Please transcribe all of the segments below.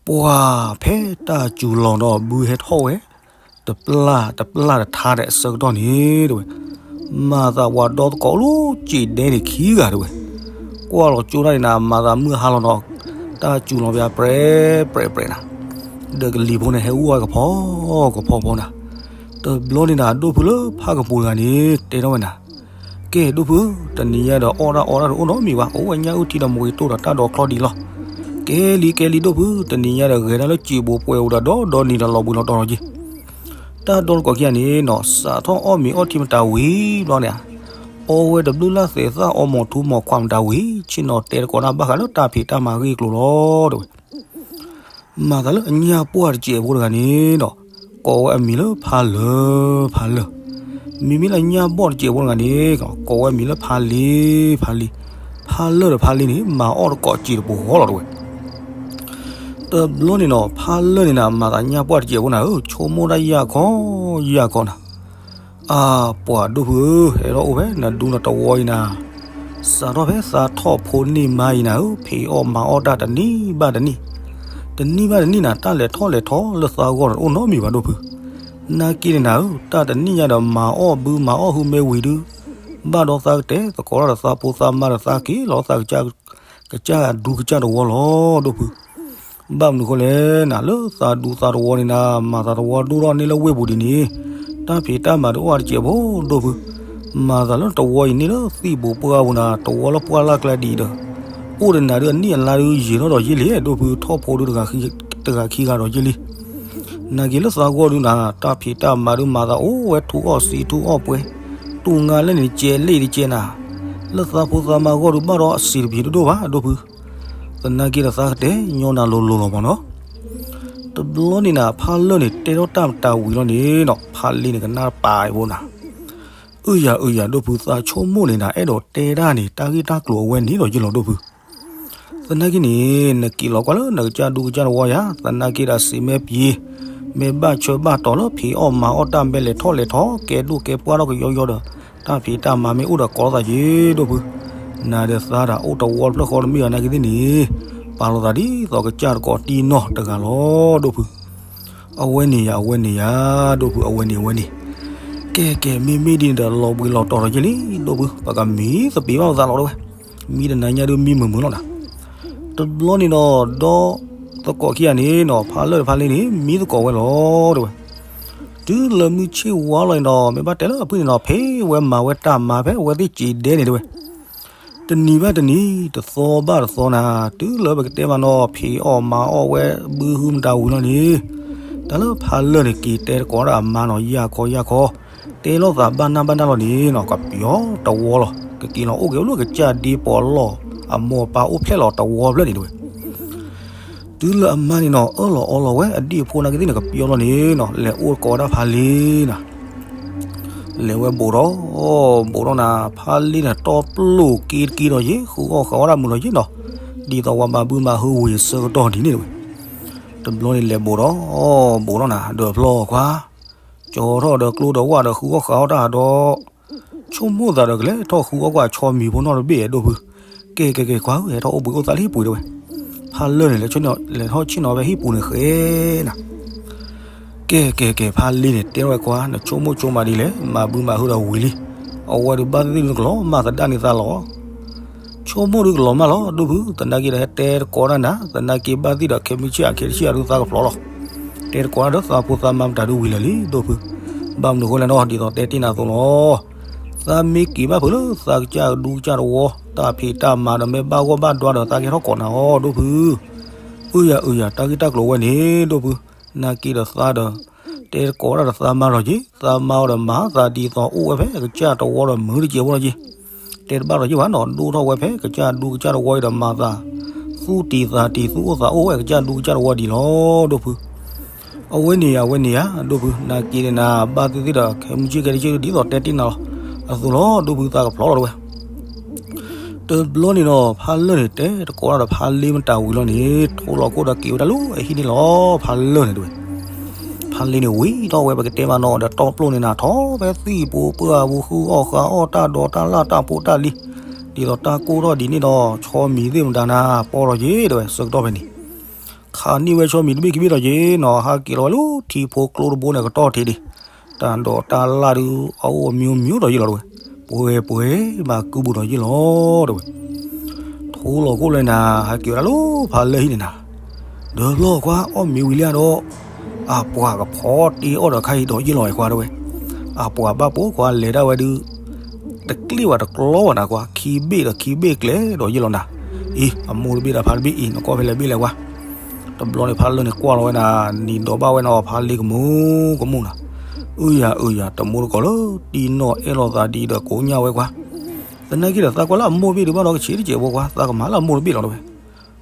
ပှၤဖဲတၢ်စူၤလီၤဒီးဘုဟဲထီၣ်ဝဲ တပျၢ်တပျၢ်တထါဒီးအဆၢကတီၢ်န့ၣ် တဲဝဲ, မၤသးပှၤဒီသကိးလၢစံးဒဲန့ၣ်ခံဂၤတဲဝဲ, ကွၢ်လီၤကၠိတၢ်န့ၣ်နၤ မၤသးမုၢ်ဟါလီၤဒီး တၢ်စူၤလီၤပၠးပြဲးပြဲးပြဲးနၤ, ဒီးကလံၤဖိန့ၣ်ဟဲအူအီၣ်ကဖီကဖီဖိနၤ, တဘျီန့ၣ်နၤ ဒိၣ်ဖုလၢဖးကပူၤတဂၤန့ၣ် တဲထီၣ်ဝဲနၤ, ကဲဒိၣ်ဖုဧၢ, တနံၤညါဒီးအီၣ်တၢ်အီတၢ်တအိၣ်နီတမံၤဘၣ်, အိၣ်ဝဲညၣ်အုၣ်ထံဒီးမူၤက့ၤတိၢ်ဒီးတၢ်ဒိးချီဒံးလီၤ. ကဲလံကဲလံဒိၣ်ဖု, တနံၤညါဒီးဂဲၤဒၣ်လၢစံာ်ဘိပှဲၤအိၣ်ဒီးဒီဒီနံၤဒီးလီၤဘှံးလီၤတီၤလီၤက့ၤ, တၢ်ဒီသကိးခံဂၤန့ၣ်နီၤ စးထီၣ်အီၣ်မ့ၤအီၣ်ထံမတၤဝံၤဘျီန့ၣ်, အီၣ်ဝဲတဘျုးလၢ်သဲးသၣ်အီမိာ်ထူမိာ်ခွါမတၤဝံၤ ဆ့ၣ်နီၤတဲသကိးတၢ်ဘၣ်ဃးလၢတၢ်ဖံးတၢ်မၤအဂ့ၢ်အကျိၤလီၤ တဲဝဲ. မၤသးလၢအညၣ်ပှၢ်တစဲးဖိတဂၤန့ၣ်ဒီး ကိးဝဲအမံၤလၢဖးလၢာ် ဖးလၢာ်, မ့မ့ၢ်လၢအညၣ်ဘီၣ်တစဲးဖိတဂၤန့ၣ် ကိးဝဲအမံၤလၢဖးလ့ ဖးလ့, ဖးလၢာ်ဒီးဖးလ့န့ၣ် မၤအီၣ်တကိးစံာ်တပူၤဃီလီၤ တဲဝဲ. တဘျီန့ၣ်နီၤ ဖးလၢာ်န့ၣ်နၤ မၤသးညၣ်ပှၢ်တစဲးဖိနၤဧၢ ဆိကမိၣ်တၢ်ယၢ်ခီယၢ်ခီနၤ, အါ ပှၤဒိၣ်ဖုဧၢ, ဟဲထီၣ်အိၣ်ဖဲနဒူနတဝီအံၤနၤ, စးထီၣ်ဖဲသးထီၣ်ဖိန့ၢ်မါအံၤနၤဧၢ, ဖံးအီၣ်မၤအီၣ်တၢ်တနံၤဘၣ်တနံၤ, တနံၤဘၣ်တနံၤနၤ တၢ်လဲၤထီၣ်လဲၤထီလၢသးဂီၢ်ဒီးတအိၣ်နီတမံၤဘၣ်ဒိၣ်ဖု, နာ်က့န့ၣ်နၤဧၢ, တၢ်တနံၣ်ညါဒီးမၤအီၣ်ဘုမၤအီၣ်ဟုမ့ၢ်ဝံၤဒုး, ဘၣ်ဒီးသးကတဲသကိးတၢ်ဒီးသးဖိသးမါဒီးသးက့ၤလီၤသး ကစၢ်ဒူကစၢ်တဝီလီၤ ဒိၣ်ဖု, ဘၣ်မနုၤဃိလဲၣ်နၤ လၢသးဒူသးတဝီန့ၣ်နၤ မၤသးတဝီဒိၣ်ထီၣ်န့ၢ်လၢဝ့ၢ်ပူၤဒ်န့ၣ်, တၢ်ဖံးတၢ်မၤဒုးအိၣ်အါတစဲးဖိဒိၣ်ဖု, မၤသးလၢတဝီအံၤန့ၢ်လၢသံၣ်ဘိးပှၢ်ပူၤနၤ တဝီလၢပှၢ်လၢ်ကျဲဒ်အံၤဒီး, အိၣ်ဒီးနၤဒုးအနံၣ်အလါဒုးယံာ်ထီၣ်ဒီးယ့ၢ်လံ ဒိၣ်ဖု ထီၣ်ဖိဒုးတဂၤခံဂၤဒီးယ့ၢ်လံ နာ်က့လၢသးဂီၢ်ဒုးနၤ တၢ်ဖံးတၢ်မၤဒုးမၤသးအိၣ်ဝဲထူအီၣ်စံာ်ထူအီၣ်ပှဲၤ, တူၢ်ငါလဲၣ်န့ၣ်ကဲလ့ၣ်တကဲနၤ, လၢသးဖိသးမါဂီၢ်ဒုးဘၣ်ဒီးအစံာ်တဖံးတဒိၣ်ဘၣ် ဒိၣ်ဖု, သနာ်က့ဒီးသးကတဲညီနၤလိၤလိၤလီၤမးနီၤ, တဘျီန့ၣ်နၤ ဖးလၢာ်န့ၣ်တဲထီၣ်တၢ်မတၤဝံၤလီၤန့ၣ်ဒီး ဖးလ့န့ၣ်ကနၣ်ပာ်အံၤဖိနၤ အၢယၤအၢယၤ ဒိၣ်ဖုသးဆိကမိၣ်န့ၣ်နၤ အဲၣ်ဒိးတဲတၢ်န့ၣ် တၢ်ဂ့ၢ်တၢ်ကျိၤအဝဲန့ၣ်ဒီးယလီၤဒိၣ်ဖု, သနာ်က့န့ၣ် နက့ၤလီၤကွၢ်လၢနကစၢ်ဒူကစၢ်တဝီယၤ, သနာ်က့ဒီးစံးမ့ၢ်ပှဲၤ, မ့ၢ်ဘၣ်ဆၢဘၣ်တီၤလၢဖံးအီၣ်မၤအီၣ်တၢ်မဲာ်လဲၤထီၣ်လဲၤထီ ကဲဒိၣ်ကဲပှၢ်ထီၣ်ကယီယီဒီး, တၢ်ဖံးတၢ်မၤမ့ၢ်အိၣ်ဒီးကိးလိာ်သးက့ၤဒိၣ်ဖု, နၤဒီးသးဒီးအိၣ်တဝီတဖျၢၣ်ဃီတမ့ၢ်ဘၣ်နာ်က့သ့ၣ်န့ၣ်, ပာ်လိာ်သးဒ်သိးကစၢ်တကိးတံၢ်နီၢ်တဂၤလီၤဒိၣ်ဖု အဝဲန့ၣ်ယၤ အဝဲန့ၣ်ယၤ, ဒိၣ်ဖုအဝဲန့ၣ်အဝဲန့ၣ်, ကဲကဲ မ့မ့ၢ်ဒ်န့ၣ်ဒီးလီၤဘှံးလီၤတီၤထီၣ်က့ၤလံ, ဒိၣ်ဖု ပကမံသပ့ၤဘၣ်ပသးလီၤတဲဝဲ, မံတနၤညါဒုးမံမုာ်မုာ်လီၤနၤ, တဘျီန့ၣ်ဒီး ဒီသကိးခံဂၤန့ၣ်နီၤ ဖးလၢာ်တဖးလ့န့ၣ် မံသကိးဝဲလီၤတဲဝဲ, တုၤလၢမုၢ်ဆ့ၣ်ဝါလီၤန့ၣ်ဒီး မ့ၢ်ဘၣ်တဲလၢအဖုၣ်န့ၣ်နီၤ ဖဲဝဲမၤဝဲတၢ်မၤဖဲအဝဲသ့ၣ်စံာ်ဒဲန့ၣ်တဲဝဲ တနံၤဘၣ်တနံၤ တသီဘၣ်တသီနၤ, တုၤလၢပကတဲမးနီၤ ဖံးအီၣ်မၤအီၣ်ဝဲဘုဟုမတၤဝံၤလီၤန့ၣ်, တၢ်လၢဖးလၢာ်န့ၣ် က့ၤတဲသကိးတၢ်အမါနီၤ ယၢ်ခီယၢ်ခီ, တဲလိာ်သးဘၣ်နၢ်ဘၣ်နၢ်လီၤန့ၣ်နီၤ ကပျီတဝီလီၤ ကက့ၤလီၤအိၣ်က့ၤအိၣ်လၢကစၢ်ဒ့ပီၤလီၢ် အမိၢ်အပၢ်အိၣ်ဖျဲၣ်လီၤတဝီဖျၢၣ်န့ၣ်တဲဝဲ တုၤလၢအမါန့ၣ်နီၤ အၢၣ်လီၤအီလီၤဝဲ အဒံၣ်အဖိနာ်က့သ့ၣ်န့ၣ် ကပျီလီၤန့ၣ်နီၤ လဲၤအိၣ်သကိးဒၣ်ဖးလ့နၤ, လဲၤဝဲဘိးဒီး, ဘိးဒီးနၤ ဖးလ့န့ၣ် တီပျိၢ်က့ၤတက့ၤဒီးယ့ၣ် ဃုအီၣ်ဃုအီၣ်တၢ်မုာ်လီၤယ့ၣ်နီၤ, ဒ်သိးပှၤမၤဘုမၤဟုဝံၤအဆၢကတီၢ်ဒ်န့ၣ်တဲဝဲ, တဘျီန့ၣ်လဲၤဘိးဒီး, ဘိးဒီးနၤ ဒီးဖျီခွါ, ကၠီထီၣ်ဒီးကျိဒီးဝၣ်ဒီးဃုအီၣ်ဃုအီၣ်တၢ်ဒီး ဆိကမိၣ်သးဒီးကလဲၤထီၣ်ဃုအီၣ်ကွၢ် ဆီမံၤဖိနီတဘ့ၣ်ဒိၣ်ဖု, ကဲကဲကဲ ကွၢ်ဧၢ ဟဲထီၣ်အိၣ်ဘှံးအိၣ်သါလၢဟံၣ်ပူၤတဲဝဲ, ဖးလၢာ်န့ၣ် လဲၤထီၣ်ဆ့ၣ်နီၤဖဲဟံၣ်ပူၤန့ၣ်ဃဲနၤ, ကဲကဲကဲ ဖးလ့န့ၣ် တဲထီၣ်ဝဲကွၢ် နဆိကမိၣ်ဆိကမးဒ်လဲၣ် မၤဘုမၤဟုဒီးဝံၤလံ, အဝဲဒုးဘၣ်သ့ၣ်သ့ၣ်ဒုးကလီၤမၢ်သဒၣ်န့ၢ်သးလီၤ ဆိကမိၣ်ဒုးကလီၤမၢ်လီၤ ဒိၣ်ဖု သနာ်က့ဒီးဟဲတဲသကိးတၢ်နၤ သနာ်က့ဘၣ်သ့ၣ်ဒီးခဲမုၢ်ဆ့ၣ်အခဲတဆ့ၣ်အဒုးသးကဖျိးလီၤ, တဲသကိးတၢ်ဒီးသးဖိသးမါမတၤဒုးဝံၤလၢာ်လံ ဒိၣ်ဖု, ဘၣ်မနုၤဃိလဲၣ်နီၤ ဒ်သိးတဲတ့ၢ်နၤအသိးလီၤ, သးမ့ၢ်က့ၤဘၣ်ဖုးလၢသးကစၢ်ဒူကစၢ်တဝီ တၢ်ဖံးတၢ်မၤဒီးမ့ၢ်ဘၣ်ဂီၢ်ဘၣ်ဒွါဒီးသးကဟဲထီၣ်ကိးနၤအီၤ ဒိၣ်ဖု, အၢယၤအၢယၤ တၢ်ဂ့ၢ်တၢ်ကျိၤဝဲန့ၣ် ဒိၣ်ဖု, နာ်က့ဒီးသးဒီး တဲသကိးတၢ်ဒီးသးမါလီၤက့ၤ သးမါအီၤဒီးမၤသးဒ်သိးအိၣ်ဝဲဖဲအကစၢ်တဝီဒီးမုာ်တကဲးဖိလီၤက့ၤ, တဲတဘၣ်လီၤက့ၤဘၣ်နီၤ ဒိၣ်ထီၣ်ဝဲဖဲကစၢ်ဒူကစၢ်တဝီအံၤဒီးမၤသး သူၣ်တံၤသးတံၤ သူၣ်အိၣ်သးအိၣ်ဝဲအကစၢ်ဒူကစၢ်တဝီဒ်လီၤ ဒိၣ်ဖု, အဝဲန့ၣ်ယၤ အဝဲန့ၣ်ယၤ ဒိၣ်ဖု နာ်က့န့ၣ်နၤ ဘၣ်သ့ၣ်သ့ၣ်ဒီးခဲမုၢ်ဆ့ၣ်ခဲတဆ့ၣ်ဒ်သိးတဲတ့ၢ်နၤလီၤ, အသိးလီၤ ဒိၣ်ဖုသးကဖျိးလီၤတဲဝဲ တဘျီန့ၣ်ဒီး ဖးလၢာ်န့ၣ် တဲသကိးတၢ်ဒီးဖးလ့မတၤဝံၤလီၤန့ၣ် ထိလီၤခိၣ်ဒီးက့ၤဝဲဒၣ်လၢအဟံၣ်န့ၣ်လီၤ ဖးလၢာ်န့ၣ်တဲဝဲ, ဖးလ့န့ၣ်ဝံၤထီၣ်ဝဲ ပကတဲမးနီၤ ဒီးတီပျိၢ်န့ၣ်နၤ ထီၣ်ဖဲသံၣ်ပူၤပှၢ်ပူၤ ဃုအီၣ်ဃုအီၣ်တၢ်ဒီးတၢ်လၢ်တၢ်ဖိတၢ်လံၤ, ဒ်သိးတၢ်ကိၢ်ထီၣ်ဒ်န့ၣ်ဒီး ဆီမံၤသ့ၣ်မတၤနၤ ပီလီၤက့ၤတဲဝဲ ဆၢကတီၢ်ဖဲန့ၣ် ခးန့ၢ်ဝဲဆီမံၤတဘ့ၣ်ခံဘ့ၣ်ဒီးက့ၤနီၤ ဟးက့ၤလီၤဝဲလၢထံဖိကျိတဘိန့ၣ် ကတီၢ်ထံးဒံး, တၢ်ဒိးတၢ်လၣ်ဒုး အအိၣ်အမံၤမံၤဒီးယ့ၢ်လီၤတဝဲ, ပှဲၤပှဲၤ ဘၣ်ကုဘူးဒီးယ့ၢ်လီၤတဝဲ. ထူလီၤခိၣ်လၢနၤ ဟးက့ၤဝဲဒၣ်လၢဖးလၢၢ်ဟံၣ်န့ၣ်နၤ, ဒီးလီၤခွါ အီၣ်မ့ၤဝံၤလံဒီး အပှၤကဖီတ့အီၣ်ဒီးခါအံၤ ဒီးယ့ၢ်လီၤဝဲခွါတဝဲ. အပှၤဘၣ်ပိာ်ခွါလဲၤဒၣ်ဝဲဒုး တကျ့ၣ်ဝဲတကျီဝဲနၤခွါ, ခံဘ့ၣ်ဒီးခံဘ့ၣ်ကျဲဒီးယ့ၢ်လီၤနၤ. အံၤ အမိၢ်တဘ့ၣ်ဒီးဖါတဘ့ၣ်အံၤ နကွၢ်ဖဲလဲၣ်ဘ့ၣ်လဲၣ်ခွါ. တဘျီန့ၣ်ဖးလၢၢ်န့ၣ်ကွၢ်လီၤဝဲနၤ, နံၤဒီးဘၣ်ဝဲနၤ ဖးလ့ကမူၤကမူၤနၤ. အုယၤအုယၤ တမူတကိးလၢတံၢ်နီၣ်အဲၣ်လိာ်သးဒ်ဒီးကိးညၣ်ဝဲခွါ. သနာ်က့ဒီးသးကွၢ်လၢအမိၢ်တဘ့ၣ်ဒုးဘၣ်ဒီး ကဆံးတစဲးဖိခွါ, သးကမၤလၢအမိၢ်တဘ့ၣ်လီၤတဝဲ.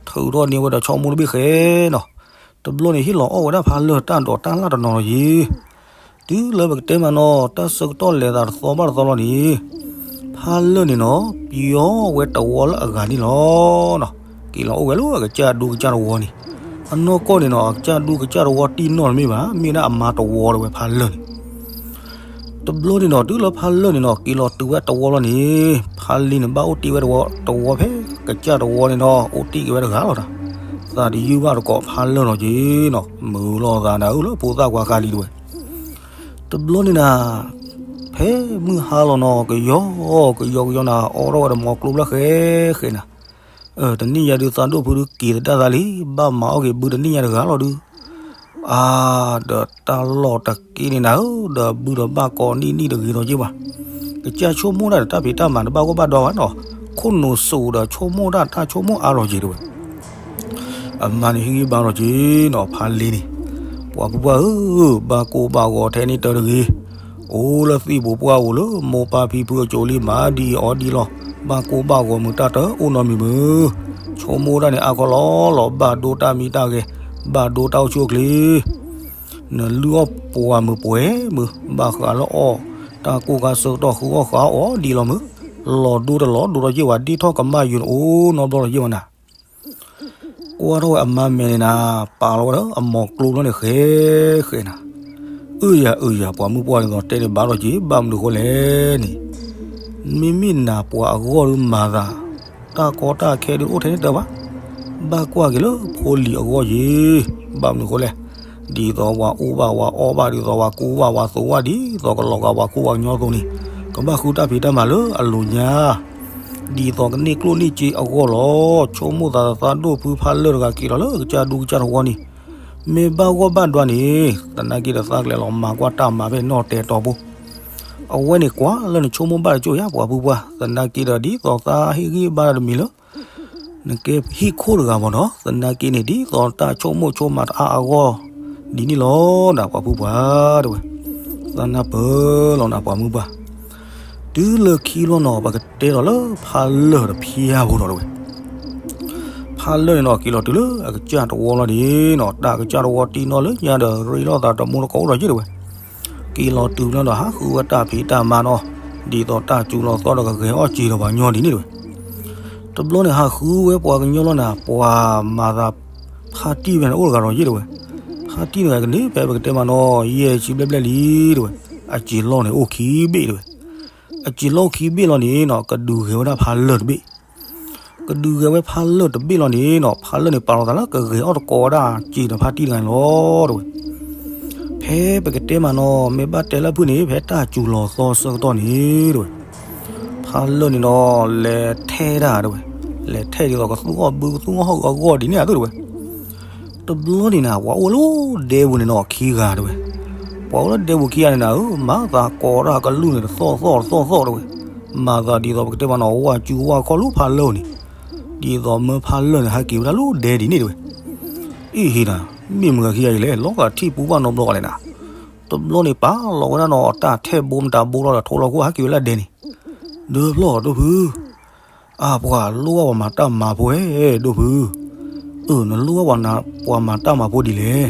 ထုးထီၣ်န့ၢ်ဝဲဒီးဆီမိၢ်တဘ့ၣ်ဃဲနီၤ. တဘျီန့ၣ်ဟ့ၣ်လီၤအီၣ်ဝဲဒၣ်ဖးလၢၢ်တၢ်ဒိးတၢ်လၣ်တနီၤလီၤယ့ၢ်. တုၤလၢပကတဲမးနီၤ တၢ်ဆၢကတီၢ်လဲၤသးတသီဘၣ်တသီလီၤန့ၣ်, ဖးလၢၢ်န့ၣ်နီၤ ပျီဝဲတဝီလၢအဂၤန့ၣ်လီၤ. က့ၤလီၤအိၣ်ဝဲလၢအကစၢ်ဒူကစၢ်တဝီန့ၣ်, အနီၢ်ကီၢ်န့ၣ်နီၤ အကစၢ်ဒူကစၢ်တဝီတံၢ်နီၣ်တမ့ၢ်ဘၣ်, မ့ၢ်ဒၣ်အမါတဝီတဝဲဖးလၢၢ်န့ၣ်. တဘျီန့ၣ်နီၤ တုၤလၢဖးလၢၢ်န့ၣ်နီၤ က့ၤလီၤတုၤဝဲတဝီလီၤန့ၣ်, ဖးလံၤန့ၣ်ဘၣ်အိၣ်တ့ၢ်ဝဲတဝီဖဲကစၢ်တဝီန့ၣ်နီၤ အိၣ်တ့ၢ်က့ၤဝဲတဂၤလီၤဒီး, သးတယုၢ်ဘၣ်တကိးဖးလၢၢ်နီၤက့ၤနီၤ မုာ်လိာ်သးနၤအုၣ်လၢဖိသၣ်ခွါဃါလံတဝဲ. တဘျီန့ၣ်နၤ ဖဲမုၢ်ဟါလီၤနီၤ ကယီကယီကယီနၤ အိးထီၣ်ဝဲဒီးမိၤကျိဖျၢၣ်ဃဲဃဲနၤ. တနံၣ်ယၤဒုးသးဒိၣ်ဖုဒုးက့ၤသဒၣ်သးလံ, ဘၣ်မၤအီၣ်က့ၤဘုတနံၣ်ယၤတဂၤလီၤဒုး. အါ, ဒီးတၢ်လီၢ်တက့ၢ်န့ၣ်နၤဧၢ, ဒီးဘုဒီးဘၣ်ကိးနံၣ်နံၣ်တဂ့ၤဒီးက့ၤဘၣ်. ကစၢ်ဆိကမိၣ်တၢ်ဒီးတၢ်ဖံးတၢ်မၤတဘၣ်ဂီၢ်ဘၣ်ဒွါဘၣ်နီၤ, ခိၣ်နူာ်စိၤဒီးဆိကမိၣ်တၢ်တၢ်ဆိကမိၣ်အါလီၤက့ၤတဝဲ. အမါန့ၣ်ဟ့ၣ်ဂံၢ်ဘါလီၤက့ၤနီၤ ဖးလံၤန့ၣ်, ပှၤဖုပှၢ်ဧၢ, ဘၣ်ကိၢ်ဘၣ်ဂီၤထဲန့ၣ်တၢ်တဂ့ၤ, အိၣ်လၢသံၣ်ပူၤပှၢ်ပူၤလၢမိၢ်ပၢ်ဖံဖုအစိၤလံ မၤဒ်အီၤဒ်လီၤ, ဘၣ်ကိၢ်ဘၣ်ဂီၤမုာ်တၢ်တအိၣ်နီတမံၤမုာ်, ဆိကမိၣ်တၢ်န့ၣ်အါခီလီၤလီၤ ဘၣ်ဒိတၢ်မံတၢ်ဂဲၤ, ဘၣ်ဒိတၢ်အိၣ်ဆူၣ်အိၣ်ချ့ နလုၢ်အီၣ်ပှၤမုာ်ပှဲၤမုာ်, ဘၣ်ဃးလၢအီၣ်တၢ်ကိၢ်ခါဆၢကတီၢ် ဃုအီၣ်ဃုအီဒ်လီၤမုာ်, လီၤဒိတလီၤဒိဒီးယ့ၢ်ဝဲ ဒ့ၣ်ထီၣ်ကမၣ်ယုာ်န့ၣ် အိၣ်နီတဘျီလီၤယ့ၢ်ဝဲနၤ. ကွၢ်ထီၣ်ဝဲအမါမဲာ်န့ၣ်နၤ, ပာ်လီၤဝဲဒီးအမိၤကျိဖျၢၣ်န့ၣ်ဃဲဃဲနၤ. အုယၤအုယၤ ပှၤမုၢ်ပှၢ်ဒ်သိးတဲန့ၣ်ဘၣ်လီၤက့ၤ ဘၣ်မနုၤဃိလဲၣ်န့ၣ်, မ့မ့ၢ်နၤပှၤအဂီၢ်ဒုးမၤသး, တၢ်ကီတၢ်ခဲဒုးအိၣ်ထဲန့ၣ်တၢ်ဘၣ်, ဘၣ်ကွၢ်က့ၤလၢဖိလံၤအဂီၢ်ယ့ၢ်, ဘၣ်မနုၤဃိလဲၣ်, ဒ်သိးပှၤအူဘၣ်ပှၤအီဘၣ် ဒ်သိးပှၤကူဘၣ်ပှၤသိးဘၣ် ဒ်သိးကလီၤဂာ်ပှၤကူပှၤကညီအသိးန့ၣ်, ကဘၣ်ဃုတၢ်ဖံးတၢ်မၤလၢအလိၤညါ ဒ်သိးကန့ၢ်ကျိၣ်န့ၢ်စ့အဂီၢ်လီၤ. ဆိကမိၣ်သးသးဒိၣ်ဖုဖးလၢၢ်တဂၤက့ၤလီၤလၢကစၢ်ဒူကစၢ်တဝီန့ၣ်, မ့ၢ်ဘၣ်ဂီၢ်ဘၣ်ဒွါန့ၣ်, သနာ်က့ဒီးသးကလဲၤလီၤမၤကွၢ်တၢ်မၤဖဲနီၢ်တဲတီၤဖိ, အဝဲန့ၣ်ကွၢ်လၢနဆိကမိၣ်ဘၣ်တကၠိၢ်ယါ ပှၤဖုပှၢ်, သနာ်က့ဒီးဒ်သိးသးဟ့ၣ်ဂံၢ်ဘါတမံၤလၢ နကဲဟံၣ်ခိၣ်တဂၤမ့ၢ်နီၤ, သနာ်က့န့ၣ် ဒ်သိးတၢ်ဆိကမိၣ်ဆိကမးတအါအဂီၢ် ဒ်န့ၣ်လီၤနၤ ပှၤဖုပှၢ်တဝဲ, သးနၢ်ပၢၢ်လီၤနၤ ပှၤမုၢ်ပှၢ်. တုၤလၢခံလီၤနီၤ ပကတဲဒီးလၢဖးလၢၢ်တဖျၢၣ်ဖိနီၤတဝဲ, ဖးလၢၢ်န့ၣ်နီၤ က့ၤလီၤတုၤလၢအကစၢ်တဝီလီၤန့ၣ်နီၤ, တၢ်ကစၢ်တဝီတံၢ်နီၣ်လၢညါဒီး ရ့လိာ်သးတမူတကိးအိၣ်ဒီးယ့ၢ်တဝဲ က့ၤလီၤတုၤလီၤဒီး ဟးဃုဝဲတၢ်ဖံးတၢ်မၤနီၤ, ဒ်သိးတၢ်စူၤလီၤသီဒီးကဂဲၤအီၣ်စ့ဒီးပှၤကညီဒ်န့ၣ်တဝဲ. တဘျီန့ၣ် ဟးဃုဝဲပှၤကညီလီၤနၤ, ပှၤမၤသး ဖါတံၢ်ဝဲန့ၣ်အိၣ်တဂၤဒီးယ့ၢ်တဝဲ, ဖါတံၢ်တဂၤကန့ၣ် ဖဲပကတဲမးနီၤ ယဲၢ်ဆံဘျဲၣ်ဘျဲၣ်လံတဝဲ, အစ့လီၢ်န့ၣ်အိၣ်ခံဘ့ၣ်တဝဲ, အစ့လီၢ်အိၣ်ခံဘ့ၣ်လီၤန့ၣ်နီၤ ကဒုးဂဲၤဝဲဒၣ်ဖးလၢၢ်တဘ့ၣ် ကဒုးဂဲၤဝဲဖးလၢၢ်တဘ့ၣ်လီၤန့ၣ်နီၤ, ဖးလၢၢ်န့ၣ် ပာ်လီၤသးလၢကဂဲၤအီၣ်တကိးဝဲဒၣ်စ့ဒီးဖါတံၢ်တဂၤန့ၣ်လီၤတဝဲ. ဖဲပကတဲမးနီၤ မ့ၢ်ဘၣ်တဲလၢဖုၣ်န့ၣ် ဖဲတၢ်စူၤလီၤသီဆၢကတီၢ်န့ၣ်တဝဲ, ဖးလၢၢ်န့ၣ်ဒီး လဲၤထဲဒၣ်တဝဲ, လဲၤထဲဒ်သိးကသူၣ်အီၣ်ဘုကသူၣ်အီၣ်ဟီၣ်အဂီၢ်ဒ်န့ၣ်အသိးတဝဲ. တဘျီန့ၣ်နၤ ပှၤအိၣ်လၢဒဲပူၤန့ၣ်နီၤ ခံဂၤတဝဲ, ပှၤအိၣ်လၢဒဲပူၤခံဂၤန့ၣ်နၤဧၢ, မၤသးကိးတၢ်ကလုၢ်န့ၣ် တသီၣ်သီၣ်တသီၣ်သီၣ်တဝဲ, မၤသးဒ်သိးပကတဲမးနီၤ ဝၣ်စူၤဝၣ်ခီၣ်လၢဖးလၢၢ်န့ၣ်, ဒ်သိးမၢဖးလၢၢ်န့ၣ် ဟဲက့ၤဝဲဒၣ်လၢဒဲဒ်န့ၣ်တဝဲ. အ့ၣ်ဟ့နၤ, မ့ၢ်မတၤခံဂၤအံၤလဲၣ်, လီၤဂာ်ထံၣ်ပူၤဘၣ်နီတဘျီဂၤလဲၣ်နၤ. တဘျီန့ၣ်ပာ်လီၤဝဲဒၣ်နီၤ တၢ်ထဲဘိမတၤဘိလီၤဒီး ထိလီၤခိၣ်ဟဲက့ၤဝဲလၢဒဲန့ၣ်, ဒၢဖျီၣ်ဒိၣ်ဖု အါပှၤလိၣ်ဘၣ်ပှၤမၤတၢ်မၤဖိဧၢ ဒိၣ်ဖု, အၢ နလိၣ်ဘၣ်ပှၤမၤတၢ်မၤဖိဒ်လဲၣ်.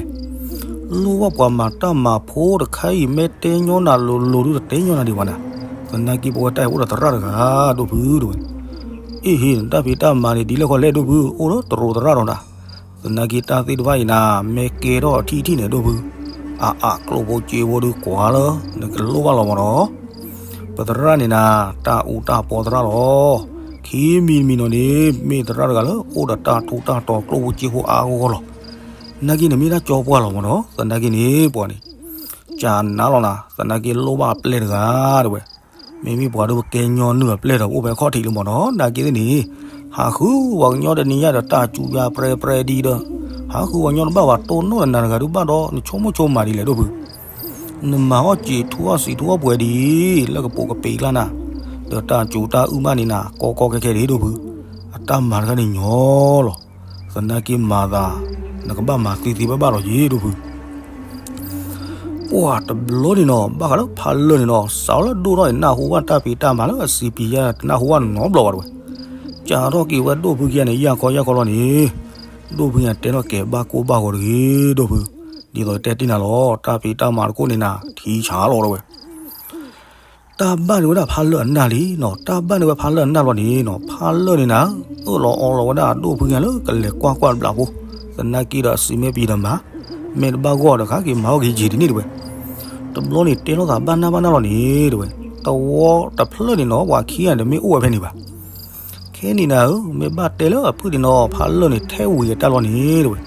လိၣ်ဘၣ်ပှၤမၤတၢ်မၤဖိတခါအံၤ မ့ၢ်တဲညီနၤလိၤလိၤဒုး တတဲညီနၤဒံးဘၣ်နၤ, သနာ်က့ပဝဲတၢ်အံၤအိၣ်ဒီးသရၣ်တဂၤ ဒိၣ်ဖုတဝဲ. အ့ၣ်ဟ့ နတၢ်ဖံးတၢ်မၤန့ၣ် ဒ်လဲၣ်ခီလဲၣ်ဒိၣ်ဖု အိၣ်ဒီးတရူးသရၣ်ဒီးနၤ, သနာ်က့တၢ်သ့ၣ်တဖၣ်အံၤနၤ မ့ၢ်ကဲထီၣ်ထံၣ်ထံၣ်န့ၣ်ဒိၣ်ဖု, အအးကျိၣ်ဖိစ့ဖိဒုးကွၢ်လၢ နကလိၣ်ဘၣ်လီၤမးနီၤ. ပသရၣ်န့ၣ်နၤ တၢ်အူတၢ်ပီသရၣ်လီၤ. ခံမံၤတမံၤနီၤန့ၣ် မ့ၢ်သရၣ်တဂၤလၢအိၣ်ဒီးတၢ်ထူးတၢ်တီၤကျိၣ်ဖိစ့ဖိအါဂီၢ်လီၤ. နာ်က့န့ၣ်မ့ၢ်ဒၣ်ကၠီပှၢ်လီၤမ့ၢ်နီၤ, သနာ်က့န့ၣ် ပှၤန့ၣ် ကနၣ်လီၤနၤ, သနာ်က့လိၣ်ဘၣ်အပျဲၢ်တဂၤတဲဝဲ, မ့မ့ၢ်ပှၤဒီးပကဲညီနုၢ်အပျဲၢ်ဒီး ပအိၣ်ဖဲခီၣ်ထံးလံမ့ၢ်နီၤ, နာ်က့သ့ၣ်န့ၣ် ဟးဃုပှၤကညီတနံၤညါဒီး တၢ်စူၤယါပြဲပြဲဒ်ဒီး ဟးဃုပှၤကညီတဘၣ်ဘၣ်, တိၢ်နီၣ်နၤတဂၤဒုးဘၣ်ဒီး နဆိကမိၣ်ဆိကမးဒ်လဲၣ်ဒိၣ်ဖု, နမၤအီၣ်စံာ်ထူအီၣ်စံာ်ထူအီၣ်ပှဲၤဒ်အံၤ လၢကပိာ်ကပ့ၤကျါနၤ, ဒီးတၢ်စူၤတၢ်အုၣ်ဘၣ်န့ၣ်နၤ ကီကီခဲခဲဒ်ဒိၣ်ဖု, အတၢ်မၤတခါန့ၣ်ညီလီၤ, သနာ်က့မၤသး နကဘၣ်မၤသ့သ့ဘၣ်ဘၣ်လီၤယ့ဒိၣ်ဖု ပှၤတဘျီန့ၣ်နီၤ ဘၣ်ဃးလၢဖးလၢာ်န့ၣ်နီၤ စးထီၣ်လၢဒိၣ်ထီၣ်အံၤ နၢ်ဟူဘၣ်တၢ်ဖံးတၢ်မၤလၢအစံးပံၤယါ တနၢ်ဟူဘၣ်နီတဘျီဘၣ်တဲဝဲ, ကးထီၣ်က့ၤဝဲဒိၣ်ဖုခံဂၤန့ၣ် ယၢ်ခီယၢ်ခီလီၤန့ၣ်, ဒိၣ်ဖုခံဂၤတဲထီၣ်ကဲဘၣ်ကိၢ်ဘၣ်ဂီၤတဂ့ၤဒိၣ်ဖု, ဒ်သိးတဲတ့ၢ်နၤလီၤ တၢ်ဖံးတၢ်မၤတခိၣ်န့ၣ်နၤ ထံဆးလီၤတဲဝဲ တၢ်ဘၣ်န့ၢ်ဝဲဒၣ်ဖးလၢာ်အနၢ်လံနီၤ, တၢ်ဘၣ်န့ၢ်ဝဲဖးလၢာ်အနၢ်လီၤန့ၣ်နီၤ, ဖးလၢာ်န့ၣ်နၤ အၢၣ်လီၤအီလီၤဝဲဒၣ်ဒိၣ်ဖုခံဂၤလၢကလဲၤကွၢ်ကွၢ်တဘျီဖိ, သနာ်က့ဒီးအစံးမ့ၢ်ပံၤဒီးမၤ, မ့ၢ်တဘၣ်ဂီၢ်ဒီး ကဟဲက့ၤမၤအီၣ်က့ၤယံာ်တန့ၢ်တဲဝဲ, တဘျီန့ၣ်တဲထီၣ်သးဘၣ်နၢ်ဘၣ်နၢ်လီၤန့ၣ်တဲဝဲ, တဝီတဖျၢၣ်န့ၣ်နီၤ ပှၤခံဂၤန့ၣ်တမ့ၢ်အိၣ်ဝဲဖဲန့ၣ်ဘၣ် ခဲန့ၣ်နၤဧၢ, မ့ၢ်ဘၣ်တဲလၢအဖုၣ်န့ၣ်နီၤ ဖးလၢာ်န့ၣ်ထဲဝံၤအတၢ်လီၤန့ၣ်တဲဝဲ,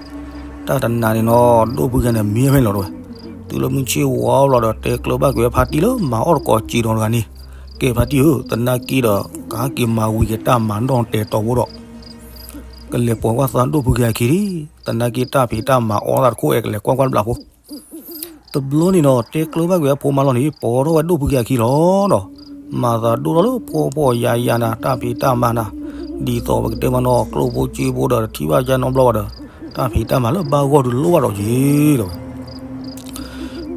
တၢ်တနၤန့ၣ်နီၤ ဒိၣ်ဖုခံဂၤန့ၣ်မံဖဲန့ၣ်လီၤတဲဝဲ, တုၤလၢမုၢ်ဆ့ၣ်ဝါဘျီဒီး တဲကျၢၤဘၣ်က့ၤဝဲဖါတံၢ်လၢမၤအီၣ်တကိးစံာ်ဒီးတဂၤန့ၣ်, ကဲဖါတံၢ်ဧၢ, သနာ်က့ဒီး ကဟဲက့ၤမၤဝံၤက့ၤတၢ်မၤနီၣ်တဲာ်တီၤဖိဒီး ကလဲၤပိာ်ကွၢ်သးဒိၣ်ဖုခံဂၤအခံလံ, သနာ်က့တၢ်ဖံးတၢ်မၤအီၣ်သးတခိၣ်အဲၣ်ကလဲၤကွၢ်ကွၢ်တဘျီဖိ တဘျီန့ၣ်နီၤ တဲကျၢၤဘၣ်ကွံာ်အဖိမါလီၤန့ၣ် ပိာ်ထီၣ်ဝဲဒိၣ်ဖုခံဂၤအခံလီၤနီၤ, မၤသးဒိၣ်ထီၣ်လၢဖှီၣ်ဖှီၣ်ယာ်ယာ်နၤ တၢ်ဖံးတၢ်မၤနၤ, ဒ်သိးပကတဲမးနီၤ ကျိၣ်ဖိစ့ဖိဒီးတထံၣ်ဘၣ်ယါနီတဘျီဘၣ်ဒီး တၢ်ဖံးတၢ်မၤလၢဘၣ်ဂီၢ်ဒုးလိၣ်ဘၣ်ဒီးက့ၤတဲဝဲ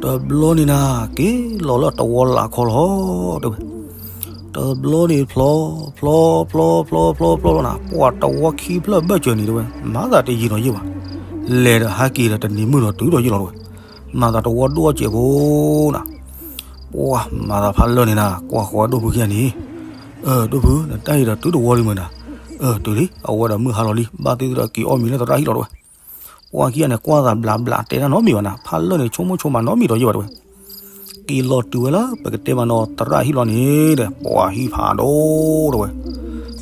တဘျီန့ၣ်နၤ က့ၤလီၤလၢတဝီလၢ်ခီလီၤတဲဝဲ, တဘျီန့ၣ်ဖျီ ဖျီ ဖျီ ဖျီ ဖျီ ဖျီလီၤနၤ ပှၤတဝီခံဖျၢၣ်ဘၢၣ်စၢၤန့ၣ်တဲဝဲ မၤသးတယံာ်နီၤယံာ်ဘၣ်, လဲၤဒီးဟဲက့ၤဒီးတနံၤမုၢ်ဒီးတုၤဒီးယံာ်လီၤတဲဝဲ, မၤသးတဝီဒိၣ်အီၣ်စဲးဖိနၤ, ပှၤမၤသးဖးလၢာ်န့ၣ်နၤ ကွၢ်ဃီၤဒိၣ်ဖုခံဂၤန့ၣ်, အၢ ဒိၣ်ဖု နတၢ်အံၤဒီးတုၤတဝီလံမုၢ်နၤ, အၢ တုၤလံ အဝဲဒီးမုၢ်ဟါလီၤလံ ဘၣ်သ့ၣ်သ့ၣ်ဒီးက့ၤအီၣ်မ့ၤလၢသရၣ်ဟံၣ်လီၤတဲဝဲ ပှၤခံဂၤန့ၣ် ကွၢ်သးဘျးဘျးတဲတၢ်နီတမံၤဘၣ်နၤ ဖးလၢာ်န့ၣ် ဆိကမိၣ်ဆိကမးနီတမံၤဒီးယံာ်ဘၣ်တဲဝဲ, က့ၤလီၤတုၤဝဲလၢပကတဲမးနီၤ သရၣ်ဟံၣ်လီၤန့ၣ်ဒီး ပှၤဟံၣ်ဖးဒိၣ်တဲဝဲ,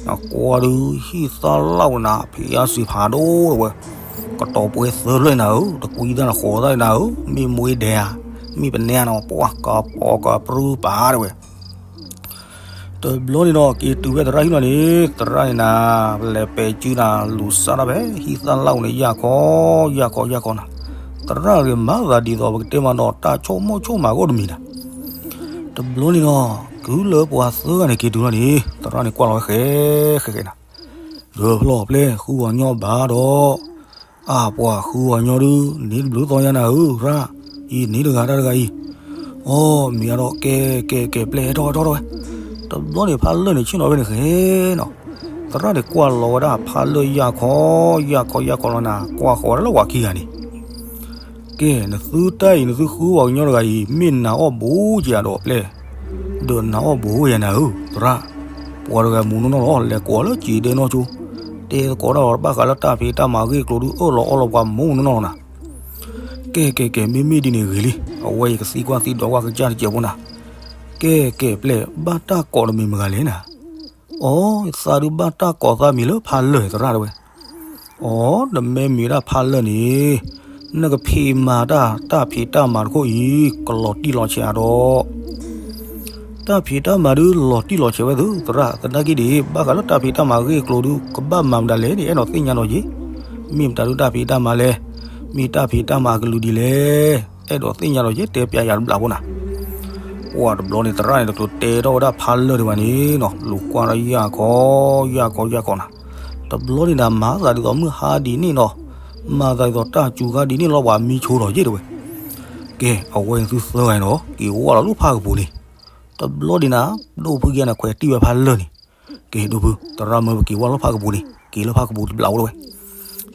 နကွၢ်ဒုးဟံၣ်သၣ်လၣ်ဝဲနၤ ဖံးအါစုဖးဒိၣ်တဲဝဲ, ကတီၤပှဲၤသၢဖျၢၣ်နၤဧၢ တကွံသၣ်နဃီၤသၣ်နၤဧၢ မ့ၢ်မွ့ဒဲဧါ မ့ၢ်ပနဲဧါနီၤ ပှၤကပီၤကပြုပာ်တဲဝဲ တဘျီန့ၣ်နီၤ က့ၤတုၤဖဲသရၣ်ဟံၣ်လီၤန့ၣ် သရၣ်န့ၣ်နၤ လဲၤပဲာ်စုနၤ လူၤစၢ်ထီၣ်ဖဲဟံၣ်သၣ်လၣ်ဝဲန့ၣ် ယၢ်ခီ ယၢ်ခီ ယၢ်ခီနၤ, သရၣ်ဂ့ၤမၤသးဒ်သိးပကတဲမးနီၤ တၢ်ဆိကမိၣ်ဆိကမးဂီၢ်တမံၤနၤ, တဘျီန့ၣ်နီၤ တုၤလၢပှၤသၢဂၤန့ၣ်က့ၤတုၤလီၤန့ၣ် သရၣ်န့ၣ်ကွၢ်လီၤဝဲဃဲဃဲဃဲနၤ, ဒီးဖျီၣ်ဖျဲၣ်ဃုဂီၤညီဘၣ်ဒီး အါပှၤဃုဂီၤညီဒုး န့ၣ်တဘျုးသီညါနၤဧၢ ရၣ်, အံၤန့ၣ်တဂၤတၢ်တဂၤအံၤ, အိ မ့ၢ်အါဒီးကဲကဲကဲပျဲၢ်ဟဲထီၣ်ဟဲထီၣ်ထီၣ်ဝဲ, တဘျီန့ၣ်ဖးလၢာ်န့ၣ်ဆ့ၣ်နီၤဖဲန့ၣ်ဃဲနီၤ, သရၣ်န့ၣ်ကွၢ်လီၤဝဲဒၣ်ဖးလၢာ်ယၢ်ခီ ယၢ်ခီ ယၢ်ခီလီၤနၤ ကွၢ်ဃီၤဝဲဒၣ်လၢပှၤခံဂၤန့ၣ် ကဲ နသုတၢ်အံၤ နသုဃုဂီၤညီတဂၤအံၤ မ့ၢ်နၤအီၣ်ဘူးက့ၤဧါဒီးပျဲၢ်, ဒီးနၤအီၣ်ဘူးယၤနၤဧၢ သရၣ်, ပှၤတဂၤမူးနီၢ်နီၢ်လီၤ လဲၤကိးလၢစံးဒဲနီၢ်ကၠိ, တဲသကိးတၢ်လီၤဘၣ်ဃးလၢတၢ်ဖံးတၢ်မၤဂ့ၢ်ကျိၤဒုး အၢၣ်လီၤအီလီၤပှၤမူးနီၢ်နီၢ်နၤ ကဲကဲကဲ မ့မ့ၢ်ဒ်န့ၣ်ဂ့ၤလံ, အဝဲယကသံကွၢ်သံဒိးကွၢ်ကစၢ်တစဲးဖိနၤ, ကဲကဲပျဲၢ် ဘၣ်တၢ်ကိးတမံၤမတၤလဲၣ်နၤ, အိ သးဒုးဘၣ်တၢ်ကိးသးမံၤလၢဖးလၢာ်သရၣ်တဲဝဲ, အိ နမ့ၢ်မံၤဒၣ်ဖးလၢာ်န့ၣ်, နကဖံးမၤတၢ်တၢ်ဖံးတၢ်မၤတခိၣ်အံၤ ကလီၤတံၢ်လီၤဆဲးအါဒီး တၢ်ဖံးတၢ်မၤဒုးလီၤတံၢ်လီၤဆဲးဝဲသုသရၣ်, သနာ်က့ဒ်အံၤ ဘၣ်ဃးလၢတၢ်ဖံးတၢ်မၤဂ့ၢ်ကျိၤဒုး ကဘၣ်မၤမတၤလဲၣ်န့ၣ် အဲၣ်ဒိးသ့ၣ်ညါဒီးယ့ၣ်, မ့ၢ်မတၤဒုးတၢ်ဖံးတၢ်မၤလဲၣ်, မ့ၢ်တၢ်ဖံးတၢ်မၤအကလုာ်ဒ်လဲၣ်, အဲၣ်ဒိးသ့ၣ်ညါဒီးယ့ၣ် တဲပျးယၤတဘျီဖိနၤ ပှၤတဘျီန့ၣ် သရၣ်န့ၣ်တကျိၤတဲထီၣ်ဝဲဒၣ်ဖးလၢာ်ဒံးဘၣ်န့ၣ်နီၤ, လူၤကွၢ်ဒီးယၢ်ခီ, ယၢ်ခီ ယၢ်ခီနၤ, တဘျီန့ၣ်နၤ မၤသးဒ်သိးမုၢ်ဟါဒ်န့ၣ်နီၤ, မၤသးဒ်သိးတၢ်စူၤခါဒ်န့ၣ်လီၤ ပှၤမံဆိဒီးယ့ၣ်တဲဝဲ, ကဲ အဝဲသုသၢဂၤန့ၣ်နီၤ က့ၤဝဲလီၤလၢဖးကပူၤန့ၣ်, တဘျီန့ၣ်နၤ ဒိၣ်ဖုက့ၤနၤခွဲးတံၢ်ဝဲဖးလၢာ်န့ၣ်, ကဲဒိၣ်ဖု သရၣ်မၢပက့ၤဝဲလၢဖးကပူၤန့ၣ် က့ၤလၢဖးကပူၤတဘျီဖိတဲဝဲ,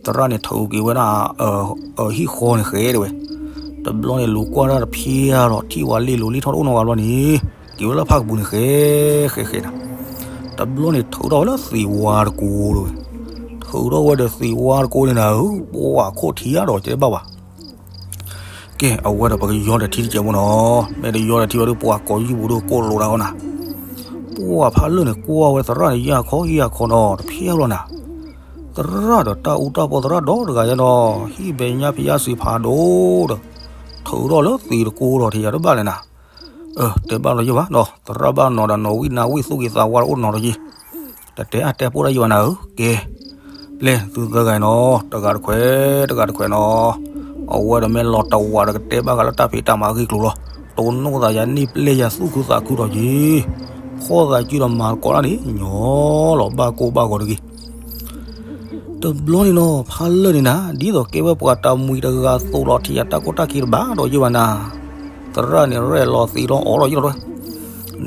သရၣ်န့ၣ်ထုးက့ၤဝဲဒၣ် အဟံၣ်ဃီန့ၣ်ဃဲတဲဝဲ, တဘျီန့ၣ်လူၤကွၢ်တၢ်တဖျါဒီး ထံၣ်ဝဲလ့ၣ်လိၤလ့ၣ်ထီၣ်တအိၣ်နီတဂၤဘျီန့ၣ်, က့ၤဝဲလၢဖးကပူၤန့ၣ်ဃဲ, ဃဲဃဲနၤ, တဘျီန့ၣ်ထုးထီၣ်ဝဲလၢသံးဝါတကိးတဲဝဲ, ထုးထီၣ်ဝဲဒီးသံးဝါတကိးန့ၣ်နၤဧၢ, ပှၤခိၣ်ထံးအါဒီးတဲဘၣ်ဘၣ် ကဲ အဝဲဒီးပကယီဒီးထံတစဲးဖိနီၤ, မ့ၢ်တယီဒီးထံဝဲဒုး ပှၤကိးယုၢ်ပူၤဒုးကိးလိာ်ဒၣ်အီၤနၤ, ပှၤဖးလၢာ်န့ၣ် ကွၢ်ဝဲသရၣ်န့ၣ် ယၢ်ခီယၢ်ခီနီၤ တဖျါလီၤနၤ, သရၣ်ဒီးတၢ်အူတၢ်ပီသရၣ်ဒီတဂၤယဲဒီး ဟံၣ်ဘဲညါဖံးယါစံးဖးဒိၣ်ဒီး ထုးထီၣ်လၢသံးတကိဒီး ထံၣ်ယၤတဘၣ်လဲၣ်နၤ. အၢ တဲဘၣ်လီၤယဲၢ်ဘၣ်ဒီး သရၣ်ဘၣ်နီၤဒီးနီၤဝံၣ်နါဝံၣ်သူၣ်က့ၤသးဝါအိၣ်နီၤဒီးယဲၢ် တတဲအတဲပိၢ်ဒၣ်ယဲၢ်ဘၣ်နၤဧၢ. ကဲ ပျဲၢ်သုသၢဂၤနီၤ တဂၤတခွဲး တဂၤတခွဲးနီၤ. အဝဲဒီးမ့ၢ်လီၤတဝးဒီးကတဲဘၣ်ဃးလၢတၢ်ဖံးတၢ်မၤအဂ့ၢ်အကျိၤလီၤ. တိၢ်နီၣ်သးယၤန့ၢ်ပျဲၢ်ယၤသူၣ်ခုသးခုဒီးယဲၢ် ဖီၣ်သးစုဒီးမၤသကိးတၢ်န့ၣ် ညီလီၤဘၣ်ကိၢ်ဘၣ်ဂီၤတဂ့ၤ. တဘျီန့ၣ်နီၤ ဖးလၢာ်န့ၣ်နၤ ဒ်သိးကဲဝဲပှၤတမှံၤတဂၤသိးလီၤထံၣ်ယၤတၢ်ကီတၢ်ခဲတဘၣ်ဒီးယဲၢ်ဘၣ်နၤ. သရၣ်န့ၣ်ရဲၣ်လီၤသံးလီၤအီၣ်လီၤယဲၢ်လီၤ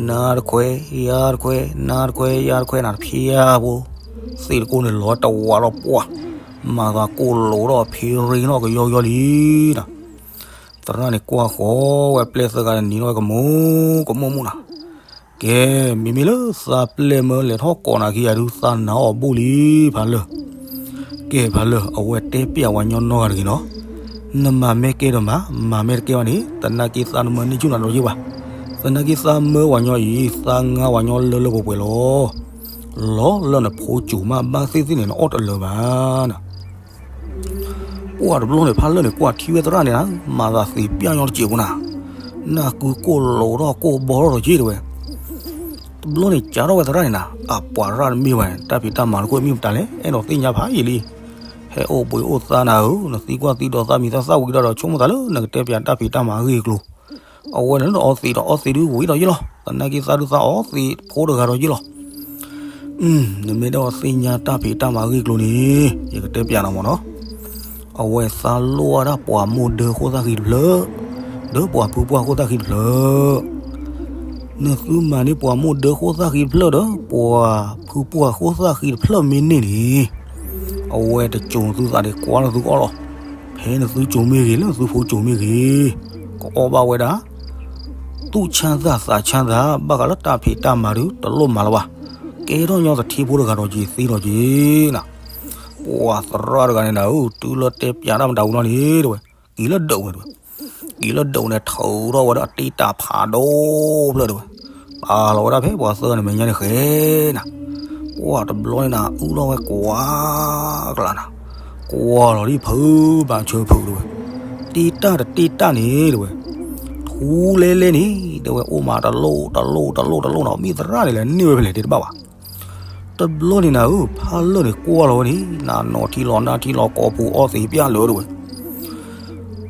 နၤတခွဲး ယၤတခွဲး နၤတခွဲး ယၤတခွဲး နၤတဖျါဖိ သံးတကိန့ၣ်လီၤတဝးလီၤပှၢ် မၤသးကိၢ်လိာ်ဒီးဖံရ့နီၣ်ကယီကယီလံနၤ. သရၣ်န့ၣ်ကွၢ်ဃီၤဝဲပျဲၢ်သၢဂၤန့ၣ် နံၤထီၣ်ဝဲကမူကမူမူနီၤ. ကဲ မ့မ့ၢ်လၢသးပျဲၢ်မၢလဲၤထီၣ်ကိးနၤခံဂၤဒုး သးနာ်အီၤဘူးလံ ဖးလၢာ်. ကဲဖးလၢာ် အဝဲတဲပျးဝဲညီနီၢ်ဂၤတဂ့ၤနီၤ. နမၤမ့ၢ်ကဲဒီးမၤ မၤမ့ၢ်တကဲဘၣ်န့ၣ် သနာ်က့သးနမၢန့ၢ်ဆူၣ်နၤဒီးယဲၢ်ဘၣ်. သနာ်က့သးမၢဝဲညီအံၤ သးငါဝဲညီလၢလၢပှဲၤပှဲၤလီၤ. လီၤလၢနဖိစူၤမးဘၣ်သ့ၣ်သ့ၣ်န့ၣ် နအီၣ်တလၢာ်ဘၣ်နၤ. ပှၢ်တဘျီန့ၣ် ဖးလၢာ်န့ၣ် ကွၢ်ထံဝဲသရၣ်န့ၣ်နၤ မၤသးသံးပျၢ်ညီတစဲးဖိနၤ. နၢ်ကုကိၢ်လိာ်ထီၣ်ကိၢ်ဘီထီၣ်ဒီးက့တဝဲ. တဘျီန့ၣ် ကးထီၣ်ဝဲသရၣ်န့ၣ်နၤ အပှၤရၣ်တမ့ၢ်ဝဲ တၢ်ဖံးတၢ်မၤတခိၣ်မ့ၢ်မတၤလဲၣ် အဲၣ်ဒိးသ့ၣ်ညါဖးယံာ်လံ. ဟဲအိၣ်ဘှံးအိၣ်သါနၤဧၢ, နသံကွၢ်သံဒိးသးမံၤသးသၣ်ဝံၤဒီး ဆိကမိၣ်သးလၢနကတဲပၠးတၢ်ဖံးတၢ်မၤအဂ့ၢ်အကျိၤ. အဝဲန့ၣ်လၢအီသံးဒီးအီသံးဒုးဝံၤဒီးယ့ၢ်လီၤ. သနာ်က့သးဒုးသးအီသံးဖိတဂၤဒီးယ့ၢ်လီၤ. နမ့ၢ်အဲၣ်ဒိးသ့ၣ်ညါတၢ်ဖံးတၢ်မၤအဂ့ၢ်အကျိၤန့ၣ် ယကတဲပၠးနၤမ့ၢ်နီၤ. အဝဲသးလိၣ်ဝဲဒၣ်ပှၤမိၢ်ဒၢဃိၣ်သၣ်ဃံတဖျၢၣ် ဒီးပှၤဖုပှၢ်ဃိၣ်သၣ်ဃံတဖျၢၣ်. နသုမၤန့ၢ်ပှၤမိၢ်ဒၢဃိၣ်သၣ်ဃံတဖျၢၣ်ဒီး ပှၤဖုပှၢ်ဃိၣ်သၣ်ဃံတဖျၢၣ်မ့ၢ်န့ၢ်န့ၣ် အဝဲတစိၤနသုသးန့ၣ်ကွၢ်လၢသုကအီၣ်လီၤ. ဖဲနသုစိၤမ့ၢ်ဂ့ၤ လၢသုဖိစိၤမ့ၢ်ဂ့ၤ ကအီၣ်ဘၣ်ဝဲဒၣ် သူၣ်ဆါသၣ်သးဆါသၣ် ဘၣ်ဃးလၢတၢ်ဖံးတၢ်မၤဒုး တလိၣ်မၤလၢၤဘၣ်. ကဲထီၣ်ညီသထံဖိတဂၤဒီးက့ၤသ့ဒီးက့ၤနၤ. ပှၤသရၣ်တဂၤန့ၣ်နၤဧၢ တုၤလၢတဲပၠးတၢ်မတၤဝံၤလီၤန့ၣ်တဝဲ က့ၤလၢဒၢးဝဲတဝဲ, က့ၤလၢဒၢးဝဲန့ၣ် ထုးထီၣ်ဝဲဒၣ်တ့တၢ်ဖးဒိၣ်ဖျၢၣ်တဝဲ, ပာ်လီၤဝဲဒၣ်ဖဲပှၤသၢဂၤန့ၣ်မဲာ်ညါန့ၣ်ဃဲနၤ. ပှၢ်တဘျီန့ၣ်နၤ အုၣ်ထီၣ်ဝဲကွၢ်ကလးနၤ, ကွၢ်လီၤဒ်ဖုဘၣ်ဆၢဖုတဝဲ, တ့တၢ်တတ့တၢ်န့ၣ်တဝဲ, ထူလဲလဲန့ၣ် တဝဲအိၣ်မးတလိၣ် တလိၣ် တလိၣ် တလိၣ်နၤ, မ့ၢ်သရၣ်န့ၣ်လဲၣ်န့ၢ်ဝဲဖဲလဲၣ်တဲတဘၣ်ဘၣ်. တဘျီန့ၣ်နၤဧၢ ဖးလၢာ်န့ၣ်ကွၢ်လီၤဝဲန့ၣ် နနီၤထံလီၤနါထံလီၤကိာ်ပူၤအီသံးပျၢ်လၢာ်တဝဲ,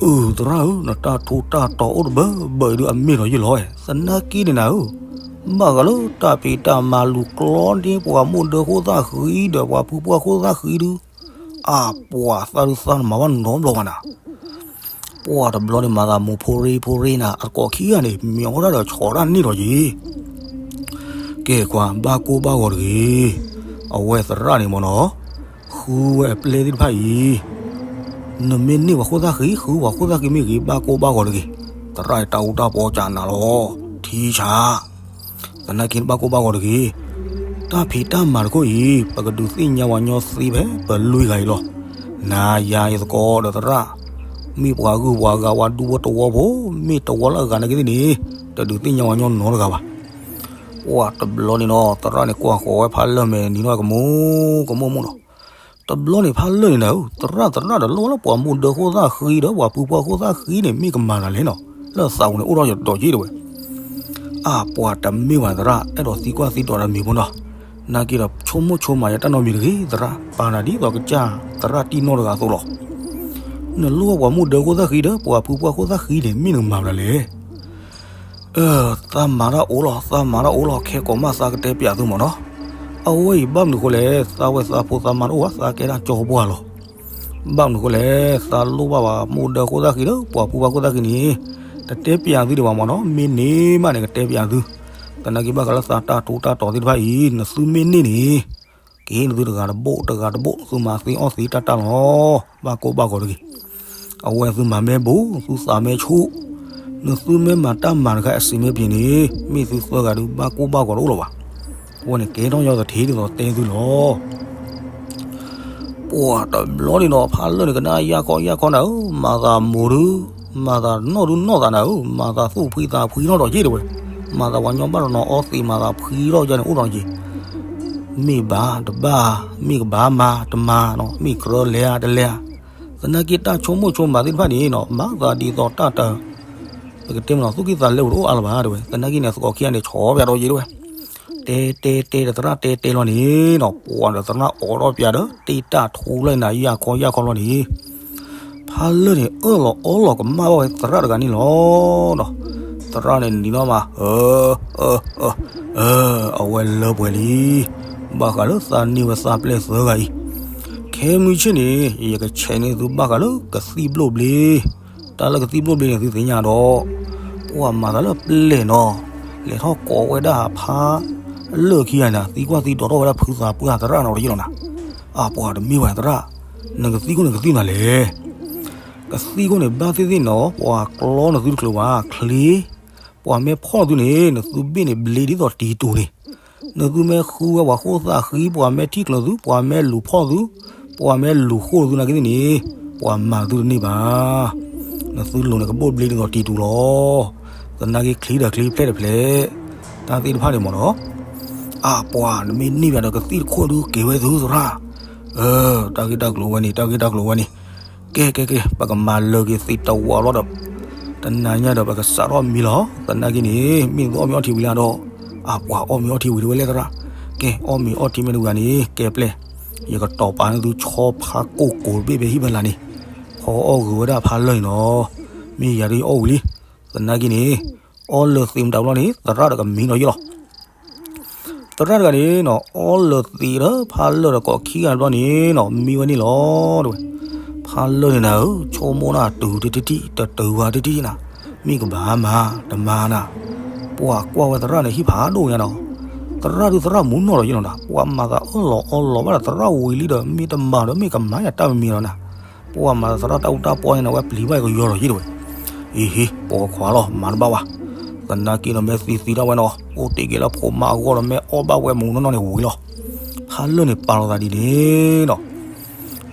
အၢသရၣ်ဧၢ နတၢ်ထူးတၢ်တီၤအိၣ်တဘၢဘၢအံၤဒုးအမ့ၢ်ဒီးယ့ၢ်လီၤ, သနာ်က့န့ၣ်နၤဧၢ, ဘၣ်ဃးလၢတၢ်ဖံးတၢ်မၤလူၤကျီန့ၢ်ပှၤမိၢ်ဒၢဃိၣ်သၣ်ဃံဒီး ပှၤဖုပှၢ်ဃိၣ်သၣ်ဃံဒုး, အပှၤသးဒုးသးနမၤဘၣ်နီတဘျီဘၣ်နၤ. ပှၢ်တဘျီန့ၣ် မၤသးမိၢ်ဖိရ့ဖိရ့နၤ အကိးခံဂၤန့ၣ် မ့ၢ်အီၣ်ဒၣ်ဒီးဆီဒၣ်န့ၢ်ဒီးယ့ၢ် ကဲကွၢ် ဘၣ်ကိၢ်ဘၣ်ဂီၤတဂ့ၤ. အဝဲသရၣ်န့ၣ်မ့ၢ်နီၤ, ဃုဝဲအပျဲၢ်သ့ၣ်တဖၣ်အံၤ, နမ့ၢ်န့ၢ်ပှၤခိၣ်သၣ်ဃံ ဃုပှၤခိၣ်သၣ်ဃံမ့ၢ်ဂ့ၤ ဘၣ်ကိၢ်ဘၣ်ဂီၤတဂ့ၤ. သရၣ်အံၤတၢ်အူတၢ်ပီစးနၤလီၤ, ထံဆး, သနာ်က့ဘၣ်ကိၢ်ဘၣ်ဂီၤတဂ့ၤ. တၢ်ဖံးတၢ်မၤတခိၣ်အံၤ ပကဒုးသ့ၣ်ညါဝဲညီသ့ဖဲပလွံၢ်ဂၤအံၤလီၤ. နၤယၤယသကိးဒီးသရၣ်, မ့ၢ်ပှၤဂုၢ်ပှၤဂၤဝဲဒူဖိတဝီဖိ, မ့ၢ်တဝီလၢအဂၤနာ်က့သ့ၣ်န့ၣ်, တဒုးသ့ၣ်ညါဝဲညီနီတဂၤဘၣ်. ပှၢ်တဘျီန့ၣ်နီၤ သရၣ်န့ၣ်ကွၢ်ဃီၤဝဲဖးလၢာ်မဲာ်နံၤနီၤကမူကမူမူနီၤ. တဘျီန့ၣ်ဖးလၢာ်န့ၣ်နၤဧၢ, သရၣ်သရၣ်ဒီးလိၣ်ဝဲလၢပှၤမိၢ်ဒၢဃိၣ်သၣ်ဃံဒီး ပှၤဖုပှၢ်ဃိၣ်သၣ်ဃံန့ၣ် မ့ၢ်ကမၤတၢ်လဲၣ်နီၤ, လၢသးပူၤန့ၣ်အိၣ်ထီၣ်ဒီးယ့ၢ်တဝဲ. အပှၤတမ့ၢ်ဘၣ်သရၣ် အဲၣ်ဒိးသံကွၢ်သံဒိးတၢ်မံၤဖိနီၤ. နာ်က့ဒီးဆိကမိၣ်ဆိကမးယတၢ်နီတမံၤတဂ့ၤသရၣ်, ပာ်နၤဒ်သိးကစၢ်သရၣ်တံၢ်နီၢ်တဂၤအသိးလီၤ. နလိၣ်ဝဲပှၤမိၢ်ဒၢဃိၣ်သၣ်ဃံဒီး ပှၤဖုပှၢ်ဃိၣ်သၣ်ဃံန့ၣ် မ့ၢ်နကမၤဘၣ်လဲၣ်. အၢ သးမၤတၢ်အိၣ်လီၤ သးမၤတၢ်အိၣ်လီၤ ခဲကိာ်မးသးကတဲပျးသုမ့ၢ်နီၤ. အဝဲအံၤဘၣ်မနုၤဃိလဲၣ် သးဝဲသးဖိသးမါတအိၣ်ဘၣ် သးကဲဒၣ်ကၠီပှၢ်လီၤ. ဘၣ်မနုၤဃိလဲၣ် သးလိၣ်ဘၣ်ပှၤမိၢ်ဒၢဃိၣ်သၣ်ဃံဒီး ပှၤဖုပှၢ်ဃိၣ်သၣ်ဃံန့ၣ် တတဲပျးသုဒံးဘၣ်မ့ၢ်နီၤ မ့ၢ်န့ၢ်မးန့ၣ် ကတဲပျးသု. သနာ်က့ဘၣ်ဃးလၢသးတၢ်ထူးတၢ်တီၤသ့ၣ်တဖၣ်အံၤ နသုမ့ၢ်န့ၢ်န့ၣ် ကဟ့ၣ်နသုတဂၤတဘိၣ်တဂၤတဘိၣ် သုမၤသ့အီၣ်သ့တၢ်တၢ်လီၤ. ဘၣ်ကိၢ်ဘၣ်ဂီၤတဂ့ၤ. အဝဲသုမၤမ့ၢ်ဘူး သုသးမ့ၢ်ဆူၣ် နသုမ့ၢ်မၤတၢ်မၤတခါအစံးမ့ၢ်ပှဲၤန့ၣ် မ့ၢ်သုသၢဂၤဒုးဘၣ်ကိၢ်ဘၣ်ဂီၤတအိၣ်လၢၤဘၣ်. အဝဲန့ၣ်ကဲထီၣ်ညီသထ့ဒ်သိးတဲသုလီၤ. ပှၢ်တဘျီန့ၣ်ဒီး ဖးလၢာ်န့ၣ်ကနၣ်ယၢ်ခီယၢ်ခီနၤဧၢ, မၤသးမိၢ်ဒုး မၤသးနီၢ်ဒုးနီၢ်သးနၤဧၢ, မၤသးသူၣ်ဖှံသးဖှံထီၣ်ဒီးက့ၤတဝဲ, မၤသးပှၤညီဘၣ်တနီၤအီသံး မၤသးဖှံထီၣ်ယါန့ၣ်အိၣ်ဒီးက့ၤ မ့ၢ်ဘၣ်တဘၣ်, မ့ၢ်ကဘၣ်မၤတမၤနီၤ, မ့ၢ်ကြၢးလဲၤဧါတလဲၤဧါ, သနာ်က့တၢ်ဆိကမိၣ်ဆိကမးသ့ၣ်တဖၣ်န့ၣ်နီၤ မၤသးဒ်သိးတၢ်တ, ပကတဲမ့ၢ်နီၤ သူၣ်ကံၢ်သးလဲအိၣ်တအိၣ်အါလၢၤဘၣ်တဲဝဲ, သနာ်က့န့ၣ် သကိးခံဂၤန့ၣ် ဆီၣ်ဖျါဒီးယံၤတဲဝဲ, တဲတဲတဲဒီးသရၣ်တဲတဲလီၤန့ၣ်နီၤ ပှၤဒီးသရၣ်အိးထီၣ်ပၠးဒီး တ့ၢ်တၢ်ထူလီၤနၤ ယၢ်ခီယၢ်ခီလီၤန့ၣ် ဖါလၢၢ်န့ၣ် အၢၣ်လီၤအီလီၤကမၣ်ဘၣ်ဝဲသရၣ်တဂၤန့ၣ်လီၤ. သရၣ်န့ၣ်နံၤနီၣ်မး, အၢ, အၢ, အၢ, အၢ, အဝဲလၢပှဲၤလံ. ဘၣ်ဃးလၢသးန့ၢ်ဝဲသးပျဲၢ်သၢဂၤအံၤ, ခဲမုၢ်ဆ့ၣ်န့ၣ် ယကဆဲးန့ၢ်သုဘၣ်ဃးလၢကသံၣ်ဘျိၣ်ဘျ့, တၢ်လၢကသံၣ်ဘျိၣ်ဘျ့န့ၣ် သုသ့ၣ်ညါဒီး ပှၤမၤသးလၢပျဲၢ်နီၤ, လဲၤထီၣ်ကိးဝဲဒၣ်ဖါလၢၢ်ခံဂၤန့ၣ် သံကွၢ်သံဒိးထီၣ်ဝဲဒၣ်ဖုသးပှၢ်သရၣ်နီၤတယ့ၢ်လီၤနၤ. အပှၤတမ့ၢ်ဝဲသရၣ်, နကသံၣ်ခိၣ်န့ၣ်ကသံၣ်နၤလဲၣ်. ကသံၣ်ခိၣ်န့ၣ် ဘၣ်သ့ၣ်သ့ၣ်နီၤ ပှၤကျီနသုတချုးဘၣ်, ချ့, ပှၤမ့ၢ်ဖီၣ်သုန့ၣ် နသုဘ့ၣ်န့ၣ်ဘျ့ဒ်သိးတံတူန့ၣ်, နသုမ့ၢ်ဃုဝဲပှၤဃိၣ်သၣ်ဃံ, ပှၤမ့ၢ်ထံၣ်ကျၢၤသု, ပှၤမ့ၢ်လူၤဖီၣ်သု, ပှၤမ့ၢ်လူၤဃိၣ်သုနာ်က့သ့ၣ်န့ၣ်, ပှၤမၤသုတန့ၢ်ဘၣ်. နသုလိၤန့ၣ်ကဘိၣ်ဘျ့ဒ်သိးတံတူလီၤ. သနာ်က့ချ့ဒီးချ့ ဖျဲၣ်ဒီးဖျဲၣ်, တၢ်သ့ၣ်တဖၣ်န့ၣ်မ့ၢ်နီၤ. အပှၤ နမ့ၢ်န့ၢ်ဘၣ်ဒီးကသံၣ်တခိၣ်ဒုးက့ၤဝဲသုသရၣ်. တၢ်ဂ့ၢ်တၢ်ကျိၤဝဲန့ၣ် တၢ်ဂ့ၢ်တၢ်ကျိၤဝဲန့ၣ် ကဲကဲကဲ ပကမၤလၢာ်က့ၤသ့တဝးလီၤဒီး တနၤညါဒီးပကစးထီၣ်မံလီၤ. သနာ်က့န့ၣ် မ့ၢ်သုအီၣ်မ့ၤအီထံဝံၤလၢဒီး အပှၤအီၣ်မ့ၤအီထံဝံၤတဝဲလဲၣ်သရၣ်. ကဲအီၣ်မ့ၤအီထံမ့ၢ်တဝံၤန့ၣ် ကဲပျဲၢ်, ယကတီၤပာ်န့ၢ်သုဆီဖါကိၢ်ကိးတဘ့ၣ်ဖဲဟံၣ်ဖဲလာ်န့ၣ်, ဖီအီၣ်ဂ့ၤဝဲဒၣ်ဖါလၢၢ်န့ၣ်နီၤ. မ့ၢ်ယၤဒ်အီၣ်ဝံၤလံ. သနာ်က့န့ၣ် အီၣ်လၢာ်သ့မတၤဘျီန့ၣ် သရၣ်ဒီးကမံဒီးယ့ၢ်လီၤ. သရၣ်တဂၤန့ၣ်နီၤ အီၣ်လၢာ်သ့ဒီးဖါလၢၢ်ဒီးကိးခံဂၤတဘျီန့ၣ်နီၤ မံဝဲန့ၣ်လီၤတဝဲ. ဖါလၢၢ်န့ၣ်နၤဧၢ, ဆိကမိၣ်နၤတုၤတထံၣ်တတုၤဝဲတထံၣ်နၤ, မ့ၢ်ကဘၣ်မၤတမၤနၤ. ပှၤကွၢ်ဝဲသရၣ်န့ၣ်ဟံၣ်ဖးဒိၣ်ညါနီၤ. သရၣ်ဒုးသရၣ်မူနီၢ်လီၤယ့ၢ်လီၤနၤ. ပှၤမၤသးအၢၣ်လီၤအီလီၤဘၣ်ဒီးသရၣ်ဝံၤလံဒီး မ့ၢ်တမၤဒီးမ့ၢ်ကမၤယၤတၢ်မံၤမံၤလီၤနၤ. ပှၤမၤသးသရၣ်တၢ်အူတၢ်ပီန့ၣ်နၤ ဝဲပျံၤဘၣ်ကယီလီၤယ့ၢ်တဝဲ. အ့ဟ့ ပိာ်ခွါလီၤ မၤတဘၣ်ဘၣ်. သနာ်က့ဒီးမ့ၢ်သံသံတၢ်ဝဲနီၤ အိၣ်တ့ၢ်က့ၤလၢဖိမါအဂီၢ်ဒီးမ့ၢ်အီၣ်ဘၣ်ဝဲမူနီၢ်နီၢ်န့ၣ်ဝံၤလီၤ. ဖါလၢၢ်န့ၣ်ပာ်လီၤသးဒ်န့ၣ်နီၤ.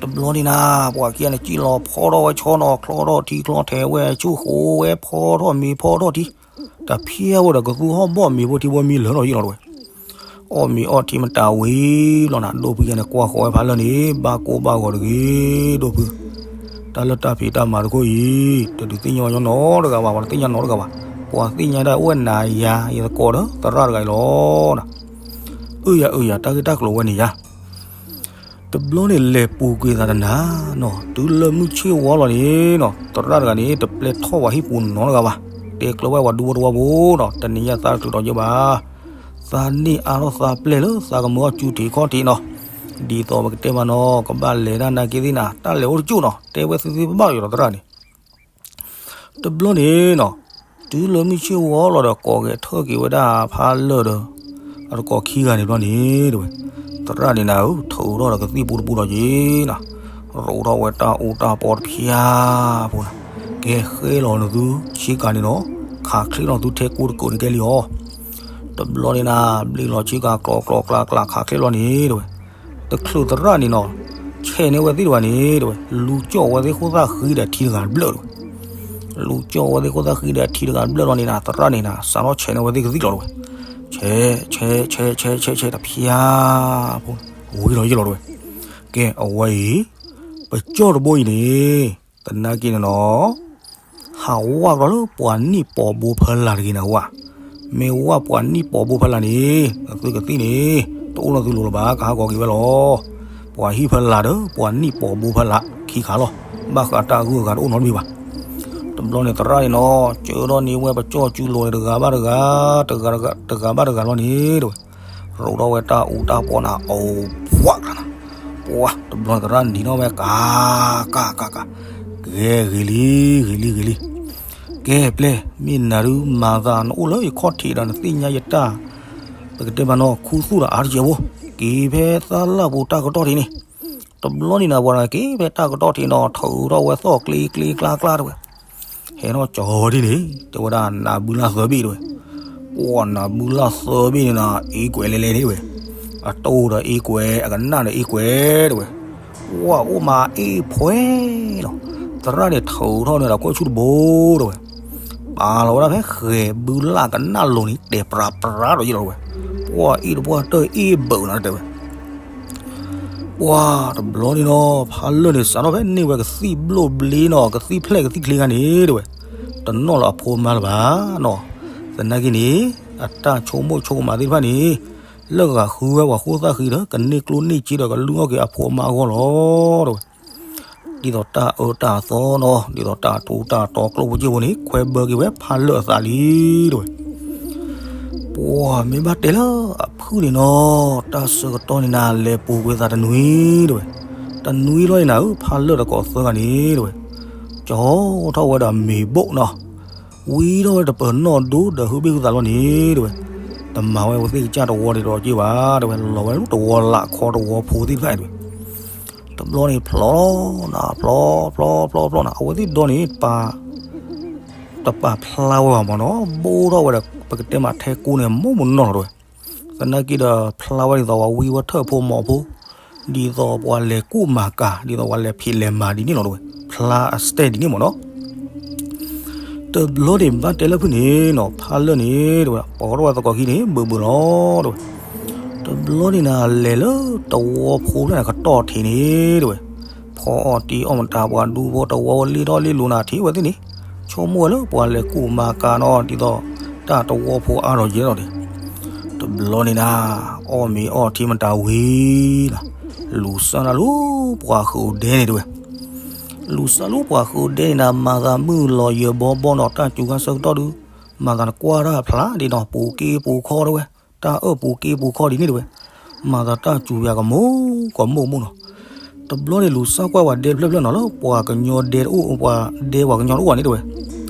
တဘျီန့ၣ်နၤ ပှၤခံဂၤန့ၣ် စံၣ်လီၤဖီထီၣ်ဝဲဆီနီၤ ချီထီၣ်ထံချီထီၣ်ဝဲ ဆူၣ်ဃိဝဲဖီထီၣ်မ့ၤဖီထီၣ်ထံ တဖျဲဝဲဒီးကသူဟီၣ်ဘီၣ်မ့ၤဖိထံဖိမံလၢာ်လီၤယ့ၢ်လီၤတဝဲ. အီၣ်မ့ၤအီထံမတၤဝံၤလီၤနၤ ဒိၣ်ဖုယဲန့ၣ် ကွၢ်ဃီၤဝဲဖါလၢၢ်န့ၣ် ဘၣ်ကိၢ်ဘၣ်ဂီၤတဂ့ၤ ဒိၣ်ဖု. တၢ်လၢတၢ်ဖံးတၢ်မၤတခိၣ်အံၤ တဒုးသ့ၣ်ညါညီနီတဂၤဘၣ် ပှၤတသ့ၣ်ညါနီတဂၤဘၣ်. ပှၤသ့ၣ်ညါဒၣ်အိၣ်ဝဲနၤယၤ ယသကိးဒီးသရၣ်တဂၤအံၤလီၤနၤ. အၢယၤအၢယၤ တၢ်ဂ့ၢ်တၢ်ကျိၤဝဲန့ၣ်ယၤ တဘျီန့ၣ်လဲၤပူၤကွံာ်သးတနၤနီၤ တုၤလၢမုၢ်ဆ့ၣ်ဝီလီၤန့ၣ်နီၤ သရၣ်တဂၤန့ၣ် တပျဲထီၣ်ပှၤဟံၣ်ပူၤနီတဂၤဘၣ်. တဲကျၢၤဝဲပှၤဒူဖိတဝီဖိနီၤ တနံၤညါသးတချုးဒီးယဲဘၣ်. သးန့ၢ်အါထီၣ်သးပျဲၢ်လၢသးကမၢအီၣ်စူထံးခီၣ်ထံးနီၤ. ဒ်သိးပကတဲမးနီၤ ကဘၣ်လဲၤဒၣ်နာ်က့သ့ၣ်နၤ တၢ်လဲၤအိၣ်တကၠိၣ်နီၤ တဲဝဲသ့သ့ဘၣ်ဘၣ်ယီၤဒီးသရၣ်န့ၣ် တဘျီန့ၣ်နီၤ တုၤလၢမုၢ်ဆ့ၣ်ဝီလီၤဒီးကိးဂဲၤထၢၣ်က့ၤဝဲဒၣ်ဖါလၢၢ်ဒီး အတကိးခံဂၤန့ၣ်ဘျီန့ၣ်တဝဲ. သရၣ်န့ၣ်နၤဧၢ ထုးထီၣ်ဒီးကသံၣ်ပူတပူဒီးက့ၤနၤ ရိးထီၣ်ဝဲတၢ်အူတၢ်ပီတဖၠါဖိနၤ. ကဲဃဲလီၤနသုဆ့ကၤန့ၣ်နီၤ ခးချ့လီၤနသုထဲကိတကိးန့ၣ်ကဲလံအီၤ. တဘျီန့ၣ်နၤ ဘျ့လီၤဆ့ကၤကျီကျီကျါကျါခးချ့လီၤန့ၣ်တဝဲ. တချုးသရၣ်န့ၣ်နီၤ ဆဲးန့ၢ်ဝဲသ့ၣ်တဝဲန့ၣ်တဝဲ လူၤကၠီၣ်ဝဲသ့ၣ်ခိၣ်သၣ်ဃံဒီးထံတဂၤတဘျၢၣ်တဝဲ. လူၤကၠီၣ်ဝဲသ့ၣ်ခိၣ်သၣ်ဃံဒီးထံတဂၤတဘျၢၣ်လီၤန့ၣ်နၤ သရၣ်နီၤဆဲးန့ၢ်ဝဲသ့ၣ်ကသံၣ်လီၤတဝဲ. ဆဲး ဆဲး ဆဲး ဆဲး ဆဲး ဆဲး တဖၠါဖိ ဝံၤလီၤယ့ၢ်လီၤတဝဲ. ကဲအဝဲအံၤ ပကၠီၣ်တဘိအံၤန့ၣ် သနာ်က့န့ၣ်နီၤ ဟးဝၣ်ကဒီးလၢပှၤနံၣ်ပိာ်ဘိဖီလာ်တဂ့ၤနၤဝဲ. မ့ၢ်ဝၣ်ပှၤနံၣ်ပိာ်ဘိဖီလာ်န့ၣ် နသုကသံၣ်န့ၣ် တအိၣ်လၢသုလိၤလၢၤဘၣ် ကဟးဂီၤက့ၤဝဲလီၤ. ပှၤဟံၣ်ဖီလာ်ဒီး ပှၤနံၣ်ပိာ်ဘိဖီလာ်ခံခါလီၤ. ဘၣ်ဃးတၢ်အဂုၤအဂၤတအိၣ်နီတမံၤဘၣ်. တဘျီန့ၣ်သရၣ်န့ၣ်နီၤ ကၢထီၣ်န့ၢ်ဝဲပကၠီၣ်စုလိၤန့ၣ် တဂၤဘၣ်တဂၤ တဂၤဘၣ်တဂၤလီၤန့ၣ်တဝဲ. ရိးထီၣ်ဝဲတၢ်အူတၢ်ပီနၤ အိၣ်ပှၢ်ကျါနၤ. ပှၤ တဘျီန့ၣ်သရၣ်နံၤထီၣ်ဝဲ ကး ကး ကး ကး ဂဲၤဂ့ၤလံ ဂ့ၤလံ ဂ့ၤလံ. ကဲပျဲၢ် မ့ၢ်နၤဒုးမၤသး နအိၣ်လၢယခီၣ်ထံးဒီးနသ့ၣ်ညါယတၢ် ပကတဲမးနီၤ ခူသူၣ်ဒီးအါတကဲးဖိ က့ၤဖဲသးလၢ်ပူၤတၢ်ကတီၢ်ထံးန့ၣ်. တဘျီန့ၣ်နၤ ပှၤက့ၤဖဲတၢ်ကတီၢ်ထံးနီၤ ထုးထီၣ်ဝဲသီၣ်ကျ့ကျ့ကျါကျါတဝဲ. ဟဲထီၣ်ကၠီၤဒ်န့ၣ် တဲဝဲဒၣ် နးဘုလၢ်သၢဘ့ၣ်တဝဲ. ပှၤနးဘုလၢ်သၢဘ့ၣ်န့ၣ်နၤ အ့ကွဲးလဲၤလဲၤန့ၣ်တဝဲ. အတိၢ်ဒီးအ့ကွဲး အကနၣ်ဒီးအ့ကွဲးတဝဲ. ပှၤအိၣ်မးအ့ၣ်ဖှဲလီၤ. သရၣ်န့ၣ်ထုးထီၣ်န့ၣ်ဒီးကွဲၢ်ဆူၣ်တဘိတဝဲ. ပာ်လီၤဝဲဒၣ်ဖဲဃဲၤဘုလၢ်ကနၣ်လိၤန့ၣ် တဲာ်ပြးပြးဒီးယ့ၢ်လီၤတဝဲ. ပှၢ်အ့ၣ်တပှၢ်တၢၢ်အ့ၣ်ဘၢးနၤတဲဝဲ. ပှၢ်တဘျီန့ၣ်နီၤ ဖးလၢာ်န့ၣ် စးထီၣ်ဖဲန့ၢ်ဝဲကသံၣ်ဘျိၣ်ဘျ့နီၤ ကသံၣ်ဖျဲၣ်ကသံၣ်ချ့ဂၤန့ၣ်တဲဝဲ, တနီၣ်လၢအဖိအမါလၢၤဘၣ်နီၤ. သနာ်က့န့ၣ် အတၢ်ဆိကမိၣ်ဆိကမးသ့ၣ်တဖၣ်န့ၣ် လၢဂၤဃုဝဲပှၤဃိသၣ်ဃံဒီး ကန့ၢ်ကျိၣ်န့ၢ်စ့ဒီး ကလုၢ်အီၣ်က့ၤအဖိအမါအဂီၢ်လီၤတဲဝဲ. ဒ်သိးတၢ်အၢတၢ်သီနီၤ ဒ်သိးတၢ်ထူးတၢ်တီၤကျိၣ်ဖိစ့ဖိန့ၣ် ခွဲဘၢက့ၤဝဲဖးလၢာ်အသးလံတဲဝဲ. ပှၢ်မ့ၢ်ဘၣ်တဲလၢအဖုၣ်န့ၣ်နီၤ တၢ်ဆၢကတီၢ်န့ၣ်နၤ လဲၤပူၤကွံာ်သးတနွံတဲဝဲ. တနွံလီၤန့ၣ်နၤဧၢ ဖးလၢာ်တကိးသၢဂၤန့ၣ်တဲဝဲ, ကၠီထီၣ်ဝဲဒီးမ့ၤဘိၣ်နီၤ, ဝံထီၣ်ဝဲတပၢၤနီၣ်ဒိဒီးဟုဘ့ၣ်ဟုသးလီၤန့ၣ်တဲဝဲ, တမၤဝဲအဝဲသ့ၣ်ကစၢ်တဝီဒံးဒီးက့ၢ်ဘၣ်တဲဝဲ လီၤဝဲလၢတဝီလးခီတဝီဖိသ့ၣ်တဖၣ်တဲဝဲ. တဘျီန့ၣ်ဖျီနၤ ဖျီဖျီဖျီဖျီနၤ အဝဲသ့ၣ်ဒီန့ၣ် တပာ်ဖျါဝဲဘၣ်မ့ၢ်နီၤ ဘိၣ်ထီၣ်ဝဲဒီး ပကတဲမးထဲကိးန့ၣ် မိၢ်မနီၢ်လီၤတဲဝဲ. သနာ်က့ဒီးဖျါဝဲဒ်သိးပှၤဝံဝဲထၢၣ်ဖိမီၤဖိ, ဒ်သိးပှၤလဲၤကူၣ်မၤကၤ ဒ်သိးပှၤလဲၤဖံးလဲၤမၤဒ်န့ၣ်လီၤတဲဝဲ, ဖျါအစတဲဒ်န့ၣ်မ့ၢ်နီၤ. တဘျီန့ၣ်ဘၣ်တဲလၢဖုၣ်န့ၣ်နီၤ ဖးလၢာ်န့ၣ်တဲဝဲ ပှၤထီၣ်ဝဲသကိးခံန့ၣ် ဘုးဘုးလီၤတဲဝဲ. တဘျီန့ၣ်နၤ လဲၤလၢတဝီဖိဖျၢၣ်န့ၣ်ကတီၢ်ထံးန့ၣ်တဲဝဲ, ဖီအီၣ်တံၢ်အီၣ်မတၤပှၤဒူဖိတဝီဝဲလ့ထီၣ်လ့လိၤနၤထံးဝဲသ့ၣ်န့ၣ်, ဆိကမိၣ်ဝဲလၢပှၤလဲၤကူၣ်မၤကၤနီၤ ဒ်သိးတၢ်တဝီဖိအါထီၣ်ယဲၢ်လီၤန့ၣ်. တဘျီန့ၣ်နၤ အီၣ်မ့ၤအီၣ်ထံမတၤဝံၤနၤ, လူၤစၢ်နၤလၢပှၤဃုာ်အိၣ်ဒဲန့ၣ်တဲဝဲ. လူၤစၢ်လၢပှၤဃုာ်အိၣ်ဒဲန့ၣ်နၤ မၤသးမုၢ်လီၤယၢၤဘီဘီနီၤ တၢ်စူၤခါဆၢကတီၢ်ဒုး, မၤသးနကွၢ်တၢ်ဖျါဒ်နီၤ ပူၤက့ပူၤခီတဲဝဲ, တၢ်အၢၣ်ပူၤက့ပူၤခီဒ်န့ၣ်တဲဝဲ, မၤသးတၢ်စူၤယၤကမိၢ်ကမိၢ်မိၢ်နီၤ. တဘျီန့ၣ်လူၤစၢ်ကွၢ်ပှၤဒဲတဖျၢၣ်ဖျၢၣ်နီၤ လၢပှၤကညီဒဲတအိၣ် ပှၤဒဲပှၤကညီတအိၣ်ဘၣ်န့ၣ်တဲဝဲ,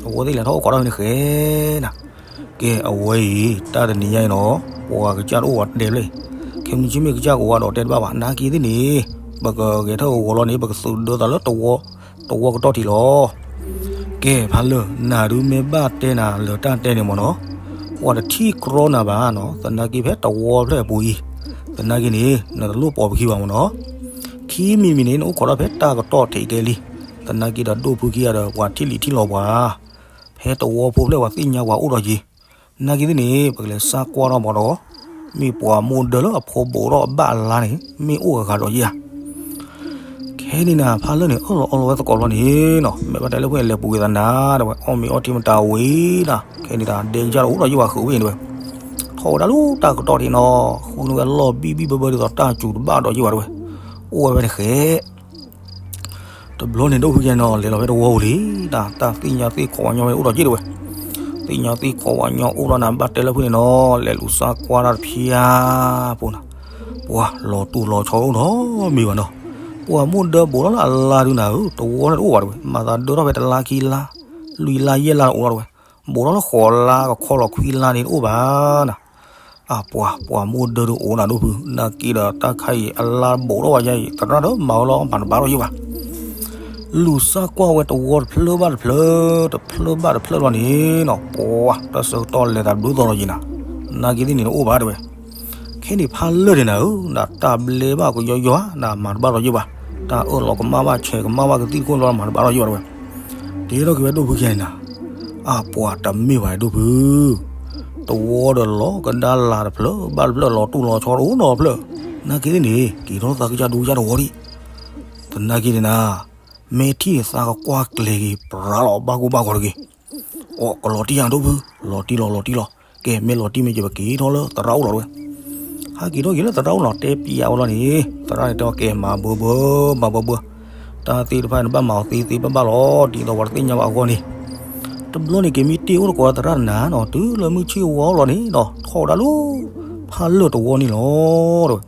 အဝဲသ့ၣ်လဲၤထီၣ်အိၣ်ခိးတၢ်ဖဲန့ၣ်ဃဲနၤ. ကဲအဝဲအံၤ တၢ်တနံၤညါအံၤနီၤ ပှၤကစၢ်တအိၣ်ဝဲဒဲဖျၢၣ်အံၤ, ခဲမုၢ်ဆ့ၣ်မ့ၢ်ကစၢ်ကဝါဒီးတဲတဘၣ်ဘၣ် နာ်က့သ့ၣ်န့ၣ်, ပကဂဲၤထၢၣ်ဂီၤလီၤန့ၣ် ပကသုးဒၢသးလၢ တဝီကတီၢ်ထံးလီၤ. ကဲဖးလၢာ် နၤဒုးမ့ၢ်ဘၣ်တဲနၤလၢတၢ်တဲန့ၣ်မ့ၢ်နီၤ, ပှၤတထံၣ်ကြီနၤဘၣ်နီၤ သနာ်က့ဖဲတဝီဖျၢၣ်အပူၤအံၤ, သနာ်က့န့ၣ် နတလိၣ်ပိာ်ပခံဘၣ်မ့ၢ်နီၤ. ခံမံၤမံၤန့ၣ် နအိၣ်ခိးထီၣ်ဖဲတၢ်ကတီၢ်ထံးကဲလံ, သနာ်က့ဒီးဒိၣ်ဖုခံဂၤဒီး ပှၤထံၣ်လံထံၣ်လီၤပှၤ ဖဲတဝီဖိဖျၢၣ်ပှၤသ့ၣ်ညါပှၤအိၣ်ဒီးယံၤ, နာ်က့သ့ၣ်န့ၣ် ပကလဲၤစၢ်ကွၢ်ထီၣ်မ့ၢ်ဒီး, မ့ၢ်ပှၤမိၢ်ဒၢလၢအဖိဘူးထီၣ်အဘၣ်အလါန့ၣ် မ့ၢ်အိၣ်အဂၤဒီးယံၤဧါ. ခဲန့ၣ်နၤ ဖးလၢာ်န့ၣ် အၢၣ်လီၤအီလီၤဝဲသကိးလီၤန့ၣ်နီၤ, မ့ၢ်ဘၣ်တဲလၢဖဲလဲၤပူၤကွံာ်သးနၤတဲဝဲ အီၣ်မ့ၤအီထံမတၤဝံၤနၤ, ခဲန့ၣ်တၢ်ဒဲကစၢ်တအိၣ်ဒီးယံၤဘၣ်ဃုာ်ဝဲန့ၣ်တဲဝဲ, ထီၣ်ဝဲဒၣ်လၢတၢ်ကတီၢ်ထံးနီၤ, ဃုန့ၢ်ဝဲလီၢ်ဘံၣ်ဘံၣ်ဘၢဘၢဒ်သိးတၢ်စူၤတဘၣ်ဒီးယံၤဘၣ်တဲဝဲ, အိၣ်ဝဲဖဲန့ၣ်ဃဲ တဘျီန့ၣ်ဒိၣ်ဖုကဲနီၤ လဲၤလီၤဖဲတဝီပူၤလံ, တၢ်သ့ၣ်ညါသ့ၣ်ခိးဝဲညီဝဲအိၣ်ဒီးယံၤတဲဝဲ, သ့ၣ်ညါသ့ၣ်ခိးဝဲညီအိၣ်ဘျီနၤ ဘၣ်တဲလၢဖုန့ၣ်နီၤ လဲၤလူၤစၢ်ကွၢ်တၢ်တဖျၢၣ်ဖိနၤ, ပှၤလီၤတူၢ်လီၤဆီအိၣ်နီတမံၤဘၣ်နီၤ, ပှၤမိၢ်ဒၢဘူးထီၣ်လၢအလါဒုးနၤဧၢ တဝီန့ၣ်တအိၣ်ဘၣ်တဲဝဲ, မၤသးဒၢထီၣ်ဖဲတလါခံလါ, လွံၢ်လါယဲၢ်လါအိၣ်လီၤတဲဝဲ, ဘူးထီၣ်လၢဃိးလါကခီလီၤခွံလါန့ၣ်တအိၣ်ဘၣ်နၤ အပှၤ ပှၤမိၢ်ဒၢဒုးအိၣ်နၤဒိၣ်ဖု, နာ်က့ဒီးတၢ်ခါအံၤအလါဘူးထီၣ်ဝဲယါအံၤ သရၣ်ဒီးမၤဝဲလီၤ မၤတဘၣ်ထီၣ်ယံၤဘၣ်. လူၤစၢ်ကွၢ်ဝဲတဝီတဖျၢၣ်ဘၣ်တဖျၢၣ်, တဖျၢၣ်ဘၣ်တဖျၢၣ်လီၤန့ၣ်နီၤ, ပှၤ တၢ်ဆၢကတီၢ်လဲၤသးဘျုးသီလီၤယံၤနၤ, နာ်က့သ့ၣ်န့ၣ်တအိၣ်ဘၣ်တဲဝဲ. ခဲန့ၣ်ဖးလၢာ်န့ၣ်နၤဧၢ, နတၢ်ဘျဲဘၣ်ကယီယီဧါ, နမၤတဘၣ်ထီၣ်ယံၤဘၣ်, တၢ်အၢၣ်လီၤကမၣ်ဘၣ်ဆဲးကမၣ်ဘၣ်ကသံၣ်တခိၣ်လီၤမၤတဘၣ်ထီၣ်ယံၤဘၣ်တဲဝဲ. တဲထီၣ်က့ၤဝဲဒိၣ်ဖုခဲန့ၣ်နၤ, အပှၤတမ့ၢ်ဘၣ်ဒိၣ်ဖု, တဝီဒီးလီၤကဒါလၤတဖျၢၣ်ဘၣ်တဖျၢၣ်လီၤတူၢ်လီၤဆီတအိၣ်နီတဖျၢၣ်, နာ်က့သ့ၣ်န့ၣ် က့ၤထီၣ်သးကစၢ်ဒူကစၢ်တဝီဒံး, သနာ်က့န့ၣ်နၤ, မ့ၢ်ထံၣ်သးကကွၢ်ကျဲၤက့ၤ ပြးလီၤဘၣ်ကိၢ်ဘၣ်ဂီၤတဂ့ၤ အိၣ်ကလီၤတံၢ်ယါဒိၣ်ဖု, လီၤတံၢ်လီၤလီၤတံၢ်လီၤ, ကဲမ့ၢ်လီၤတံၢ်မ့ၢ်က့ၤ ပက့ၤထီၣ်လၢသရၣ်အိၣ်လီၤတဲဝဲ. ဟဲက့ၤထီၣ်က့ၤလၢသရၣ်အိၣ်လီၤတဲပျးဝဲလီၤန့ၣ်, သရၣ်န့ၣ်တဲဝဲကဲမၤဘၢဘၢ, မၤဘၢဘၢ, တၢ်သ့ၣ်တဖၣ်န့ၣ်ဘၣ်မၤအီၤသ့သ့ဘၣ်ဘၣ်လီၤ, ဒ်သိးပှၤတသ့ၣ်ညါဘၣ်အဂီၢ်န့ၣ်. တဘျီန့ၣ်က့ၤမ့ၢ်တ့ၢ်အိၣ်တကိးသရၣ်တနၤနီၤ, တုၤလၢမုၢ်ဆ့ၣ်ဝါလီၤန့ၣ်နီၤ, ထီၣ်ဝဲဒၣ်လၢ ဖးလၢာ်တဝီန့ၣ်လီၤတဲဝဲ.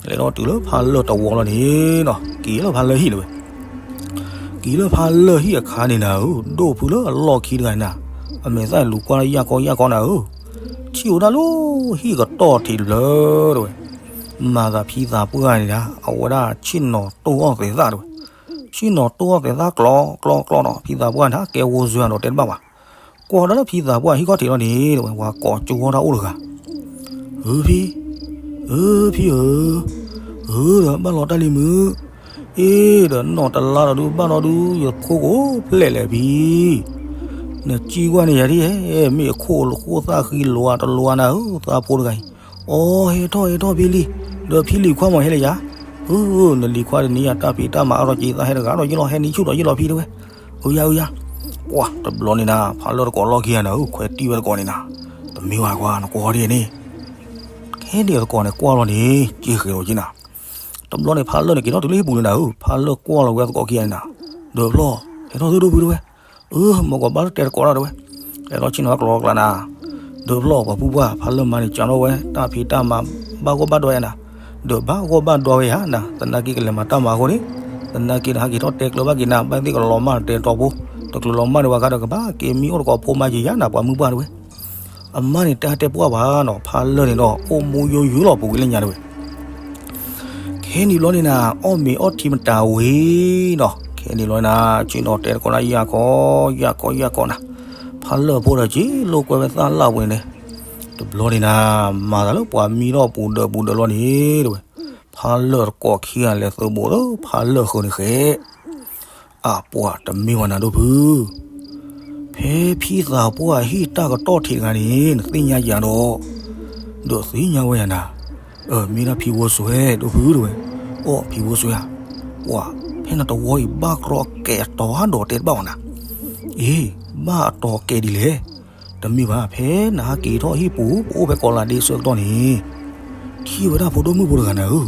လဲၤဒီးတုၤလၢဖးလၢာ်တဝီလီၤန့ၣ်နီၤ, က့ၤလၢဖးလၢာ်ဟံၣ်တဲဝဲ. က့ၤလၢဖးလၢာ်ဟံၣ်အခါန့ၣ်နၤဧၢ, ဒိၣ်ဖုလၢအလီၢ်ခံတဂၤန့ၣ်နၤ, အမဲာ်သၣ်လူၤကွၢ်လၢယၢ်ကီယၢ်ကီနၤဧၢ, ထံၣ်ဝဲဒၣ်လၢဟံၣ်ကတီၢ်ထံးတဖျၢၣ်တဲဝဲ. မၤသးဖံသးပှၢ်န့ၣ်နၤ, အဝဲဒၣ်ဆ့ၣ်နီၤတိၢ်အီၣ်သဲးသၣ်တဲဝဲ. ဆ့ၣ်နီၤတိၢ်အီၣ်သဲးသၣ်ကျီကျီကျီနီၤ, ဖံသးပှၢ်န့ၣ်ကဲဝိၣ်စၢၤဒီးတဲတဘၣ်ဘၣ်. ကွၢ်ဒီးလၢဖံသးပှၢ်ဟံၣ်ခီၣ်ထံးလီၤန့ၣ်တဲဝဲ, ပှၤကိးကၠိဝီတၢ်အိၣ်တဂၤ ဧၢဖံ, ဧၢဖံဧၢ, ဧၢဒီးဘၣ်လီၤတၢ်လံၤမုၣ်, အ့ဒီးနီၢ်တလါဒီးဒုးဘၣ်နီၢ်ဒုး ယခိၣ်ကိးဖျဲၣ်လဲၣ်ဖံ, နစံကွၢ်န့ၣ်ယၤဒ်ဧဲ, မ့ၢ်အခိၣ်လၢဃိသၣ်ဃံလိၤဧါတလိၤဧါနၤဧၢ, သးဖိတဂၤအံၤ, အီ ဟဲထီၣ်ဟဲထီၣ်ဖံလံ, ဒီးဖံလံၤခွါမ့ၢ်ဟဲလၢယၤ, အၢ နလံၤခွါတနံၤယၤတၢ်ဖံးတၢ်မၤအါထီၣ်က့ၤသးဟဲတဂၤဒီးယလီၤ ဟဲနံၤဆူၣ်ဒီးယလီၤဖံတဲဝဲ, အုယၤအုယၤ, ပှၤတဘျီန့ၣ်နၤ ဖးလၢၢ်တကိးလီၢ်ခံဂၤနၤဧၢ ခွဲးတံၢ်ဝဲတကိးန့ၣ်နၤ, တမ့ၢ်ဝဲကွၢ်နကွၢ်ဒ်န့ၣ်, ခဲဒံးတကိးန့ၣ်ကွၢ်လီၤန့ၣ် က့ဃဲးလီၤက့နၤ, တဘျီန့ၣ် ဖးလၢၢ်န့ၣ်က့ၤထီၣ်တုၤလၢဟံၣ်ပူၤန့ၣ်နၤဧၢ ဖးလၢၢ်ကွၢ်လီၤဝဲသကိးခံဂၤန့ၣ်နၤ, ဒၢးဖျီၣ် ဟဲထီၣ်သုဒိၣ်ဖုတဲဝဲ, အၢ မ့ၢ်ကီးဘၣ်လၢတဲတကိးဒၣ်တဲဝဲ, ဟဲထီၣ်ဆ့ၣ်နီၤကျီကျါနၤ, ဒၢးဖျီၣ်ပှၤဖုပှၢ် ဖးလၢၢ်မါန့ၣ်ကးထီၣ်ဝဲ တၢ်ဖံးတၢ်မၤ ဘၣ်ဂီၢ်ဘၣ်ဒွးယၤနၤ, ဒီးဘၣ်ဂီၢ်ဘၣ်ဒွးဝဲယၤနၤ သနာ်က့ကလဲၤမၤတၢ်မၤအဃိန့ၣ်, သနာ်က့ဒီးဟဲက့ၤထီၣ်တဲကျၢၤဘၣ်က့ၤနၤ ဘၣ်သ့ၣ်ကလီၤမၢ်နတဲတီဖိ, တကျၢၤလီၤမၢ်န့ၣ်ဝဲခါဒီးကဘၣ်က့ၤမံအိၣ်တကိးဖိမါက့ၤယၤနၤ ပှၤမုၢ်ပှၢ်တဲဝဲ, အမါန့ၣ်တၢ်တဲပှၢ်ဘၣ်နီၤ ဖးလၢၢ်န့ၣ်ဒီး အိၣ်မူယိယိလီၤပူၤကွံာ်လၢညါတဲဝဲ ခဲနံၤဘျီန့ၣ်နၤ အီၣ်မ့ၤအီထံမတၤဝံၤနီၤ ခဲနံၤဘျီန့ၣ်နၤ ဆ့ၣ်နီၤတဲတကိးနၤ ယၢ်ကီ ယၢ်ကီ ယၢ်ကီနၤ, ဖးလၢၢ်ဖိဒီးက့ၤလိာ်ကွဲဝဲသၣ်လၢ်ပူၤန့ၣ်, တဘျီန့ၣ်နၤ မၤသးလၢပှၤမံထီၣ်ပူၤဒၢးပူၤဒၢးလီၤန့ၣ်တဲဝဲ, ဖးလၢၢ်တကိးခံဂၤလဲၤသုးဘူးလၢဖးလၢၢ်ဃၢၤန့ၣ်ဃဲ အပှၤတမ့ၢ်ဝဲနၤဒိၣ်ဖု, ဖဲဖံသးပှၢ်ဟံၣ်တၢ်ကတီၢ်ထံးတဂၤန့ၣ် နသ့ၣ်ညါယၤဒီး, ဒီးသ့ၣ်ညါဝဲယၤနၤ, အၢ မ့ၢ်ဒၣ်ဖံဝီစွဲဒိၣ်ဖုတဲဝဲ, အီၣ်ဖံဝီစွဲဧါ, ပှၤဖဲနတဝီအံၤဘၣ်ကြီအကဲးအတီၤဟးဒီးတဲတဘၣ်ဘၣ်နၤ, အ့ ဘၣ်အတီၤကဲးဒ်လဲၣ်, တမ့ၢ်ဘၣ် ဖဲနဟးက့ၤထီၣ်ဟံၣ်ပူၤ ပအိၣ်ဖဲကီးလးဒ့ဆၢကတီၢ်န့ၣ် ထံၣ်ဝဲဒၣ်ဖိဒိၣ်မုၣ်ဖိတဂၤနၤဧၢ,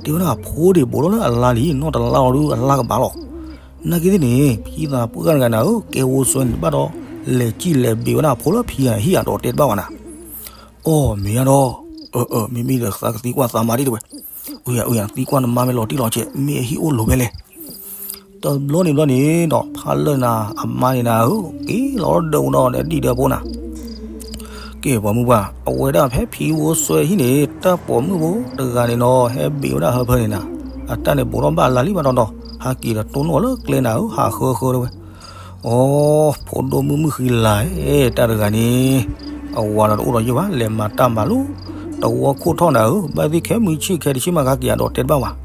တဲဝဲဒၣ်အဖိဒံးဘူးထီၣ်လၢအလါလံ နီၢ်တလါအီၤဒုးအလါကဘၣ်လီၤ, နာ်က့သ့ၣ်န့ၣ် ဖံသးပှၢ်တဂၤနၤဧၢ ကဲဝိစွဲန့ၣ်ဘၣ်ဒီး လဲၤစံၣ်လဲၤဘ့ၣ်ဝဲဒၣ်အဖိလၢဖံဂၤဟံၣ်အဒီးတဲတဘၣ်ဘၣ်နၤ, အီၣ်မ့ၢ်ယါဒီး, အၢ အၢ မ့မ့ၢ်ဒီးသးကသံကွၢ်သးမါဒ်တဲဝဲ, အုယၤ အုယၤ သံကွၢ်နမါမ့ၢ်လီၤတံၢ်လီၤဆဲး မ့ၢ်အဟံၣ်အိၣ်လိၤဖဲလဲၣ် တဘျီန့ၣ်ဘျီန့ၣ်ဒီး ဖးလၢၢ်နၤ အမါန့ၣ်နၤဧၢ က့ၤလီၤဒီးဒၢးပူၤဒီးဒံၣ်ဒၢးဖိနၤ, ကဲပှၤမုၢ်ပှၢ် အဝဲဒၣ်ဖဲဖံဝိစွဲဟံၣ်န့ၣ် တၢ်ပိာ်မုၣ်ဖိတဂၤန့ၣ်နီၤ ဟဲဘ့ၣ်ဝဲဒၣ်ဟၢဖၢန့ၣ်နၤ, အတၢ်န့ၣ်ဘူးထီၣ်ဘၣ်အလါလံဘၣ်ဒီးဒီး ဟးက့ၤဒီးတိၢ်နီၣ်အီၤလၢကျဲနၤဧၢ ဟးဃၢဃၢတဲဝဲ, အီ ဖိဒိၣ်မုၣ်မုၣ်ဃံလၤ တၢ်တဂၤန့ၣ် အဝၤဒီးတအိၣ်ဒီးယိၣ်ဘၣ် လဲၤမၤတၢ်မၤလၢ တဝီခိၣ်ထီၣ်နၤဧၢ ဘၣ်သ့ၣ်ခဲမုၢ်ဆ့ၣ်ခဲတဆ့ၣ်မးကဟးက့ၤအဒီးတဲတဘၣ်ဘၣ်,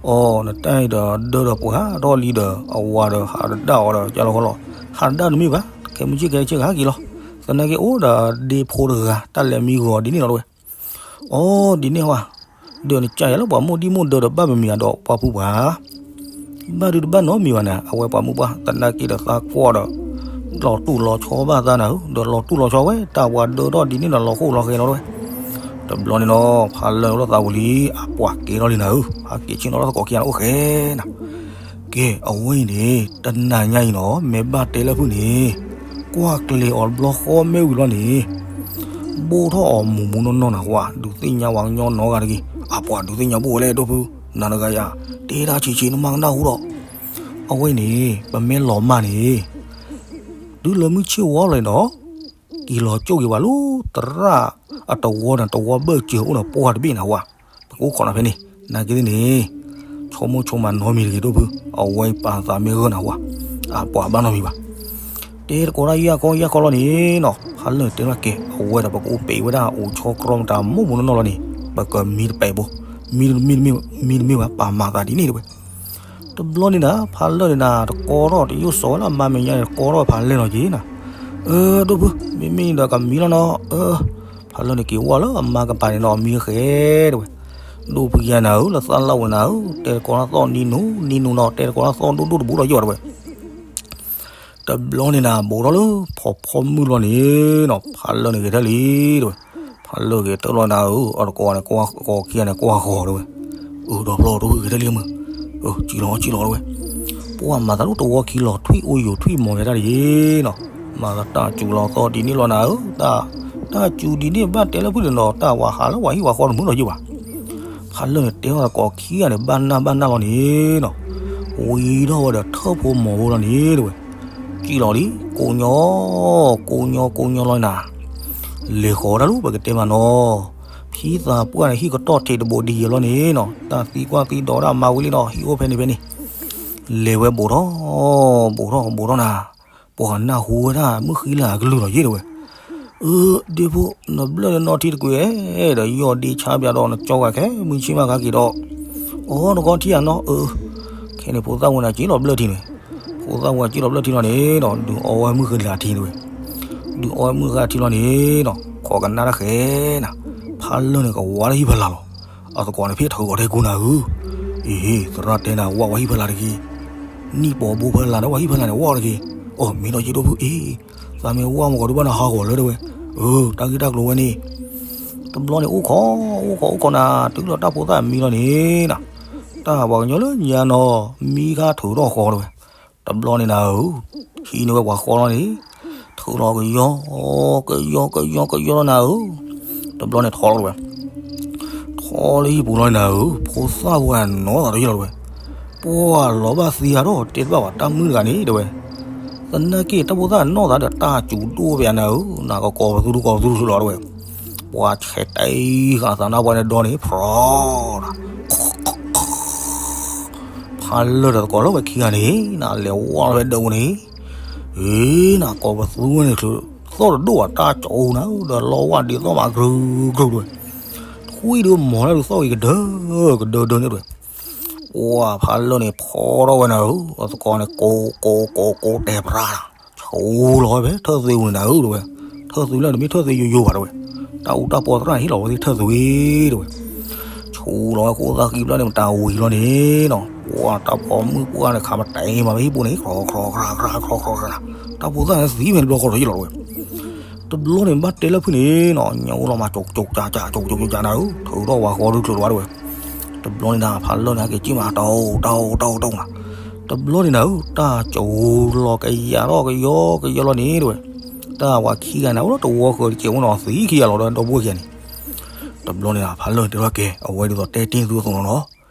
အီ နတၢ်အံၤဒီးဒၢးဒီးပှၤဟးထီၣ်လံဒီး အဝၤဒီးဟးတဒၣ်အီၤဒီး ကၢ်လီၤဃီလီၤ ဟးတဒၣ်တမ့ၢ်ဘၣ် ခဲမုၢ်ဆ့ၣ်ခဲတဆ့ၣ်ကဟးက့ၤလီၤ, သနာ်က့အိၣ်ဒီးဒ့ဖိတဂၤ တၢ်လဲၤမံဂီၤဒ်န့ၣ်လီၤတဲဝဲ, အီ ဒ်န့ၣ်ဝဲ, ဒီးနကယၤလၢပှၤမိၢ်ဒံၣ်မိၢ်ဒၢးဒီးဘၣ်ပမံၤအဒီးပှၤဖုပှၢ်, ဘၣ်ဒုးတဘၣ်နီတမံၤဘၣ်န့ၣ် အဝဲပှၤမုၢ်ပှၢ် သနာ်က့ဒီးသးကွၢ်ဒီး လီၤတူၢ်လီၤဆီဘၣ်သးနၤဧၢ ဒီးလီၤတူၢ်လီၤဆီဝဲ တၢ်ပှၤဒၢးထီၣ်ဒ်န့ၣ်ဒီးလီၤဃိၣ်လီၤဃဲၤလီၤတဲဝဲ, တဘျီန့ၣ်လီၤ ဖးလၢၢ်လီၤသးဝံၤလံ အပှၤကဲထီၣ်လံနၤဧၢ ဟးက့ၤဆ့ၣ်နီၤလၢသကိးခံဂၤန့ၣ်အိၣ်ဃဲနၤ ကဲ အဝဲအံၤန့ၣ် တနၤညါအံၤနီၤ မ့ၢ်ဘၣ်တဲလၢဖုန့ၣ် ကွၢ်ကျဲၤအီၤတဘျီဃီမ့ၢ်ဝံၤလီၤန့ၣ် ဘိၣ်ထီၣ်အီၤမူးမူးနီၢ်နီၢ်နၤဝဲ ဒုးသ့ၣ်ညါဝဲကညီနီတဂၤတဂ့ၤ အပှၤဒုးသ့ၣ်ညါဘိၣ်ဝဲလဲၣ်ဒိၣ်ဖု နၤတဂၤယၤ တဲဒၣ်ဆံးဆံးနမၤကနၣ်ဟူဒီး အဝဲအံၤန့ၣ် ပမ့ၢ်လီၤမၢ်န့ၣ် တုၤလၢမုၢ်ဆ့ၣ်ဝါလီၤန့ၣ်ဒီး က့ၤလီၤကၠိၣ်က့ၤဝဲလၢသရၣ်အတဝီန့ၣ် တဝီဘၢၣ်စၢၤအိၣ်ဒီးပှၢ်တဘ့ၣ်နၤဝဲ ပကအိၣ်ခိးနၤဖဲန့ၣ် နာ်က့သ့ၣ်န့ၣ် ဆိကမိၣ်ဆိကမးနီတမံၤတဂ့ၤဒိၣ်ဖု အဝဲအံၤပာ်သးမ့ၢ်ဂၢၢ်နၤဝဲ အပှၤဘၣ်နီတမံၤဘၣ် တဲတကိးဒၣ်ယၢ်ကီယၢ်ကီလီၤန့ၣ်နီၤ ဖးလၢၢ်န့ၣ်တဲဘၣ်ကဲ အဝဲဒီးပကအိၣ်ပဲာ်ဝဲဒၣ်အိၣ်ဆီကြီမတၤမိၢ်မူးနီၢ်နီၢ်လီၤန့ၣ် ပကမံတပဲာ်ဘိ မံတမံၢ်တမ့ၢ်ဘၣ် ပာ်မၤသးဒ်န့ၣ်တဲဝဲ တဘျီန့ၣ်နၤ ဖးလၢၢ်န့ၣ်နၤ တကိးထီၣ်တယိၣ်စီၤဝဲလၢအမါမဲာ်ညါန့ၣ် တကိးထီၣ်ဖးလဲၢ်လီၤက့ၤနၤ အၢ ဒိၣ်ဖု မ့မ့ၢ်ဒီးကမံလီၤနီၤ အၢ ဖးလၢၢ်န့ၣ်က့ၤဝဲလၢအမါကပၤန့ၣ်နီၤ မံဃဲတဲဝဲ ဒိၣ်ဖုယၤနၤဧၢ လၢသးလၢ်ဝဲနၤဧၢ တဲတကိးလၢသီၣ်နံၤနူၤ နံၤနူၤနီၤ တဲတကိးလၢသီၣ်ဒိၣ်ဒိၣ်တဘူးဒီးယိၣ်တဲဝဲ တဘျီန့ၣ်နၤ ဘူးထီၣ်လၢဖီဖီမုၢ်လီၤန့ၣ်နီၤ ဖးလၢၢ်န့ၣ်ဂဲၤထၢၣ်လံတဲဝဲ ဖးလၢၢ်ဂဲၤထၢၣ်လီၤနၤဧၢ အတကိးန့ၣ် ကိးခံဂၤန့ၣ် ကွၢ်ဃီၤတဲဝဲ အၢ ဒီဖျီၣ်ဒိၣ်ဖုဂဲၤထၢၣ်လံမုၢ် အၢ စံၣ်လီၤစံၣ်လီၤတဲဝဲ ပှၤမၤသးဒိၣ်တဝီခံလီၤထွံၣ်အိၣ်ယိာ်ထွံၣ်မီၤဂဲၤတၢ်တယ့ၣ်နီၤ မၤသးတၢ်စူၤလီၤသီဒ်န့ၣ်လီၤနၤဧၢ တၢ် တၢ်စူၤဒ်န့ၣ်ဘၣ်တဲလၢဖုန့ၣ်ဒီး တၢ်ဝၤဟးလၢပှၤဟံၣ်ပှၤဃီတမုာ်လီၤယိၣ်ဘၣ် ဖးလၢၢ်န့ၣ်တဲအီၤတကိးခံဂၤန့ၣ် ဘၣ်နၢ်ဘၣ်နၢ်လီၤန့ၣ်နီၤ ဝံၤထီၣ်ဝဲဒီးထၢၣ်ဖိမီၤဖိလီၤန့ၣ်တဲဝဲ စံၣ်လီၤလံ ကိးညီ ကိးညီကိးညီလီၤနၤ လဲၤဃီၤတၢ်လၢပကတဲမးနီၤ ဖံသးပှၢ်န့ၣ် ဟံၣ်ကတီၢ်ထံးတဘိးဒ်ယဲလီၤန့ၣ်နီၤ တၢ်သံကွၢ်သံဒိးဒၣ်မါဝံၤလံနီၤ ဟံၣ်အိၣ်ဖဲန့ၣ်ဖဲန့ၣ် လဲၤဝဲဘူးထီၣ် ဘူးထီၣ်ဘူးထီၣ်နၤ ပှၤနၢ်ဟူဝဲဒၣ်မုၢ်ဃံလၤအကလုၢ်လီၤယ့ၣ်တဲဝဲ အၢ ဒ့ဖိ နဘျၢၣ်လၢနီၢ်ထံတကွံာ်ဧဲ ဒီးယီၢ်ဒ့ဆါပၠးဒီးနကၠီဂၤခဲမုၢ်ဆ့ၣ်မးခါက့ၤဒီး အီ နကီထံၣ်ဧါနီၤ အၢ ခဲန့ၣ်ဖိသၣ်ဝဲနၤက့ၤလီၤဘျၢၣ်ထံန့ၣ် ဖိသၣ်ဝဲက့ၤလီၤဘျၢၣ်ထံလီၤန့ၣ်ဒီး ဒုးအီဝဲမုၢ်ဃံလၤထံတဲဝဲ ဒုးအီဝဲမုၢ်ဃံလၤထံလီၤန့ၣ်ဒီး ခိးကနၣ်တၢ်ဃဲနၤ ဖးလၢၢ်န့ၣ်ကဝါလၢဟံၣ်ဖီလာ်လီၤ. အသကိးန့ၣ်ဖဲထီၣ်ဂီၤထဲကူနၤဧၢ, အ့ သရၣ်တဲနၤဝၢ်ဝဲဟံၣ်ဖီလာ်တဂ့ၤ, နံၣ်ပိာ်ဘိဖီလာ်ဒီးဝၢ်ဟံၣ်ဖီလာ်န့ၣ်ဝၢ်တဂ့ၤ, အိ မ့ၢ်ဒီးယဒိၣ်ဖုအ့, သးမ့ၢ်ဝၢ်မ့ၢ်ကီးဒုးဘၣ်နဟးဂီၤလၢတဲဝဲ, အၢ တၢ်ဂ့ၢ်တၢ်ကျိၤဝဲန့ၣ်, တဘျီန့ၣ်အိၣ်ခိး အိၣ်ခိးအိၣ်ခိးနၤ တုၤလီၤတၢ်ဖိသၣ်မံလီၤန့ၣ်နၤ, တၢ်ပှၤကညီလၢညါနီၤ မံခါထုးထီၣ်ဃီတဲဝဲ, တဘျီန့ၣ်နၤဧၢ, ဟံးန့ၢ်ဝဲပှၤဃီလီၤန့ၣ်, ထုးလီၤကယီ ကယီ ကယီ ကယီလီၤနၤဧၢ, တဘျီန့ၣ်ထီလီၤတဲဝဲ, ထီလၢဟံၣ်ပူၤလီၤန့ၣ်နၤဧၢ, ဖိသၣ်ဖိဂၤနီၢ်သးတယ့ၢ်လီၤတဲဝဲ, ပှၢ်လီၤဘၣ်သံဂၤဒီးတဲတဘၣ်ဘၣ် တၢ်မုၣ်တဂၤန့ၣ်တဲဝဲ, သနာ်က့တၢ်ဖိသၣ်နီၢ်သးဒီးတၢ်စူၤဒိၣ်ဘၣ်နၤဧၢ, နကကိးပသူဒုကိးပသူဒုလီၤတဲဝဲ, ပှၤဆဲးတဲဃာ်သးနၢ်ပှၢ်န့ၣ်ဒီန့ၣ် ဖြီ ဖးလၢၢ်ဒီးသကိးလၢဝဲခံဂၤန့ၣ် နလဲၤဝဲလီၤဖဲဒၢးပူၤန့ၣ်, အ့ နကိးပသူဝဲန့ၣ်ချုး, သီၣ်တဒိၣ်ဘၣ်တၢ်ကၠီနၤဧၢ, ဒီးလီဝၢ်ဒ့သီၣ်မးကြုာ်ကြုာ်တဲဝဲ, ထွံၣ်ဒုးမီၤလၢဒုးသီၣ်ဂ့ၤကဒၢကဒၢဒၢန့ၣ်တဲဝဲ, ပှၢ်ဖးလၢၢ်န့ၣ်ဖီထီၣ်ဝဲနၤဧၢ, အသကိးန့ၣ်ကိးကိးကိးကိးတဲပြၤလီၤ, ဆူလီၤဝဲဖဲထၢၣ်သွ့ပူၤန့ၣ်နၤဧၢတဲဝဲ, ထၢၣ်သွ့လၢန့ၣ်မ့ၢ်ထၢၣ်သွ့ယိယိဘၣ်တဲဝဲ, တၢ်အူတၢ်ပီသရၣ်ဟ့ၣ်လီၤဝဲသ့ၣ်ထၢၣ်သွ့တဲဝဲ ဆူလီၤဝဲဃိသၣ်ဃံဖျၢၣ်န့ၣ် မတၤဝံၤလီၤန့ၣ်နီၤ, ပှၢ်တၢ်ပိာ်မုၣ်ပှၢ်န့ၣ် ခးမတဲမးဖဲဟံၣ်ပူၤန့ၣ် ခီခီခီခီခီခီ, တၢ်ဖိသၣ်န့ၣ်သံဖဲန့ၣ်တဘျီဃီဒီးယ့ၢ်လီၤတဲဝဲ, တဘျီန့ၣ်ဘၣ်တဲလၢဖုၣ်န့ၣ်နီၤ ညၣ်အိၣ်လီၤမးကၠိကၠိကၠးကၠးကၠိကၠိကၠးနၤဧၢ, ထုးထီၣ်ဝဲဃီဒုးချုးလီၤဘၣ်တဲဝဲ, တဘျီန့ၣ်နၤ ဖးလၢၢ်န့ၣ် ဟဲက့ၤက့ၤမး တၢ်အိၣ်တၢ်အိၣ်တၢ်အိၣ်တၢ်အိၣ်နၤ, တဘျီန့ၣ်နၤဧၢ တၢ်ကၠိလီၤကယီကယီလီၤန့ၣ်တဲဝဲ, တၢ်ပှၤခံဂၤန့ၣ် အိၣ်လၢတဝီဃၢၤတကဲးဖိနီၤ သံခံဂၤလီၤဒီးဒီပုၢ်ဝဲၢ်ခံဂၤန့ၣ် တဘျီန့ၣ် ဖးလၢၢ်န့ၣ်တဲထီၣ်က့ၤ အဝဲဒ်သိးတဲတ့ၢ်သုအသိးလီၤနီၤ,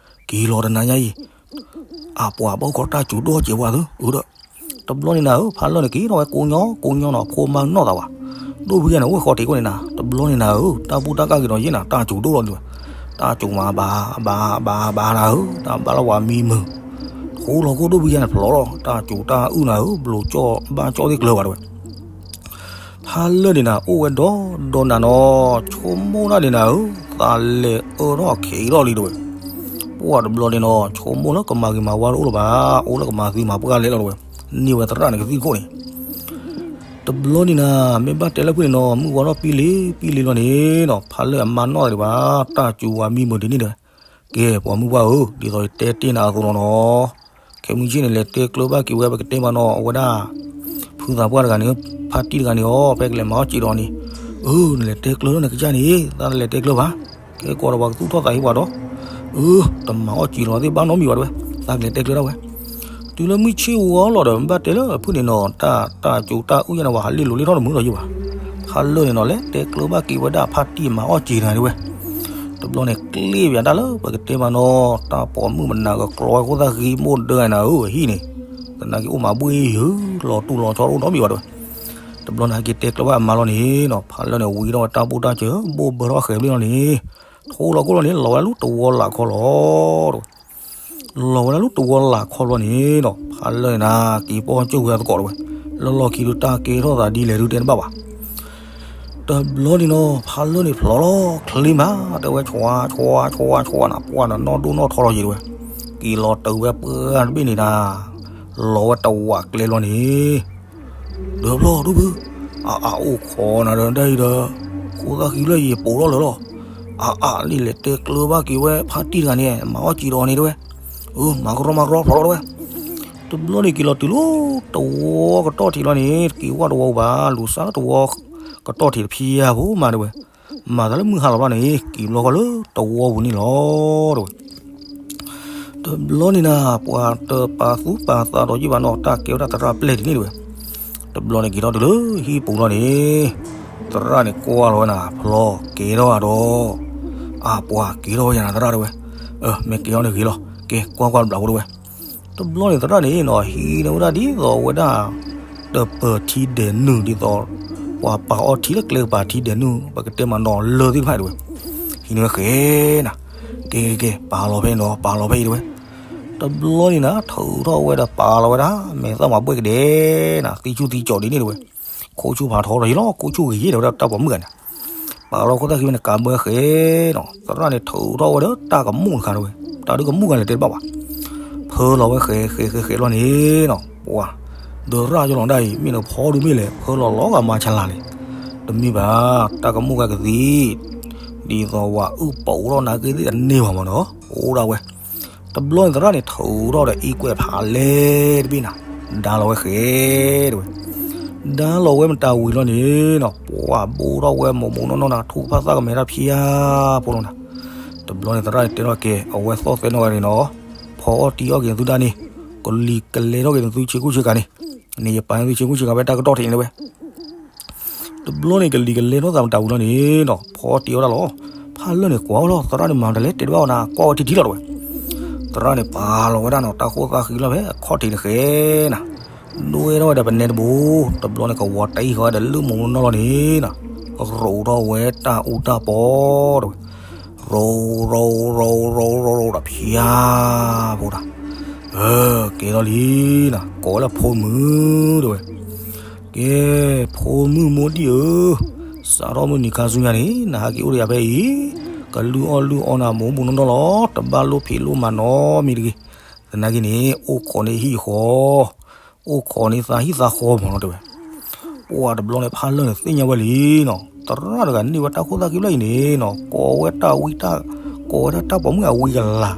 က့ၤလီၤတနၤညါအံၤ, အပှၤဘၣ်အိၣ်ခိးတၢ်စူၤဒိၣ်စဲးပှၤသုဧၢဒီး, တဘျီန့ၣ်နၤဧၢ ဖးလၢၢ်န့ၣ်က့ၤထီၣ်ဝဲကိးညီကိးညီနီၤ ဖိမါနီၢ်သးဝဲ, ဒီပုၢ်ဝဲၢ်န့ၣ် အိၣ်ဃီတ့ၢ်ကိးန့ၣ်နၤ, တဘျီန့ၣ်နၤဧၢ တၢ်ဘူၣ်တၢ်ကၢ်က့ၤဒီးယ့ၢ်နၤ တၢ်စူၤဒိၣ်လီၤန့ၣ်ဝဲ, တၢ်စူၤမးဘၣ်ဘၣ်ဘၣ်ဘၣ်နၤဧၢ တၢ်ဘၣ်လီၤပှၤမံမုာ်, ဃိလီၤခိၣ်ဒီပုၢ်ဝဲၢ်န့ၣ်ဖျိးလီၤ တၢ်စူၤတၢ်အုၣ်နၤဧၢ ဘျိးကၠီၣ်ဘၣ်ကၠီၣ်သ့ၣ်ကျၢၤဘၣ်တဲဝဲ ဖးလၢၢ်န့ၣ်နၤ အိၣ်ဝဲဒီဒီနၤနီၤ ဆိကမိၣ်ဒၣ်န့ၣ်နၤဧၢ သးလဲၤအၢထီၣ်ခံးထီၣ်လံတဲဝဲ, ပှၢ်တဘျီန့ၣ်နီၤ ဆိကမိၣ်လၢကမၤဂ့ၤမၤဝါတအိၣ်လၢၤဘၣ် အိၣ်လၢကမၤသံမၤပှၢ်လဲၣ်လီၤတဲဝဲ, န့ၢ်ဝဲသရၣ်န့ၣ်ကသံၣ်ခိၣ်န့ၣ် တဘျီန့ၣ်နၤ မ့ၢ်ဘၣ်တဲလၢဖုၣ်န့ၣ်နီၤ မုၢ်ဝါထီၣ်ပံလံပံလံလီၤန့ၣ်နီၤ ဖးလၢၢ်အမါနီၢ်သးဒံးဘၣ် တၢ်စူၤဝဲမံမုာ်ဒ်န့ၣ်တဲဝဲ, ကဲ ပှၤမုၣ်ပှၢ်ဧၢ ဒ်သိးယတဲတ့ၢ်နၤအသိးလီၤနီၤ ခဲမုၢ်ဆ့ၣ်န့ၣ် လဲၤတဲကျၢၤဘၣ်က့ၤဝဲ ပကတဲမးနီၤ အဝဲဒၣ် ဖုသးပှၢ်တဂၤန့ၣ် ဖါတံၢ်တဂၤန့ၣ်အီၤ ဖဲကလဲၤမၤအီၣ်စံာ်ဒီးန့ၣ်, အၢ နလဲၤတဲကျၢၤလၢနကစၢ်န့ၣ် သးနလဲၤတဲကျၢၤဘၣ်, ကဲကီးဒီးပှၤကသူၣ်ထီၣ်သးဟ့ပှၤဒီး, အၢ တမၤအီၣ်စံာ်လီၤသ့ၣ်ဘၣ်နီတမံၤဘၣ်တဲဝဲ, သးကလဲၤတဲကျၢၤဒၣ်ဝဲ တုၤလၢမုၢ်ဆ့ၣ်ဝါလီၤဒီး ဘၣ်တဲလၢဖုၣ်န့ၣ်နီၤ တၢ် တၢ်စူၤတၢ်အုၣ်ယဲန့ၣ် ပှၤဟးလ့လိာ်လ့ထီၣ်တမုာ်ဒီးယဲဘၣ်, ဖးလၢၢ်န့ၣ်နီၤ လဲၤတဲကျၢၤဘၣ်က့ၤဝဲဒၣ်ဖါတံၢ်မၤအီၣ်စံာ်တဂၤန့ၣ်ဝဲ တဘျီန့ၣ် ကျ့ပၠးတၢ်လၢပကတဲမးနီၤ တၢ်ပိာ်မုၣ်မနၤကကျီဝဲခိၣ်သၣ်ဃံမိၢ်ဒၢနၤဧၢ အဟံၣ်န့ၣ်, သနာ်က့အိၣ်မးဘှ့ၣ်ယုၤ လီၤတူၢ်လီၤဆီတအိၣ်နီတမံၤဘၣ်တဲဝဲ, တဘျီန့ၣ် ဟဲက့ၤတဲကျၢၤဘၣ်အမါလီၤန့ၣ်နီၤ ဖးလၢၢ်န့ၣ် ဝံၤထီၣ်ဝဲတၢ်ဘူၣ်တၢ်စၢၤ ဘိၣ်ဘၢထီၣ်ဃဲၤဘျ့ၣ်လီၤန့ၣ်, ထိလီၤခိၣ်လီၤန့ၣ် လီၤဝဲဒၣ်လၢတဝီလၢ်ခီလီၤတဲဝဲ လီၤဝဲဒၣ်လၢတဝီလၢ်ခီလီၤန့ၣ်နီၤ ဖးလၢၢ်န့ၣ်နၤ က့ၤပိာ်ကၠိၣ်ဝဲအသကိးတဲဝဲ, လၢလီၢ်ခံဒုးတၢ်ကဲထီၣ်သးဒ်လဲၣ်ဒုးတဲတဘၣ်ဘၣ် တဘျီန့ၣ်နီၤ ဖးလၢၢ်န့ၣ်ဖျိးလီၤချ့မး တဲဝဲ ဆွါ ဆွါ ဆွါ ဆွါနၤ ပှၢ်နနီၢ်ဒိၣ်နီၢ်ထီလီၤယံၤတဲဝဲ, က့ၤလီၤတုၤဝဲပှၢ်တဘ့ၣ်န့ၣ်နၤ, လီၤဝဲတဝးကျဲလီၤန့ၣ်, ဒၢဖျီၣ်ဒိၣ်ဖု, အအအိၣ်ခိးနၤဒီးတၢ်အံၤဒီး, ခိၣ်သၣ်ဃံဖျၢၣ်ယံၤပိာ်ထီၣ်လၢာ်လီၤ, အအလံလဲၤတဲကျၢၤဘၣ်က့ၤဝဲဖါတံၢ်တဂၤန့ၣ် မၤအီၣ်စံာ်ဒီးအီၤန့ၣ်တဲဝဲ, အၢ မၤကရီမၤကရီဖျိးလီၤတဲဝဲ တဘျီန့ၣ်က့ၤလီၤတုၤလၢတဝီကတီၢ်ထံးလီၤန့ၣ် တက့ၤဝဲတဝီဘၣ် လူၤစၢ်လၢတဝီကတီၢ်ထံးတဖျၢၣ်ဖိမးတဲဝဲ, မၤသးလၢမုၢ်ဟါလီၤဘျီန့ၣ် က့ၤဘျီဃီလၢတဝီပူၤန့ၣ်လီၤတဲဝဲ, တဘျီန့ၣ်နၤ ပှၤတပာ်သူၣ်ပာ်သးဒီးယံၣ်ဘၣ်နီၤ တၢ်ကဲဝဲဒၣ်သရၣ်ပျဲၢ်ဒ်န့ၣ်တဲဝဲ, တဘျီန့ၣ်က့ၤထီၣ်တုၤလၢဟံၣ်ပူၤလီၤန့ၣ်, သရၣ်န့ၣ်ကွၢ်လီၤဝဲနၤ ဖျီကဲထီၣ်ဒီး, အပှၤကဲထီၣ်ဝဲယၤနၤသရၣ်တဲဝဲ, အၢ မ့ၢ်ကဲထီၣ်န့ၣ်ဂ့ၤလီၤ ကဲကွၢ်ကွၢ်ဘျးဖိတဲဝဲ, တဘျီန့ၣ်သရၣ်န့ၣ်နီၤ ဟံးန့ၢ်ဝဲဒၣ်ဒ်သိးအဝဲဒၣ် တပၢၤထံဒဲးနုာ်ဒ်သိး ပှၤပာ်အီၣ်ထံလၢကျဲကပၤထံဒဲးနုာ် ပကတဲမးနီၤလၢသ့ၣ်တဖၣ်တဲဝဲ, ဟံးန့ၢ်ဝဲဃဲနၤ, ကဲကဲကဲ ပာ်လီၤဖဲန့ၣ်ဒီး ပာ်လီၤဖဲအံၤတဲဝဲ, တဘျီန့ၣ်နၤ ထုးထီၣ်ဝဲဒီးပာ်လီၤဝဲဒၣ် မဲာ်သၣ်မၤဘှဲၣ်ကဒဲနၤ သံဆူၣ်သံကၠီဒ်န့ၣ်တဲဝဲ, ခိၣ်ဆူၣ်ဖးထီဒီးယံၤလီၤ ခိၣ်ဆူၣ်ဂ့ၤယဲၢ်တဲဝဲဒၣ်တၢ်ပိာ်မုၣ်ဂၤန့ၣ် ပာ်လီၤခိၣ်သၣ်ဃံဝဲန့ၣ် ကးဘၢဃဲနီၤ သရၣ်န့ၣ်ထုးထီၣ်ဝဲဒီးတၢ်ကမူၣ်တခါတဲဝဲ, တၢ်ဒုးကမူၣ်ဂၤလဲၣ်တဲတဘၣ်ဘၣ်, ဖၢလီၤဝဲဃဲဃဲဃဲဃဲလီၤန့ၣ်နီၤ ပှၤ ဒီးသရၣ်ယလီၤဒၣ်အံၤ မ့ၢ်နဖီဒုးမ့ၢ်လဲၣ် ဖၢလီၤလီၤဂာ်မၤဆလးလဲၣ်, တမ့ၢ်ဘၣ် တၢ်ကမူၣ်ဂၤကသံၣ် ဒ်သိးဝဲအုၣ်ပိာ်ထီၣ်နၤက့သ့ၣ်တန့ၢ်ဘၣ်မၢ်နီၤ, အိၣ်ဒၣ်ဝဲ. တဘျီန့ၣ်သရၣ်န့ၣ် ထုးထီၣ်ဒီးအံကွဲးဖးလဲၢ်တဘ့ၣ်နၤ, ဒါလီၤဝဲဃဲ တဲဝဲ. ဒါလီၤဝဲမတၤဝံၤလီၤန့ၣ်နီၤ, ပှၤဘိထီၣ်ဝဲမိၢ်မိၢ်နီၢ်နီၢ်နၤ, ထူၣ်ဖးသၣ်ကမဲာ်တၢ်ဖၠါဖိလီၤနၤ. တဘျီန့ၣ်သရၣ်န့ၣ်တဲထီၣ်က့ၤ အဝဲသီၣ်သဲနီၣ်ဂၤန့ၣ်နီၤ, ဖီအီၣ်တံၢ်အီၣ်က့ၤနသုဒၣ်န့ၣ်, ကလံၤကလဲထီၣ်က့ၤနသုဆ့ကူဆ့ကၤန့ၣ်, န့ၣ်ယပာ်နသုဆ့ကူဆ့ကၤဖဲတၢ်ကတီၢ်ထံးန့ၣ်ဝဲ. တဘျီန့ၣ်ကလံၤကလဲထီၣ်သးမတၤဝံၤလီၤန့ၣ်နီၤ, ဖီအီၣ်တံၢ်အီၣ်တၢ်လီၤ. ဖးလၢာ်န့ၣ်ကွၢ်လီၤ, သရၣ်န့ၣ်မၤတလဲၤတဲတဘၣ်အီၤနၤ, ကွၢ်ဝဲထံထံလီၤတဲဝဲ. သရၣ်န့ၣ်ပာ်လီၤဝဲဒၣ်နီၤ, တၢ်ခိၣ်သၣ်ဃံလီၤဖဲအခီၣ်ထံးတဃဲနၤ, ဒွဲထီၣ်ဝဲဒီးပနဲတဘိ, တဘျီန့ၣ်ကဝီၤတံၢ်ဃီဒီးလၢမိၢ်မိၢ်နီၢ်နီၢ်လီၤန့ၣ်နီၤ, ရိးထီၣ်ဝဲတၢ်အူတၢ်ပီၤတဲဝဲ. ရိး ရိး ရိး ရိး ရိး ရိးဒီးဖၠါဖိတၢ်, ကဲထီၣ်လံနၤ, ကိးဝဲလၢဖိမုၣ်တဲဝဲ. ကဲ, ဖိမုၣ်မိၢ်ဒံၣ်ဧၢ, စးထီၣ်မုၢ်နံၤခါဆူညါန့ၣ် နဟးက့ၤအိၣ်ဒီးယၤဖဲအံၤ, ကလုၢ်အီၣ်လုၢ်အီနၤမိၢ်မိၢ်နီၢ်နီၢ်လီၤ, တဘၣ်လိၣ်ဖံးလိၣ်မၤနီတမံၤတဂ့ၤ. သနာ်က့န့ၣ် အိၣ်ခိးန့ၢ်ဟံၣ်ဃီ, အိၣ်ခိးန့ၢ်သးဟံၣ်သးဃီမၢ်နီၤတဲဝဲ. ပှၤတဘျီန့ၣ် ဖးလၢာ်န့ၣ်သ့ၣ်ညါဝဲလံနီၤ, သရၣ်တဂၤန့ၢ်ဝဲတၢ်ခိၣ်သၣ်ခံဖျၢၣ်အံၤန့ၣ်နီၤ, ကိးဝဲတၢ်ဝံတၢ်, ကိးဝဲဒၣ်တၢ်ပိာ်မုၣ်အဝံကလၤ,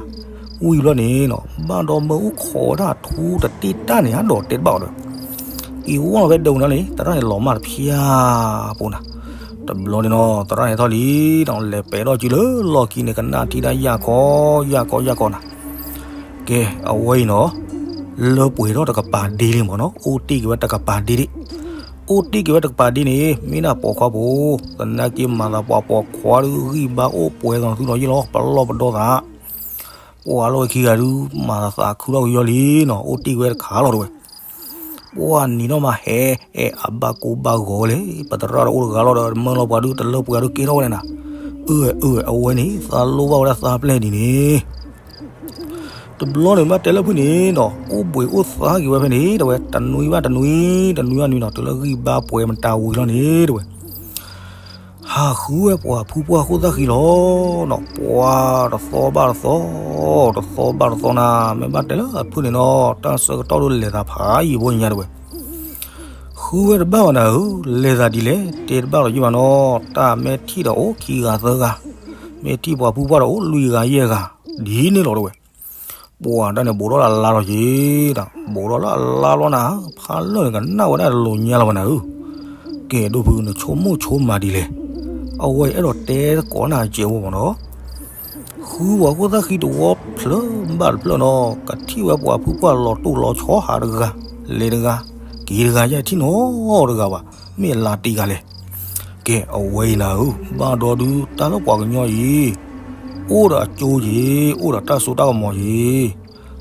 ဝံဘျီန့ၣ်နီၤ, ဘၣ်ဒီးမၢအုၣ်ခိးဝဲဒၣ်ထူတတ့ၢ်တၢ်န့ၣ် အဒိးတဲတဘၣ်အီၤဒီး, က့ၤဝီလီၤဖဲဒၢးပူၤန့ၣ်လံ, သရၣ်န့ၣ်လီၤမၢ်တဖၠါဖိနၤ. တဘျီန့ၣ်နီၤ သရၣ်န့ၣ်ထီၣ်လံနီၤ, လဲၤပဲာ်ထီၣ်စုလၢလီၢ်ခံန့ၣ် ကနၣ်ထံတၢ်ယၢ်ခီ, ယၢ်ခီ ယၢ်ခီနၤ. ကဲ, အဝဲအံၤနီၤ, လၢပှဲၤထီၣ်တကပၤဒ့လံမၢ်နီၤ, အိၣ်တ့ၢ်က့ၤဝဲတကပၤဒ့ဒ့ၣ်, အိၣ်တ့ၢ်က့ၤဝဲတကပၤဒ့န့ၣ် မ့ၢ်ဒၣ်ပိာ်ခွါဖိ, သနာ်က့မၤသးပှၤပိာ်ခွါဒုးဂံၢ်ဘါအိၣ်ပှဲၤသီနသုဒီးယ့ၢ်လီၤ, ပလီၢ်ပဒီသး, ပှၤလီၢ်ဝဲခံဂၤဒုး မၤသးသးခုထီၣ်ကယီလံနီၤ, အိၣ်တ့ၢ်က့ၤဝဲတခါလီၤတဲဝဲ. ပှၤနံၤနီၢ်မးဟဲအဲၣ်အဘၣ်ကိၢ်ဘၣ်ဂီၤဝဲလဲၣ်, ပသရၣ်ဒီးအိၣ်တဂၤလီၤဒီး မၢလီၤပှၤဒုးတလၢပှဲၤဒုးကဲထီၣ်ဝဲန့ၣ်နၤ, အၢ အၢ အဝဲန့ၣ် သးလိၣ်ဘၣ်ဝဲဒၣ်သးပျဲၢ်ဒ်န့ၣ် တဘျီန့ၣ် ဘၣ်တဲလၢဖုၣ်န့ၣ်နီၤ, အိၣ်ဘှံးအိၣ်သါက့ၤဝဲဖဲန့ၣ် တဲဝဲ, တနွံဘၣ်တနွံ, တနွံဘၣ်တနွံနီၤ, တုၤလၢဂံၢ်ဘါပှဲၤမတၤဝံၤလီၤန့ၣ် တဲဝဲ, ဟးဃုဝဲပှၤဖုပှၢ်ခိၣ်သၣ်ဃံလီၤနီၤ, ပှၤတသီဘၣ်တသီ, တသီဘၣ်တသီနၤ, မ့ၢ်ဘၣ်တဲလၢအဖုၣ်န့ၣ်နီၤ, တၢ်ဆၢကတီၢ်ဒုးလဲၤသးဖးယံာ်ဖိညါတဲဝဲ ဃုဝဲတဘၣ်ဘၣ်နၤဧၢ, လဲၤသးဒ်လဲၣ် တဲတဘၣ်လီၤယံာ်ဘၣ်နီၤ, တၢ်မ့ၢ်ထံၣ်ဒီးအိၣ်ခံဂၤသၢဂၤ, မ့ၢ်ထံၣ်ပှၤဖုပှၢ်ဒီးအိၣ်လွံၢ်ဂၤယဲၢ်ဂၤ, ဒ်န့ၣ်လီၤတဲဝဲ. ပှၤတၢ်န့ၣ်ဘူးထီၣ်လၢအလါလီၤက့ၤ, ဘူးထီၣ်လၢအလါလီၤနၤ, ဖးလၢာ်န့ၣ်ကနၣ်ဝဲဒၣ်တလိၤညါလီၤဘၣ်နၤဧၢ, ကဲဒိၣ်ဖုနဆိကမိၣ်ဆိမးဒ်လဲၣ်, အဝဲအဲၣ်ဒိးတဲသကိးနၤစဲးဖိမၢ်နီၤ ဃုပှၤခိၣ်သၣ်ဃံတဝီဖျၢၣ်ဘၣ်တဖျၢၣ်နီၤ, ကထံၣ်ဝဲပှၤဖုပှၢ်လီၤတိၢ်လီၤဆီဟးတဂၤ, လဲၤတဂၤ, က့ၤတဂၤယဲၢ်ထံၣ်နီတဂၤဘၣ်, မ့ၢ်အလါတံၢ်ဂၤလဲၣ်. ကဲအဝဲအံၤနၤဧၢ, ဘၣ်ဒီးဒုးတၢ်လၢပှၤကညီအံၤ, အိၣ်ဒီးအကၠိယ့ၤ, အိၣ်ဒီးတၢ်စိတၢ်ကမီၤယ့ၤ,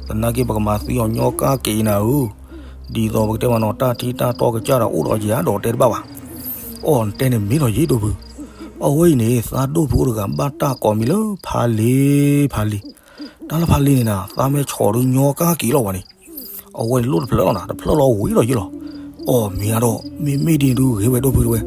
သနာ်က့ပကမၤသံအီၤညီကါက့ၤနၤဧၢ, ဒ်သိးပကတဲမးနီၤ တၢ်ထံတၢ်တီကစၢ်ဒီးအိၣ်ဒီးယၤဒီးတဲတဘၣ်ဘၣ်. အီၤနတဲန့ၣ်မ့ၢ်နီၤယ့ၢ်ဒိၣ်ဖု, အဝဲအံၤန့ၣ် သးဒိၣ်ဖုအိၣ်တဂၤဘၣ်တၢ်ကိးမံၤလၢဖးလ့, ဖးလ့, တၢ်လၢဖးလ့န့ၣ်နၤ သးမ့ၢ်ဆီၣ်ဒုးညီကါက့ၤလီၤဝဲန့ၣ်, အဝဲန့ၣ်လိၣ်တဖျၢၣ်လီၤနၤ, တဖျၢၣ်လီၤဝံၤလီၤယ့ၢ်လီၤ. အီၣ်မ့ၢ်အါဒီး မ့မ့ၢ်ဒ်န့ၣ်ဒုးဂ့ၤဝဲဒိၣ်ဖုတဲဝဲ,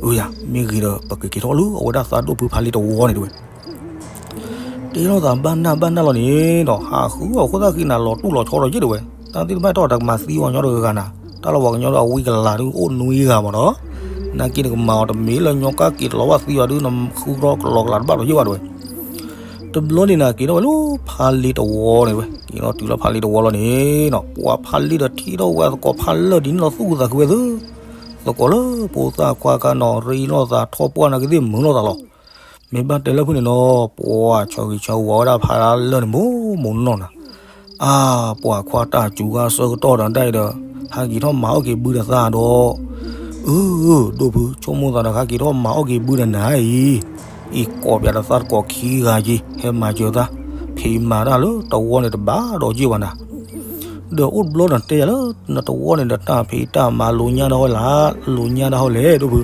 အၢယၤ မ့ၢ်ဂ့ၤဒီး ပကက့ၤထီၣ်လၢအဝဲဒၣ်သးဒိၣ်ဖုဖးလ့တဝီန့ၣ်တဲဝဲ တဲထီၣ်သးဘၣ်နၢ်ဘၣ်နၢ်လီၤန့ၣ်ဒီး ဟးဃုအီၤခိၣ်သၣ်ဃံနၤလီၤတူၢ်လီၤဆီဒီးယ့ၢ်တဲဝဲ, တၢ်သ့ၣ်တဖၣ်တီၢ်တၢ်ကမၤသံအီၤညီတဂၤဂၤနၤ, တၢ်လၢပှၤကညီဒီးအဝံကလၤဒုးအိၣ်နွံဂၤမးနီၤ, နာ်က့နကမၤအီၤတမ့ၢ်လၢညီကါက့ၤတလီၤဘၣ်သံဘၣ်ဒုး နဃုထီၣ်ကလီၤကလၤတဘၣ်ဒီးယ့ၢ်ဘၣ်တဲဝဲ တဘျီန့ၣ်နၤ က့ၤထီၣ်ဝဲလၢဖးလ့တဝီန့ၣ်ဝဲ, က့ၤထီၣ်တုၤလၢဖးလ့တဝီလီၤန့ၣ်နီၤ, ပှၤဖးလ့ဒီးထံၣ်ထီၣ်ဝဲသကိးဖးလၢာ်ဒ်န့ၣ်လီၤသူၣ်ကသးခုဝဲသ့ၣ်, သကိးလၢဖိသၣ်ခွါခါနီၤ ရ့လိာ်သးထီၣ်ပှၢ်နာ်က့သ့ၣ်မုာ်လိာ်သးလီၤ. မ့ၢ်ဘၣ်တဲလၢဖုၣ်န့ၣ်နီၤ ပှၤဆၢဂ့ၤဆၢဝါဝဲဒၣ်ဖးလၢာ်န့ၣ်မိၢ်မိၢ်နီၢ်နီၢ်နၤ အါ ပှၤခွါတၢ်စူၤဂၤဆၢကတီၢ်ဒီးဒၣ်အံၤဒီး ဟဲက့ၤထီၣ်မၤအီၣ်က့ၤဘုဒီးသးဒီး, အၢ ဒိၣ်ဖု ဆိကမိၣ်သးဒီးဟဲက့ၤထီၣ်မၤအီၣ်က့ၤဘုဒီးနၤအံၤ, အံၤကိးပၠးဒီးသးတကိးခံဂၤက့ၤ ဟဲမၤစၢၤသး, ဖံးမၤတၢ်လၢတဝီန့ၣ်တဘၣ်ဒီးက့ၤဘၣ်နၤ ဒီးအိၣ်တဘျီဒီးတဲယၤလၢ နတဝီန့ၣ်ဒီးတၢ်ဖံးတၢ်မၤလိာ်ညါတၢ်ဟီလဲၣ်, လိာ်ညါတၢ်ဟီလဲၣ် ဒိၣ်ဖု,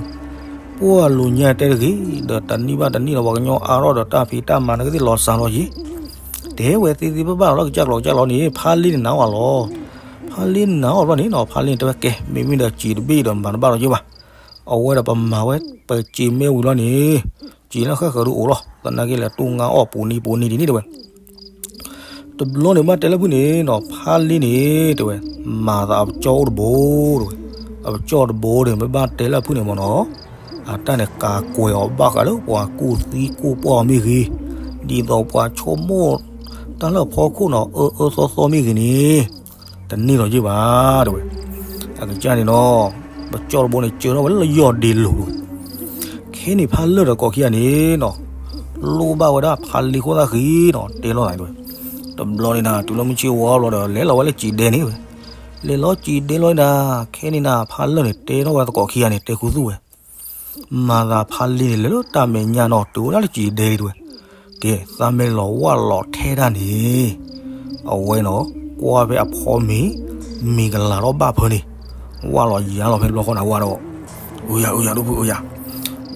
ပှၤလိာ်ညါတဲတဂ့ၤ, ဒီးတနံၣ်ဘၣ်တနံၣ်ဒီးပှၤကညီအါထီၣ်ဒီးတၢ်ဖံးတၢ်မၤနာ်က့သ့ၣ်လီၤစှၤလီၤယံၤ, တဲဝဲသ့သ့ဘၣ်ဘၣ်လီၤကစၢ်ကျိၤကစၢ်လီၤန့ၣ် ဖါလ့န့ၣ်နာ်အီၤလီၤ. ဖါလ့န့ၣ်နာ်အီၤဘျီန့ၣ်နီၤ ဖါလ့န့ၣ်တဲဝဲကဲ မ့မ့ၢ်ဒီးစံးတဘ့ၣ်ဒီးမၤတဘၣ်လီၤယံၤဘၣ်. အဝဲဒီးပမၤဝဲ ပစံးမ့ၢ်ဝံၤလီၤန့ၣ်, စံးလၢဃၣ်ဃၢၤဒုးအိၣ်လီၤ, သနာ်က့လဲၤတူၢ်ငါအီၣ်ပူၤနံၤပူၤနံၤဒ်န့ၣ်တဲဝဲ တဘျီန့ၣ်ဘၣ်တဲလၢဖုၣ်န့ၣ်နီၤ ဖါလ့န့ၣ်တဲဝဲ, မၤသးအပကၠီၣ်အိၣ်တဘိတဲဝဲ, အပကၠီၣ်တဘိန့ၣ် မ့ၢ်ဘၣ်တဲလၢအဖုၣ်န့ၣ်မ့ၢ်နီၤ, အတၢ်န့ၣ်ကးကွဲးအီၤဘၣ်ဃးလၢပှၤကူၣ်သံကူၣ်ပှၢ်အီၤမ့ၢ်ဂ့ၤ, ဒ်သိးပှၤဆိကမိၣ်တၢ်လၢအဖီခိၣ်န့ၣ် အၢအၢသီသီမ့ၢ်ဂ့ၤန့ၣ် တန့ၢ်လီၤယ့ၢ်ဘၣ် တဲဝဲ. အကစၢ်န့ၣ်နီၤ ပကၠီတဘိန့ၣ် ကၢထီၣ်ဝဲလၢယီၢ်ဒ့လိၤတဲဝဲ. ခဲန့ၣ်ဖါလၢၢ်ဒီးသကိးခံဂၤန့ၣ်နီၤ လိၣ်ဘၣ်ဝဲဒၣ်ဖါလ့ခိၣ်သၣ်ဃံနီၤ တဲလိာ်သးတဲဝဲ. တဘျီန့ၣ်နၤ တုၤလၢမုၢ်ဆ့ၣ်ဝါဘျီဒီး လဲၤလီၤဝဲလၢစံးဒဲန့ၣ်ဝဲ. လဲၤလီၤစံးဒဲလီၤန့ၣ်နၤ ခဲန့ၣ်နၤ ဖါလၢၢ်န့ၣ် တဲထီၣ်ဝဲသကိးခံဂၤန့ၣ် တဲခူသူၣ်ဝဲ မၤသးဖါလ့န့ၣ် လဲၤလၢတၢ်မဲာ်ညါနီၤ တုၤဝဲဒၣ်လၢစံးဒဲတဲဝဲ. ကဲ သးမ့ၢ်လီၤဝၢ်လီၤထဲတၢ်န့ၣ် အဝဲနီၤ ကွၢ်ဖဲအဖီမ့ၤ မ့ၤကလၤထီၣ်ဘၣ်ဖၢန့ၣ် ဝၢ်လီၤယါလီၤဖဲတဘျီဃီန့ၣ် ဝၢ်ဒီး အၢယၤ အၢယၤ ဒိၣ်ဖုအၢယၤ.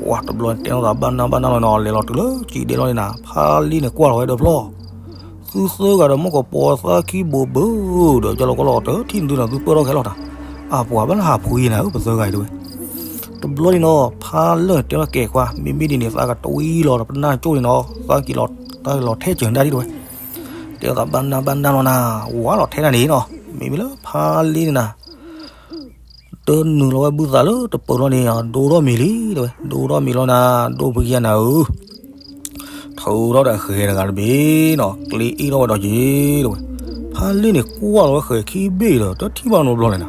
ဝၢ် တဘျီန့ၣ် တဲထီၣ်သးဘၣ်နၢ်ဘၣ်နၢ်လီၤနီၤ လဲၤလီၤတုၤလၢစံးဒဲလီၤန့ၣ်နၤ ဖါလ့န့ၣ်ကွၢ်လီၤဝဲဒီးဖျီၣ် သုသၢဂၤဒီး မ့ၢ်ကပီၤသးခံဘိးဘၢဒီး ကၠီလီၤကီလီၤတထံၣ်နသုဒီး သုပၢၢ်ထီၣ်ခဲလီၤတၢ်. အပှၤဘၣ်လၢဟးဖှံနၤဧၢ ပသၢဂၤအံၤတဲဝဲ. တဘျီန့ၣ်နီၤ ဖါလၢၢ်န့ၣ်တဲဝဲကဲခွါ မ့မ့ၢ်ဒ်န့ၣ် သးကတဝံလီၤဒီးပနၢ်ကၠိန့ၣ်နီၤ သးက့ၤလီၤ သးက့ၤလီၤထဲစၢၤနတၢ်ဒံးတဲဝဲ. တဲသးဘၣ်နၢ်ဘၣ်နၢ်လီၤနၤ ဝါလီၤထဲတၢ်န့ၣ်နီၤ မ့မ့ၢ်လၢဖါလ့န့ၣ်နၤ တနုာ်လီၤဝဲဘုသးလၢတပၢၤလီၤန့ၣ် ဒိထီၣ်မ့ၤလံတဲဝဲ. ဒိထီၣ်မ့ၤလီၤနၤ ဒိၣ်ဖုကယၤနၤဧၢ ထုးထီၣ်ဒီးဃဲၤတဂၤတဘ့ၣ်နီၤ ကျ့အ့ၣ်ထီၣ်ဝဲဒီးက့ၤတဲဝဲ. ဖါလ့န့ၣ်ကွၢ်လီၤဝဲဃဲၤခံဘ့ၣ်ဒီး တထံၣ်ဘၣ်နီတဘျီလဲၣ်နၤ.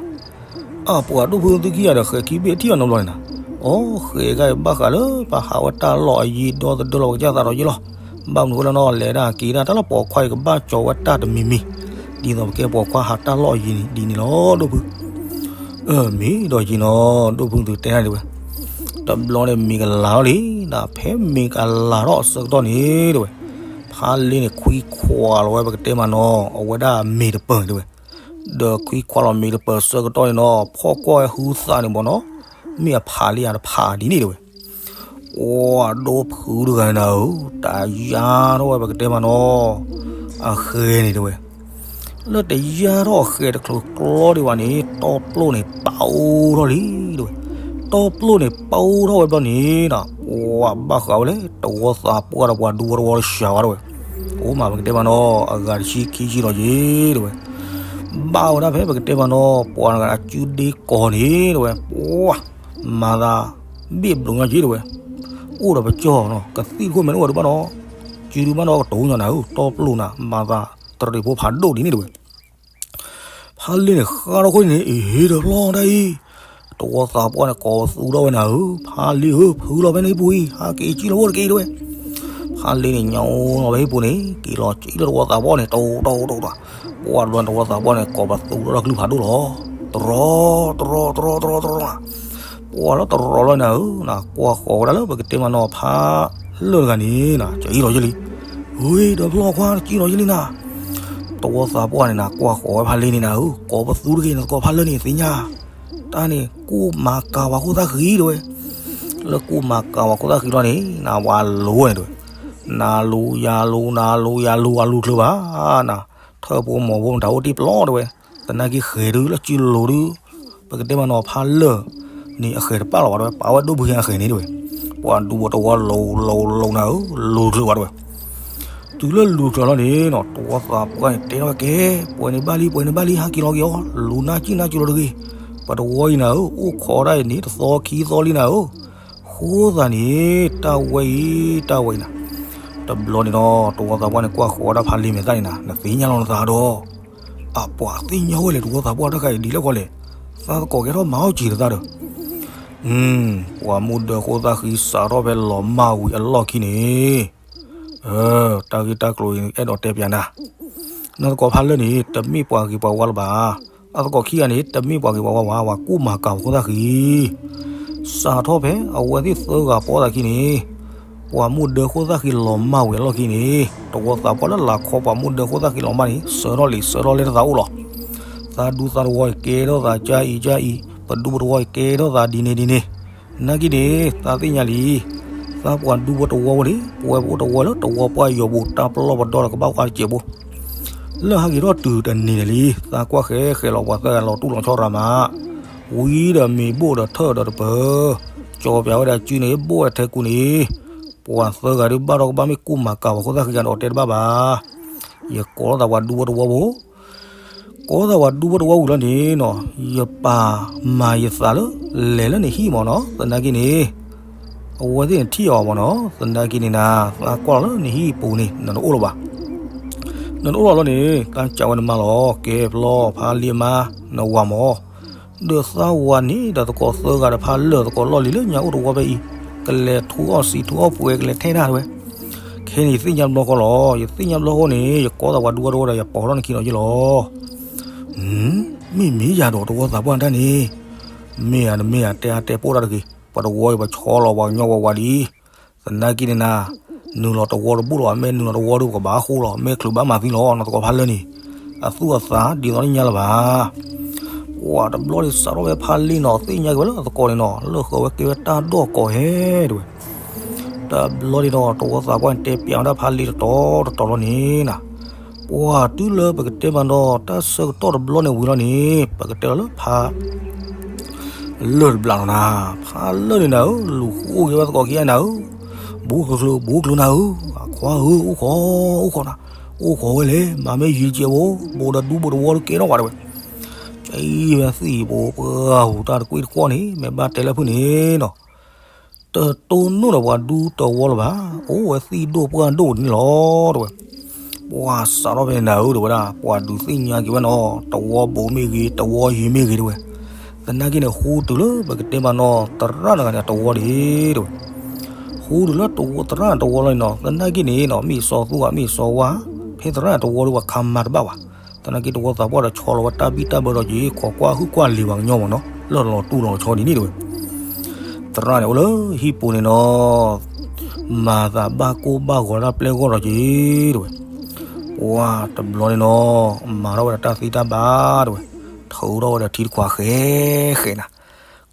အပှၤဒိၣ်ဖုသုခံဂၤဒီး ဃဲၤခံဘ့ၣ်တထံၣ်ဘၣ်နီတဘျီလဲၣ်နၤ. အိ ဃဲၤဂၤအံၤဘၣ်ဃးလၢ ပဟးဝဲတၢ်လီၢ်အယံၤဒီသဒၢလီၤပကစၢ်သးဒီးယ့ၢ်လီၤ. ဘၣ်မနုၤဃိလဲၣ်နီၤ လဲၤဒၣ်က့ၤဒၣ်တၢ်လၢပိာ်ခွါအံၤကဘၣ်ကၠီၤဝဲတၢ်တမံၤမံၤ ဒ်သိးပကဲပိာ်ခွါဟးတၢ်လီၢ်အယံၤဒ်န့ၣ်လီၤ ဒိၣ်ဖု. အၢ မ့ၢ်ဒီးက့ၤနီၤ ဒိၣ်ဖုသုတဲဒၣ်တဲဝဲ. တဘျီန့ၣ်မ့ၤကလၤထီၣ်လံ ဒ်ဖဲမ့ၤကလၤထီၣ်အဆၢကတီၢ်န့ၣ်တဲဝဲ ဖါလ့န့ၣ်ခွံခွါလီၤဝဲ ပကတဲမးနီၤ အဝဲဒၣ်မ့ၤတပၢၤတဲဝဲ. ဒီးခွံခွါလီၤမ့ၤတပၢၤဆၢကတီၢ်န့ၣ်နီၤ ဖီၣ်ကွၢ်ဝဲဟုသးန့ၣ်ဘီနီၤ မ့ၢ်အဖးလံဧါတဖးဒ်န့ၣ်တဲဝဲ. အိ ဒိၣ်ဖုတဂၤန့ၣ်နၤဧၢ တယါထီၣ်ဝဲ ပကတဲမးနီၤ အဃဲၤန့ၣ်တဲဝဲ. လၢတယါထီၣ်အဃဲၤတချုးကျီဒံးဘၣ်န့ၣ် တီပျိၣ်န့ၣ်ပာ်အိၣ်ထီၣ်လံတဲဝဲ. တီပျိၣ်န့ၣ်ပာ်အိၣ်ထီၣ်ဝဲဘျီန့ၣ်နီၤ ပှၤဘၣ်ဃးဝဲလၢ တဝီသးပှၢ်ဒီးပှၤဒူဖိတဝီတစှၤဘၣ်တဲဝဲ. အိ မ့ၢ်ပကတဲမးနီၤ အဂၤတဆံခံဆံလီၤက့ၤတဲဝဲ. ဘၣ်ဝဲဒၣ်ဖဲပကတဲမးနီၤ ပှၤတဂၤအစုဒ့ကီၢ်န့ၣ်တဲဝဲ ပှၤ မၤသး ဘ့ၣ်ဘျုးညီက့ၤတဲဝဲ. အိၣ်ဒီးပကၠီနီၤ ကသံၣ်တခိၣ်မဲာ်တအိၣ်ဒံးဘၣ်နီၤ စုဒုးဘၣ်နီၤကတိၤညီနၤဧၢ တီပျိၣ်နၤ မၤသးတရံးဖိဖးဒိၣ်ဒ်န့ၣ်တဲဝဲ. ဖါလ့န့ၣ်ဃါထီၣ်ခိၣ်န့ၣ် အ့ တဘျီတၢ်အံၤ တဝီသးပှၢ်န့ၣ် ကိးပသူထီၣ်ဝဲနၤဧၢ ဖါလ့ဧၢ ဖုလီၤဖဲန့ၣ်ဟံၣ်ပူၤအံၤ ဟးက့ၤကံၣ်လီၤဝဲတက့ၢ်တဲဝဲ. ဖါလ့န့ၣ် ညါအိၣ်လီၤဖဲဟံၣ်ပူၤန့ၣ် က့ၤလီၤကံၣ်လၢတဝီသးပှၢ်န့ၣ် တိၢ်တိၢ်တိၢ်တိၢ်. ပှၤတဘျီတဝီသးပှၢ်န့ၣ် ကိးပသူထီၣ်တၢ်ကလုၢ်ဖးဒိၣ်လီၤ. တရီ တရီ တရီ တရီ တရီ တရီ ပှၤလၢတရီလီၤနၤဧၢ နကွၢ်ဃီၤဝဲဒၣ်လၢပကတဲမးနီၤ ဖါလၢၢ်တဂၤန့ၣ်နၤ ကံၣ်လီၤယဲလံ. ဝ့ ဒီးဖျီၣ်ခွါ ကံၣ်လီၤယဲလံနၤ. တဝီသးပှၢ်န့ၣ်နၤ ကွၢ်ဃီၤဝဲဖါလ့န့ၣ်နၤဧၢ ကိးပသူတဂ့ၤ နသကိးဖါလၢၢ်န့ၣ်သ့ၣ်ညါ တၢ်န့ၣ် ကူၣ်မၤကၤပှၤခိၣ်သၣ်ဃံတဲဝဲ. လၢကူၣ်မၤကၤပှၤခိၣ်သၣ်ဃံလီၤန့ၣ် နဝၤလိၤဝဲန့ၣ်တဲဝဲ. နၤလိၤယၤလိၤ နၤလိၤယၤလိၤ အလူၤတချုးဘၣ်နၤ. ထၢၣ်ဖိမီၤဖိမတၤအိၣ်တ့ၢ်ပျီတဲဝဲ. သနာ်က့ဃဲၤဒုလၢစုလိၤဒု ပကတဲမးနီၤ ဖါလၢၢ်န့ၣ်အဃဲၤတပာ်လီၤဘၣ်တဲဝဲ ပာ်ဝဲဒိၣ်ဘုဟဲအဃဲၤန့ၣ်တဲဝဲ. ပှၤဒူဖိတဝီလိၤလိၤလိၤနၤဧၢ လူၤတချုးဘၣ်တဲဝဲ. တုၤလၢလူၤတချုးလီၤန့ၣ်နီၤ တဝီသးပှၢ်န့ၣ်တဲထီၣ်ဝဲကဲ ပှဲၤန့ၣ်ဘၣ်လံ ပှဲၤန့ၣ်ဘၣ်လံ ဟးက့ၤလီၤက့ၤအီၤ လူၤနါကံၣ်နါကၠိလီၤတဂ့ၤ. ပတဝီအံၤနၤဧၢ အိၣ်ခိးဒၣ်အံၤန့ၣ် တသီခံသီလံနၤဧၢ. ဃိသးန့ၣ် တၢ်ဝဲအံၤ တၢ်ဝဲအံၤနၤ. တဘျီန့ၣ်နီၤ တဝီသးပှၢ်န့ၣ် ကွၢ်ဃီၤဝဲဒၣ်ဖါလ့မဲာ်သၣ်န့ၣ်နၤ နသ့ၣ်ညါလီၤနသးဒီး အပှၤသ့ၣ်ညါဝဲလဲၣ် တဝီသးပှၢ်တၢ်ခါအံၤ ဒ်လဲၣ်ဃီလဲၣ်. သးသကိးကဲထီၣ်မၤအီၣ်စံးတသးဒီး ပှၤမူဒါဃိသၣ်ဃံစးထီၣ်ဖဲလီၤမၢ်ဝံၤအလီၢ်ခံန့ၣ် တၢ်ဂ့ၢ်တၢ်ကျိၤအံၤ အဲၣ်ဒိးတဲပျးနၤ. နသကိးဖါလၢၢ်န့ၣ် တမ့ၢ်ပှၤဂ့ၤပှၤဝါလၢၤဘၣ်. အသကိးခံဂၤန့ၣ် တမ့ၢ်ပှၤဂ့ၤပှၤဝါဘၣ် ပှၤကူၣ်မၤကၤပှၤခိၣ်သၣ်ဃံ စးထီၣ်ဖဲအဝဲသ့ၣ်သၢဂၤပိာ်သးခံန့ၣ် ပှၤမူဒါဃိသၣ်ဃံလီၤမၢ်ဝံၤအလီၢ်ခံန့ၣ် တဝီသးပှၢ်လၢလာ်ခီပှၤမူဒါဃိသၣ်ဃံလီၤမၢ်န့ၣ် စၢထီၣ်လံ စၢထီၣ်လဲတသးအိၣ်လီၤ. သးဒူသးတဝီအံၤကဲထီၣ်သးကၢအံၤကၢအံၤ ပဒူပတဝီအံၤကဲထီၣ်သးဒ်န့ၣ်ဒ်န့ၣ် နာ်က့န့ၣ် သးသ့ၣ်ညါလံ. သးပှၤဒူဖိတဝီဖိန့ၣ် ပဝဲပအိၣ်တဝီလၢတဝီပှၢ်ယီၤပူၤ တၢ်ပလီၢ်ပဒီဒီးကဘၣ်ကွၢ်စဲးဖိ လၢဟဲက့ၤထီၣ်တုၤတနံၤန့ၣ်လံ သးကွၢ်ဃဲဃဲလီၤပှၤသၢဂၤလီၤတူၢ်လီၤဆီရၤမး ဝံၤဒီးမ့ၤဘိၣ်ဒီးထၢၣ်ဒီးတပၢၤ ကၠီပၠးဝဲဒၣ်စုန့ၣ် ဘိၣ်ဝဲထဲကူန့ၣ် ပှၤသၢဂၤဒုးဘၣ်ထီၣ်ကဘၣ်မ့ၢ်ကူၣ်မၤကၤပှၤခိၣ်သၣ်ဃံဂၤဒီး တဲတဘၣ်ဘၣ်. ယကိးလိာ်သးပှၤဒူဖိတဝီဖိ ကိးသးပှၤဒူဖိတဝီဝံၤလီၤန့ၣ်နီၤ ယပာ်မၤယသးလၢ လဲၤလၢနဟံၣ်မးနီၤ သနာ်က့န့ၣ် အဝဲသ့ၣ်န့ၣ်ထံၣ်အီၤမ့ၢ်နီၤ, သနာ်က့န့ၣ်နၤ, သးကွၢ်လီၤလၢနဟံၣ်ပူၤန့ၣ် နတအိၣ်လၢၤဘၣ်. နတအိၣ်လီၤလီၤန့ၣ် သးစံးဝဲနမါလီၤ, ကဲဖျီဖးလံအမါ, နဝၤမၢ်, ဒီးသးဝၤန့ၣ်ဒီးသကိးသၢဂၤဒီးဖးလၢာ်သကိးလီၢ်လံၤလၢညါအိၣ်တဝီဖဲအံၤ, ကလဲၤထူအီၣ်စံးထူအီၣ်ပှဲၤကလဲၤထဲတၢ်တဝဲ. ခဲန့ၣ်ယသ့ၣ်ညါတဘျီဃီလီၤ, ယသ့ၣ်ညါတဘျီဃီန့ၣ် ယကိးသးပှၤဒူဝီတဝီဒီး ယပိာ်ထီၣ်နခံဒီးယလီၤ. မ့မ့ၢ်ယၤဒီးတဝီသးပှၢ်တၢ်န့ၣ်, မ့ၢ်ဧါတမ့ၢ်ဧါ တဲအါတဲပိၢ်တၢ်တဂ့ၤ, ပှၤတဝီအံၤပှၤဆီလီၤပှၤကညီဝဲဝးဒံး, သနာ်က့န့ၣ်နၤ, နုာ်လီၤတဝီတဘူၣ်လီၤ, မ့ၢ်နုာ်လီၤတဝီဒီးပကဘၣ်ဃိလီၤ, မ့ၢ်ချုးဘၣ်မၤသံလီၤ, နီၢ်သကိးဖးလၢာ်န့ၣ်, အသူၣ်အသးဒ်သိးလၢညါလၢၤဘၣ်. ပှၤတဘျီန့ၣ်စးထီၣ်ဝဲဖးလံနီၤ, သ့ၣ်ညါက့ၤဝဲလၢသကိးန့ၣ်နီၤ, လၢဃၢၤဝဲကဲဝဲတၢ်ဒိၣ်ကီးဟဲတဝဲ. တဘျီန့ၣ်ဒီး တဝီသးပှၢ်န့ၣ် တဲပျးဝဲဒၣ်ဖးလံတတီၤတတီၤလီၤန့ၣ်နၤ, ပှၤတုၤလၢပကတဲမးနီၤ, တၢ်ဆၢကတီၢ်တဘျီန့ၣ်ဝံၤလီၤန့ၣ် ပကတဲလီၤလၢဖးလၢာ်တဘျီလီၤနၤ. ဖးလၢာ်န့ၣ်နၤဧၢ, လူၤဃုအိၣ်က့ၤဝဲသကိးခံဂၤနၤဧၢ, ဘူးချုးဘူးချုးနၤဧၢ, အခွါဧၢ, အိၣ်ခိး, အိၣ်ခိးနၤ, အိၣ်ခိးဝဲလဲၣ်, မၤမ့ၢ်ယံၤကဲးဘိ, ဘိးဒီးဒူဘိးတဝီဒုးကဲထီၣ်ဝဲတဝဲ. အံၤဝဲသံၣ်ဘိပှၢ်ဟူးတၢ်တကွံတကွီၢ်န့ၣ် မ့ၢ်ဘၣ်တဲလၢဖုၣ်န့ၣ်နီၤ တတိၢ်နီၣ်ဒီးပှၤဒူတဝီလၢၤဘၣ်, အိၣ်ဝဲသံၣ်ဒိၣ်ပှၢ်ဒိၣ်န့ၣ်လီၤတဝဲ. ပှၤစးထီၣ်ဖဲန့ၣ်နၤဧၢတဝဲဒၣ်, ပှၤဒုးသ့ၣ်ညါက့ၤဝဲနီၤ, တဝီဘိးမ့ၢ်ဂ့ၤ, တဝီယံၤမ့ၢ်ဂ့ၤတဝဲ. သနာ်က့န့ၣ် ဃူတုၤလၢပကတဲမးနီၤ, သရၣ်တဂၤန့ၣ်တဝီဒၣ်တဝဲ. ဃူတုၤလၢသရၣ်တဝီလီၤန့ၣ်နီၤ, သနာ်က့န့ၣ်နီၤ, မ့ၢ်စီၤသူဧါ, မ့ၢ်စီၤဝါ, ဖဲသရၣ်တဝီဒီးပှၤခးမၤတဘၣ်ဘၣ်. သနာ်က့တဝီသးပှၢ်ဒီးဆီလီၤဝဲတၢ်ဘံၣ်တၢ်ဘၢဒီးက့ၤ, ခိးကွၢ်ဟုၣ်ကွၢ်လံၤပှၤကညီမးနီၤ, လၢလီၤတူၢ်လီၤဆီဒ်န့ၣ်တဝဲ. သရၣ်န့ၣ်အိၣ်လၢဟံၣ်ပူၤန့ၣ်နီၤ, မၤသးဘၣ်ကိၢ်ဘၣ်ဂီၤတၢ်ပျဲၢ်ဂီၢ်ဒီးက့ၤတဝဲ. ပှၤတဘျီန့ၣ်နီၤ, မၤထီၣ်ဝဲဒီးတၢ်သ့တၢ်ဘၣ်တဝဲ, ထုးထီၣ်ဝဲဒီးထံတခွးဃဲဃဲနၤ,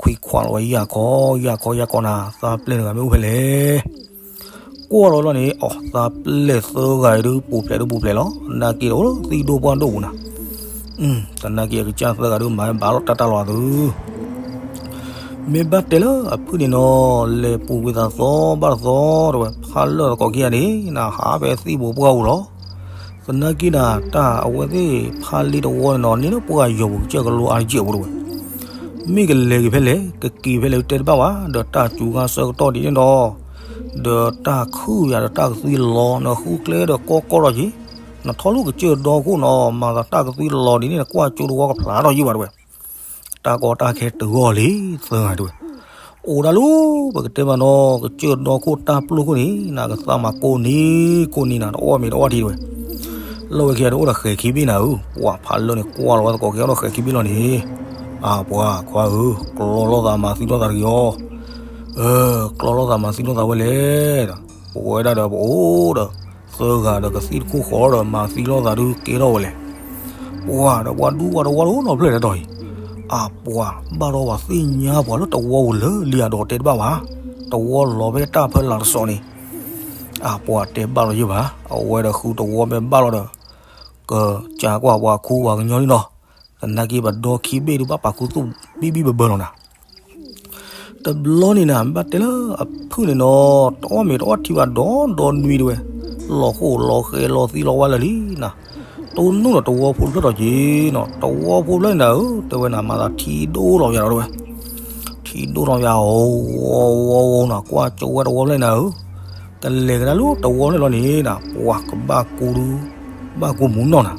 ခွံခွါလီၤဝဲယၢ်ခီယၢ်ခီယၢ်ခီနၤ, သးပျဲၢ်တဂၤမ့ၢ်အိၣ်ဖဲလဲၣ်. ကွၢ်လီၤလီၤန့ၣ်, အီ သးပျဲၢ်သၢဂၤအံၤဒုး ပူၤဖျဲးဒုးပူၤဖျဲးလီၤ, သနာ်က့ဒီးအိၣ်လၢသံၣ်ဒိၣ်ပှၢ်ဒိၣ်ပူၤနၤ. သနာ်က့အကစၢ်သၢဂၤဒုးမၤဘၣ်လီၤတၢ်တၢ်လီၤအသု မ့ၢ်ဘၣ်တဲလၢအဖုၣ်န့ၣ်နီၤ, လဲၤပူၤကွံာ်သးသီဘၣ်တသီတဝဲ, ဖးလၢာ်သကိးခံဂၤန့ၣ် နဟးဖဲသံၣ်ဘိးပှၢ်ပူၤလီၤ. သနာ်က့နၤ, တၢ်အဝဲသ့ၣ်ဖးလံတဝီန့ၣ်နီၤ, န့ၢ်လၢပှၢ်ယီၤပူၤကစၢၢ်ကလိအါတက့ၢ်အပူၤတဝဲ. မ့ၢ်ကလဲၤက့ၤဖဲလဲၣ်, ကက့ၤဖဲလဲၣ်တဲတဘၣ်ဘၣ်, ဒီးတၢ်စူၤခါဆၢကတီၢ်ဒ်န့ၣ်ဒီး, ဒီးတၢ်ခုၣ်ယၤဒီးတၢ်ကသွံလီၤ, နဃုကျဲဒီးကီကီထီၣ်က့ၤ, နထီၣ်လူၢ်ကစၢၢ်ဒီခိၣ်နီၤ, မၤသးတၢ်ကသွံလီၤဒ်န့ၣ် နကွၢ်ကၠိတဝီကဖျါထီၣ်ယံၤဘၣ်တဝဲ. တၢ်ကီတၢ်ခဲတဂီၢ်လံသၢဂၤတဝဲ. အိၣ်ဒၣ်လၢပကတဲမးနီၤ, ကစၢၢ်ဒီခိၣ်တၢ်ပျိၢ်ခိၣ်န့ၣ် နကသးမၤကိးနံၤကိးနံၤနၤ, တအီၣ်မ့ၤတအီထံတဝဲ. လီၢ်ဝဲခံဂၤန့ၣ်အိၣ်ဒီးဃဲၤခံဘ့ၣ်နၤဧၢ, ပှၤဖးလၢာ်န့ၣ် ကွၢ်လီၤဝဲသကိးက့ၤအိၣ်ဒီးဃဲၤခံဘ့ၣ်လီၤန့ၣ်, အပှၤခွါဧၢ, ကျီလီၤသးမၤသံလီၤသးတဂ့ၤအီၤ, ကျီလီၤသးမၤသံလီၤသးဝဲလဲၣ်. ပဝဲဒၣ်ဒီးပအိၣ်ဒီး သၢဂၤဒီးကသံၣ်တခိၣ်ဃီဒီးမၤသံလီၤသးဒုးကဲထီၣ်ဝဲလဲၣ်. ပှၤဒီးပှၤဒူပှၤတဝီတအိၣ်နီတဖျၢၣ်လဲၣ်တီၤအံၤ, အပှၤဘၣ်ဒီးပှၤသ့ၣ်ညါပှၤလၢတဝီပူၤလၢာ်လံဧါဒီးတဲတဘၣ်ဘၣ်, တဝီလီၤဖဲတၢ်ဖၢလၢ်တစီးန့ၣ်, အပှၤတဲဘၣ်လီၤယဲၢ်ဘၣ်, အဝဲဒီးဃုတဝီမ့ၢ်ဘၣ်လီၤဒီး ကစၢ်ကွၢ်ပှၤခူပှၤကညီန့ၣ်နီၤ, သနာ်က့ပဒီခံဘ့ၣ်ဒုးဘၣ်ပာ်ခူသူၣ်ဘံၣ်ဘံၣ်ဘၢဘၢလီၤနၤ. တဘျီန့ၣ်နၤ ဘၣ်တဲလၢအဖုၣ်န့ၣ်နီၤ, တအီၣ်မ့ၤတအီၣ်ထံဘၣ်ဒီဒီနွံတဝဲ, လီၤဃိၣ်လီၤဃဲၤလီၤသံလီၤဝါလၢာ်လံနၤ, တိၢ်နီၣ်ဒီးတဝီဖိတဖျၢၣ်ဒီးက့ၤနီၤ, တဝီဖိတဖျၢၣ်န့ၣ်နၤဧၢ, တဲဝဲနၤ မၤသးထံဒိၣ်လီၤယၤဒီးတဝဲ, ထံဒိၣ်လီၤယၤ ဝီဝီဝီနၤ, ကွၢ်ကၠိဝဲတဝီဖျၢၣ်န့ၣ်နၤဧၢ, ကလဲၤကဒါလၢတဝီဖျၢၣ်လီၤန့ၣ်နၤ, ပှၤကဘၣ်ကူဒုး ဘၣ်ကူမူနီၢ်နၤ,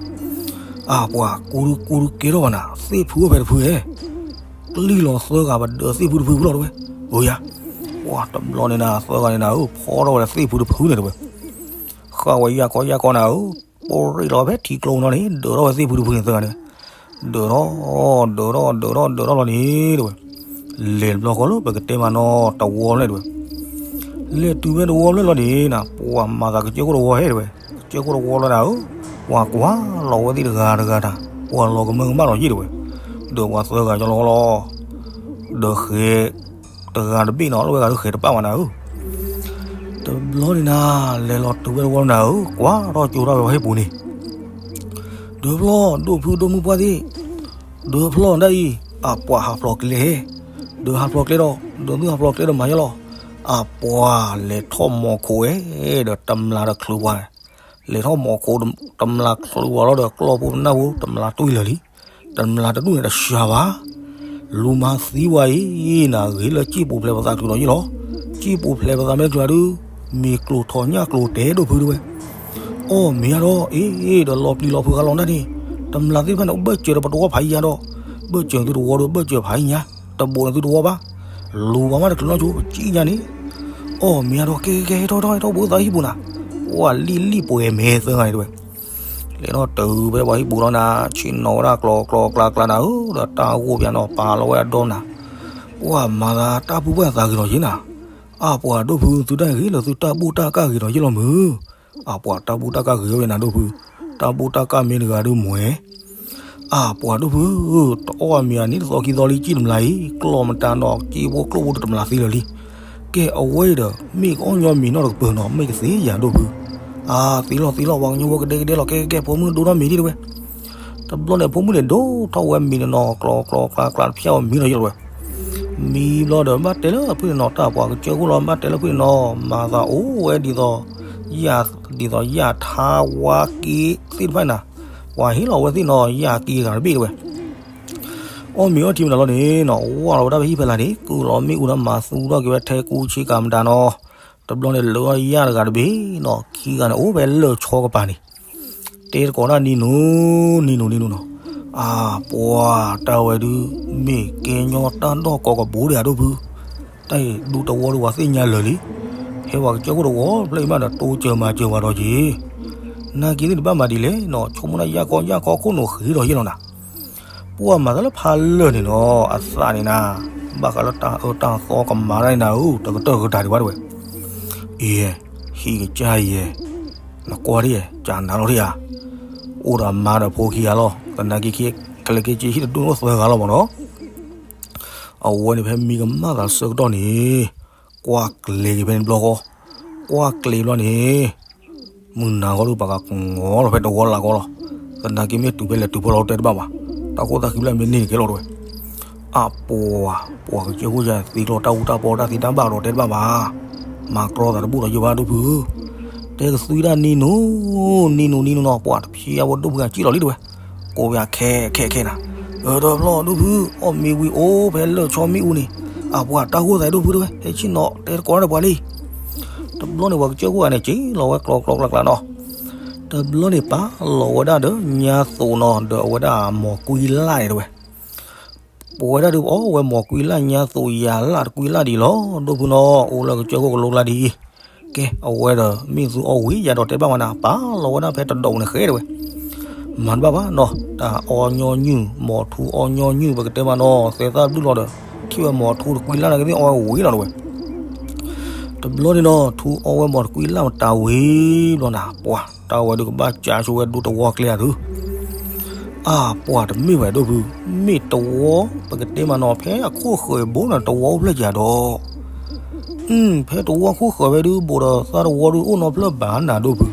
အပှၤကူဒုးကူဒုးကဲထီၣ်ဘၣ်နၤ, သ့ၣ်ဖုအိၣ်ဖဲတဖုဧဲ ကျံၣ်လီၤသၢဂၤပဒၢးသ့ၣ်ဖုတဖုဖုလီၤတဝဲ, ဧၢယၤ, ပှၤတဘျီန့ၣ်နၤ သၢဂၤန့ၣ်နၤဧၢ, ဖီထီၣ်ဝဲဒၣ်သ့ၣ်ဖုတဖုန့ၣ်တဝဲ, ဃၣ်ဝဲယၢ်ကီယၢ်ကီနၤဧၢ, ပိၢ်ရ့ၣ်လီၤဖဲထံကျိနီၤန့ၣ် ဒၢးထီၣ်ဝဲသ့ၣ်ဖုတဖုန့ၣ်သၢဂၤန့ၣ်, ဒၢးထီၣ်, ဒၢးထီၣ် ဒၢးထီၣ် ဒၢးထီၣ်လီၤန့ၣ်တဝဲ, လဲၤတဘျီဃီလၢပကတဲမးနီၤ တဝီဖျၢၣ်တဝဲ လဲၤတုၤဖဲတဝီဖျၢၣ်လီၤန့ၣ်နၤ, ပှၤမၤသးကစၢၢ်ခိၣ်တဝီဟဲတဝဲ, ကစၢၢ်ခိၣ်တဝီလီၤနၤဧၢ, ပှၤကွၢ်လီၤဝဲသ့ၣ်တဂၤတဂၤတၢ်, ပှၤလီၤကမၢကမၣ်လီၤယံၣ်တဝဲ, ဒီးပှၤသၢဂၤကလီလီၤ, ဒီးဃဲၤတဂၤတဘ့ၣ်နီၤ, လီၤဝဲဂၤဒုးဃဲၤတပၣ်ဘၣ်နၤဧၢ, တဘျီန့ၣ်နၤ, လဲၤလီၤတုၤဖဲတဝီလီၤနၤဧၢ, ကွၢ်ထီၣ်ကၠိထီၣ်ဝဲဟဲပူၤန့ၣ် ဒုးဖျီၣ် ဒိၣ်ဖုဒိၣ်မုၣ်ပှၢ်သ့ၣ်, ဒုးဖျီၣ်ဒ်အံၤ, အပှၤဟးဖျိးကျဲ, ဒုးဟးဖျိးကျဲဒီး, ဒုးသုဟးဖျိးကျဲဒီးမၤယဲလီၤ, အပှၤလဲၤထီၣ်မီၤခိးဝဲ, ဒီးတမျာ်ဒီးချုးပှၤ, လဲၤထီၣ်မီၤခိး, တမျာ်ချုးပှၤလီၤဒီးကျီၢ်ဖိပနၢ်ဖိ တမျာ်တွံၢ်လၢာ်လံ, တမျာ်တဒူၣ်န့ၣ်တစှၤဘၣ် လူၤမၤသံဝဲအံၤနၤ, ဂ့ၤလၢကံၣ်ပူၤဖျဲးပသးချုးဒီးယံၣ်လီၤ, က စံၣ်ပူၤဖျဲးပသးမ့ၢ်တချုးဒုး, မ့ၤကျိၤထီၣ်ညၣ်ကျိၤတဲဒိၣ်ဖုတဲဝဲ. အီၣ်မ့ၤအါဒီး အ့ၣ်ဒီးလီၤပျံၤလီၤဖုးဃာ်လီၤနၢ်န့ၣ်, တမျးသ့ၣ်တဖၣ်န့ၣ် ဘၢၣ်စၢၤဒီးပတဝီဖးယံၤညါဒီး, ဘၢၣ်စၢၤသုတဝီဒီး ဘၢၣ်စၢၤဖးယံၤညါ, တဘိးန့ၣ်သုတဝီဘၣ်, လူၤဘၣ်မးတချုးနီတကၠိ ပစံၣ်ညါန့ၣ်. အီၣ်မ့ၤအါဒီး ကဲကဲကဲ ဟဲထီၣ်ဟဲထီၣ်ဟဲထီၣ် ဘူးသးဟံၣ်ပူၤနၤ, ပှၢ်လံၣ်လံၣ်ပှဲၤမဲာ်သၢဂၤန့ၣ်တဲဝဲ. လဲၤထီၣ်တုၤဖဲပှၤဟံၣ်ပူၤလီၤနၤ, ဆ့ၣ်နီၤဝဲဒၣ်ကျီကျီကျါကျါနၤဧၢ, ဒီးတၢ်ဂိၢ်ပၠးနီၤ ပာ်လီၤဝဲအဒီနၤ, ပှၢ်မၤသးတၢ်ပူၤပှၢ်သးဂ့ၤလီၤယ့နၤ, အါပှၤဒိၣ်ဖု သုတၢ်ဂ့ၤလၢသုတၢ်ဘူၣ်တၢ်ကၢ်ဂ့ၤလီၤယ့လီၤမုၢ်, အါပှၤတၢ်ဘူၣ်တၢ်ကၢ်ဂ့ၤဝဲနၤဒိၣ်ဖု, တၢ်ဘူၣ်တၢ်ကၢ်မ့ၢ်တဂၤဒုးမွဲ အါပှၤဒိၣ်ဖု, တအီၣ်မ့ၤအနံၣ်တသီခံသီလံ စံၣ်တမျးအံၤ, ကျီၢ်မတၤနီၤ စံၣ်ဖိကျိၣ်ဖိတမျးသံလၢာ်လံ. ကဲအဝဲအံၤဒီး မ့ၢ်ကအီၣ်ညီမ့ၤနီတကပၤနီၤ မ့ၢ်ကသ့ယၤဒိၣ်ဖု. အါ သံလီၤသံလီၤ ပှၤကညီဖိကဒဲကဒဲလီၤ ကဲကဲကဲ ဖိမုၣ်ဒိထီၣ်မ့ၤဒံးတဲဝဲ. တဘျီန့ၣ် ဖိမုၣ်န့ၣ်ဒိထီၣ်ဝဲမ့ၤန့ၣ်နီၤ ကျီကျီကျါကျါတဖျၢၣ်ဝဲမံလီၤယ့လီၤဝဲ. မံဘျီဒီး ဘၣ်တဲလၢဖုန့ၣ်နီၤ တၢ်ပှၤကစၢၢ်ခိၣ်လီၤ ဘၣ်တဲလၢဖုန့ၣ်နီၤ မၤသးအိၣ်ဝဲဒ်သိး ယၣ်ဒ်သိးယၣ်ထါဝါက့သ့ၣ်တဖၣ်နၤ, ပှၤဟ့ၣ်လီၤဝဲသ့ၣ်နီၤ ယၣ်က့တဂၤတဘ့ၣ်တဲဝဲ. အီၣ်မ့ၤအီထံမတၤလီၤန့ၣ်နီၤ ဝၢ်လီၤဝဲဒၣ်ဖဲဟံၣ်ဖဲလၢ်န့ၣ် ကုၢ်လီၤမ့ၣ်အူဒီးမၤသူထီၣ်က့ၤဝဲထဲကူဆ့ကၤမတၤနီၤ. တဘျီန့ၣ်လၢာ်အီၣ်ယၣ်တဂၤတဘ့ၣ်နီၤ ခံဂၤန့ၣ် အိၣ်ဖဲလၢာ်ဆီကပၤန့ၣ် တဲသကိးတၢ်နံၤနူၤ နံၤနူၤနံၤနူၤနီၤ. အါပှၤတၢ်ဝဲဒုး မ့ၢ်ကဲညီတၢ်ဒီၣ်ကိးကဘိဒံးဧါဒိၣ်ဖု. တၢ်အံၤဒူတဝီဒုးပှၤသ့ၣ်ညါလၢာ်လံ. ဟဲပှၤကစၢၢ်ခိၣ်တဝီဖျၢၣ်အံၤမးဒီး တိစၢၤမၤစၢၤဝဲဒီးက့ၤ နာ်က့သ့ၣ်တဘၣ်မၤဒ်လဲၣ်နီၤ ဆိကမိၣ်ဒၣ်ယၣ်ခီယၣ်ခီခိၣ်နူာ်ဃ့ဒီးယ့ၢ်လီၤနၤ. ပှၢ်မၤသးလၢဖးလၢာ်န့ၣ်နီၤ အသးန့ၣ်နၤ ဘၣ်ဃးလၢတၢ်အၢတၢ်သီကမၤတၢ်န့ၣ်နၤဧၢ တကတၢၢ်တကတၢၢ်ဒံးဘၣ်တဲဝဲ. အံၤ ဟံၣ်ကစၢ်ယဲၢ် နကွၢ်ဒ်ယဲၢ် ကနၤလီၤဒံးဧါ. အိၣ်ဒီးမါဒီးဖိခံဂၤလီၤ သနာ်က့ခံ ကလဲၤက့ၤက့ၤဟံၣ်တဒူၣ်န့ၣ်အိၣ်သၢဂၤလီၤမးနီၤ. အဝဲန့ၣ်ဖဲမံကမၣ်သးဆၢကတီၢ်န့ၣ် ကွၢ်ကျဲၤက့ၤဖဲန့ၣ်တဘျီဃီ, ကွၢ်ကျဲၤဘျီန့ၣ် မုၢ်နၤဂီၢ်ဒုးပှၤကကငီလီၤဖဲတဝီလၢ်ကီလီၤ. သနာ်က့မ့ၢ်တုၤဖဲလဲၣ်တုၤဖဲလီၤတဲတဘၣ်ဘၣ်. တၢ်ဃိသးဃံဖျၢၣ်မ့ၢ်န့ၢ်န့ၣ်ကဲလီၤတဲဝဲ. အါပှၤ ပှၤကစၢၢ်ခိၣ်ယၤသ့ကျီၢ်တၢ်အူတၢ်ပီတၢ်သံတၢ်ဘၣ်ဒီးတဲတဘၣ်ဘၣ်. မၤကြီသးတဘူၣ်ဒီးယိၤဘၣ်ဒိၣ်ဖုဧၢ. တဲကသွံဒၣ်နံၤနူၤ နံၤနူၤနံၤနူၤနီၤ ပှၤတဖျဲးဝဲဒိၣ်ဖုဂၤစံၣ်လီၤလံတဲဝဲ. ကိးဝဲခဲခဲခဲနၤ, အၢ တဘျီဒိၣ်ဖု အီၣ်မ့ၤဝံၤအိၣ်ဖဲလၢာ်ဆီမ့ၣ်အူန့ၣ်, အပှၤတၢ်ဂိၢ်သးဒိၣ်ဖုတဲဝဲ ဟဲဆ့ၣ်နီၤ တဲသကိးတၢ်ဒီးပှၤလံ. တဘျီန့ၣ် ပှၤကစၢၢ်ခိၣ်ဂၤန့ၣ် စ့ၢ်လီၤဝဲကျီကျီကျါကျါနီၤ. တဘျီန့ၣ် ပာ်လီၤဝဲဒၣ်ဒီးညါသိးနီၤ ဒီးအဝဲဒၣ်မိၢ်ကွံလၢ်န့ၣ်တဲဝဲ. ပဝဲဒၣ်ဒုးအီၣ်ဝဲမိၢ်ကွံလၢ်ညါသိးယၤလၢ်တကွံလၢ်ဒံးလီၤ ဒိၣ်ဖုနီၤ အိၣ်လၢကစၢၢ်ခိၣ်ကလိကျါဒ်အံၤ. ကဲ အဝဲဒီးမ့ၢ်သုအီၣ်ဝံၤယၤဒီးတဲဘၣ်ဝဲနၤ ပာ်လီၤဝဲဒၣ်ဖဲတဒိးန့ၣ်ဃဲတဲဝဲ. မၤတဘၣ်ဘၣ်နီၤ တၢ်အီၣ်ညီနုၢ် မိၢ်ထူအီၣ်ညီနုၢ် ပကတဲမးနီၤ သဲသၣ်ဘျုၣ်လီၤဒီး ထံၣ်ဝဲမိၢ်ထူတကွံလၢ်န့ၣ်ကသ့ၣ်အီၣ်ဝဲဝံၤလီၤတဲဝဲ. တဘျီန့ၣ်နီၤ ထူအီၣ်ဝဲမိၢ်တကွံလၢ်မတၤဝံၤဘျီနၤ ပှၤတၢ်ဝဲဒုးကဘၣ်ကးဆိဝဲဒူတဝီကျဲဧါသု. အါပှၤတမ့ၢ်ဝဲဒိၣ်ဖု, မ့ၢ်တဝီ ပကတဲမးနီၤ ဖဲအခိၣ်ဃၢၤဘိနီၤ တဝီအိၣ်ဖျၢၣ်ကၤဒီး ဖဲတဝီခိၣ်ဃၢၤဝဲဒုး ဘိးဒီးသးတဝီဒုးအိၣ်နီတဖျၢၣ်ဘၣ်နၤဒိၣ်ဖု.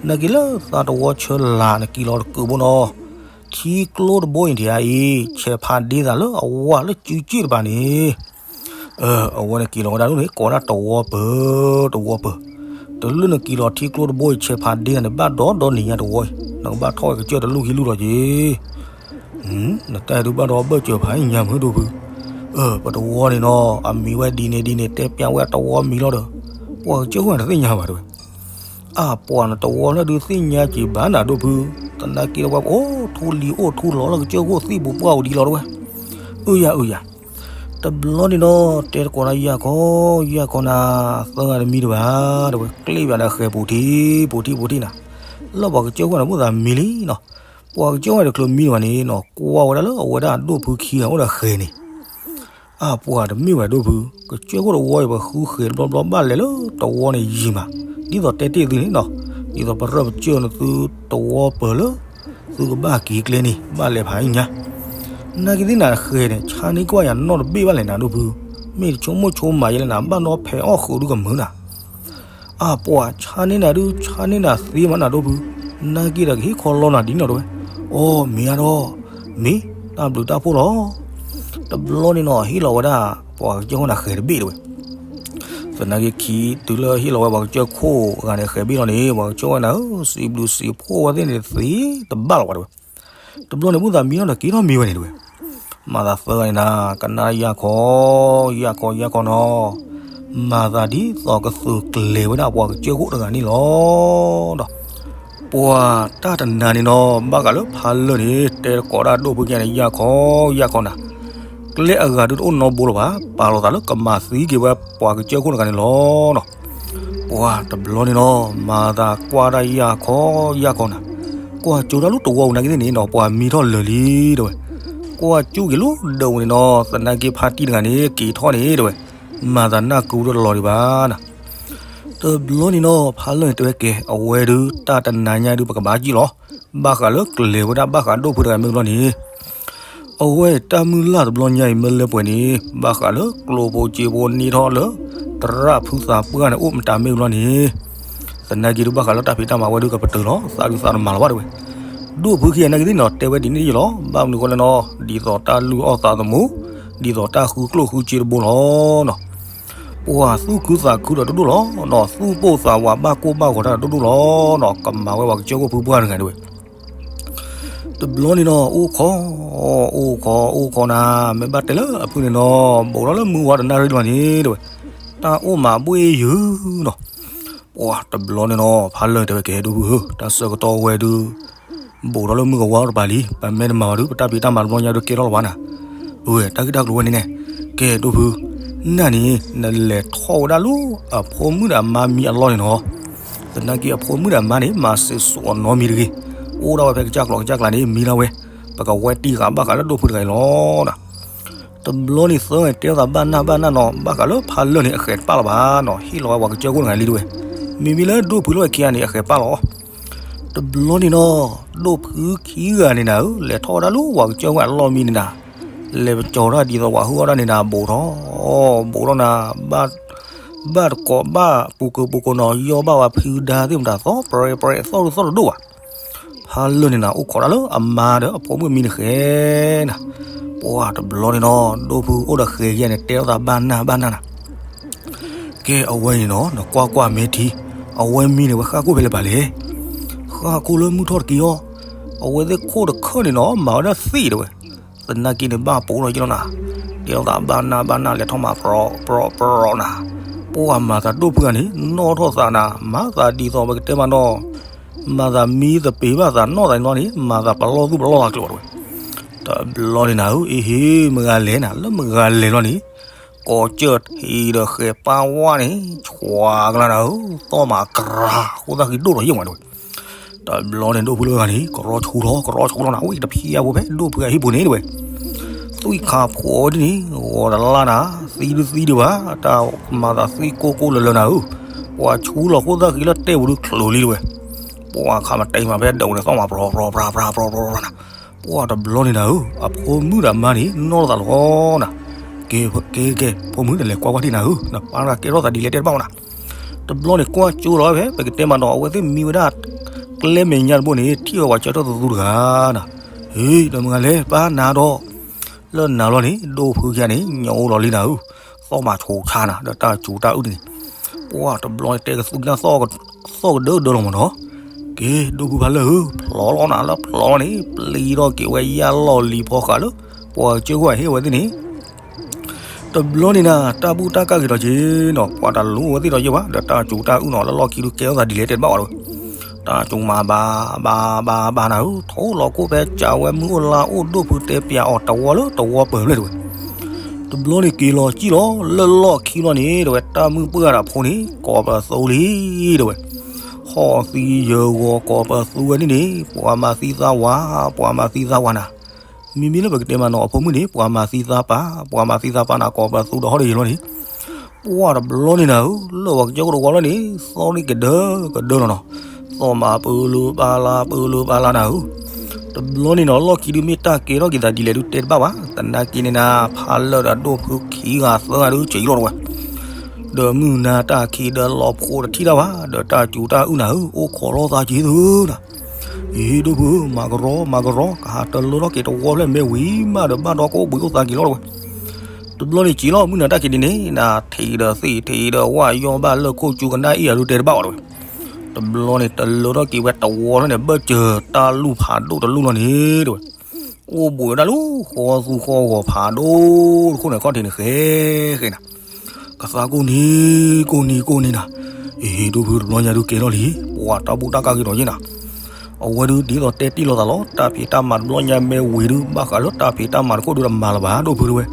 နာ်က့လၢသးတဝီဆၢလာ်နက့ၤလီၤတကုးဘိနီၤ, ထံကျိတဘိအံၤဒံးအံၤ ဆဲးဖးဒ့သးလၢအဝၤလၢစုစ့ၣ်တပၤန့ၣ် အဝဲန့ၣ်က့ၤလီၤဝဲဒၣ်ဒ်န့ၣ် ကိးဝဲဒၣ်တဝီပၢၤ, တဝီပၢၤ. တလုၢ်နက့ၤလီၤထံကျိတဘိအံၤ ဆဲးဖးဒ့သးန့ၣ် ဘၣ်ဒီဒီနံၤညါတဝီအံၤ နကဘၣ်ထီၣ်ဝဲကစၢၢ်တလူၢ်ခံလူၢ်လီၤက့ၤ. နတၢ်ဒုးဘၣ်ဒီဘၢၣ်စၢၤဖးညါမုၢ်ဒိၣ်ဖု, ပတဝီန့ၣ်နီၤ အမံၤဝဲဒ်န့ၣ်ဒ်န့ၣ် တဲပျးဝဲအတဝီမံၤလီၤဒီး ပှၤကစၢၢ်ခိၣ်န့ၣ်တသ့ၣ်ညါဘၣ်တဲဝဲ. အါပှၤနတဝီလၢဒုးသ့ၣ်ညါက့ၤဘၣ်နၤဒိၣ်ဖု, သနာ်က့ဒီးပှၤအိၣ်ထူလံၤအိၣ်ထူလီၤလၢကစၢၢ်ခိၣ်သံၣ်ပူၤပှၢ်အိၣ်ဒံးလီၤတဲဝဲ. အုယၤအုယၤ တဘျီန့ၣ်နီၤ တဲသကိးနၤယၤခီ, ယၤခီနၤ, သၢဂၤတမံတဘၣ်, တဲဝဲကျ့ၣ်ဘၣ်ဒီးဃဲၤပူၤထံ, ပူၤထံပူၤထံနၤ, လၢပှၤကစၢၢ်ခိၣ်န့ၣ် ဘူၣ်သးမံလံနီၤ, ပှၤကစၢၢ်ခိၣ်န့ၣ်တချုးမံတဘၣ်န့ၣ်နီၤ ကွၢ်ဝဲဒၣ်လၢအဝဲဒၣ်အဒိၣ်ဖုခံဂၤအိၣ်ဒီးဃဲၤန့ၣ် အါပှၤတမ့ၢ်ဝဲဒိၣ်ဖု, ကစၢၢ်ခိၣ်တဝီအံၤ ပဃုဃဲၤတဘျီဘျီဘၣ်လဲၤလၢတဝီန့ၣ်ယံၤမး, ဒ်သိးတဲတ့ၢ်သုန့ၣ်နီၤ, ဒ်သိးပရၢပစၢၢ်န့ၣ်သုတဝီပၢၤလၢ သုကဘၣ်က့ၤကျဲန့ၣ် ဘၣ်လဲၤဖးညါ, နာ်က့သ့ၣ်နၤဃဲၤန့ၣ် ဆါန့ၢ်ကွၢ်ယၤနီတဘ့ၣ်ဘၣ်လဲၣ်နၤဒိၣ်ဖု, မ့ၢ်တဆိကမိၣ်ဆိကမးယဲလဲၣ်နၤ ဘၣ်နီဖဲးအီၣ်ဃုာ်ဒုကမုာ်နၤ အါပှၤဆါန့ၢ်နၤဒုး ဆါန့ၢ်နၤသ့မးနၤဒိၣ်ဖု, နာ်က့ဒီးကဟ့ၣ်ခီလီနၤဒ်န့ၣ်တဲဝဲ, အိ မ့ၢ်အါဒီး, မ့ၢ်တၢ်ဘျုးတၢ်ဖှိၣ်လီၤ. တဘျီန့ၣ်နီၤ ဟ့ၣ်လီၤဝဲဒၣ် ပှၤကစၢၢ်ခိၣ်နၤဃဲၤတဘ့ၣ်တဲဝဲ, သနာ်က့ခံတုၤလၢဟ့ၣ်လီၤဝဲပှၤကစၢၢ်ခိၣ်ဂၤန့ၣ်ဃဲၤဘ့ၣ်လီၤန့ၣ် ပှၤကစၢၢ်ခိၣ်နၤဧၢ စံးဘျုးစံးဖှိၣ်ဝဲသ့ၣ်န့ၣ်သ့တဘၣ်လီၤဝဲတဲဝဲ, တဘျီန့ၣ်ဘူၣ်သးမံလီၤဒီးက့ၤထီၣ်မံဝဲန့ၣ်တဲဝဲ, မၤသးသၢဂၤန့ၣ်နၤ ကနၣ်ယၤခီ, ယၤခီယၤခီနီၤ မၤသးဒ်သိးကသုးကျဲၤဝဲဒၣ်ပှၤကစၢၢ်ခိၣ်တဂၤန့ၣ်လီၤ. ဒီးပှၤတၢ်တနၤန့ၣ်နီၤ ဘၣ်ဃးလၢဖးလၢာ်န့ၣ် တဲတကိးဒၣ်ဒိၣ်ဖုခံဂၤန့ၣ် ယၢ်ခီယၢ်ခီနၤ, ကျဲအဂၤဒုးတအိၣ်နီတဘိလၢၤဘၣ်, ပာ်လီၤသးလၢကမၤသံက့ၤဝဲပှၤကစၢၢ်ခိၣ်တဂၤန့ၣ်လီၤ. ပှၤတဘျီန့ၣ်နီၤ မၤသးကွၢ်တၢ်ယၢ်ခီယၢ်ခီနၤ, ကွၢ်ကၠိတၢ်လၢတဝီပူၤနာ်က့သ့ၣ်န့ၣ်နီၤ ပှၤမံထီၣ်လၢာ်လံတဲဝဲ, ကွၢ်ကၠိက့ၤလၢဒၢးပူၤန့ၣ်နီၤ သနာ်က့ဖါတံၢ်တဂၤန့ၣ် က့ၤထီၣ်န့ၣ်တဲဝဲ, မၤသးနၢ်ကူတလီၤဒံးဘၣ်နၤ. တဘျီန့ၣ်နီၤ ဖးလၢာ်န့ၣ်တဲဝဲကဲ အဝဲဒုးတၢ်တနၤညါဒုး ပကဘၣ်ကံၣ်လီၤ, ဘၣ်ဃးလၢကျဲၤဝဲဒၣ်ဘၣ်ဃးဒိၣ်ဖုတဂၤမ့ၢ်ဘျီန့ၣ် အဝဲတၢ်မုၢ်လၢ်တဘျီညါအံၤမ့ၢ်လၢပှဲၤန့ၣ် ဘၣ်ဃးလၢကျိၣ်ဖိစ့ဖိန့ၢ်ထီၣ်လၢ သရၣ်ဖုသးပှၢ်န့ၣ် အိၣ်မတၤမ့ၢ်ဘျီန့ၣ် သနာ်က့ဒုးဘၣ်ဃးလၢတၢ်ဖံးတၢ်မၤဝဲဒုးကပတုာ်လီၤ သးဒုးသးတမၤလီၤဘၣ်တဲဝဲ, ဒိၣ်ဖုခံဂၤနာ်က့သ့ၣ်နီၤ တဲဝဲဒ်န့ၣ်လီၤ, ဘၣ်မနုၤဃိလဲၣ်နီၤ ဒ်သိးတၢ်လုၢ်အီၣ်သးသမူ, ဒ်သိးတၢ်ဃုကျိၣ်ဃုစ့တဘိလီၤနီၤ. ပှၤသူၣ်ခုသးခုဒီးတဒိၣ်လီၤနီၤ, သူၣ်ပိၢ်သးဝးဘၣ်ကိၢ်ဘၣ်ဂီၤတၢ်ဒီးတဒိၣ်လီၤနီၤ, ကမၤဝဲပှၤကစၢၢ်ခိၣ်ဖုပှၢ်တဂၤတဲဝဲ တဘျီန့ၣ်နီၤ အိၣ်ခိး, အိၣ်ခိး အိၣ်ခိးနၤ, မ့ၢ်ဘၣ်တဲလၢအဖုန့ၣ်နီၤ ဘူးထီၣ်လၢမုၢ်ဝါတနၣ်ရံၣ်လီၤန့ၣ်တဲဝဲ, တၢ်အိၣ်မးဘှ့ၣ်ယုာ်နီၤ. ပှၤတဘျီန့ၣ်နီၤ ဖးလၢာ်တဲဝဲကဲ ဒိၣ်ဖုဧၢ, တၢ်ဆၢကတီၢ်ဝဲဒုး ဘူးထီၣ်လၢမုၢ်ကဝါတပၤလံ, ပမ့ၢ်တမၤဘၣ်ဒုး ပတၢ်ဖံးတၢ်မၤတဘျီညါဒုးကဲထီၣ်လၢၤဘၣ်နၤ. အဝဲတၢ်ဂ့ၢ်တၢ်ကျိၤဝဲန့ၣ်န့ၣ်, ကဲဒိၣ်ဖု, နၤန့ၣ် နလဲၤထီၣ်ဝဲဒၣ်လၢအဖိမုၣ်ဒီးအမါမံအလီၢ်န့ၣ်နီၤ. သနာ်က့အဖိမုၣ်ဒီးအမါန့ၣ် မၤစံးစိၤအနီတမံၤတဂ့ၤ, အိၣ်ဒၣ်ဝဲဖဲကစၢ်ကျိၤကစၢ်ကျါန့ၣ် မံဒၣ်ဝဲ, ပကဝဲတံၢ်ဃာ်ဘၣ်ဃးလၢဒိၣ်ဖုတဂၤအံၤလီၤနၤ. တဘျီန့ၣ်သၢဂၤတဲသးဘၣ်နၢ်ဘၣ်နၢ်နီၤ, ဘၣ်ဃးလၢဖးလၢာ်န့ၣ် အဃဲးတပၣ်လၢၤဘၣ်နီၤ, ဟ့ၣ်လီၤဝဲပှၤကစၢၢ်ခိၣ်တဂၤလံတဲဝဲ, မ့မ့ၢ်လၢဒိၣ်ဖုလၢဝဲခံဂၤန့ၣ် အဃဲးပၣ်လီၤ. တဘျီန့ၣ်နီၤ, ဒိၣ်ဖုခံဂၤန့ၣ်နၤဧၢ, လဲၤထီၣ်ဝဲဒၣ်လၢပှၤကစၢၢ်ခိၣ်အလီၢ်မံန့ၣ်နၤ, လဲၤပကၠီၤတၢ်ဒ်သိးပှၤဟုၣ်အီၣ်တၢ်န့ၣ်နၤ, ဘူးထီၣ်, ဘူးထီၣ်နၤ, ဘၣ်တကိးဘၣ်ပူၤကပူၤကနီၤ, ယီၢ်ဘၣ်ဝဲဖုဒါသ့ၣ်မတၤသီၣ်ပြဲပြဲသီၣ်တဒိၣ်ဘၣ်. ဖးလၢာ်န့ၣ်နၤ အိၣ်ခိးတၢ်လၢအမါဒီးအဖိမုၣ်မံန့ၣ်ဃဲနၤ, ပှၤတဘျီန့ၣ်နီၤ, ဒိၣ်ဖုအိၣ်ဒီးဃဲၤယဲန့ၣ် တဲထီၣ်သးဘၣ်နၢ်ဘၣ်နၢ်နၤ ကဲအဝဲန့ၣ်နီၤ, နကွၢ်ကွၢ်မ့ၢ်ထံ, အဝဲမံန့ၣ်ဝဲဃၣ်ခိၣ်ဖဲလဲၣ်ပာ်လဲၣ်. ဃၣ်ခိၣ်လၢမုၢ်ထီၣ်တက့ၢ်အီၤ, အဝဲသ့ၣ်ခိၣ်တခၢၣ်န့ၣ်နီၤ မၤဝဲဒၣ်သ့ၣ်တဲဝဲ, သနာ်က့န့ၣ်ဘၣ်ပူၤလီၤယ့ၢ်လီၤနၤ, တဲသးဘၣ်နၢ်ဘၣ်နၢ်လဲၤထီၣ်မၤပြီပြီပြီနၤ, ပှၤမၤသးဒိၣ်ဖုဂၤန့ၣ် နီၢ်ထီၣ်သးနၤ, မၤသးဒ်သိးပကတဲမးနီၤ, မၤသးမံသပ့ၤဘၣ်သးနီၢ်သးန့ၣ်လီၤန့ၣ် မၤသးပလီၢ်သူၣ်ပလီၢ်လၢ်ကျိၤတဲဝဲ တဘျီန့ၣ်နၤဧၢ, အ့ဟ့ မဂၤလဲၤနၤ, လၢမဂၤလဲၤလီၤန့ၣ်, ကိးကၢၢ်ထံးဒီးဃဲၤပၢ်ဝါန့ၣ်, ဆွးကလါနၤဧၢ, သီၣ်မးကရၤ, ဃိသၣ်ဃံဒိၣ်ဒီးယဲၢ်မးတဲဝဲ, တဘျီန့ၣ်ဒိၣ်ဖုလၢဂၤန့ၣ် ကရီဆူလီၤ ကရီဆူလီၤနၤ, ဝံတဖျံအပူၤဖဲဒိၣ်ဖုအဟံၣ်ပူၤန့ၣ်တဲဝဲ, သွံၣ်ခါဖိးဝဲဒ်န့ၣ် ဂီၤတလါနၤ, သံဒုသံဒံးဘၣ်, တၢ်မၤသးသွံၣ်ကိၢ်ကိၢ်လၢလၢနၤဧၢ, ပှၤဆူလီၤဃိသၣ်ဃံလၢတဲာ်ပူၤဒုးချၢးလံတဲဝဲ, ပှၤခးမၤတဲမးဖဲဒၢးပူၤန့ၣ် သီၣ်မးပြီပြီပြီပြီနၤ, ပှၤတဘျီန့ၣ်နၤဧၢ, အဖိမုၣ်ဒီးအမါန့ၣ် နီၢ်လိာ်သးလီၤနၤ, ကဲကဲကဲ ဖိမုၣ်နလဲၤကွၢ်ကွၢ်ထံၣ်နၤဧၢ, နပၢ်တဂၤကဲထီၣ်သးဒ်လဲၣ်တဲတဘၣ်ဝဲနၤ, တဘျီန့ၣ်ကွၢ်ကၠိလီၤဖဲ ပကတဲမးနီၤ အဝဲသ့ၣ်မံဝဲဒၣ် ကျဲမဲာ်ညါတဘိန့ၣ် ထံၣ်ဝဲပှၤကၢထီၣ်သူသူတဂၤနၤ, ဟ့ၣ် ဒီးမဂၤလဲၤပၢ်နၤဒီး လၢနၤလီၤန့ၣ် ဒိၣ်ဖုခံဂၤန့ၣ် ညၣ်အိၣ်လီၤလံနၤဧၢ, သီၣ်မးဆိးဆါနၤ ဒီးတၢ်စူၤတၢ်အုၣ်န့ၣ်, ပှၤတဘျီန့ၣ်တဲကသူကနၣ် သီၣ်ကဒၢကဒၢလီၤမးနီၤ, က့ၤဒိၣ်ဖုဖးလၢာ်ဧၢ, ဖျိးလီၤနၤလၢဖျိးလီၤန့ၣ် ပျံၤထီၣ်က့ၤဝဲယၢ်လီၢ်လံၤဖီဃာ်လၢ ပှၤကၢၢ်ခိၣ်အဟ့ၣ်ဝဲသ့ၣ်န့ၣ် တဘျီန့ၣ်နၤ တၢ်ဘူၣ်တၢ်ကၢ်က့ၤဒီးက့ၤနီၤ ပှၤတလူၤဝဲသ့ၣ်ဒီးယဲၢ်ဘၣ် ဒီးတၢ်စူၤတၢ်အုၣ်နီၤ လၢလီၢ်ခံဒုးကဲထီၣ်သးဒ်လဲၣ်တဲတဘၣ်ဝဲဒီး တၢ်စူၤမးဘၣ်ဘၣ်ဘၣ်ဘၣ်နၤဧၢ, ထိၣ်လီၤခိၣ်ဖဲကးဝဲမုၢ်အိၣ်လါအိၣ်ဒိၣ်ဖုတဲပၠးအီၤတဝီလၢတဝီပၢၤဖျဲၣ်တဲဝဲ, တဘျီန့ၣ်က့ၤလီၤစံၣ်လီၤ လၢလီၢ်ခံလီၤန့ၣ် တဲဝဲ တၢ်မုၣ်ပှၢ်ဒီးဖိန့ၣ် ကိးပသူလံ တဲဝဲ, ဟီၣ်သံယၢၤဂီၤကိးပသူဝဲန့ၣ်န့ၣ် ပှၤမၤသံသးဝး ပှၤမၤသံသးဝးနၤ မ့မ့ၢ်လၢပကတဲမးနီၤ အဖိမုၣ်န့ၣ် ပှၤမၤသံသးပာ် ပှၤမၤသံသးပာ်နၤ ကိးပသူဒီးဟီၣ်ဒီးယၢၤလီၤန့ၣ်, ပှၤတဘျီန့ၣ်နၤဧၢ, လၢပှၤကစၢၢ်ခိၣ်တဝီလီၤန့ၣ် သီၣ်န့ၣ်ကဒၢကဒၢလီၤနီၤ, သီၣ်မးပၢလုပၢ်လါ ပၢလုပၢ်လါနၤဧၢ, တဘျီန့ၣ်နီၤ လီၢ်ခံဒုးမ့ၢ်တၢ်ကဲထီၣ်က့ၤသးဒ်လဲၣ်ဒုးတဲတဘၣ်ဘၣ်, သနာ်က့န့ၣ်နၤ ဖးလၢာ်ဒီးဒိၣ်ဖုခံဂၤသၢဂၤဒုးက့ၤလီၤတဝဲ, ဒီးမုၢ်နၤတၢ်ခံးဒီးလီၤဖိးတထံၣ်တၢ်ဘၣ် ဒီးတၢ်စူၤတၢ်အုၣ်နၤဧၢ, အိၣ်ခိးလိာ်သးက့ၤသုနၤ အံၤဒိၣ်ဖု မၤကရီ မၤကရီ ကဟးတလၢထီၣ်က့ၤတဝီဖျဲၣ်မ့ၢ်ဝံၤမးဒီးဘၣ်ဒီးကအိၣ်ဘှံးအိၣ်သါက့ၤလီၤတဝဲ, တဘျီန့ၣ်က့ၤလီၤ မုၢ်နၤတၢ်ခံးဒ်န့ၣ် နၤထံးဒီးသ့ၣ်ထံးဒီးဝၣ်ယီၢ်ဘၣ်လၢခိၣ်စူၤကနၣ်အံၤအဒုးတဲတဘၣ်ဝဲတဝဲ, တဘျီန့ၣ် တလၢထီၣ်က့ၤဝဲတဝီဖျဲၣ်န့ၣ် ဘၢၣ်စၢၤတၢ်လူၢ်ဖးဒိၣ်တလူၢ်လီၤန့ၣ်တဝဲ, အိၣ်ဘှံးဝဲဒၣ်လၢဃီသူဃီဂီၤဖးဒိၣ်တခိၣ်န့ၣ် ခီၣ်ထံးန့ၣ်ဃဲဃဲနၤ ကသးကိၢ်နံၤ ကိၢ်နံၤ ကိၢ်နံၤနၤ, အ့ ဒိၣ်ဖုတဘျီညါဒုးကဲထီၣ်လံ, ပှၤတၢ်ဘူၣ်တၢ်ကၢ်ဂ့ၤဒီးယ့ၢ်နၤ, အဝဲဒုးဒ်သိးတဲတ့ၢ်လိာ်သးလီၤ, တၢ်ဖံးတၢ်မၤတဘျီညါမ့ၢ်ဝံၤဒုး ဘၣ်ဃးလၢတၢ်ဖံးတၢ်မၤတခိၣ်ဒုးတမၤလၢၤဘၣ် ဒိၣ်ဖုတဝဲ,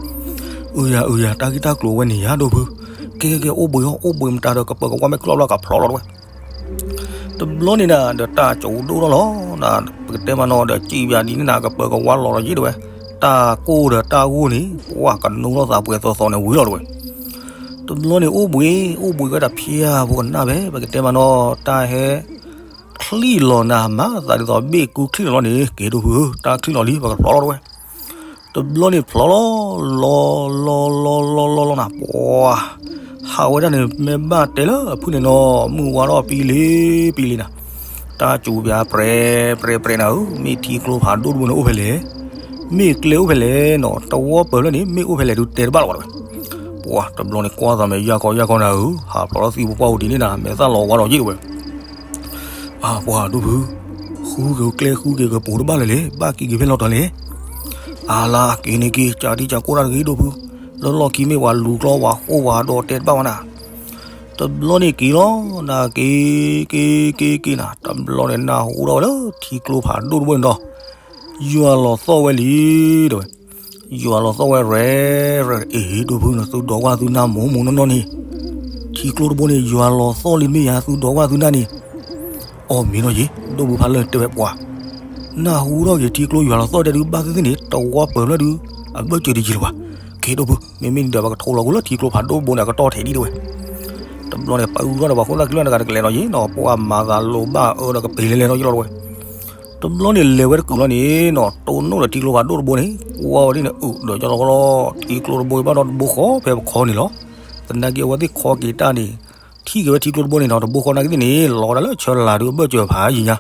အုယၤ အုယၤ တၢ်ဂ့ၢ်တၢ်ကျိၤဝဲန့ၣ်ယၤ ဒိၣ်ဖု, ကဲကဲကဲ အိၣ်ဘှံးအီၤ အိၣ်ဘှံးမတၤဒီး ကပၢၤကဝါမ့ၢ်ကျီၣ်ဘျီကဖျီလီၤတဝဲ တဘျီန့ၣ်နၤ ဒီးတၢ်ကၠိဒိၣ်ထီၣ်လီၤ, ပကတဲမးနီၤဒီး စံးဘၣ်ဒ်န့ၣ်နၤ ကပၢၤကဝါလီၤဒီးယ့ၢ်တဝဲ, တၢ်ကိၢ်ဒီးတၢ်ဂိၢ်န့ၣ် ပှၤကနိထီၣ်သးပှဲၤသီသီန့ၣ်ဝံၤလီၤတဝဲ, တဘျီန့ၣ်အိၣ်ဘှံး အိၣ်ဘှံးဝဲဒၣ်ဖျါဖိကနၣ်ဖဲ ပကတဲမးနီၤ တၢ်ဟဲ ချံၣ်လီၤနၤ မၤသးဒ်သိးဘ့ၣ်ကူချံၣ်လီၤန့ၣ် ကဲဒိၣ်ဖုဧၢ တၢ်ချံၣ်လီၤလံ ပကဖျီလီၤတဝဲ, တဘျီန့ၣ်ဖျီလီၤ လီၤလီၤလီၤလီၤလီၤလီၤနၤ ပှၤ ဟးဝဲဒၣ်န့ၣ် မ့ၢ်ဘၣ်တဲလၢအဖုၣ်န့ၣ်နီၤ မုၢ်ဝါထီၣ်ပံလံ ပံလံနၤ, တၢ်ကၠိပၠးပြဲပြဲပြဲနၤဧၢ မ့ၢ်ထံကျိဖးဒိၣ်တဘိန့ၣ်အိၣ်ဖဲလဲၣ်, မ့ၢ်ကျဲအိၣ်ဖဲလဲၣ်နီၤ တဝီပၢၤလၢန့ၣ် မ့ၢ်အိၣ်ဖဲလဲၣ်ဒုးတဲတဘၣ်လီၤဝဲတဝဲ, ပှၤတဘျီန့ၣ်ကွၢ်သးမဲာ်ယၢ်ခီယၢ်ခီနၤဧၢ ဟးဖျီထီၣ်သံပပှၢ်အိၣ်ဒ်န့ၣ်နၤ မဲာ်သၣ်လီၤဝါဒီးယ့ၢ်တဝဲ အၢ ပှၤဒိၣ်ဖု, ဃုက့ၤကျဲဃုက့ၤကပိၤတဘၣ်လၢၤလဲၣ်, ဘၣ်က့ၤက့ၤဖဲလဲၣ်တီၤလဲၣ်, အါလါက့ၤန့ၣ်က့ၤ ကၢ်ထံကၢ်ကိၢ်တၢ်တဂ့ၤဒိၣ်ဖု, လၢလီၢ်ခံမ့ၢ်ပှၤလူၤကျီပှၤဃိပှၤဒီးတဲတဘၣ်ဝဲနၤ, တဘျီန့ၣ်က့ၤလီၤ နၤက့ၤက့ၤက့ၤက့ၤနၤ တဘျီန့ၣ်နၢ်ဟူထီၣ်ဝဲလၢထံကျိဖးဒိၣ်တဘိန့ၣ်ဒီး ယွၤလီၤသီၣ်ဝဲလံ တဝဲ ယွၤလီၤသီၣ်ဝဲရဲၣ်ရဲၣ် အ့ ဒိၣ်ဖုန့ၣ် သုဒီးဝၣ်သုနၢ်မိၢ်မိၢ်နီၢ်နီၢ်န့ၣ်, ထံကျိတဘိန့ၣ် ယွၤလီၤသီၣ်လံမ့ၢ်ယၤ သုဒီးဝၣ်သုနၢ်န့ၣ်, အီၣ်မ့ၢ်နီၤယ့ၣ် ဒိၣ်ဖုဖးလၢတဲဝဲပှၤ, နၢ်ဟူထီၣ်က့ၤထံကျိယွၤလီၤသီၣ်တဲဒုးဘၣ်သ့ၣ်သ့ၣ်န့ၣ် တဝီပၢၤလၢဒုး အဘၢၣ်စၢၤတယံၤလၢၤဘၣ်, ကဲဒိၣ်ဖု မ့မ့ၢ်ဒ်ဒီးပကထိလီၤက့ၤလၢထံကျိဖးဒိၣ်တဘိန့ၣ် အကတီၢ်ထဲဒ်တဝဲ တဘျီန့ၣ် ပာ်အူထီၣ်ဒီးပှၤဃိသၣ်ခံလီၤန့ၣ် တကလဲၤနီၤယ့ၣ်နီၤ ပှၤမၤသးလိာ်ဘၣ်အၢဒီးကပ့ၤလဲၤလဲၤနီၤယ့ၣ်လီၤတဝဲ, တဘျီန့ၣ်လဲၤဝဲတကုာ်လီၤန့ၣ်နီၤ တိၢ်နီၣ်ဒီးထံကျိဖးဒိၣ်တဘိန့ၣ် ကွၢ်ဝဲဒ်န့ၣ် အုးဒီးကၠီလီၤကီလီၤ ထံကျိတဘိဘၣ်ဒီးတဘိဃီဖဲပခီန့ၣ်လီၤ, သနာ်က့အဝဲသ့ၣ်ခီက့ၤတၢ်န့ၣ် ထံၣ်က့ၤဝဲထံကျိတဘိန့ၣ်နီၤ တဘိဃီနာ်က့သ့ၣ်န့ၣ် လီၤဝဲဒၣ်လၢဆၢလၤဒုးအဘၢၣ်စၢၤဖးယံၤညါ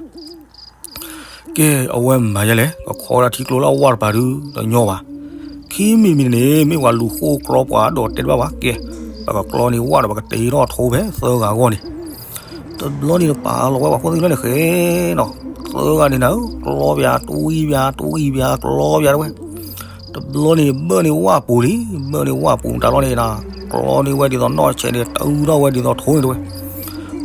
ကဲ အဝဲမၤယဲလဲၣ် ကခီဝဲဒၣ်ထံကျိလၢအဝၣ်တပၤဒုး တညီဘၣ်, ခံမံၤမံၤန့ၣ် မ့ၢ်ပှၤလူၤဃိကျီပှၤဒီးတဲတဘၣ်ဘၣ် ကဲ ပကကျီန့ၣ်ဝၣ်ဒီးပကတ့ထီၣ်ထိဖဲသၢဂၤအဂီၢ်န့ၣ်, တဘျီန့ၣ်ပာ်လီၤဝဲပှၤဃိသၣ်ခံလီၤန့ၣ်ဃဲနီၤ သၢဂၤန့ၣ်နၤဧၢ ကျီပၠး တဝံၣ်ပၠး တဝံၣ်ပၠး ကျီပၠးတဝဲ တဘျီန့ၣ်ဘၢၣ်န့ၢ်ဝၣ်ပူၤလံ, ဘၢၣ်န့ၢ်ဝၣ်ပူၤမတၤလီၤန့ၣ်နၤ, ကျီန့ၢ်ဝဲဒ်သိးနီၢ်ဆဲးန့ၣ် တၢ်အူထီၣ်ဝဲဒ်သိးထိန့ၣ်တဝဲ,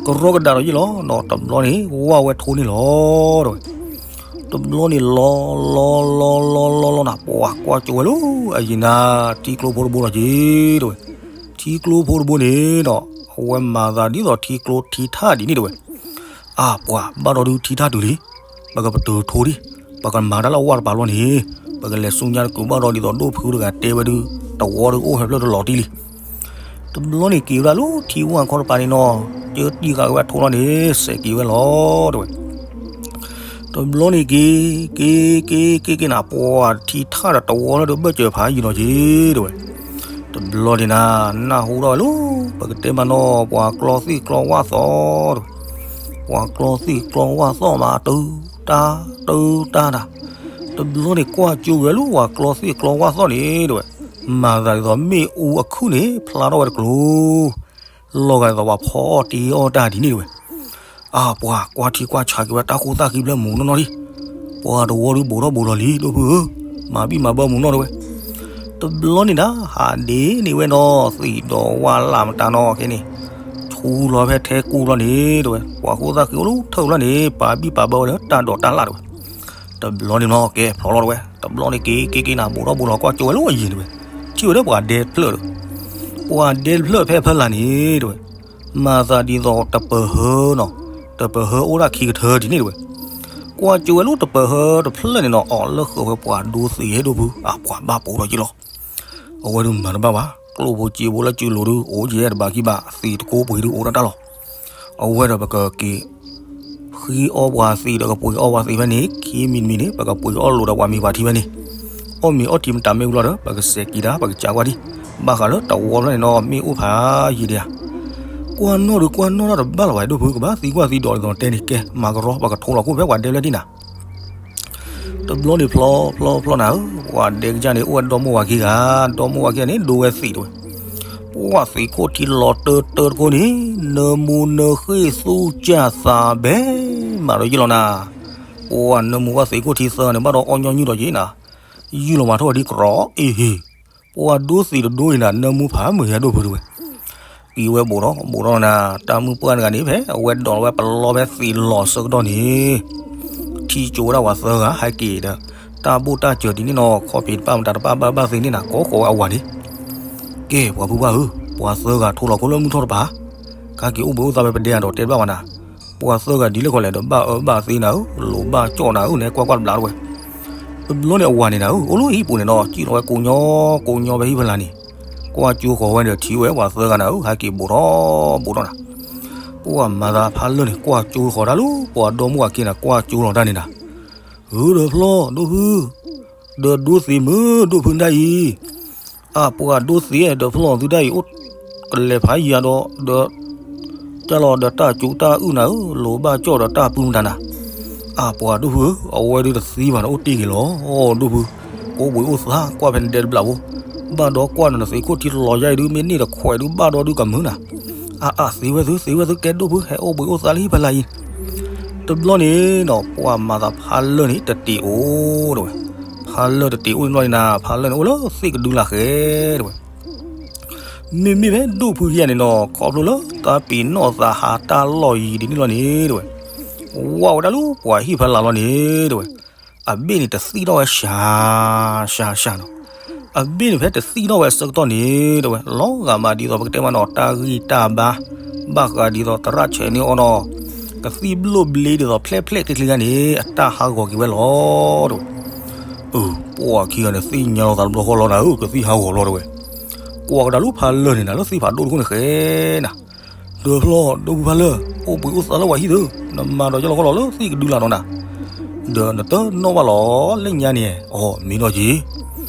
ကရီကဒါဒီးယ့ၣ်လီၤနီၤ တဘျီန့ၣ် ဝၣ်ဝဲထိန့ၣ်လီၤတဝဲ, တဘျီန့ၣ်လီၤ လီၤ လီၤ လီၤ လီၤ လီၤနၤ ပှၤကွၢ်ကၠိဝဲလၢ အယံၤနၤ ထံကျိဖိတဘိလီၤက့ၤတဝဲ, ထံကျိဖိတဘိန့ၣ်ဒီး အဝဲမၤသးဒ်သိးထံကျိထံထၣ်ဒ်န့ၣ်တဝဲ, အါ ပှၤဘၣ်ဒီးဒုးထံထၣ်တုၤလံ, ပကပတုာ်ထိဒံး, ပကမၤတၢ်လၢအဝၣ်တပၤလီၤန့ၣ်, ပကလဲၤဆူညါတကုာ်ဘၣ်ဒီးဒ်သိးဒိၣ်ဖုတဂၤတဲဝဲဒုး, တဝီဒုးအိၣ်ဟဲဖျၢၣ်တလီၤတံၢ်လံ. တဘျီန့ၣ်က့ၤဝဲဒၣ်လၢထံဝၣ်ခီတပၤန့ၣ်နီၤ, ကၢတံၢ်ဃာ်က့ၤဝဲထိလီၤန့ၣ် စဲးက့ၤဝဲလီၤတဝဲ. တဘျီန့ၣ်က့ၤ က့ၤ က့ၤ က့ၤ က့ၤနၤ ပှၤထံထၣ်ဒီးတဝီလၢဒုးဘၢၣ်စၢၤဖးယံၤနီၤက့ၤတဝဲ. တဘျီန့ၣ်နၤ နၢ်ဟူထီၣ်ဝဲလၢ ပကတဲမးနီၤ ပှၤကျီသ့ၣ်ကျီဝၣ်သီတဝဲ. ပှၤကျီသ့ၣ်ကျီဝၣ်သီမး တုၤတၢ် တုၤတၢ်တၢ်. တဘျီန့ၣ်ကွၢ်ကၠိဝဲလၢပှၤကျီသ့ၣ်ကျီဝၣ်သီန့ၣ်တဝဲ. မၤသးဒ်သိးမ့ၣ်အူအခုၣ်န့ၣ် ဖျါထီၣ်ဝဲတကျိၤ လီၤဂာ်ဒ်သိးပှၤဖီအီၣ်တ့အီၣ်တၢ်ဒ်န့ၣ်တဝဲ. အါ ပှၤကွၢ်ထံကွၢ်ဆးက့ၤဝဲတၢ်ဃိသၣ်ဃံဖျၢၣ်မူးနီၢ်နီၢ်လံ. ပှၤတဝီဒုးဘူးထီၣ်ဘူးလီၤလံ ဒိၣ်ဖုဧၢ, မၤဘံၣ်မၤဘၢမူးနီၢ်တဝဲ. တဘျီန့ၣ်ဒၣ် ဟးဒ့န့ၢ်ဝဲနီၤ သံးဒီးဝၣ်လၢ်မတၤနီၤက့န့ၣ်, ဆူလီၤဖဲထဲကူလီၤန့ၣ်တဝဲ. ပှၤဃိသၣ်ဃံအိၣ်လၢထၢၣ်လီၤန့ၣ် ပာ်ဘံၣ်ပာ်ဘၢဝဲလၢတၢ်ဒိးတၢ်လၣ်တဝဲ. တဘျီန့ၣ်နီၤ ကဲဖျီလီၤတဝဲ. တဘျီန့ၣ်က့ၤက့ၤက့ၤနၤ ဘူးထီၣ်ဘူးလီၤ ကွၢ်ကၠိဝဲလၢအယံၤတဝဲ. ထံၣ်ဝဲဒၣ်ပှၤဒဲတဖျၢၣ်ဒီး ပှၤဒဲတဖျၢၣ်ဖဲအဖီလာ်န့ၣ်တဝဲ. မၤသးဒ်သိးတပၢၤဟၢနီၤ, တပၢၤဟၢအိၣ်ဒၣ်ခံကထၢဒ်န့ၣ်တဝဲ. ကွၢ်ကၠိဝဲလၢတပၢၤဟၢတဖျၢၣ်န့ၣ်နီၤ အီၤလၢဃၢၤဝဲပှၤဒိသံးဟဲဒိၣ်ဖု အါ ပှၤဘၣ်ပူၤဒီးက့လီၤ. အဝဲဒုးမၤတဘၣ်ဘၣ်, ကျိၣ်ဖိစ့ဖိလၢကၠိလိၤဒုး အိၣ်ယဲၢ်တဘးခံဘး သံးတကိးပှ့ၤဒုးအိၣ်ဒၣ်တၢ်လီၤ. အဝဲဒီးပကက့ၤ ဃံအီပှၤသံးဒီးကပှ့ၤအီပှၤသံးဖဲန့ၣ် ခံမံၤတမံၤန့ၣ် ပကပှ့ၤအီၣ်လိာ်ဒီးပှၤမံၤပှၤထံဖဲန့ၣ်, အီၣ်မ့ၤအီထံမတၤမ့ၢ်ဝံၤလီၤဒီး ပကစဲးက့ၤတၢ် ပကစးကွၢ်ဒံး, ဘၣ်ဃးလၢတဝီဖျၢၣ်န့ၣ်နီၤ မ့ၣ်အိၣ်ဖးယံၤဒံးဧါ. ကွၢ်နီၣ်ဒီးကွၢ်နီၣ်တၢ်တဘၣ်လၢၤဘၣ် ဒိၣ်ဖု ကဘၣ်သံကွၢ်သံဒိးဒ်သိးတဲန့ၣ် ကဲမၤကရီ ပကထိလီၤခိၣ်ဖဲပှၤဒဲဖျၢၣ်ဒံးနၤ. တဘျီန့ၣ်ဖျီ ဖျီ ဖျီနၤဧၢ, ပှၤဒဲကစၢ်န့ၣ် အိၣ်ဝဲဒီမိၢ်ဝၤခံဂၤ, ဒီမိၢ်ဝၤခံဂၤန့ၣ် ဒိဝဲသံးတဝဲ. ပှၤသံးခိၣ်ထံလီၤတၢတၢတခိၣ်န့ၣ် နၢမူနၢဃ့ၢ်သူကၢ်သးဘဲ မၤဒီးယုၢ်လီၤနၤ. ပှၤနၢမူဘၣ်သံးခိၣ်ထံသၢန့ၣ် ဘၣ်ဒီးအီၣ်ညီနုၢ်ဒီးယံၤနၤ, ယုၢ်လီၤမၤထီၣ်ဝဲဒ်ကြီအ့ဟ့ၣ်. ပှၤဒိသံးတဒိအံၤနၤ နၢမူဖးမုာ်ယၤဒိၣ်ဖုတဝဲ. ပှၤတံၤဝဲဘူးဒီး ဘူးဒီးနၤ, တၢ်မုၢ်ပှၢ်တဂၤန့ၣ် ဖဲအဝဲဒိးဝဲပလီၢ်ဖဲသံးလီၤဆၢကတီၢ်န့ၣ် ထံၣ်ကၠိဝဲဒၣ်ပှၤသၢဂၤ ဟဲက့ၤဒီး တၢ်ဘိၣ်တၢ်စၢၤဒ်န့ၣ်နီၤ, ခီၣ်ဖံးတပၣ်မတၤတပၣ်ဘၣ်ဘၣ်သ့န့ၣ်နၤ, ကိးဃီၤဝဲအဝၤန့ၣ်, ကဲ ပှၤဖုပှၢ်ဧၢ, ပှၤသၢဂၤထိလီၤခိၣ်လၢမုၢ်ထီၣ်တပၤ, ကဟဲက့ၤအိၣ်ဘှံးအိၣ်သါဖဲပဒဲဧါဒီးတဲတဘၣ်ဘၣ်နၤ, ပှၤသၢဂၤဒ်လဲၣ်ခီလဲၣ်ဒီး ဘၣ်အၢဘၣ်သီနၤဧၢ, လိၤဘၣ်ကၠီၣ်နၤဧၢ, နဲကွၢ်ကွၢ်တဘျီတဝဲ တဘျီန့ၣ်အဝၤန့ၣ်နၤဧၢ, အိၣ်လၢဟံၣ်ပူၤန့ၣ်ဒီး စံၣ်လီၤဝဲကိးညီကိးညီဖဲဟံၣ်ဖဲလာ်န့ၣ်, ကွၢ်ကၠိဃီၤဝဲဒီး ထံၣ်ဝဲပှၤသၢဂၤနၤဧၢ, ဟဲက့ၤဘူးထီၣ်ဘူးထီၣ်နၤ, ပှၤမၤသးဖးလၢာ်န့ၣ် ကွၢ်ကၠိဃီၤတၢ်လၢ ပှၤဒီမါဝၤခံနၤ ကွၢ်ကၠိလီၤတၢ်န့ၣ်နၤ, ဧၢ ဒီးဖျီၣ်ဒိၣ်ဖု, ဒီးဒိသံးမုၢ်ဒိၣ်ဖုဒၣ်အံၤ အပှၤဒိသံး ဒီးဖျီၣ်သုဒၣ်အံၤ အိၣ်ကလဲၤဖးယံၤဒီး ဒီး ကၢ်လီၤဒီးတၢ်ကၠိတၢ်အုၣ်နၤဧၢ, လိၤဘၣ်ကၠီၣ်ဒီးတၢ်ပုၢ်မတၤနၤ, အပှၤဒိၣ်ဖုဧၢ, အဝဲဒုးတသံဘၣ်န့ၣ် အိၣ်တ့ၢ်က့ၤလီၤ, ဒိၣ်ဖု, အိၣ်ဘှံးအိၣ်သါ ကွၢ်ဖဲနဒဲတဘျီဖိ, ဘၣ်ဒီးကွၢ်နသ့ၣ်ခိၣ်ထံလီၤယါအံၤဒုး မ့ၢ်န့ၢ်တခွဲးဒုးဘၣ်ဒီးဒုးကမုာ်နၤ, အအသ့ဝဲသု သ့ဝဲသု ကဲဒိၣ်ဖု ဟဲအိၣ်ဘှံးအိၣ်သါလၢဟံၣ်ဖဲလာ်အံၤ, တဘျီန့ၣ်ဒီး ပှၤမၤသးဖးလၢာ်န့ၣ် တတ့ၤအိၣ်တဝဲ, ဖးလၢာ်တတ့ၤအိၣ်တဘျီန့ၣ်နၤ, ဖးလၢာ်န့ၣ်အိၣ်လၢသ့ၣ်ကဒုလာ်ဃဲတဝဲ မ့မ့ၢ်ဖဲဒိၣ်ဖုခံဂၤန့ၣ်နီၤ ခီဖျိလၢတၢ်ပ့ၤနီၣ်သးဟးတၢ်လီၢ်ယံၤဒ်န့ၣ်လီၤန့ၣ်တဝဲ, ဝၢ်ဝဲဒၣ်လၢပှၤဟံၣ်ဖဲလာ်လီၤန့ၣ်တဝဲ, အဘ့ၣ်န့ၣ်တသံၣ်ထီၣ်ဝဲရှၤ ရှၤ ရှၤနီၤ, အဘ့ၣ်န့ၣ်ဖဲတသံၣ်ထီၣ်ဝဲဆၢကတီၢ်န့ၣ်တဝဲ လီၤဂာ်မးဒ်သိးပကတဲမးနီၤ တၢ်ဂံၢ်တၢ်ဘါ ဘၣ်ဃးဒ်သိးသရၣ်ဆဲးန့ၢ်အီၤနီၤ, ကသံၣ်ဘျိၣ်ဘျ့ဒ်သိးဖျဲၣ်ဖျဲၣ်ချ့ချ့ဂၤန့ၣ် အတၢ်ဟးဂီၤက့ၤဝဲလီၤတဝဲ ပှၤခံဂၤန့ၣ် သ့ၣ်ညါလီၤသးတဘျီဃီလီၤနၤဧၢ, ကသံၣ်ဟးဂီၤလီၤတဝဲ, ကွၢ်ကဒါလၢဖးလၢာ်န့ၣ်နၤ လၢသ့ၣ်ဖးဒိၣ်တခိၣ်န့ၣ်ဃဲနၤ, ဒီးဖျီၣ်ဒိၣ်ဖုဖးလၢာ် အိၣ်ဘှံးအိၣ်သါလၢပှၤဟံၣ်သု, နမၤဒီးကၠီလီၤခီလီၤလၢသ့ၣ်ကဒုလာ်နီၤနၤ, ဒီးနတနီၣ်ဘၣ်လီၤလၢညါန့ၣ် အီၤမ့ၢ်နီၢ်က့ၤ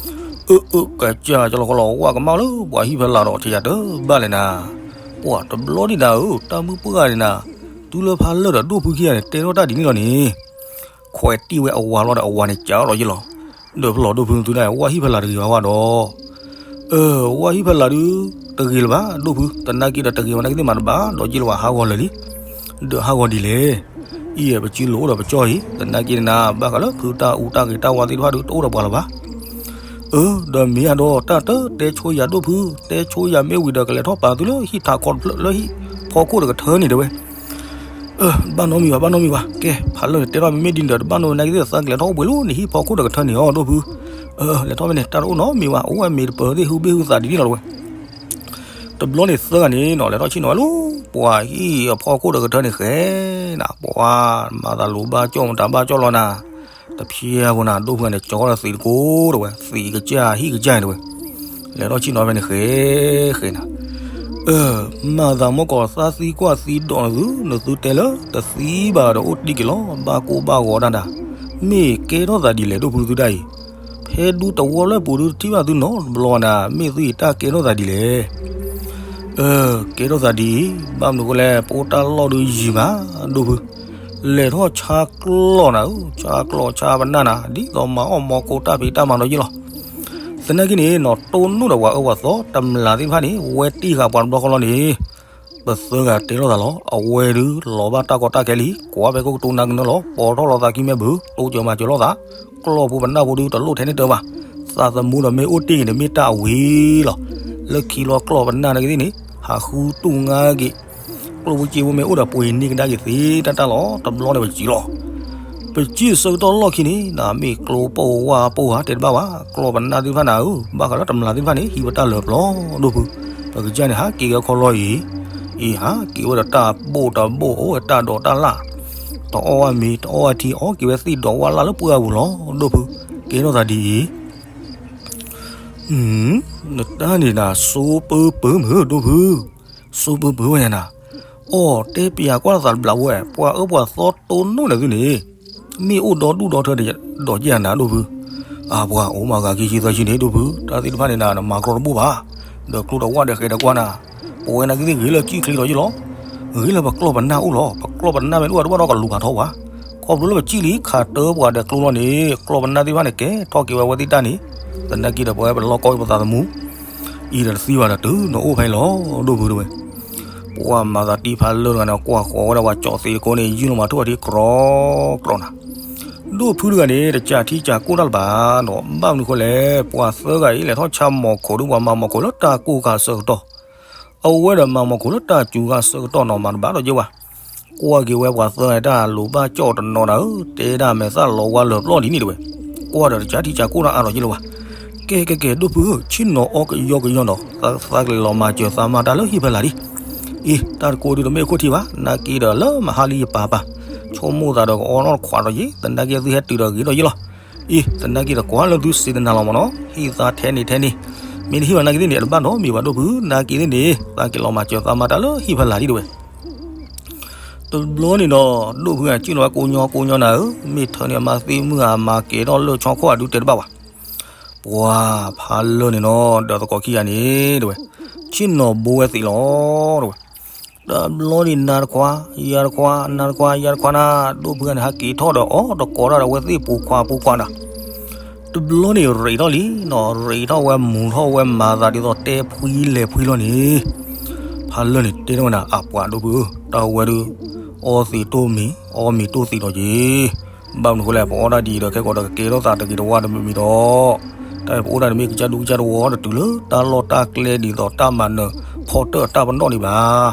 အၢ အၢ ကစၢ်ကၠီလီၤခီလီၤ ဝၣ်ကမၣ်လၢပှၤဟံၣ်ဖဲလာ်ဒီး ထံၣ်ယၤတဘၣ်လဲၣ်နၤ, ပှၤတဘျီန့ၣ်နၤဧၢ တၢ်မုၢ်ပှၢ်ဂၤန့ၣ်နၤ, တုၤလၢဖးလၢာ်ဒီးဒိၣ်ဖုခံဂၤန့ၣ် တဲထီၣ်တၢ်ဒ်န့ၣ်လီၤန့ၣ် ခွဲးတံၢ်ဝဲအဝၤလီၤဒီးအဝၤန့ၣ် ကးထီၣ်ဒီးယ့ၢ်လီၤ, ဒီးဖျီၣ်ဒိၣ်ဖုသုဒၣ် ဝၣ်ဟံၣ်ဖဲလာ်တဂ့ၤဘၣ်ဝဲဒီး အၢ ဝၣ်ဟံၣ်ဖဲလာ်ဒုး တဂ့ၤလၢၤဘၣ် ဒိၣ်ဖု သနာ်က့ဒီးတဂ့ၤဝဲနာ်က့သ့ၣ်မးတဘၣ် ဒီးယ့ၢ်လၢၤဝဲဟးဂီၤလၢာ်လံ, ဒီးဟးဂီၤဒ်လဲၣ်, အံၤပစုလိၤအိၣ်ဒီးပကၠီအံၤ သနာ်က့န့ၣ်နၤ ဘၣ်ဃးလၢဖုတၢ်အူတၢ်ဂ့ၤတၢ်ဝါသ့ၣ်တဖၣ်ဒုး တအိၣ်ဒီးပှၤလၢၤဘၣ်, အၢ ဒီးမ့ၢ်အဒိးတၢ်တတဲဆိယၤဒိၣ်ဖု, တဲဆိယၤမ့ၢ်ဝံၤဒီးကလဲၤထီၣ်ပာ်သုလၢဟံၣ်ထးခီတဖျၢၣ်လၢဟံၣ်ဖီခိၣ်တကထၢန့ၣ်တဲဝဲ ဘၣ်နီတမံၤဘၣ် ဘၣ်နီတမံၤဘၣ်, ကဲ ဖးလၢာ်န့ၣ် တဲထီၣ်မ့မ့ၢ်ဒ်န့ၣ်ဒီး တဘၣ်နီတမံၤနာ်က့သ့ၣ် သးကလဲၤထီၣ်အိၣ်ဘှံးလၢနဟံၣ်ဖီခိၣ်တကထၢန့ၣ်အီၤ ဒိၣ်ဖု, အၢ လဲၤထီၣ်ဖဲန့ၣ် တၢ်တအိၣ်နီတမံၤဘၣ် အိၣ်ဝဲမ့ၢ်တပၢၤသ့ၣ် ဟုဘ့ၣ်ဟုသးဒ်န့ၣ်လီၤတဲဝဲ, တဘျီန့ၣ်သၢဂၤန့ၣ်နီၤ လဲၤထီၣ်ဆ့ၣ်နီၤဝဲလၢ ပှၤဟံၣ်အဖီခိၣ်တကထၢန့ၣ်ဃဲနၤ ပှၤမၤသးလိၤဘၣ်ကၠီၣ်မတၤဘၣ်ကၠီၣ်လီၤနၤ, တဖျဲဖိနၤ ဒိၣ်ဖုန့ၣ် ကၠီထီၣ်သံးတကိးတဲဝဲ သံးကစၢ်ဟံၣ်ကစၢ်န့ၣ်တဲဝဲ, လဲၤထီၣ်ဆ့ၣ်နီၤဖဲန့ၣ်ဃဲ ဃဲနၤ အၢ မၤသးမ့ၢ်ကီးသးသံကွၢ်သံဒိးနသု နသုတဲလၢတသံဘၣ်ဒီးအိၣ်တ့ၢ်က့ၤလီၤ ဘၣ်ကိၢ်ဘၣ်ဂီၤဒၣ်နၤ, မ့ၢ်ကဲထီၣ်သးဒ်လဲၣ် ဒိၣ်ဖုသုတၢ်အံၤ, ဖဲဒူတဝီလၢပူၤဒုတထံၣ်ဘၣ်သုနီတဘျီနၤ မ့ၢ်သုအံၤတၢ်ကဲထီၣ်သးဒ်လဲၣ် အၢ ကဲထီၣ်သးဒ်အံၤ, ဘၣ်မနုၤအဃိလဲၣ် ပအိၣ်တၢ်လီၢ်ဒုးယံၤမး ဒိၣ်ဖု, လဲၤထီၣ်ဆါကျီၢ်နၤဧၢ, ဆါကျီၢ်ဆါပနၢ်နၤ, ဒ်သိးမၤအီၣ်မၤကီတၢ်ဖံးတၢ်မၤဒီးယ့ၢ်လီၤ. သနာ်က့န့ၣ်နီၤ တိၢ်နီၣ်ဒီးပှၤအၢပှၤသီ တမျၢ်သ့ၣ်တဖၣ်န့ၣ် ဝဲတ့ၢ်ဃာ်ပှၤတဘျီဃီလီၤန့ၣ် ပသၢဂၤတဲလိာ်သးလီၤ. အဝဲဒုးလီၤဘၣ်တၢ်ကီတၢ်ခဲလံ, ကွၢ်ဖဲခိၣ်ကတိၤနၢ်ကနၢလီၤ, ပိာ်ထီၣ်လိာ်သးခံမ့ၢ်ဘု, တိစၢၤမၤစၢၤလိာ်သး, ကျီၢ်ဖိပနၢ်ဖိဒုးတလိၣ်ထဲန့ၣ်တၢ်ဘၣ်, သးသမူဒီးမ့ၢ်အိၣ်တ့ၢ်ဂ့ၤန့ၣ် မ့ၢ်တၢ်အဝံၤလီၤ. လၢခံလီၤကျီၢ်ပနၢ်နာ်က့သ့ၣ်န့ၣ် ဟးဃုတူၢ်ငါက့ၤ, ကျိၣ်ဖိစ့ဖိမ့ၢ်အိၣ်ဒီးပှ့ၤန့ၢ်ကဒါက့ၤသ့တၢ်တၢ်လီၤ. တဘျီန့ၣ်ပစံးလီၤ. ပစံးဆၢကတီၢ်လီၢ်ခံန့ၣ် နမ့ၢ်ကျိပိၢ်ဝၢ်ပိၢ်ဧါ တဲတဘၣ်ဘၣ်, ကျီၢ်ပနၢ်သ့ၣ်တဖၣ်န့ၣ်ဧၢ, ဘၣ်ဃးလၢတမျၢ်သ့ၣ်တဖၣ်န့ၣ် ဟံးဝဲတၢ်လၢာ်ပျီ ဒိၣ်ဖု, ပကစၢ်န့ၣ်ဟးက့ၤဝဲခီလီၢ်အံၤ, အံၤဟးက့ၤဝဲဒီးတၢ်ဘိၣ်တၢ်ဘိၣ်အိၣ်ဝဲတၢ်ဒိးတၢ်လၣ်, တအီၣ်ဝဲမ့ၤ တအီၣ်ဝဲထံ အီၣ်က့ၤဝဲသ့ၣ်ဒီးဝၣ်လၢ်လၢပှၢ်ပူၤလီၤ ဒိၣ်ဖု, ကဲထီၣ်သးဒ်အံၤ နတၢ်န့ၣ်နၤ စိပၢပၢမုၢ် ဒိၣ်ဖု, စိပၢပၢဝဲန့ၣ်နၤ, အီၣ်တဲပျးကွၢ်သးတဘျးဝဲ ပှၤအၢပှၤသီတိၢ်နီၣ်န့ၣ်သုန့ၣ်, မ့ၢ်အိၣ်ဒီဒူၣ်ဒီထၢဒီးကဲနၤ ဒိၣ်ဖု, အပှၤအိၣ်မးဂၤခံဆံသၢဆံန့ၣ် ဒိၣ်ဖု, တၢ်သ့ၣ်တဖၣ်န့ၣ်နၤ နမၤကြီတဘၣ်ဘၣ်, ဒီးကျိတဝၣ်ဒီးဃဲဒီးကွၢ်နၤ, ပဝဲနာ်က့သ့ၣ်ဂ့ၤလၢကံၣ်ချ့လီၤယ့ၣ်လီၤ ဂ့ၤလၢပကျီၢ်ပနၢ်အိၣ်လီၤ, ပကျီၢ်ပနၢ်မ့ၢ်တအိၣ်ဒီးတဘၣ်ဒီးကလူၤဖးထီၣ်ဘၣ်, ခီဖျိလၢပစံၣ်လံခးတၢပှၤဒီးကျိလီၤန့ၣ် ကျီၢ်ပနၢ်သ့ၣ်တဖၣ်န့ၣ် ကဲထီၣ်က့ၤဝဲအဝဲသ့ၣ်တၢ်န့ၣ်, သနာ်က့ဒီးပဝဲပလီၢ်ကီၢ်ပသးသမူ, အံၤဒီးတသံဘၣ်ဒီးတုၤနအိၣ်ဖဲအံၤလီၤ ဒိၣ်ဖုတဲဝဲ, ပှၤမၤသးတံၢ်ဖးလၢာ်တဂၤန့ၣ် ကွၢ်ဃီၤဝဲဒၣ်ပှၤကၠီသ့းတကိးန့ၣ် ယုၢ်လီၤမၤထူၣ်အထံကြီကြီနၤ, ဒိၣ်ဖုတဂၤန့ၣ် တကးထံကးကိၢ်တၢ်လၢၤဘၣ်နီၤ, ဘၣ်မနုၤဃိလဲၣ် ပှၤသၢဂၤအံၤ လဲၤထီၣ်ဆါမီၤခိၣ်ဒုး ပှၤမၤမီၤခိၣ်လၢတၢ်ကိၢ်ခါအဆၢကတီၢ် အဝဲဒီးမၤမီၢ်ခိၣ်လၢတၢ်စူၤဂၤဆၢကတီၢ်နီၤ မၤတဘၣ်ဒီးက့ဝဲ, ကွၢ်က့ၤဝဲပှၤသၢဂၤတၢ်လိၣ်ဘၣ်ကၠီၣ်တနီၤနၤဧၢ, တဲဒၣ်မဲာ်သၣ်လီၤဝါလၢာ်ပျီလံန့ၣ်တဝဲ, ကွၢ်ဒီးတကးထံကးကိၢ်တၢ်အါထီၣ်က့လၢၤဘၣ်. ကဲကဲကဲ ဒိၣ်ဖုဧၢ, ဆ့ၣ်နီၤအီကယီကယီနီၤ, သးကလဲၤလီၤမၤစၢၤသးမၤတၢ်လၢဟံၣ်ဖီလာ်ဒံး. အံၤ တၢ်တကိးဒုးတမ့ၢ်အခိၣ်ထံးဘၣ်, နာ်က့ဒီးလၢမဟါလံယပာ်ပာ်, ဆိကမိၣ်သးဒီးကအီနီၣ်တခွးဒီးယ့, သနာ်က့သုဟဲတုၤဒီးဂ့ၤဒီးယ့လီၤ. အံၤ သနာ်က့ဒီးကွၢ်လၢသုစံးတနၤလီၤမၢ်နီၤ, ဟံၣ်သါထဲန့ၣ်ထဲန့ၣ်, မ့ၢ်တဟံၣ်ဘၣ်နာ်က့သ့ၣ်န့ၣ် အတဘၣ်နီတမံၤဘၣ်ဒိၣ်ဖု, နာ်က့သ့ၣ်န့ၣ် သးက့ၤလီၤမၤစၢၤသးမၤတၢ်လၢဟံၣ်ဖီလာ်ဒံးတဝဲ. တဘျီန့ၣ်ဒီး ဒိၣ်ဖုဂၤစံၣ်လီၤဝဲကိးညီကိးညီနၤဧၢ, မ့ၢ်ထၢန့ၣ်အမၤသ့မုၢ်ဂၤမၤကဲၤထီၣ်လၢဆီခိၣ်အဒုးတဲတဘၣ်ဘၣ်. ပှၤဖးလၢာ်န့ၣ်နီၤ ဒီးသကိးခံဂၤန့ၣ်တဝဲ, ဆ့ၣ်နီၤဘိဝဲသ့ၣ်လီၤတဝဲ. တဘျီန့ၣ်နၤတခွါ ယၤတခွါ နၤတခွါ ယၤတခွါနၤ, ဒိၣ်ဖုဂၤန့ၣ် ဟးက့ၤထီၣ်ဒီးအီၣ်တကိးတၢ်ဒီးအဝဲသ့ၣ်ပိာ်ခွါပိာ်ခွါနၤ. တဘျီန့ၣ်ရံးထီၣ်လံနီၤ, ရံးထီၣ်ဝဲမူၤထီၣ်ဝဲမၤသးဒ်သိးတဲဖှံလဲၤဖှံလီၤန့ၣ်, ဖးလၢာ်န့ၣ်တဲထီၣ်ဝဲနၤ, အပှၤဒိၣ်ဖုဧၢ, တၢ်ဝဲဒုး အီသံးတိၢ်မံၤ အီမံၤတိၢ်သံးဒီးက့ၤ, ဘၣ်မနုၤဃိလဲၣ် ပအီၣ်တၢ်ဒ်အံၤဒီး ခဲကိာ်ဒီးကကဲထီၣ်သးတဂ့ၤတဝါတမံၤမံၤဒီး တၢ်ပအိၣ်ဒၣ်န့ၣ်မ့ၢ်ကစၢ်ဒူကစၢ်တဝီ တတုၤလၢတၢ်လီၢ်တၢ်ကျဲဒ်သိးတၢ်မၤနၢၤဖီတၢၣ်တၢ်ပနီၣ်ဒံးဘၣ်.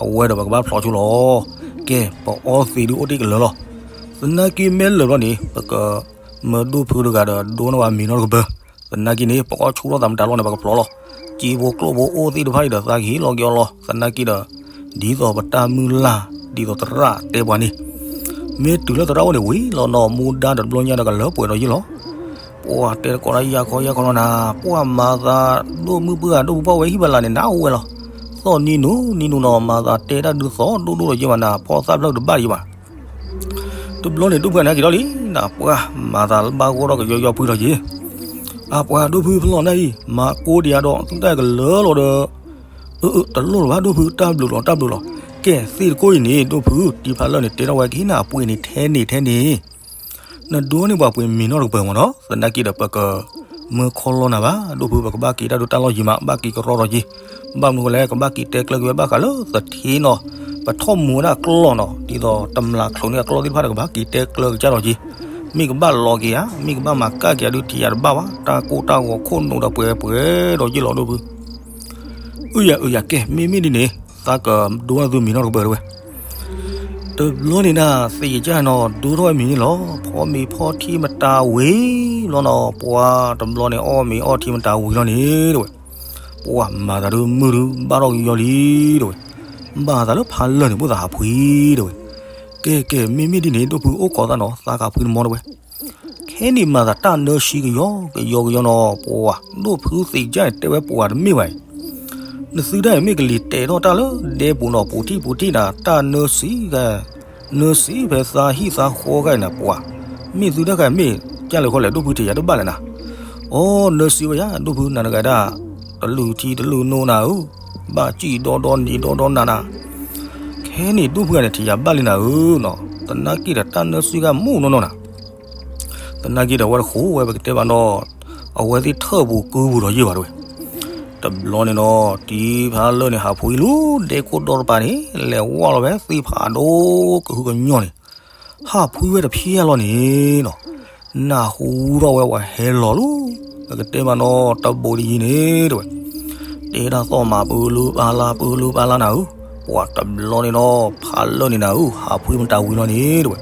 အဝဲဒီးပကဘၣ်ဖျိးဆိလီၤ. ကဲ ပအီသံးဒုးအိၣ်တ့ၢ်ကလၢာ်လီၤ. သနာ်က့မ့ၢ်လၢာ်ဘျီန့ၣ် ပကမၢဒိၣ်ဖုတဂၤဒီးဒိန့ၢ်ဝဲမံၤနီတကပၤ. သနာ်က့န့ၣ် ပအီၣ်ဆူၣ်ထီၣ်သးမတၤလီၤန့ၣ် ပကဖျိးလီၤ. စံာ်ဖိကျိၣ်ဖိအိၣ်သ့ၣ်တဖၣ်အံၤဒီးသးကဟံးလီၤက့ၤအီၤလီၤ. သနာ်က့ဒီး ဒ်သိးပတၢ်မုၢ်လၢ် ဒ်သိးသရၣ်တဲပှၤန့ၣ် မ့ၢ်တုၤလၢသရၣ်အိၣ်န့ၣ်ဝံၤလီၤနီၤ မူဒါဒီးတဘျီညါဒီးကလၢပှဲၤဒီးယ့ၢ်လီၤ. ပှၤတဲတကိးဒီးယၤခီယၤခီလီၤနၤ, ပှၤမၤသးဒိၣ်မုၢ်ပှၢ်ဂၤဒိၣ်ပှၢ်ဝဲဟံၣ်ဖီလာ်န့ၣ် နးအိၣ်ဝဲလီၤ. သီၣ်နံၤနူနံၤနူနီၤ မၤသးတဲတၢ်ဒုးသီၣ်ဒိၣ်ဒိၣ်ဒီးယ့ၢ်ဘၣ်နၤ ဖီသၣ်ဖျၢၣ်တဘၣ်ယ့ၢ်ဘၣ်. တဘျီန့ၣ်ဒိၣ်ဖုန့ၣ်ဟဲက့ၤထီၣ်လံနၤ ပှၤမၤသးဘၣ်ဂီၢ်ထီၣ်ကယီယီဖုထီၣ်က့ၤ. အပှၤဒိၣ်ဖုဖျီၣ်နၤအံၤ မၤကိးဒံးယၤဒီး သုတၢ်ကလၢာ်လီၤဒီး အၢ အၢ တလိၣ်လၢၤဘၣ်ဒိၣ်ဖု တၢ်ဘျုးလီၤ တၢ်ဘျုးလီၤ. ကဲသ့ၣ်တကိးအံၤန့ၣ် ဒိၣ်ဖု တံၤဖးလၢာ်န့ၣ် တဲထီၣ်ဝဲကဟ့ၣ်နၤအပှ့ၤန့ၣ်ထဲန့ၣ်ထဲန့ၣ် နဒိန့ၢ်ပှၤပှ့ၤမံၤနီတကပၤမၢ်နီၤ သနာ်က့ဒီးပကမၢခီလီနၤဘၣ် ဒိၣ်ဖု ပကဘၣ်က့ၤတၢ်ဒိတၢ်လီၢ်ယံၤမး ဘၣ်က့ၤကရီဒီးယံၤ ဘၣ်မနုၤဃိလဲၣ် ကဘၣ်က့ၤတဲကျၢၤက့ၤဝဲဘၣ်ဃးလၢသထ့နီၤ ပထီၣ်မူဝဲဒၣ်ကျီၢ်နီၤ ဒ်သိးတမျးချိးန့ၢ်အကျီၢ်သ့ၣ်တဖၣ်ဒီး ကဘၣ်က့ၤတဲကျၢၤကစၢ်ဒီးယံၤ မ့ၢ်ကဘၣ်လီၤက့ၤဧါ မ့ၢ်ကဘၣ်မၤကၣ်က့ၤဧါဒုးထံၣ်ယၤတဘၣ်ဘၣ် တၢ်ကိၢ်တၢ်ဂီၤခိၣ်နူာ်ဒီးပှဲၤပှဲၤဒီးယ့ၢ်လီၤဒိၣ်ဖု အုယၤအုယၤ ကဲ မ့မ့ၢ်ဒ်န့ၣ် သးကဒိနၤသုမံၤနီတကပၤတဝဲ တဘျီန့ၣ်ဒၣ် သ့ၣ်ကစၢ်နီၤ ဒိထီၣ်ဝဲမံၤန့ၣ်လီၤ ဖီမ့ၤဖီထံမတၤဝံၤလီၤနီၤ ပှၤတဘျီန့ၣ် အီၣ်မ့ၤအီၣ်ထံမတၤဝံၤလီၤန့ၣ်တဝဲ ပှၤမၤသးဒုးမုၢ်ဒုးဘၣ်ထီၣ်ကယီလံတဝဲ ဘၣ်သးလၢဖးလၢာ်န့ၣ် ဘၣ်သးဟးဖှံတဝဲ ကဲကဲ မ့မ့ၢ်ဒ်န့ၣ် ဒိၣ်ဖုအိၣ်ခိးသးနီၤ သးကဖှံနမီတဝဲ ခဲန့ၣ်မၤသးတၢ်နၢဆံကယီကယီကယီနီၤ ပှၤဒိၣ်ဖုသ့ၣ်ကစၢ်န့ၣ် တဲဝဲပှၤတမ့ၢ်ဘၣ်အံၤ နသုတၢ်အံၤမ့ၢ်ကလံၤတဲာ်ထီၣ်တၢ်လၢဒဲပူၤနီၤ ပူၤထံၣ်ပူၤထံၣ်နၤ တၢ်နၢဆံဂၤ နၢဆံဖဲသးဟံၣ်သးဃီဂၤအံၤနၤ ပှၤ မ့ၢ်သုတၢ်ဂၤမ့ၢ်ကၢ်လၢခီလဲၣ် ဒိၣ်ဖုထံၣ်ယၤတဘၣ်လဲၣ်နၤ အိ နၢဆံဝဲယၤ ဒိၣ်ဖုနၤတဂၤဒၣ် တလုၢ်ထံတလုၢ်နိနၤဧၢ ဘၣ်စံၣ်ဒီဒီနံၤဒီဒီနၤနၤ ခဲန့ၣ်ဒိၣ်ဖုဂၤန့ၣ် ထံၣ်ယၤဘၣ်လံနၤဧၢနီၤ သနာ်က့ဒီးတၢ်နၢဆံဂၤမ့ၢ်နီၢ်နီၢ်နၤ သနာ်က့ဒီးအဝဲတဃိဝဲပကတဲဘၣ်နီၤ အဝဲသ့ၣ်ထၢၣ်ပူၤကုပူၤဒီးယ့ၢ်ဘၣ်တဝဲ တဘျီန့ၣ်နီၤ တံၤဖးလၢာ်န့ၣ် ဟးဖှံလီၤ ဒဲခိၣ်ဒီတပၤန့ၣ် လဲၤဝဲလီၤဝဲသ့ၣ်ဖးဒိၣ်ကဟုကညီၢ်န့ၣ် ဟးဖှံဝဲတဖျၢၣ်လီၤန့ၣ်နီၤ နၢ်ဟူထီၣ်ဝဲပှၤဟဲလီၤလီၤ ပကတဲဘၣ်နီၤ တဘိးတယံၤန့ၣ်တဝဲ တဲတၢ်သီၣ်မးပူၤလူၤပာ်လၢ်ပူၤလူၤပာ်လၢ်နၤဧၢ ပှၤတဘျီန့ၣ်နီၤ ဖးလၢာ်န့ၣ်နၤဧၢ ဟးဖှံမတၤဝံၤလီၤန့ၣ်တဝဲ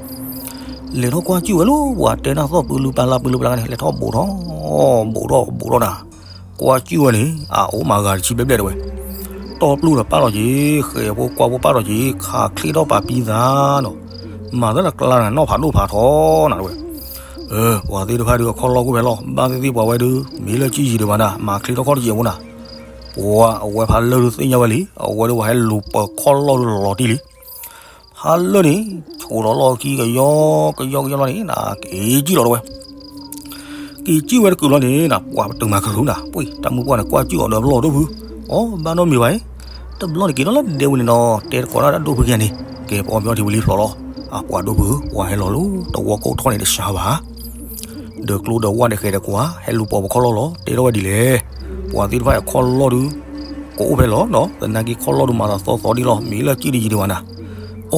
လဲၤထီၣ်ကွၢ်စူၣ်ဝဲလၢ ပှၤတဲတၢ်သီၣ်ပူၤလူၤပာ်လၢ်ပူၤလူၤပာ်လၢ်န့ၣ် လဲၤထီၣ်ဘိးထီၣ် ဘိးထီၣ်ဘိးထီၣ်နၤ ကွၢ်စူၣ်ဝဲန့ၣ် အအိၣ်မးဂၤတဆံဘျဲၣ်ဘျဲၣ်တဝဲ တီၢ်ပျုၢ်ဒီးပာ်လီၤက့ၤ ဃဲၤဖိကွၢ်ဖိပာ်လီၤက့ၤ ခးချ့ထီၣ်ပာ်ပံသးနီၤ မၤသးလၢကျါနၤ နီၢ်ဖးဒိၣ်ဖးထီနၤတဝဲ ပှၤသ့ၣ်တဖၣ်ဒုးအခီၣ်လီၢ်အိၣ်ဖဲလီၤ ဘၣ်သ့ၣ်သ့ၣ်ပှၤဝဲဒုး မ့ၢ်လၢကံယံၤဒံးဘၣ်နၤ မၤချ့ထီၣ်ခီၣ်တယံၤအဃိနၤ ပှၤအဝဲဖးလၢာ်ဒုးသ့ၣ်ညါဝဲလံ အဝဲဒုးပှၤဟဲလူၤပၢၤခီၣ်လီၢ်ဒုးလီၤတံၢ်လံ ဖးလၢာ်န့ၣ် ဆိးလီၤလီၢ်ခံကယီကယီကယီလီၤန့ၣ် က့ၤကံၣ်လီၤတဝဲ က့ၤကံၣ်ဝဲတကုာ်လီၤန့ၣ် ပှၤပတုာ်မၤကရူၢ်နၤ ပှ့ၤ တၢ်မုၢ်ပှၢ်န့ၣ် ကွၢ်ကံၣ်အီၤဒီးပလီၢ်ဒိၣ်ဖု အိ ဘၣ်နီတမံၤဘၣ်အံၤ တဘျီန့ၣ်က့ၤလီၤလၢဒဲဝဲန့ၣ်နီၤ တဲတကိးတၢ်ဒိၣ်ဖုခံဂၤန့ၣ် ကဲပအီၣ်မ့ၤအီထံဝံၤလံဖျိးလီၤ အပှၤဒိၣ်ဖု ပှၤဟဲလီၤလၢ တဝီကိးထီၣ်န့ၣ်တစှၤဘၣ် ဒီးကျိဒီးဝၣ်န့ၣ်ဃဲၤဒီးကွၢ် ဟဲလူၤပိာ်ပခီၣ်လီၢ်လီၤ တဲထီၣ်ဝဲဒ်လဲၣ် ပှၤသ့ၣ်တဖၣ်အခီၣ်လီၢ်ဒုး ကအိၣ်ဖဲလီၤနီၤ သနာ်က့ခီၣ်လီၢ်ဒုးမၤသးသီသီဒ်လီၤ မ့ၢ်လၢကံၣ်ဒံးယံၤဒံးဘၣ်နၤ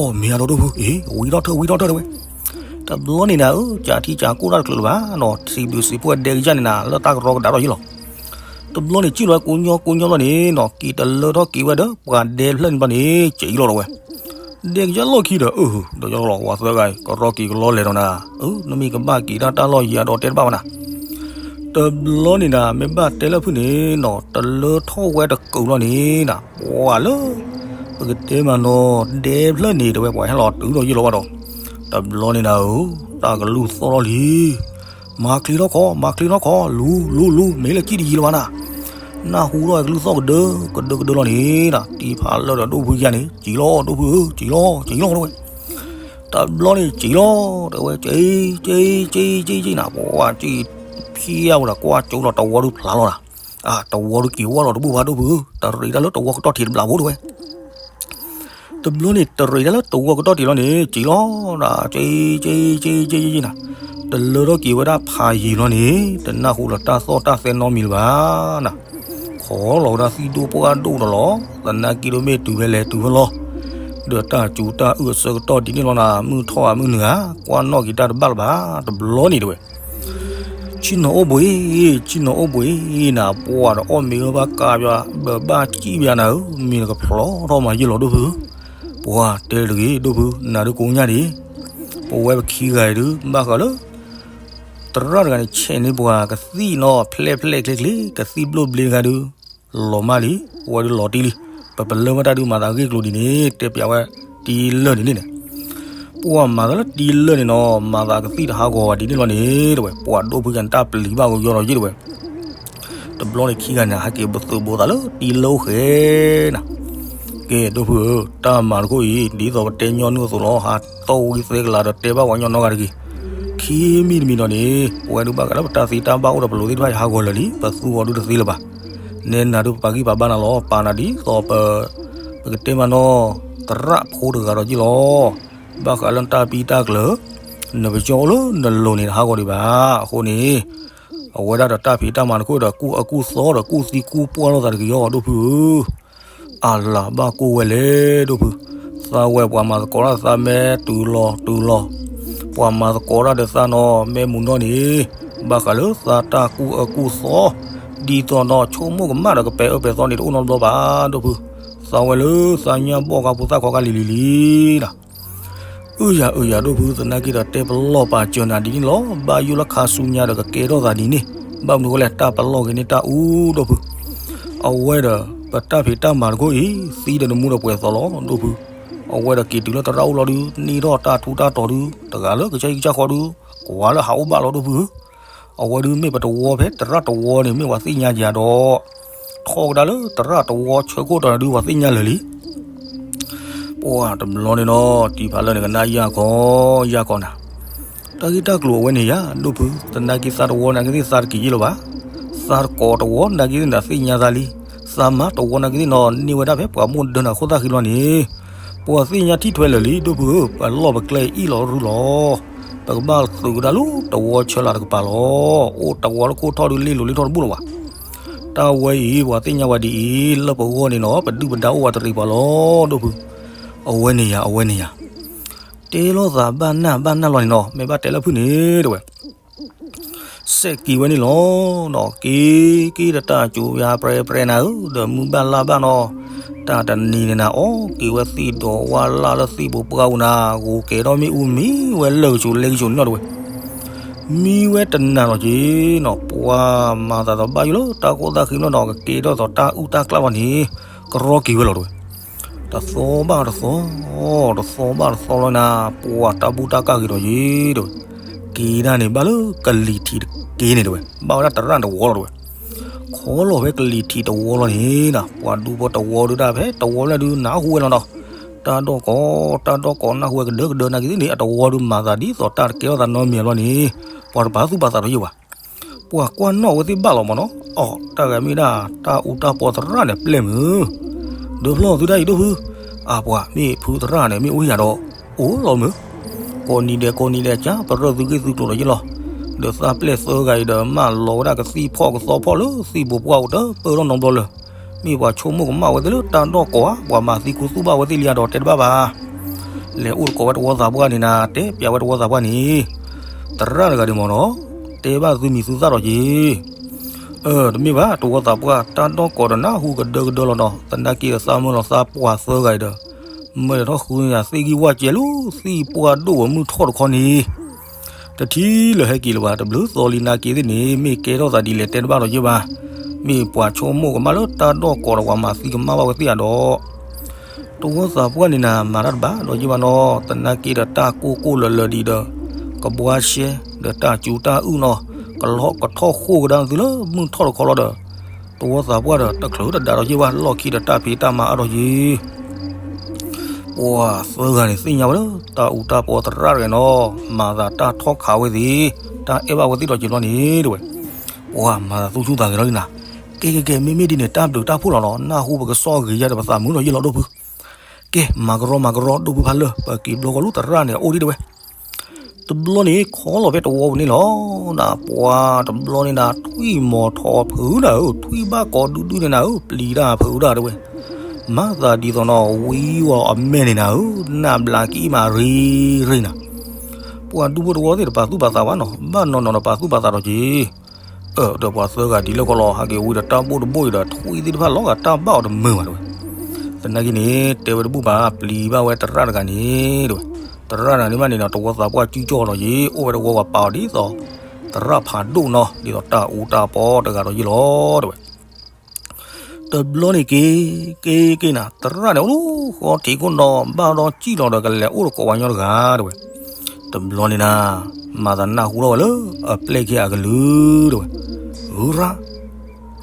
အီၣ်မ့ၤအါဒီးဒိၣ်ဖု အ့ ဝံထီၣ်ထၢၣ်ဝံထီၣ်ထၢၣ်တဝဲ တဘျီန့ၣ်နၤဧၢ ကးထံကးကိၢ်တၢ်တချုးလၢၤဘၣ်နီၤ စံးဘျုးစံးဖှိၣ်ဒဲကယၢ်န့ၣ်နၤ လၢတၢ်ကရီကဒါထီၣ်ယံၤလီၤ တဘျီန့ၣ် စံၣ်လီၤဝဲကိညီကိညီဘျီန့ၣ်နီၤ က့ၤတလၢထီၣ်က့ၤဝဲဒီး ပှၤဒဲဖျၢၣ်န့ၣ်ဘျီန့ၣ် စံၣ်လီၤဒီးဝဲ ဒဲကယၢ်လီၢ်ခံဒီး အၢ ဒီးယလီၤဝဲသၢဂၤအံၤ ကရီက့ၤကလီလဲၤဒီးနၤ အၢ နမ့ၢ်ကဘၣ်က့ၤတၢ်တၢ်လီၢ်ယံၤအဒီးတဲတဘၣ်ဝဲနၤ တဘျီန့ၣ်နၤ မ့ၢ်ဘၣ်တဲလၢဖုၣ်န့ၣ်နီၤ တလၢထီၣ်ဝဲတကုာ်လီၤန့ၣ်နၤ ပှၤလၢ ပကတဲမးနီၤ ဒဲဖျၢၣ်န့ၣ် တဲဝဲပှၤဟဲလီၤတုၤဒီးယလီၤဘၣ်ဒီး တဘျီန့ၣ်နၤဧၢ တၢ်ကလုၢ်သီၣ်လီၤလံ မၤချ့ထီၣ်ခီ မၤချ့ထီၣ်ခီ လူၤ လူၤ လူၤ မ့ၢ်လၢကံၣ်တယံၤလၢၤဘၣ်နၤ နၢ်ဟူထီၣ်ဝဲကလုၢ်သီၣ်ကဒၢ ကဒၢကဒၢလီၤန့ၣ်နၤ တံၤဖးလၢာ်ဒီးဒိၣ်ဖုယါန့ၣ် စံၣ်လီၤ ဒိၣ်ဖုဧၢ စံၣ်လီၤ စံၣ်လီၤတဲဝဲ တဘျီန့ၣ်စံၣ်လီၤ တဲဝဲ စံၣ် စံၣ် စံၣ် စံၣ် နၤ ပှၤစံၣ်ဖျါဝဲဒီး ကွၢ်ကၠိလီၤတဝီဒုးဖျါလီၤနၤ တဝီဒုးက့ၤဝီလီၤတဘူၣ်ဘၣ်ဒိၣ်ဖုဧၢ တရံးတၢ်လၢတဝီကတီၢ်ထံးတဘျီဖိတဲဝဲ တဘျီန့ၣ် တရံးတၢ်လၢတဝီကတီၢ်ထံးလီၤန့ၣ် စံၣ်လီၤနၤ စံၣ် စံၣ် စံၣ် စံၣ် နၤ တလၢထီၣ်က့ၤဝဲဒၣ်ဖးယံၤလီၤန့ၣ် တနၢ်ဟူလၢတၢ်သီၣ်တၢ်သဲနီတမံၤလၢၤဘၣ်နၤ ခီလီၤဝဲဒၣ်သံၣ်ဒိၣ်ပှၢ်ဒိၣ်ဒီးလီၤ သနာ်က့ဒီးမ့ၢ်တုၤဖဲလဲၣ်တုၤဖဲလဲၣ် ဒီးတၢ်စူၤတၢ်အုၣ်အဆၢကတီၢ်ဒ်န့ၣ်လီၤနၤ မုၢ်ထီၣ်ဧါမုၢ်နုာ်ဧါ ကွၢ်နီၣ်က့ၤတၢ်တဘၣ်လၢၤဘၣ် တဘျီန့ၣ်တဲဝဲ ဆ့ၣ်နီၤအိၣ်ဘှံး ဆ့ၣ်နီၤအိၣ်ဘှံးနၤ ပှၤဒီးအီၣ်မ့ၤအၢဘၣ်ကါပၠး ဘၣ်ကံၣ်ပၠးနၤဧၢ မ့ၢ်နကဖျီထီၣ်မၤယံာ်လီၤဒိၣ်ဖု ပှၤတဲတဂ့ၤဒိၣ်ဖု နၤဒုးကိးညါဒံး ပဝဲပခံဂၤအံၤဒုး ဘၣ်ဃးလၢ သရၣ်တဂၤန့ၣ် ဆဲးန့ၢ်ပှၤကသံၣ်နီၤ ဖျဲၣ်ဖျဲၣ်ချ့ချ့ ကသံၣ်ဘျိၣ်ဘျ့တဂၤဒုး လီၤမၢ်လံ ပဝဲဒုးလီၤတံၢ်လံ ပပလၢၢ်ဝဲတၢ်ဒုးမၤသးဂ့ၢ်ကျိၤဒ်န့ၣ် တဲပၠးဝဲတံၤလၢာ်ဒ်န့ၣ်န့ၣ် ပှၤမၤသးလၢတံၤလၢာ်န့ၣ်နီၤ မၤသးကသံၣ်တဟးဂီၤဘၣ်ဒ်န့ၣ်လီၤန့ၣ် တဲဝဲ ပှၤဒိၣ်ဖုယါန့ၣ် တၢ်ပျံၤဘၣ်ကယီဒီးယ့ၣ်တဲဝဲ တဘျီန့ၣ်ခံဂၤန့ၣ် ဟဲက့ၤဘသူးဘိသးလၢတံၤလၢာ်အိၣ်ဃဲနၤ ကဲဒိၣ်ဖုဧၢ တၢ်မၤတခိၣ်အံၤ ဒ်သိးပတဲညီနုၢ်အသိးလီၤ ဟးသီၣ်ဝံသဲကလၤဒီးတဲဘၣ်ပှၤညီနီတဂၤတဂ့ၤ ခံမံၤတမံၤဒီးန့ၣ် ပဝဲဒုးဘၣ်ဃးလၢပတၢ်သ့တၢ်ဘၣ်အိၣ်ဒီးပလိၤသ့ၣ်တဖၣ်အံၤဟးဂီၤလၢာ်လံ ပသူအီၤဒုတသ့လၢၤဘၣ် နဲနၤဒုးပပာ်ဂံၢ်ပာ်ဘါနၤလီၤ ပာ်နၤဒ်သိးပ ပကတဲမးနီၤ သရၣ်ဖိတဂၤဒီးယ့ၣ်လီၤ ဘၣ်ဃးလၢနတၢ်ပံတၢ်ကျၢၤ နပကၠီအိၣ်လၢနလိၤန့ၣ်တဟးဂီၤဒံးဘၣ် အဃိန့ၣ် အဝဲဒၣ်ဒီးတၢ်ဖံးတၢ်မၤတခိၣ်ဒီးကူၣ်အၢကူၣ်သီဒီးကူၣ်သံကူၣ်ပှၢ်လိာ်သးတကယီ ဒိၣ်ဖုဧၢ အလၤဘၣ်ကိၢ်ဝဲလဲၣ် ဒိၣ်ဖု သးဝဲပှၤမၤသကိးတၢ်သးမဲာ်တုၤလီၤတုၤလီၤ ပှၤမၤသကိးတၢ်ဒီးသးနီၢ်မဲာ်မုာ်နီၢ်န့ၣ် ဘၣ်ဃးလၢသးတၢ်ကူၣ်အၢကူၣ်သီ ဒ်သိးဒီးဆိကမိၣ်ကမၣ်ဒီးကပဲာ်အၢပဲာ်သီန့ၣ် တအိၣ်နီတဘျီဘၣ် ဒိၣ်ဖု သးဝဲလၢသးညါဘီၣ်ဃာ်ဖိသၣ်ခီကါလံၤလံၤလံ အၢယၤအၢယၤဒိၣ်ဖု သနာ်က့ဒီးတဲပလီၢ်ပာ်စၢၤနၤဒ်န့ၣ်လီၤ ဘၣ်ယိၣ်လၢခါဆူညါဒီးကကဲထီၣ်သးဒ်န့ၣ် ဘၣ်မနုၤဃိလဲၣ် တၢ်ပလီၢ်က့ၤန့ၢ်တၢ်အူဒိၣ်ဖု အဝဲဒီး ပတၢ်ဖံးတၢ်မၤတခိၣ်အံၤ သံဒီးနမူဒီးပှဲၤသီလီၤ ဒိၣ်ဖု အဝဲဒီးက့ၤတုၤလၢသရၣ်အိၣ်လီၤဒုး န့ၢ်ထီၣ်တၢ်ထူးတၢ်တီၤဒုး တဂၤလၢကစၢ်ဟံၣ်ကစၢ်ဃီဒုး ကွၢ်လၢဟးအိၣ်ဘၣ်လီၤဒိၣ်ဖုဧၢ အဝဲဒုးမ့ၢ်ပတဝီဖဲသရၣ်တဝီန့ၣ် မ့ၢ်ပှၤသ့ၣ်ညါယၤဒီး ထီၣ်ကဒါလၢသရၣ်တဝီဆၢခိၣ်တီၤန့ၣ်ဒုး ပှၤသ့ၣ်ညါလၢာ်လံ ပှၤတဘျီန့ၣ်ဒီး တံၤဖးလၢာ်န့ၣ် ကနၣ်ယၢ်ကီ ယၢ်ကီနၤ တၢ်ဂ့ၢ်တၢ်ကျိၤအဝဲန့ၣ်ယၤ ဒိၣ်ဖု သနာ်က့သးတဝီနာ်က့သ့ၣ်သးတက့ၤယ့ၣ်လၢၤဘၣ် သးတကိးတဝီနာ်က့သ့ၣ်န့ၣ် သ့ၣ်ညါသးလံ သးမါတဝီနာ်က့သ့ၣ်နီၤ န့ၢ်ဝဲဒၣ်ဖဲပှၤမိၢ်ဒၢနၤခိၣ်သၣ်ဃံလီၤန့ၣ် ပှၤသ့ၣ်ညါထံၣ်ထွဲလၢာ်လံ ဒိၣ်ဖုဧၢ ပလီၢ်ပကျဲအံၣ်လီၤရူလီၤ ပကဘၣ်သုးကဒါလၢတဝီဆၢလၢ်တကပၤလီၤ အိၣ်တဝီလၢခိၣ်ထီၣ်ဒုးလ့လိာ်လ့ထီၣ်တဘူၣ်လၢၤဘၣ် တၢ်ဝဲအံၤ ပှၤသ့ၣ်ညါဝဲဒ်အံၤ လၢပဂီၢ်န့ၣ်နီၤ ပဒုၣ်ပဒါအိၣ်ဝဲတရံးပှၤလီၤ ဒိၣ်ဖု အဝဲန့ၣ်ယၤ အဝဲန့ၣ်ယၤ တဲလိာ်သးဘၣ်နၢ်ဘၣ်နၢ်လီၤန့ၣ်နီၤ မ့ၢ်ဘၣ်တဲလၢဖုၣ်န့ၣ်တဲဝဲ စဲးက့ၤဝဲန့ၣ်လီၤ. ဒီးက့ၤက့ၤဒီးတၢ်စူၤယါပြဲပြဲနၤဧၢ, ဒီးမုၢ်ဘၣ်လါဘၣ်နီၤ, တၢ်တနံၤန့ၣ်နၤ အီၣ်က့ၤဝဲသ့ၣ်ဒီးဝါလၢ်လၢသ့ၣ်ပူၤပှၢ်အူနၤ, ဂိၤကဲၤထီၣ်မ့ၣ်အူမံဝဲလၢာ်ကဆူးလဲကဆူးန့ၣ်နီၤတဝဲ, မံဝဲတနၤလီၤက့ၤနီၤ, ပှၤမၤသးသဘၣ်ယိၣ်လၢတၢ်ကိၢ်သၣ်ဃံလီၤဒီး ကကဲထီၣ်သိးတၢ်အုၣ်တၢ်ကျၣ်လီၤန့ၣ် ကရီက့ၤဝဲလီၤတဝဲ. တသီဘၣ်တသီ, တသီဘၣ်တသီလီၤနၤ, ပှၤတၢ်ဘူၣ်တၢ်ကၢ်ဂ့ၤဒီးယ့ၤတဝဲ, က့ၤဒၣ်န့ၣ် ဘၣ်လၢကလံၤထံးတက့ၤန့ၣ်တဝဲ, ဘၣ်ဝဲဒၣ်တရၣ်တဝီလီၤတဝဲ, ခီလီၤဖဲကလံၤထံးတဝီလီၤန့ၣ်နၤ, ပှၤဒူဖိတဝီဒုဒၣ်ဖဲတဝီလၢဒုနၢ်ဟူဝဲလီၤဒီး, တၢ်ဒီၣ်ကိး တၢ်ဒီၣ်ကိးနၢ်ဟူဝဲကဒၢကဒၢနၤက့ၤသ့ၣ်န့ၣ် အတဝီဒုမၤသးဒ်သိးတၢ်တကဲထီၣ်သးနီတမံၤလီၤန့ၣ်, ပှၤတပာ်သူၣ်ပာ်သးဒီးယ့ၤဘၣ်. ပှၤကွၢ်နီၣ်ဝဲသ့ၣ်ဘၣ်လီၤမးနီၤ, အီၣ် တၢ်ဂၤမ့ၢ်ဒၣ် တၢ်အူတၢ်ပီသရၣ်န့ၣ်ပျဲၢ်မုၢ်, ဒုးဖျီၣ်သုတၢ်အံၤဒိၣ်ဖု, အပှၤမ့ၢ်ဖုသရၣ်န့ၣ် မ့ၢ်အိၣ်ယၤဒီး အိၣ်လီၤမုၢ်, ကိးနံၤဒဲးကိးနံၤဒဲး ကပရၢၢ်သုဂ့ၢ်သုကျိၤဒီးယ့ၤလီၤ, ဒီးသးပျဲၢ်သၢဂၤအံၤဒီး မၢလီၤဝဲဒၣ်ကသံၣ်ဖီၣ်ကသီဖီၣ်လၢသံၣ်ဘိးပှၢ်အိၣ်တပၢၢ်ထီၣ်နီတဘျီလၢၤ မ့ၢ်ပှၤဆိကမိၣ်ကမၣ်ဝဲသ့ၣ်လၢတၢ်ဒီၣ်ကိးဧါ, ပှၤမၤသံခူသူၣ်ဘၣ်ဝဲသ့ၣ်လံဧါဒီးတဲတဘၣ်ဘၣ်. လဲၤအိၣ်တကိးဝဲတဝီသးပှၢ်န့ၣ်နၤ, တဲပျးဝဲတဝီသးပှၢ်န့ၣ်, သရၣ်တဂၤဒုးမးနီၤ, တဲဘၣ်သုမံၤသုသၣ်ဒီးက့ၤ. တမ့ၢ်ဘၣ် တဝီသးပှၢ် တၢ်ဒီၣ်ကိးဒီးနၢ်ဟူကဒၢကဒၢလီၤနီၤ, သနာ်က့ဒီးသးမုာ်လီၤသးပှၢ်သၢဂၤအံၤဒီး မ့ၢ်လဲၤထီၣ်ဃုညါသ့ၣ်ဂံၢ်ဝၣ်ကဲလၢ သံၣ်ပှၢ်ဒိၣ်ဝဲမုၢ်ထီၣ်တခီန့ၣ် တထံၣ်လၢၤဟဲက့ၤလၢၤဘၣ်, တဘျုးသီလံနာ်က့သ့ၣ်န့ၣ် မ့ၢ်ကဲထီၣ်သးဒ်လဲၣ်တဲတဘၣ်ဒီးယ့ၢ်ဘၣ်, မ့ၢ်ပှၤဆိကမိၣ်ကမၣ်လၢတၢ်ဒီၣ်ကိးဒီးပှၤမၤသံကမၣ်ဘၣ်ဝဲသ့ၣ်ဧါဒီး တဝီသးပှၢ်န့ၣ်နၤ မၤတၢ်တဘၣ်ဒီးယ့ၢ်ဘၣ်နီၤ, သနာ်က့ဒီးတၢ်ကိၢ်ကိၢ်လၢၤလၢၤဒံးဒီး ကဘှါရှဲ ဒီးတၢ်စူၤတၢ်အုၣ်နီၤ, ကလီကထီၣ်ဃိၣ်ကဒါသုလၢမုၢ်ထီၣ်တခီလီၤဒီး တဝီသးပှၢ်ဒီးတချုးတဒါဒီးယ့ၢ်ဘၣ် လီၢ်ခံဒီးတၢ်ဖံးတၢ်မၤအါထီၣ်ယ့ၢ် ပှၤသၢဂၤန့ၣ်သ့ၣ်ညါဝဲလၢ တၢ်အူတၢ်ပီသရၣ်တဂၤနီၤ မၤသးတၢ်ထီၣ်ခးဝဲသ့ၣ် တၢ်အဲၣ်ဘၣ်ဝဲသ့ၣ်ဒီးက့ၤဘျီန့ၣ်တဝဲ, ပှၤမၤသးသူၣ်ဆူၣ်သးဂဲၤလီၤလံနၤ, ကဲကဲကဲ မ့မ့ၢ်ဒ်န့ၣ် တၢ်ဘျုးတၢ်ဖှိၣ်လီၤနီၤ, နၢ်ဟူပကစီၣ်ဂ့ၤယၢ်ဒီးပသးမုာ်ထီၣ်ယ့ၢ်လီၤဒိၣ်ဖု, ကဲ မၤကရီမၤကရီ ဒိၣ်ဖုဖးလၢာ် ပက့ၤဘျီဃီလၢသရၣ်န့ၣ်အအိၣ်ဒံးတဝဲ တဘျီန့ၣ် ခီလီၤဖဲတဝီပူၤန့ၣ်လီၤ, နပှၤတဘျီန့ၣ်နၤ ထွံၣ်မီၤထီဖုဒၣ်ဧၢ, ထွံၣ်ဘၣ်ကိးဒူဒူန့ၣ်နၤဧၢ, ပျံၤတၢ်ဖုဒၣ်တဝဲ, မၤသးဒ်သိးနီၤ ဝံအီၤအမဲၢ်န့ၣ်နၤဧၢ, နၢ်ဘျါကံမးရံရံနၤ, ပှၤဒူဖိတဝီသ့ၣ်တပာ်သူၣ်ပာ်သးဘၣ်နီၤ, ဘၣ်နီၤနီၤတပာ်သူၣ်ပာ်သးဒီးက့ၤ ဒီးပှၤသၢဂၤဒ်လဲၣ်ကီးလီၤ ဟးက့ၤဝံဒီးတၢ်ဘိၣ်တဘိၣ်အံၤဒီးထွံၣ်သ့ၣ်တဖၣ်လီၤဂာ်တၢ်ဘၣ်အီၤတမုာ်ဘၣ်တဝဲ, သနာ်က့န့ၣ် တဲဝဲတဘူၣ်ဘၣ် ပျံၤဘၣ်ဝဲသရၣ်တဂၤန့ၣ်တဝဲ, သရၣ်တဂၤန့ၣ်ဘၣ်န့ၣ်ဒီး တဝီသးပှၢ်စုကၠီၣ်လီၤယ့ၢ် အိၣ်ဝဲတဝီပှၤပာ်အီၤဒ်သိး သရၣ်ဖးဒိၣ်နီၤ ဒ်သိးတၢ်အူတၢ်ပီတဂၤဒီးယ့ၢ်လီၤတဝဲ တဘျီန့ၣ်က့ၤ က့ၤက့ၤနၤ သရၣ်န့ၣ် အိၣ်လၢဃီထံးခိၣ်နီၤ ဘၣ်ဒီးစံၣ်လီၤဒီးကလဲၤအိၣ်တကိးဝဲညီတဂၤတဝဲ, တဘျီန့ၣ်နၤ မၤသးနၢ်ဟူထီၣ်ဝဲလၢ အပျဲၢ်ခံဂၤအကလုၢ်တဝဲ, ဟုရၣ်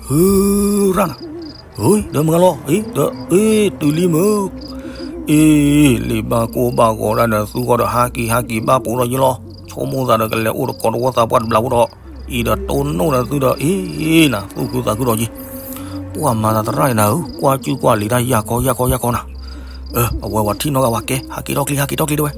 ဟုရၣ်နၤ, ဒီးမုၢ်ဂၤလီၤ ဒီး တုၤလံမုၢ် အ့ လံာ်ဘၣ်ကိၢ်ဘၣ်ဂီၤဒၣ်ဒီး သုဂီၢ်ဒီးဟးက့ၤဟးက့ၤဘၣ်ပူၤဒီးယ့ၢ်လီၤ, ဆိကမိၣ်သးဒီးကလဲၤအိၣ်တကိးတဝီသးပှၢ်တဘျီဖိဒီး အံၤဒီးတိၢ်နီၣ်ဒီးသုဒီး အ့ နၤ သူၣ်ခုသးခုဒီးယ့ၢ်, ပှၤမၤသးသရၣ်န့ၣ်နၤဧၢ ကွၢ်စုကွၢ်လံာ်တၢ်ယၢ်ခီယၢ်ခီယၢ်ခီနၤ, အဝဲဝဲထံၣ်နီၣ်ဂၤဝဲကဲ ဟးက့ၤထီၣ်ချ့ ဟးက့ၤထီၣ်ချ့တဝဲ,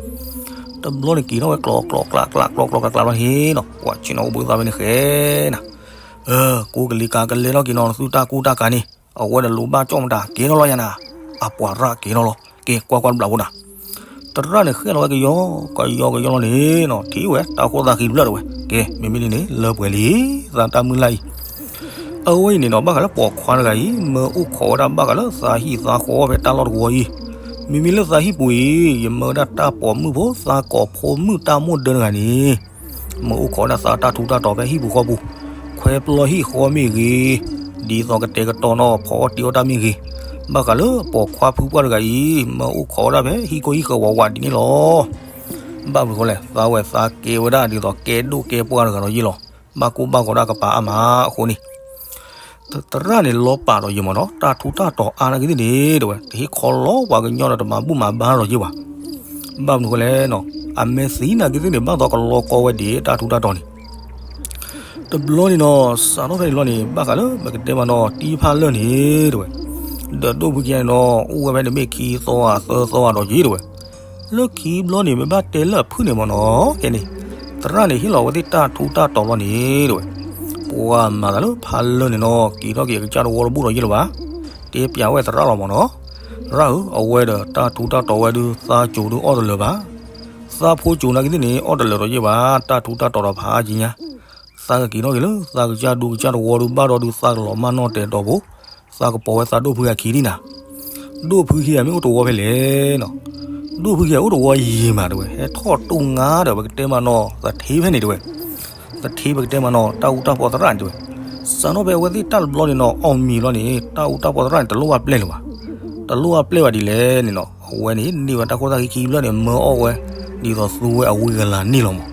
တဘျီန့ၣ်က့ၤထီၣ်ဝဲကျီကျီကျါကျါ ကျီကျီကျါကျါလီၤန့ၣ်နီၤ ကွၢ်ဆ့ၣ်နီၤအိၣ်ဘှံးသးဝဲန့ၣ်ဃဲနၤ ကိးကလံၤကၤကလဲၤထီၣ်က့ၤနီၤ သုတၢ်ကူတၢ်ကၤန့ၣ် အဝဲဒီးလူၤဘၣ်ကၠီၣ်မတၤ ကဲထီၣ်လီၤယၤနၤ, အပှၤရၣ်ကဲထီၣ်လီၤ ကဲကွၢ်ကွၢ်တဘျီဖိနၤ, သရၣ်န့ၣ်ဃဲလီၤဝဲကယီကယီကယီလီၤန့ၣ်နီၤ ထံၣ်ဝဲတၢ်ခိၣ်သးဃံတဖျၢၣ်တဝဲ ကဲ မ့မ့ၢ်ဒ်န့ၣ် လၢပှဲၤလံ သးတၢ်မုၢ်လၢ်အံၤ အဝဲအံၤန့ၣ်နီၤ ဘၣ်ဃးလၢပိာ်ခွါတဂၤအံၤ မၢအိၣ်ခိးဝဲဒၣ်ဘၣ်ဃးလၢသးဟံၣ်သးဃီဖဲတၢ်လီၢ်တဝီအံၤ, မ့မ့ၢ်လၢသးဟံၣ်ပူၤအံၤ ယမၢဝဲဒၣ်တၢ်ပိာ်မုၣ်ဖိ သးကိးဖိမုၣ်တၢ်မိၣ်ဒၢတဂၤန့ၣ် မၢအိၣ်ခိးဝဲဒၣ်သးတၢ်ထူးတၢ်တီၤဖဲဟံၣ်ပူၤဃီပူၤ, ခွဲပျီဟံၣ်ဃီမ့ၢ်ဂ့ၤ, ဒ်သိးကတဲာ်ကတီၤနီၤ ဖီအီၣ်တံၤအီၣ်တၢ်မ့ၢ်ဂ့ၤ, ဘၣ်ဃးလၢပိာ်ခွါဖုပှၢ်တဂၤအံၤ မၢအိၣ်ခိးဝဲဒၣ်ဖဲဟံၣ်ခိၣ်ဟံၣ်ဃၢၤဝးဝးဒ်န့ၣ်လီၤ. ဘၣ်မနုၤဃိလဲၣ် သးဝဲသးကဲဝဲဒၣ်ဒ်သိးကဲဒိၣ်ကဲပှၢ်တဂၤဒီးယ့ၢ်လီၤ. ဘၣ်ကိၢ်ဘၣ်ဂီၤဒၣ်ကပာ်အါမးအဃိန့ၣ် သရၣ်န့ၣ်လီၤပာ်ဒီးယ့ၢ်မးနီၤ တၢ်ထူးတၢ်တီၤအါနာ်က့သ့ၣ်န့ၣ် တဝဲ တဟ့ၣ်ခီလီၤပှၤကညီဒီးတမၤဘူၣ်မၤဘါဒီးယ့ၢ်ဘၣ်. ဘၣ်မနုၤဃိလဲၣ်နီၤ အမဲာ်သံနာ်က့သ့ၣ်န့ၣ် ဘၣ်သီကလီကီဝဲဒ်တၢ်ထူးတၢ်တီၤန့ၣ် တဘျီန့ၣ်နီၤ စးထီၣ်ဖဲန့ၣ်ဘျီန့ၣ် ဘၣ်ဃးလၢပကတဲမးနီၤ တံၤဖးလၢာ်န့ၣ် တဝဲ ဒီးဒိၣ်ဖုခံဂၤန့ၣ်နီၤ အိၣ်ဝဲဖဲန့ၣ်မ့ၢ်ခံသီဧါသၢသီဧါဒီးယ့ၢ်တဝဲ လၢခံဘျီန့ၣ် မ့ၢ်ဘၣ်တဲလၢအဖုၣ်န့ၣ်မးနီၤ ခဲန့ၣ် သရၣ်န့ၣ်ဟ့ၣ်လီၤဝဲသ့ၣ်တၢ်ထူးတၢ်တီၤဘျီန့ၣ် တဝဲ ပှၤမၤသးလၢဖးလၢာ်န့ၣ်နီၤ က့ၤထီၣ်က့ၤအကစၢ်တဝီတဘူၣ်ဒီးယ့ၢ်လၢၤဘၣ်. တဲပျးဝဲသရၣ်လီၤမးနီၤ သရၣ်ဧၢ အဝဲဒီးတၢ်ထူးတၢ်တီၤဝဲဒုး သးကိၤဒုးအီၣ်တလၢာ်ဘၣ်. သးဖိကိၤနာ်က့သ့ၣ်န့ၣ် အီၣ်တလၢာ်ဒီးယ့ၢ်ဘၣ် တၢ်ထူးတၢ်တီၤဒီးဖးအါက့ညါ သးကက့ၤထီၣ်က့ၤလၢ သးကစၢ်ဒူကစၢ်တဝီဒုးဘၣ်ဒီးဒုးသးကလီၤမၢ်နီၣ်တဲာ်တီၤဖိ သးကပိာ်ဝဲသးဒိၣ်ဖုခံဂၤခံဒံနၤ ဒိၣ်ဖုခံဂၤမ့ၢ်အိၣ်တဝီဖဲလဲၣ်နီၤ ဒိၣ်ဖုခံဂၤအိၣ်တဝီယံာ်မးတဝဲ ဟဲထီၣ်တူၢ်ငါဒီးပကတဲမးနီၤ သထ့ဖဲန့ၣ်တဝဲ သထ့ပကတဲမးနီၤ တၢ်အူတၢ်ပီသရၣ်န့ၣ်တဝဲ စးထီၣ်ဖဲအဝဲသ့ၣ်တၢ်တဘျီန့ၣ်နီၤ အီၣ်မံၤဘျီန့ၣ် တၢ်အူတၢ်ပီသရၣ်န့ၣ် တလိၣ်ဘၣ်ပျဲၢ်လၢၤဘၣ်. တလိၣ်ဘၣ်ပျဲၢ်ဘၣ်ဒ်လဲၣ်န့ၣ်နီၤ အဝဲန့ၣ် န့ၢ်ဝဲတၢ်ခိၣ်သၣ်ခံခံဘျီန့ၣ် မၢအီၣ်ဝဲ ဒ်သိးသူဝဲအဝံၤကလၤန့ၣ်လီၤမး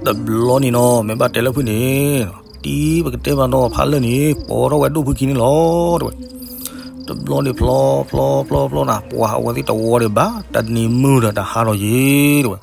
တဘျီန့ၣ်နီၤ မ့ၢ်ဘၣ်တဲလၢဖုန့ၣ် တံၤပကတဲမးနီၤ ဖးလၢာ်န့ၣ် ပိာ်ထီၣ်ဝဲဒိၣ်ဖုခံန့ၣ်လီၤ တဝဲ တဘျီန့ၣ် ဖျီဖျီဖျီဖျီနၤ ပှၤအဝဲသ့ၣ်တဝီဒံးဘၣ် တနံၤမုၢ်ဒီးတဟါဒီးယ့ၢ်တဝဲ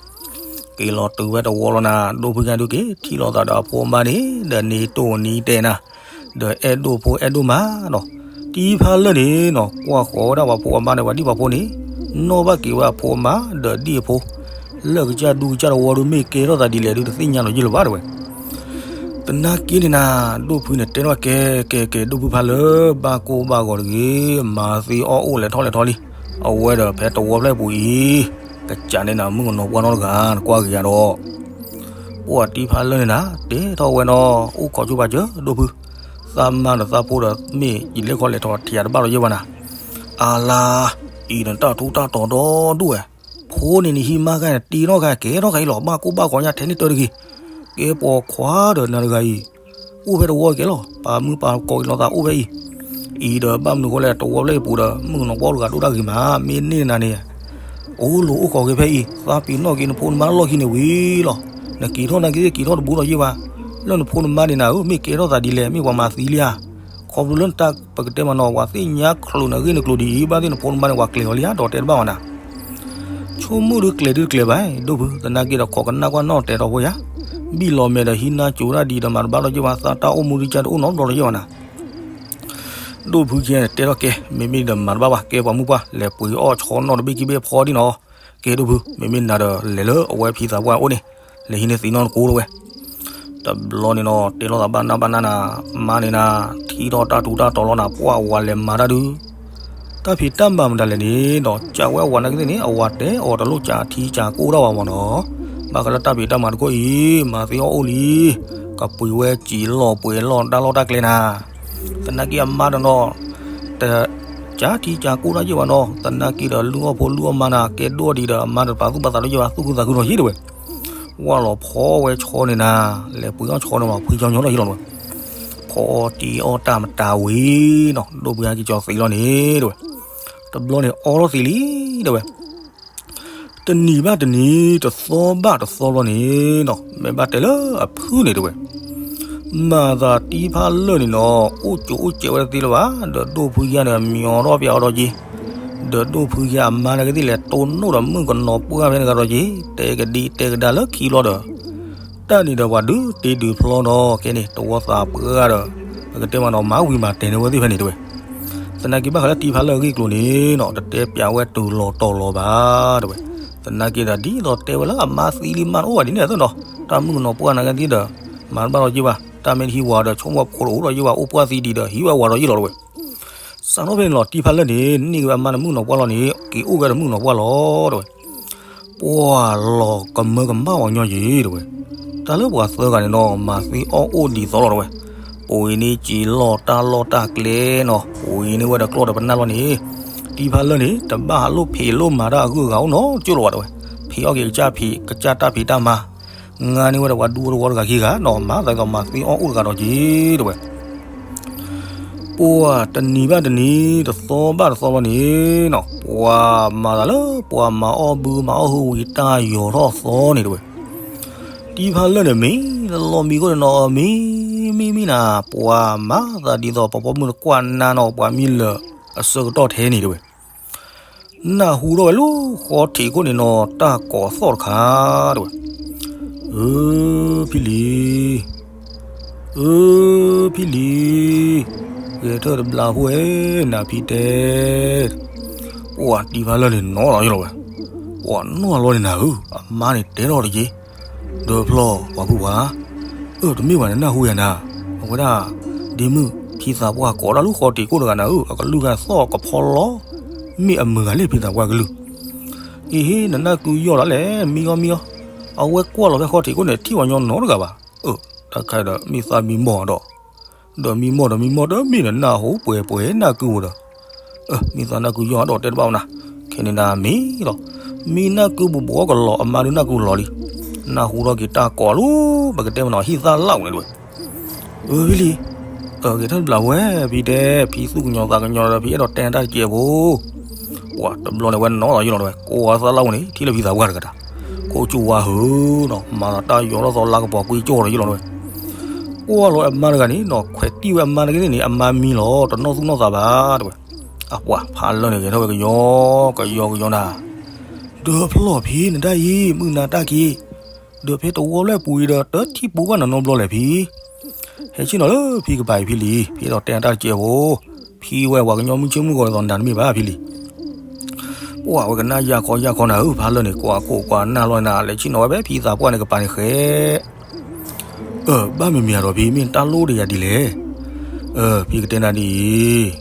က့ၤလီၤတုၤဝဲတဝီလီၤနၤ ဒိၣ်ဖုခံဂၤဒုးက့ၤထံၣ်လိာ်သးဒီးအဖိအမါန့ၣ် ဒီးနံၤတိၢ်နံၤတဲာ်နၤ ဒီးအဲၣ်ဒိၣ်ဖိအဲၣ်ဒိၣ်မးနီၤ တံၤဖးလၢာ်န့ၣ်နီၤ ကွၢ်ဃီၤဝဲဒၣ်ပှၤဖိအမါန့ၣ် ပှၤဒံၣ်ပှၤဖိန့ၣ် နီၣ်ဘၣ်က့ၤဝဲအဖိအမါ ဒီးဒံၣ်အဖိ လၢကစၢ်ဒူကစၢ်တဝီဒုး မ့ၢ်ကဲထီၣ်သးဒ်လဲၣ်ဒုး တသ့ၣ်ညါလီၤယ့ၢ်လၢၤဘၣ်တဝဲ သနာ်က့န့ၣ်နၤ ဒိၣ်ဖုန့ၣ်တဲထီၣ်ကဲ ကဲ ကဲ ဒိၣ်ဖုဖးလၢာ် ဘၣ်ကိၢ်ဘၣ်ဂီၤတဂ့ၤ မၤသ့အီၣ်အိၣ်လဲၤထီၣ်လဲၤထီလံ အဝဲဒီးဖဲတဝီဖျၢၣ်ပူၤအံၤ ကစးန့ၣ်နၤ မုၣ်ကနီၤပှၢ်နီတဂၤ နကွၢ်က့ၤယၤဒီး ပ ပှၤတံၤဖါလၢာ်န့ၣ်နၤ တဲထီၣ်ဝဲနီၤ အိၣ်ခိးဆိပာ်စၢၤ ဒိၣ်ဖု, သးမါဒီးသးဖိဒီး မ့ၢ်ယလဲၤခီလဲၤထီၣ်ထံးတဘၣ်လီၤယဲၢ်ဘၣ်နၤ, အလါ, အံၤဒီးတၢ်ထူးတၢ်တီၤဒီဒူၣ်ဝဲ, ဖိန့ၣ်နဟံးမါခါန့ၣ် တ့ထီၣ်ခါ ကဲထီၣ်ခါအံၤလီၤ ဘၣ်ကိၢ်ဘၣ်ဂီၤညါထဲန့ၣ်တၢ်တဂ့ၤ, ကဲပိာ်ခွါဒီးနၤတဂၤအံၤ အိၣ်ဖဲတဝီကဲလီၤ ပာ်မုၢ်ပာ်ကီးက့ၤလိာ်သးအိၣ်ဖဲအံၤ, အံၤဒီးဘၣ်မနုၤဃိလဲၣ် တဝီဖျၢၣ်အံၤပူၤဒီး မုၣ်ကနီၤပှၢ်တဂၤဒိၣ်တၢ်ဂ့ၤမး မ့ၢ်န့ၢ်နၤန့ၣ် အိၣ်လီၤအိၣ်ခိးက့ၤဖဲအံၤ သးပ့ၤနီၣ်က့ၤနဖိနမါလီၢ်ခံန့ၣ်ဝံၤလီၤ, နက့ၤထီၣ်နာ်က့ၤက့ၤထီၣ်တဘူးဒီးယ့ၢ်ဘၣ်, လၢနဖိနမါန့ၣ်နၤဧၢ မ့ၢ်ကဲထီၣ်သးဒ်လဲၣ် မ့ၢ်ပှၤမၤသံလံဧါ, ခီဖျိလၢနတၢ်ပကတဲမးနီၤ ပှၤသ့ၣ်ညါချုးနဂ့ၢ်နကျိၤဒ်အံၤ ဘၣ်သ့ၣ်နဖိနမါန့ၣ် ပှၤကျဲၤအီၤလံဧါဒီးတဲတဘၣ်ဘၣ်နၤ ဆိကမိၣ်ဒုးကျဲၤဒုးကျဲၤဘၣ် ဒိၣ်ဖု သနာ်က့ဒီးခိးကနၣ်ကွၢ်နီၣ်တဲာ်ဒီးဖိယါ, ဘံၣ်လီၤမဲာ်ဒီးဟံးနါစိၤတၢ်ဒ်ဒီးမၤတဘၣ်ဒီးယ့ၢ်ဘၣ် သးတၢ်အိၣ်မူဒံးကၢ်တအိၣ်နီတဘျီဒီးယ့ၢ်ဘၣ်နၤ, ဒိၣ်ဖုခံဂၤန့ၣ်တဲထီၣ်ကဲ မ့မ့ၢ်ဒီးမၤတဘၣ်ဘၣ် ကဲပှၤမုၢ်ပှၢ် လဲၤပှ့ၤအီၣ်ဆီနီၣ်တဘ့ၣ်ခံဘ့ၣ်ဖီဒံးနီၤ, ကဲဒိၣ်ဖု မ့မ့ၢ်နၤဒီးလဲၤလၢအဝဲဖံသးပှၢ်အိၣ်န့ၣ်, လဲၤဟံးန့ၢ်သံနီၣ်နကိလီၤဝဲ တဘျီန့ၣ်နီၤ တဲလိာ်သးဘၣ်နၢ်ဘၣ်နၢ်နၤ, မါန့ၣ်နၤ ထံၣ်ထီၣ်တၢ်ထူးတၢ်တီၤလီၤနၤ ပှၢ်ဝၤလဲၤမၤတၢ်ဒုး, တၢ်ဖံးတၢ်မၤမတၤလဲၣ်န့ၣ်ဒီး ကးဝဲအဝၤနာ်က့သ့ၣ်န့ၣ် အဝၤတဲအီၤတလိၣ်ကးထံကးကိၢ်ဒၣ်ဝဲမးနီၤ, ဘၣ်ဃးလၢတၢ်ဖံးတၢ်မၤတခိၣ်အံၤ မၤသ့အီၣ်အိၣ်လံ, ကပှ့ၤဝဲစံာ်လီၢ်ပှ့ၤလီၢ်တၢ်လီၢ်တၢ်ကျဲနၤ သနာ်က့အမါတနီၤ, တကးထံကးကိၢ်တၢ်ယ့ၢ်ဘၣ်နီၤ, သနာ်က့ဒီးလုၢ်အီၣ်ဖိလုၢ်အီၣ်မါနၤ ကဲဒိၣ်ဒံးဒီးအမါတပာ်သူၣ်ပာ်သးဒီးယ့ၢ်ဘၣ် သူၣ်ခုသးခုနီၤယ့ၢ်တဝဲ, ဝၢ်လီၤဖီဝဲဆီန့ၣ်နၤ, လဲၤပှ့ၤအီၣ်ဆီန့ၣ်မး ဖှံကၠီညီထီၣ်ယ့ၢ်လီၤတဝဲ, ဖီအီၣ်တ့အီၣ်တၢ်မတၤဝံၤနီၤ ဒိၣ်ဖုဟဲက့ၤကၠီသံလီၤန့ၣ်တဝဲ, တဘျီန့ၣ်အီထီၣ်သံလံ တဝဲ တနံၤဘၣ်တနံၤ တသီဘၣ်တသီဘျီန့ၣ်နီၤ မ့ၢ်ဘၣ်တဲလၢအဖုၣ်န့ၣ်တဝဲ, မၤသးတံၤဖါလၢာ်န့ၣ်နီၤ အိၣ်ကၠိအိၣ်စဲးဝဲတသ့လၢၤဘၣ် ဒီးဒိၣ်ဖုယါန့ၣ် မညီထီၣ်ပျးအီၤဒီးက့ၤ, ဒီးဒိၣ်ဖုယါအမါနာ်က့သ့ၣ်လဲၤတိၢ်နီၣ်ဒီးမုၣ်ကနီၤပှၢ်ဖဲန့ၣ်ဂၤဒီးက့ၤ တဲကဒံတဲကဒါလၢခံဘျီဒီး တၢ်န့ၣ်ဒီးပှၤဒုးတ့ဒုးဖျီဒီး ခဲန့ၣ် တဝီသးပှၢ်ဒီး ပကတဲမးနီၤ မၤဝံၤမၤတဲာ်န့ၢ်ဝဲသ့ၣ်ဖဲန့ၣ်တဝဲ, သနာ်က့ဘၣ်ဃးလၢတံၤဖါလၢာ်အဂ့ၢ်ကျိၤန့ၣ်နီၤ တတဲပျးဝဲတုၤလီၤတီၤလီၤဘၣ်တဝဲ, သနာ်က့ဒီးဒ်သိးတဲဝဲလၢအမါသံလံမးတအိၣ်ဘၣ်ဒ်န့ၣ်အသိးနီၤ တၢ်မုၣ်ကနီၤပှၢ်နာ်က့သ့ၣ်ဒီး မၤတဘၣ်လီၤယ့ၢ်ဘၣ် တၢ်မ့ၢ်တဟံးဝၤဒီး ဆိကမိၣ်ဖိတအိၣ်ဒီးယ့ၢ်ဘၣ် အိၣ်ပှၢ်သံဒံးဒီး ဟံးဝဲဝၤဒီးယ့ၢ်လီၤတဝဲ စးထီၣ်ဖဲန့ၣ်လီၤ တံၤဖါလၢာ်န့ၣ် န့ၢ်က့ၤဝဲအမါန့ၣ်မုၣ်ကနီၤပှၢ်လီၤန့ၣ် က့ၤအိၣ်က့ၤဒီးမုၣ်ကနီၤပှၢ်လီၤတဝဲ, ပှၤလီၤကမၢကမၣ်ဝဲညီယ့ၢ်တဝဲ, တၢ်လၢပှၤသၢဂၤန့ၣ်နီၤ မၤသ့အီၣ်အိၣ်ဒ်သိးလီၤတဝဲ, ပှ့ၤန့ၢ်စံာ်လီၢ်တၢ်လီၢ်တၢ်ကျဲနီၤ ပှ့ၤန့ၢ်ဝဲဒီးကျီၢ်ဒီးပနၢ်လီၤန့ၣ်, တံၤဖါလၢာ်န့ၣ် တဘၣ်ဟးလိၣ်ဖံးလိၣ်မၤတၢ်အဂုၤအဂၤအိၣ်နီတကၠိၢ်လီၤဘၣ်တဝဲ, ဖံးအီၣ်က့ၤကစၢ်ဖံး ကစၢ်တၢ်ဖံးတၢ်မၤ ငါန့ၢ်ဝဲဒီးပှၤဒူဖိတဝီတဂၤခံဂၤနီၤ မၤသးဒ်သိးမၤသ့အီၣ်အိၣ်တဂၤဒီးက့ၤတဝဲ, ပှၤတနံၤဘၣ်တနံၤ တသီဘၣ်တသီဘၣ်န့ၣ်နီၤ ပှၤမၤသးလၢ ပှၤမၤအီၣ်ဘုမၤအီၣ်ဟုဝံၤတၢ်ယီၤထီၣ်သီန့ၣ်တဝဲ, တံၤဖါလၢာ်န့ၣ် မံလီၤမံခိၣ်န့ၣ်နီၤ မံ မံမံနၤ ပှၤမၤသးဒ်သိးပှၤပိာ်မုၣ်တကွၢ်နါနီၤ ပှၤမံလၢာ်အဆၢကတီၢ်ထဲန့ၣ်တဝဲ နၢ်ဟူထီၣ်ဝဲလၢဃီထံးခိၣ်န့ၣ်နီၤ တၢ်ကိးသီၣ်တခါတဝဲ, အၢ ဖံလံၤ, အၢ ဖံလံၤ, ဂဲၤထၢၣ်တဘျးဖိဧၢ နၤဖံတဲ, ပှၤတံၤဖါလၢာ်န့ၣ်နီၤလီၤယလီၤဝဲ, ပှၤနီၢ်လီၤန့ၣ်နၤဧၢ အမါန့ၣ်တဲထီၣ်တက့ၢ် ဒီးဖျီၣ်ပှၤဖုပှၤ, အၢ တမ့ၢ်ဘၣ်နနၢ်ဟူယၤနၤ, အဝဲဒၣ် ဒ့မုၣ် ဖံသးပှၢ်ကိးတၢ်လၢဃီတံၤကိၣ်တဂၤနၤဧၢ အကလုၢ်ဂၤသီၣ်ကဖီလီၤ, မ့ၢ်အမုာ်ဂၤလၢဖံသးပှၢ်ကလုၢ်, အ့ဟ့ နနၢ်ကုယီၢ်ဒၣ်လဲၣ် မံအီၤမံအီၤ, အဝဲကွၢ်လီၤဖဲဃီတံၤကိၣ်န့ၣ် ထံၣ်ဝဲညီနီတဂၤဘၣ်, အၢ တၢ်ခါဒီးမ့ၢ်သးမံမီၢ်ဒီး ဒီးမံမီၢ်ဒီးမံမီၢ်ဒီးမ့ၢ်နနၢ်ဟူပှဲၤပှဲၤနၢ်ကုဝဲဒီး, မ့ၢ်သးနၢ်ကုယီၢ်ဒီးတဲတဘၣ်ဝဲနၤ, ခဲန့ၣ်နၤမ့ၢ်လီၤ, မ့ၢ်နၢ်ကုဘူးဘူးကလီၤ အမါဒုးနၢ်ကုလီၤလံ, နၢ်ဟူထီၣ်က့ၤတၢ်ကိးလီၤ ပကတဲမနီၤ ဟံၣ်သၣ်လၣ်ဝဲန့ၣ်တဝဲ, အၢ ဖံလံၤ, အၢ ဂဲၤထၢၣ်တဘျးဝဲ ဖံတဲ ဖံသူၣ်ကညီၤသးကညီၤဒီး ဖံအဲၣ်ဒိးတဲနၤတၢ်တစဲးဖိ ပှၤတဘျီန့ၣ်ဝဲနီၤလီၤယလီၤတဝဲ ကိးအသၣ်လၣ်ဝဲန့ၣ် ထံၣ်လၢဖံသးပှၢ်တဂၤတၢ်, ခိၣ်ကၠူဝါဟုနီၤ မၤသးတၢ်ယီၤထီၣ်သီလါကပီၤကွံကၠီၣ်ဒီးယလီၤတဝဲ, ကွၢ်လီၤအမါတဂၤန့ၣ်နီၤ ခွဲးတံၢ်ဝဲအမါတဂၤန့ၣ် အမါမံလီၤ တနီၣ်သူၣ်နီၣ်သးဘၣ်တဝဲ, အပှၤဖးလၢာ်န့ၣ်ဂဲၤထီၣ်ဝဲကယီကယီကယီနၤ, ဒီးဖျီၣ်ဖံနဒၣ်အံၤ မုၢ်နၤတၢ်က့ၤ ဒီးဖဲတဝီဖျၢၣ်ပူၤအံၤဒီး တထံၣ်ပူၤဘၣ်နနီတဘျီလဲၣ်ဖံ, ဟဲဆ့ၣ်နီၤလၢဖံကပၤအံၤဖံလံၤ ဖံအဲၣ်ဒိးတဲနၤတၢ်တစဲးဖိ, ဖံဝဲပှၤကညီမုၢ်ဆ့ၣ်မုၢ်ဂီၤဒ်သိးနၤတမ့ၢ်ဘၣ်ဖံလံၤ, ပှၤဝဲကနၣ်ယၢ်ခီယၢ်ခီနၤဧၢ ဖးလၢာ်န့ၣ် ကွၢ်ခိၣ်ကွၢ်နၢ်လီၤနၤ လဲၤဆ့ၣ်နီၤဝဲဖဲဖံသးပှၢ်န့ၣ်ကပၤန့ၣ်ဃဲ အၢ ဘၣ်မ့မ့ၢ်အဒီးဖံ မ့ၢ်တၢ်လိၣ်ဒီးယၤဒ်လဲၣ်, အၢ ဖံကတဲနၤဒ်အံၤ,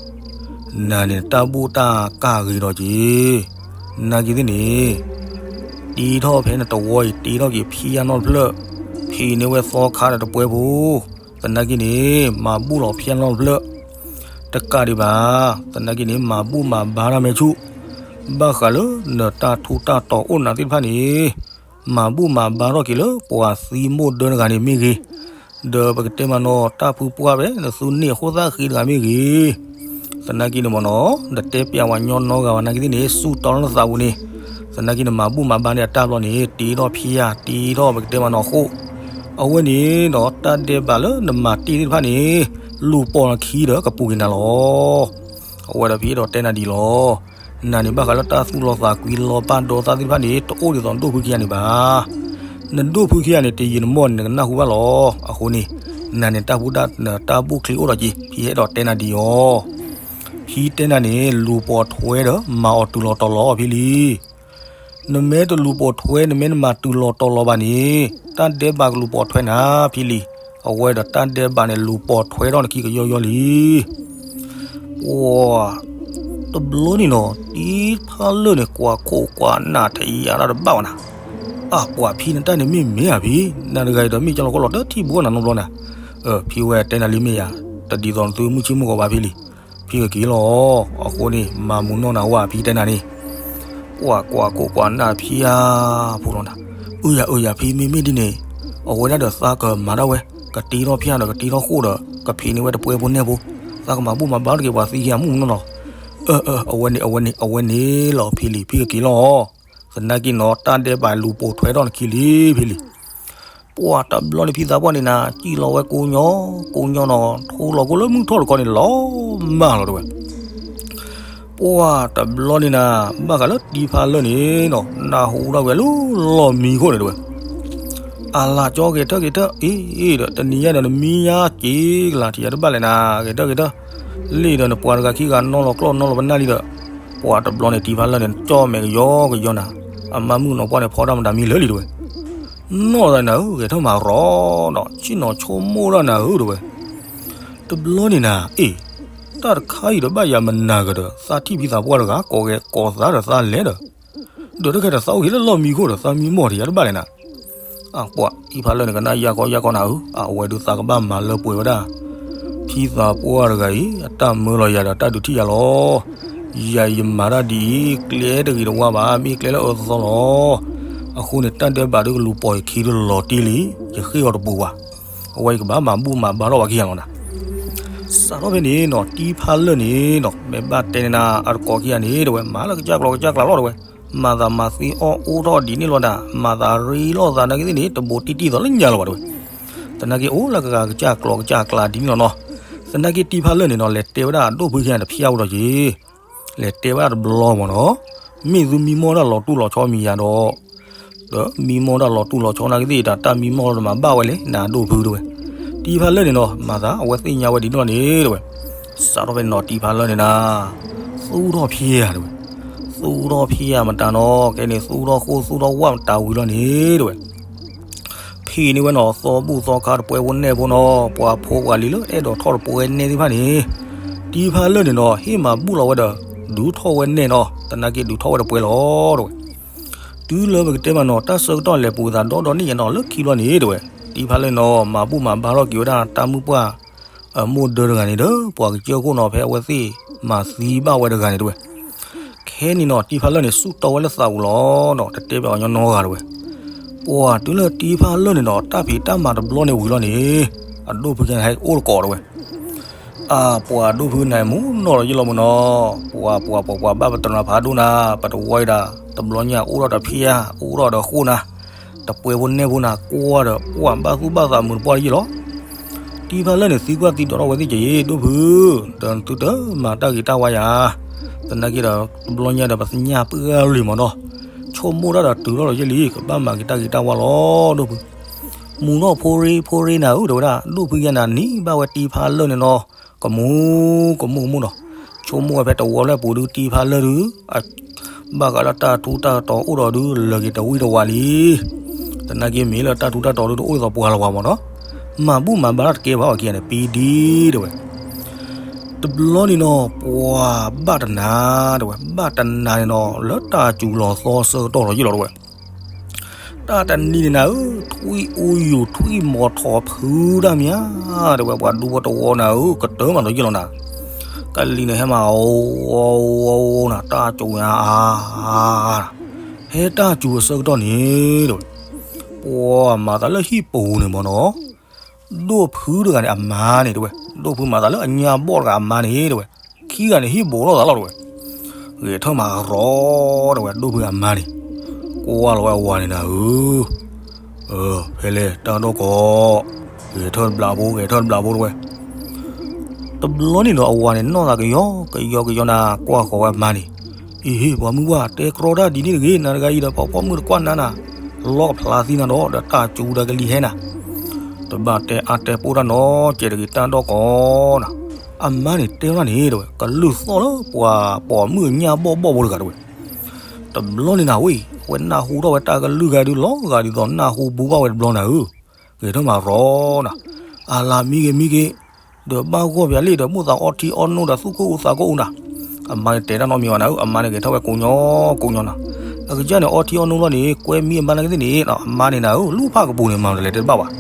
နၤန့ၣ်တၢ်ဘူၣ်တၢ်ကၢ်ဂ့ၤဒီးက့ၤ, နာ်က့ၤသ့ၣ်န့ၣ်, တ့ထီၣ်ဖဲနတဝီအံၤ တ့ထီၣ်က့ၤဖံယါနီတဖျၢၣ်, ဖံ တ့န့ၢ်ဝဲသီခါဒီးတပှဲၤဖိ, သနာ်က့န့ၣ် မၤဘူၣ်လီၤဖဲလီၤဖျၢၣ် တကးဒံးဘၣ်, သနာ်က့န့ၣ် မၤဘူၣ်မၤဘါတၢ်မဲာ်ဆူၣ်, ဘၣ်ဃးလၢနတၢ်ထူးတၢ်တီၤအိၣ်နၤသ့ၣ်တဖၣ်န့ၣ် မၤဘူၣ်မၤဘါထီၣ်က့ၤလၢပှၤသံမိၢ်ဒၢတဂၤန့ၣ်မ့ၢ်ဂ့ၤ, ဒီးပကတဲမးနီၤ တၢ်ဖုပှၢ်ဖဲ နသူန့ၢ်အဃိသၣ်ဃ့တဂၤမ့ၢ်ဂ့ၤ, သနာ်က့န့ၣ်မးနီၤ နတဲပျးဝဲညီနီဂၤဘၣ်နာ်က့သ့ၣ်န့ၣ် စူၢ်တီလၢနသးပူၤန့ၣ်, သနာ်က့နမၤဘူၣ်မၤဘါန့ၢ်အတၢ်ဘျီန့ၣ် တ့ထီၣ်ဖဲယၤ တ့ထီၣ်ပကတဲမးနီၤအဃိ, အဝဲန့ၣ်ဒီးတၢ်ဒဲးဘးလၢနမၤတ့ၢ်သ့ၣ်တဖၣ်န့ၣ် လူၤပိာ်နခံဒီးကပူၤက့ၤနၤလီၤ. အဝဲဒီးဖံအဲၣ်ဒိးတဲနၤဒ်လီၤ. နၤန့ၣ်ဘၣ်ဃးလၢတၢ်သူၣ်လီသးကွံလီၤပၢ်ဒီသၣ်သ့ၣ်တဖၣ်န့ၣ် တအိၣ်ဒ်သိးနဒိၣ်ဖုခံဂၤန့ၣ်ဘၣ်. နဒိၣ်ဖုခံဂၤန့ၣ် တယံာ်တမီၢ်န့ၣ် နကနၢ်ဟူဘၣ်လီၤ. အဃိန့ၣ် နၤန့ၣ်တၢ်ဘူၣ်တၢ် တၢ်ဘူၣ်ချံအိၣ်ဒီးက့ၤ ဖံအဲၣ်ဒိးတဲနၤဒ်အံၤ, ဖံတဲနၤန့ၣ် လူၤပိာ်ထွဲဒီးမၤအီၤတုၤလီၤတီၤလီၤဖံလံ. နမ့ၢ်တလူၤပိာ်ထွဲ နမ့ၢ်နမၤတုၤလီၤတီၤလီၤဘၣ်န့ၣ် တၢ်ဒဲးဘးကလူၤပိာ်ထွဲနၤဖံလံ. အဝဲဒီးတၢ်ဒဲးဘးန့ၣ် လူၤပိာ်ထွဲထီၣ်နခံကယီကယီလံ. ပှၤ တဘျီန့ၣ်နီၤ တံဖးလၢၢ်န့ၣ် ကွၢ်ခိၣ်ကွၢ်နၢ်တယၤတၢ်တဘၣ်ဘၣ်နၤ, အပှၤဖံနတၢ်န့ၣ်မ့ၢ်မ့ၢ်ဧါဖံ, နၤတဂၤအံၤဒီးမ့ၢ်ကလီၤကီလီၤတထံၣ်ဘိနၤနီတဘျီနၤ, ဖံဝဲတဲနၤလံမ့ၢ်ယၤ, တဒ်သိးနသုမုၢ်ဆ့ၣ်မုၢ်ဂီၤဘၣ်ဖံလံ. ဖံကက့ၤလီၤ. အဃိန့ၣ် မၤမူနီၢ်နၤဝဲဖံတဲနၤန့ၣ်, ပှၤကွၢ်ခိၣ်ကွၢ်နၢ်ဖံဧါ, ဖိလီၤနၤ, အၢယၤအၢယၤဖံမ့မ့ၢ်ဒ်န့ၣ်, အဝဲဒၣ်ဒီးသးကမၤဒၣ်ဝဲ, ကတ့ထီၣ်ဖၠၣ်ဒီးကတ့ထီၣ်ဃိၣ်ဒီး ကဖံးန့ၢ်ဝဲတပှဲၤဖိနဲၣ်ဖိ, သးကမၤဘူၣ်မၤဘါတက့ၤပှၤသံခံဂၤမုၢ်မုၢ်နီၢ်နီၢ်, အၢ အၢ အဝဲန့ၣ် အဝဲန့ၣ် အဝဲန့ၣ်လီၤဖံလံ ဖံကက့ၤလီၤ. သနာ်က့နီၤ တၢ်ဒဲးဘးလူၤပိာ်ထွဲထီၣ်နခံလံဖံလံ. ပှၤတဘျီန့ၣ်ဖံသးပှၢ်န့ၣ်နၤ စံၣ်လီၤဝဲကိးညီ, ကိးညီနီၤ ထိလီၤကိလၢမုၢ်ထီၣ်တခီန့ၣ်လီၤမၢ်လီၤတဲဝဲ. ပှၤတဘျီန့ၣ်နၤ ဘၣ်ဃးလၢတံဖးလၢၢ်န့ၣ်နီၤ နၢ်ဟူဒၣ်ဝဲလၢလီၢ်မံခိၣ်န့ၣ်တဲဝဲ. အလၤကၠီဂဲၤထၢၣ်ဂဲၤထၢၣ် အ့ ဒီးတနံၤညါဒီးနမံယါက့ၤကလၤထံးယၤတဘၣ်လဲၣ်နၤ ဂဲၤထၢၣ်ဂဲၤထၢၣ်, လံဒီးနပှၤတဂၤခံဂၤနီလီၤကျီၢ်နီလီၤပနၢ်လံဒီး, ပှၤတဘျီန့ၣ်တံဖးလၢၢ်န့ၣ် ကၠီၣ်မဲာ်ကယီကယီနၤ, အမါမုၣ်နီၤပှၢ်န့ၣ်ဖီတၢ်မတၤမံလၢာ်လံတဲဝဲ. နီၢ်သးနၤဧၢ ဂဲၤထၢၣ်မၤရီဒီး ဆ့ၣ်နီၤဆိကမိၣ်ဒၣ်နၤဧၢတဲဝဲ. တဘျီန့ၣ်နၤ အ့ တၢ်တခါအံၤဒီးဘၣ်ယၤမနၤဂၤဒီး သးထံၣ်ဖံသးပှၢ်တဂၤ ကိးဂဲၤကိးသးဒီးသးလဲၤဒီး, ဒီးတခါဒီးသးအိၣ်က့ၤလၢလီၢ်မံခိၣ်ဒီး သးမံမီၢ်တယၤတဘၣ်လဲၣ်နၤ. အပှၤတံဖးလၢၢ်န့ၣ် ကနၣ်ယါကီယါကီနၤဧၢ, အဝဲဒုးသးကဘၣ်မၤလၢပှဲၤဝဲဒၣ် ဖံသးပှၢ်တဂၤအံၤ အတၢ်မၢလီၤယၤဒီးတၢ်ဒုးထံၣ်ယၤလီၤ. ယၤယမၤတၢ်ဒ်အံၤ ကျဲတဂ့ၤတဝါဘၣ် မ့ၢ်ကျဲလၢအၢသီသီလီၤ. အဃိန့ၣ် တၢ်ဒဲးဘးဒုးကလူၤပိာ်ယခံဒုးလီၤတံၢ်လံ, ယဃ့ၢ်အီၤတပူၤဘၣ်. အဝဲယကဘၣ်မၤဘူၣ်မၤဘါထီၣ်ပှၤခံဂၤလီၤနၤ. စးထီၣ်ဖဲန့ၣ်နီၤ တံဖးလၢၢ်န့ၣ်နီၤ မ့ၢ်ဘၣ်တဲန့ၢ်နၤအတကိးခံဂၤန့ၣ်တဲဝဲ မၤလၢကစၢ်ကျီၤကစၢ်ကျါလီၤတဲဝဲ, မၤသးမၤသ့အီၣ်အိၣ်ထီၣ်ဒ်န့ၣ်လီၤဒၣ် မၤသးရ့လိာ်သးနာ်က့သ့ၣ်န့ၣ် တဘိးတံၢ်တံၢ်သီလၢညါလီၤဘၣ်တဲဝဲ. သနာ်က့အိၣ်လၢကဂၤကစၢ်ကျီၤကစၢ်ကျါဒ်န့ၣ်လီၤနီၤ. သနာ်က့တံဖးလၢၢ်န့ၣ်နီၤ လဲၤတဲဝဲဒၣ်အဒိၣ်ဖုခံဂၤတဖျၢၣ်ဝဲဒီးက့ၤ လဲၤတဲဝဲဒၣ်တဘျီမ့ၢ်နီၤ, မ့ၢ်သုမံမီၢ်တၢ်လီၤတူၢ်လီၤဆီမံၤယၤဒီး, ဒီးမံမီၢ်တၢ်လီၤတူၢ်လီၤဆီနာ်က့သ့ၣ်တၢ် တၢ်မံမီၢ်တမၤဘၣ်ဝဲလဲၣ် နၤအဒိၣ်ဖုတဲဝဲ. တံဖးလၢၢ်န့ၣ်နီၤ မၤသးအဝဲသ့ၣ်ညါဝဲဒ်န့ၣ်လီၤန့ၣ်တဲဝဲ. စးထီၣ်ဖဲန့ၣ်နီၤ တံဖးလၢၢ်န့ၣ်နၤ သူၣ်ထီၣ်ဖဲယၤတဲဝဲ, သူၣ်ထီၣ်ဖဲယၤမတၤနီၤ ကဲန့ၣ် သူၣ်ထီၣ်ဃိၣ်သူၣ်ထီၣ်ဝၣ်မတၤဝံၤလီၤန့ၣ်တဲဝဲ. ဖဲန့ၣ်ဝဲနီၤ သီဘူၣ်သီခါတပှဲၤဖိနဲၣ်ဖိနီၤ ပှၤဖိပှၤလံၤလၢအဲၣ်ဒိးထီၣ်တပှဲၤနဲၣ်သ့ၣ်တဖၣ်န့ၣ်, တံဖးလၢၢ်န့ၣ်နီၤ ဟ့ၣ်မၤဘူၣ်လီၤဝဲဒီး ဒုးထီၣ်ဝဲနဲၣ်နီၤ သနာ်က့ဒုးထီၣ်ဝဲတပှဲၤလီၤတဲဝဲ. တုၤလၢပကတဲမးနီၤ တၢ်ဆၢကတီၢ်လဲၤပူၤသးဒီဒီနံၣ်ယဲနီၤ လၢခံဘျီန့ၣ်တဲဝဲ, တံဖးလၢၢ်နီၤ မၤဘူၣ်မၤဘါထီၣ်က့ၤဝဲဒၣ်တၢ်မုၣ်ပှၢ် အမိၢ်ဒၢတဂၤန့ၣ်ဒီး ပှၤကစၢၢ်ခိၣ်နီၤ ဖဲအဝဲသ့ၣ်မၤသံဘၣ်ဝဲတဂၤန့ၣ်တဲဝဲ. ခဲန့ၣ်နီၤ တံဖးလၢၢ်န့ၣ် ဆူၣ်တီဝဲလၢသးပူၤလီၤနီၤ တတဲဘၣ်အီၤညီနီဂၤတဲဝဲ. ပှၤတုၤလၢတံဖးလၢၢ်န့ၣ်နီၤ တၢ်ဖံးတၢ်မၤတဘျီန့ၣ်ဝံၤလီၤန့ၣ်, အဒိၣ်ဖုကဟဲအိၣ်တကိးတဲဝဲ. အါ ပှၤဒိၣ်ဖုနၤမူနီၢ်လီၤယ့ၣ်လီၤမူနီၤ, ပှၤပှၤပှၤပှၤဘၣ်ပတြၢၤဖးဒိၣ်နၤ, ပတဝီအံၤဒၣ် တဘျီညါအိၣ်ထီၣ်ဒီးဖံးဧါ အိၣ်ထီၣ်ဒီးဃိၣ်နၤ, တပှဲၤဖိနဲၣ်ဖိနၤ ကွၢ်ဒီးပှၤဘၣ်သူၣ်ဘၣ်သးမုာ်တပှၢ်ယ့ၣ်လီၤ. တံဖးလၢၢ်န့ၣ် သံကွၢ်သံဒိးထီၣ်ဝဲသ့ၣ်ကယ့ၣ် ဒိၣ်ဖု, ဒီးနသုတမၤတၢ်ဂ့ၤတၢ်ဝါယၤ, သနာ်က့ဒီး တဘျီညါဒီးပသ့ၣ်ညါပှၢ်လံမးနီၤ, ဆိကမိၣ်တၢ်ဒီးတုၤထီၣ်လီၤယ့ၣ်လံ ကဘၣ်မၤက့ၤတၢ်ဂ့ၤတၢ်ဝါလီၤ ဒိၣ်ဖု. မူနီၢ်ဖိရ့ဖိရ့နၤဧၢ တဲဝဲဒၣ် ဒိၣ်ဖုယဲနၤနံၤဘၣ်ဝဲတံဖးလၢၢ်န့ၣ်နီၤ, ကမူ ကမူ ကမူနီၤ, ဆိကမိၣ်ဝဲဖဲတဝီလၢပူၤဒုးတံဖးလၢၢ်ဒုး ဘၣ်ဃးလၢတၢ်ထူးတၢ်တီၤအိၣ်ဒီးဒုး လၢာ်က့ၤတဝံၣ်တဝါလံ. သနာ်က့မ့ၢ်လၢတၢ်ထူးတၢ်တီၤဒုးတအိၣ်ဒ်သိးပှၤလၢၤပှၤမးနီၤ, မၤဘူၣ်မၤဘါတၢ်တကဲဘၣ်အီၤခံဂၤန့ၣ် ပံဒံတဲဝဲ. တဘျီန့ၣ်နီၤ ပှၤဘၣ်တနၤတဲဝဲ ဘၣ်တနၤန့ၣ်နီၤ လၢတၢ်စူၤလီၤသီဆၢကတီၢ်လီၤယ့ၣ်လီၤတဲဝဲ. တၢ်တနံၤန့ၣ်နၤဧၢ, ထွံၣ်အူယူၤထွံၣ်မီၤထီၣ်ဖုတၢ်မံၤဧါ, တဲဝဲပှၤဒူဖိတဝီနၤဧၢ, ကတၢၢ်မးဒီးယ့ၢ်လီၤနၤ, ကလံၤန့ၣ်ဟဲမၤ အီအီနၤ, တၢ်စူၤညါအါ, ဟဲတၢ်စူၤအဆၢကတီၢ်န့ၣ် တဲဝဲ, ပှၤမၤသးလၢဟံၣ်ပူၤန့ၣ်မ့ၢ်နီၤ, ဒိၣ်ဖုတဂၤန့ၣ်အမါန့ၣ် တဲဝဲ, ဒိၣ်ဖုမၤသးလၢအညၣ်ဘီၣ်တဂၤအမါန့ၣ် တဲဝဲ, ခံဂၤန့ၣ်ဟံၣ်ဘူးလိာ်သးလီၤ တဲဝဲ, ဂဲၤထၢၣ်မၤရီ တဲဝဲ ဒိၣ်ဖုအမါန့ၣ်, ကွၢ်လီၤဝဲအဝၤန့ၣ်နၤဧၢ, ဖဲလဲၣ်တၢ်ဒီၣ်ကိး, ဂဲၤထၢၣ်တဘျီဖိ ဂဲၤထၢၣ်တဘျီဖိ တဲဝဲ, တဘျီန့ၣ်ဒီးအဝၤန့ၣ်နီၢ်သးကယီကယီကယီနၤ, ကွၢ်ဃီၤဝဲအမါန့ၣ်, အ့ဟ့ၣ် ပှၤမုၣ်ပှၢ် တဲကြီတၢ်ဒ်န့ၣ်တဂ့ၤ, နၤတဂၤအံၤဒီး ပှၤပိာ်မုၣ်တကွၢ်နၤနၤ, လီကဖျါသံနၤဒီး ဒီးတၢ်စူၤဒီးကလံၤဟဲနၤ, တဘၣ်တဲအါတဲပိၢ်တၢ်နီတစဲးတဂ့ၤ, တၢ်ဒီၣ်ကိးနၤ, အမါန့ၣ်တဲဝဲဒၣ်န့ၣ် တဲဝဲ ကလုၢ်သီၣ်လၢပှၤပိာ်မုၣ်ညၣ်ဘီၣ်ဘီၣ်ဖိတဂၤ တဲဝဲ, တဘျီန့ၣ်နၤဝဲ ဝဲနၢ်ဟူထီၣ်ဝဲတၢ်ကလုၢ်ဂၤဒုးလီၤဂာ်ဒ်သိးနၢ်ဟူဘူဘၣ်ဝဲတဘျီနၤဧၢ, ဂဲၤထၢၣ်မၤရီနၤ, အလၤမံဂ့ၤမံဂ့ၤ, ဒီးဘၣ်ဂီၢ်ပၠးလံဒီး မိၣ်သးအီထံအီနိဒီး သူၣ်ကိၢ်အူသးကိၢ်အူနၤ, အမါန့ၣ်တဲတၢ်နီတမံၤဘၣ်နၤဧၢ, အမါန့ၣ်ဂဲၤထီၣ်ဝဲကိးညီကိးညီနၤ, အကစၢ်န့ၣ်အီထံအီနိလီၤန့ၣ် ကွဲမံအမါနာ်က့သ့ၣ်န့ၣ် အမါန့ၣ်နၤဧၢ လူၢ်ဖးကပူၤန့ၣ် မၤမတၤလဲၣ်တဲတဘၣ်ဘၣ်,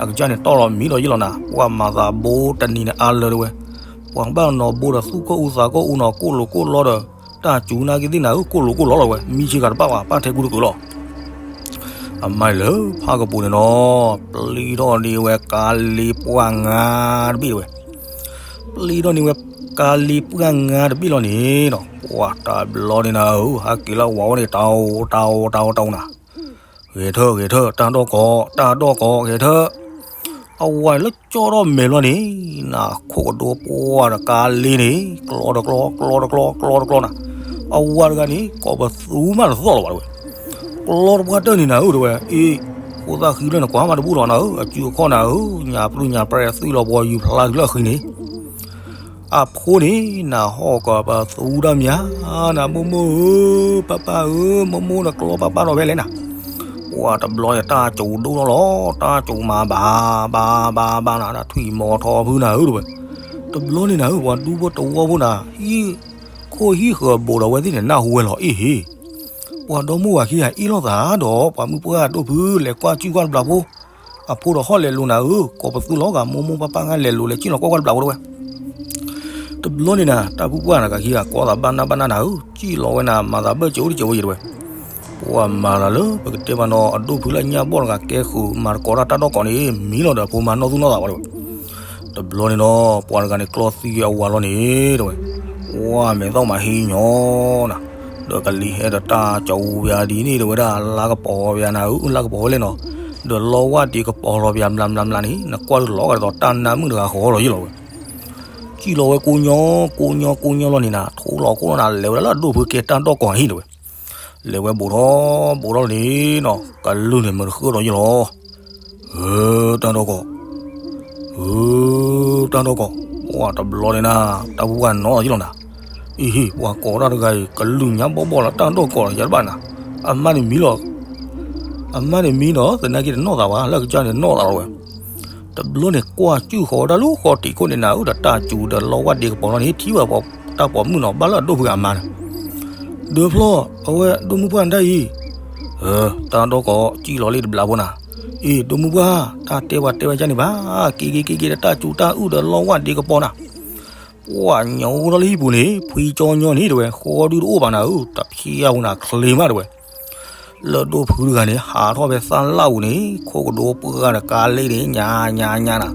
အကစၢ်န့ၣ်တီၢ်လီၤမံလီၤယ့ၢ်လီၤနၤ, ပှၤမၤသးဘိတနံၤန့ၣ်အါလၢာ်တဲဝဲ, ပှၤဘၣ်နီၤဘိဒီး သူၣ်ကိၢ်အူသးကိၢ်အူနီၤ ကိၢ်လိာ်ကိၢ်လီဒီး တၢ်စူၤနာ်က့သ့ၣ်နၤဧၢ ကိၢ်လိာ်ကိၢ်လီလီၤဝဲ မံဆ့ကၤတပၣ်ဘၣ် ပၣ်ထဲကူတကုာ်လီၤ အမါန့ၣ်လၢဖးကပူၤန့ၣ်နီၤ, ပျံၤထီၣ်န့ၢ်ဝဲကၤလ့ၤပှၢ်ငါတဘ့ၣ်ဝဲ, ပျံၤထီၣ်န့ၢ်ဝဲကၤလ့ၤပှၢ်ငါတဘ့ၣ်လီၤန့ၣ်နီၤ, ပှၤတဘျီန့ၣ်နၤဧၢ ဟးက့ၤလၢအဝၤအိၣ်န့ၣ် တၢ်အိၣ်တၢ်အိၣ်တၢ်အိၣ်တၢ်အိၣ်နၤ, ဂဲၤထၢၣ်ဂဲၤထၢၣ် တၢ်ဒီၣ်ကိး တၢ်ဒီၣ်ကိး ဂဲၤထၢၣ်, အဝၤန့ၣ်လၢကၠီၣ်ထီၣ်မဲာ်လီၤန့ၣ်, နခိၣ်ကဒိပှၢ်ဒီးကၤလ့ၤန့ၣ် ကျီတကျီ ကျီတကျီ ကျီတကျီနၤ, အဝၤတဂၤန့ၣ် ကိးပသူမးတသီၣ်လၢၤဘၣ်တဲဝဲ ကျီတပှၢ်တၢၢ်န့ၣ်နၤဧၢ တဲဝဲ, အ့ ဖိသၣ်ဃံလၢနကွၢ်မးတဘူၣ်လီၤနၤဧၢ အစုအခီၣ်နၤဧၢ ညၣ်ပြူၢ်ညၣ်ပြဲးသွံၣ်လီၤပှီၤယူၤဖျါကလၢအဃံန့ၣ်, အဖိန့ၣ် နဟီၣ်ကီးပသူတၢ်မံၤဧါ, နမိၢ်မိၢ်ဧၢ ပၢ်ပၢ်ဧၢ မိၢ်မိၢ်နကျီပၢ်ပၢ်ဒီးဖဲလဲၣ်နၤ, ပှၤတဘျီန့ၣ် တၢ်စူၤဒိၣ်ထီၣ်လီၤ တၢ်စူၤမၤဘၣ်ဘၣ်ဘၣ်ဘၣ်နၤ ထွံၣ်မီၤထီၣ်ဖုနၤဧၢ တဲဝဲ, တဘျီန့ၣ်နၤဧၢ ပှၤဒူဖိတဝီဖိနၤ ဟံၣ်ခိၣ်ဟံၣ်ဃၢၤဘူးဒီးဝဲသ့ၣ်န့ၣ် နၢ်ဟူဝဲလီၤ အ့ဟ့ၣ် ပှၤဒီမါဝၤခံဂၤအ့ၣ်လိာ်သးဒီး ပှၤမုၢ်ပှၢ်ဒိၣ်ဖု လဲၤကွၢ်စုကွၢ်တဘျီဖိ, အဖိဒီးဟီၣ်လဲၤလိၤနၤဧၢ ကိးပသူလီၤဂာ်မိၢ်မိၢ်ပၢ်ပၢ် ငါလဲၤလိၤလဲၤကံၣ်လီၤကွၢ်ကွၢ်တဘျီဖိတဲဝဲ, တဘျီန့ၣ်နၤ တၢ်ဖုပှၢ်နၤကဟံးဂၤကိးသးဘၣ်နၢ်ဘၣ်နၢ်နၤဧၢ ကံၣ်လီၤဝဲနၤ မၤသးဘၣ်စဲးအိၣ်တစဲးဝဲယဲတဲဝဲ, ပှၤမၤသးလၢပကတဲမးနီၤ အဒိၣ်ဖုလၢအညၣ်ဘီၣ်တဂၤကဲဃုာ် မၤသကိးတၢ်တၢ်ဒီၣ်ကိးန့ၣ် မံလီၤဒီးအဖိမၤနီၢ်သူၣ်နီၢ်သးဝဲတဲဝဲ တဘျီန့ၣ်ဒီး ပှၤတဂၤန့ၣ်ကျီသံအဝၤလီၤန့ၣ် တဲဝဲ, ဝါမဲာ်သီၣ်မးဟံးညီနၤ, ဒီးကလံၤဟဲဒီးတၢ်ကဝူၤပၠးဒ်န့ၣ် တဲဝဲဒၣ် လါကပီၤပၠးနၤဧၢ လါကပီၤဝဲလဲၣ်နီၤ, ဒီးလီဝၣ်ဒံးကပီၤလီၤပၠးမျးမျးမျးန့ၣ် နကွၢ်တလီၤဂာ်ဒ်သိးတၢ်နါမုၣ်တဂၤဃီလီၤယဲလီၤဝဲ, ကံၣ်လီၤဝဲကိးညီ ကိးညီကိးညီလီၤန့ၣ်နၤ ထိလီၤခိၣ်လီၤနၤ လဲၤဝဲဒၣ်လၢအဒိၣ်ဖုကဲတၢ်ဒီၣ်ကိးအဟံၣ်တဲဝဲ လဲၤဝဲဘူးထီၣ်ဘူးထီၣ်န့ၣ်နီၤ ကလုၢ်န့ၣ်မုၢ်တဃၢဒီးယဲလီၤ ဧၢ တၢ်ဒီၣ်ကိး, ဧၢ တၢ်ဒီၣ်ကိး, ပှၤတဘျီန့ၣ်နၤ တၢ်ပူၤပှၢ်နီၢ်သးယဲလီၤနၤ, အ့ဟ့ၣ် ပှၤကိးတၢ်တဂၤအံၤ ကလုၢ်ညါဘီၣ်ဘီၣ်လၢတၢ်ဒီၣ်ကိးလီၤယဲတဘၣ်နၤ, အမါန့ၣ်မံလီၤ, အမါန့ၣ်မံဒီး သနာ်က့တနီၢ်သးဘၣ် လၢအကစၢ်န့ၣ်နီၢ်သးလီၤဝဲ တဘျီန့ၣ်ကွၢ်စူၣ်ဃီၤဝဲဒၣ်လၢဃီတံာ်ခိၣ်န့ၣ်နၤဧၢ ဒီးတၢ်စူၤဒီးလီဝၣ်ဒံးကပီၤလီၤန့ၣ် ထံၣ်ဝဲတၢ်ပိာ်မုၣ်နီၤ ဘၣ်လၢအဒိၣ်ဖုအမါန့ၣ်, ဒၢဖျီၣ် အဝဲဒိၣ်မုၢ်ပှၢ်နတၢ်အံၤ, တၢ်ဒီၣ်ကိးစံၣ်လီၤလံတဘျးဖိနၤ, အ့ ဒိၣ်မုၢ်ပှၢ် တၢ်တဲပှၤတဲဝဲကန့ၣ်ဘၣ်, က့ၤက့ၤက့ၤက့ၤဒီးတၢ်စူၤတၢ်အုၣ်ဒီးလီဝၣ်ဒံးကပီၤနၤ ပှၤညီအိၣ်ထီၣ်လၢဟံၣ်ပူၤန့ၣ် ဖှံကၠီညီန့ၣ်တဲဝဲ ဃီဒုတအိၣ်ဘၣ်နၤဧၢ, တဖျါဝဲနၤချ့မးတဲဝဲ, လၢဒိၣ်ဖုတဂၤန့ၣ် ဟးထီၣ်ဖဲသၣ်လၣ်ပူၤန့ၣ် ခိၣ်ကဒိပှၢ်ဒီးကါလ့န့ၣ် ညါညါညါနၤ,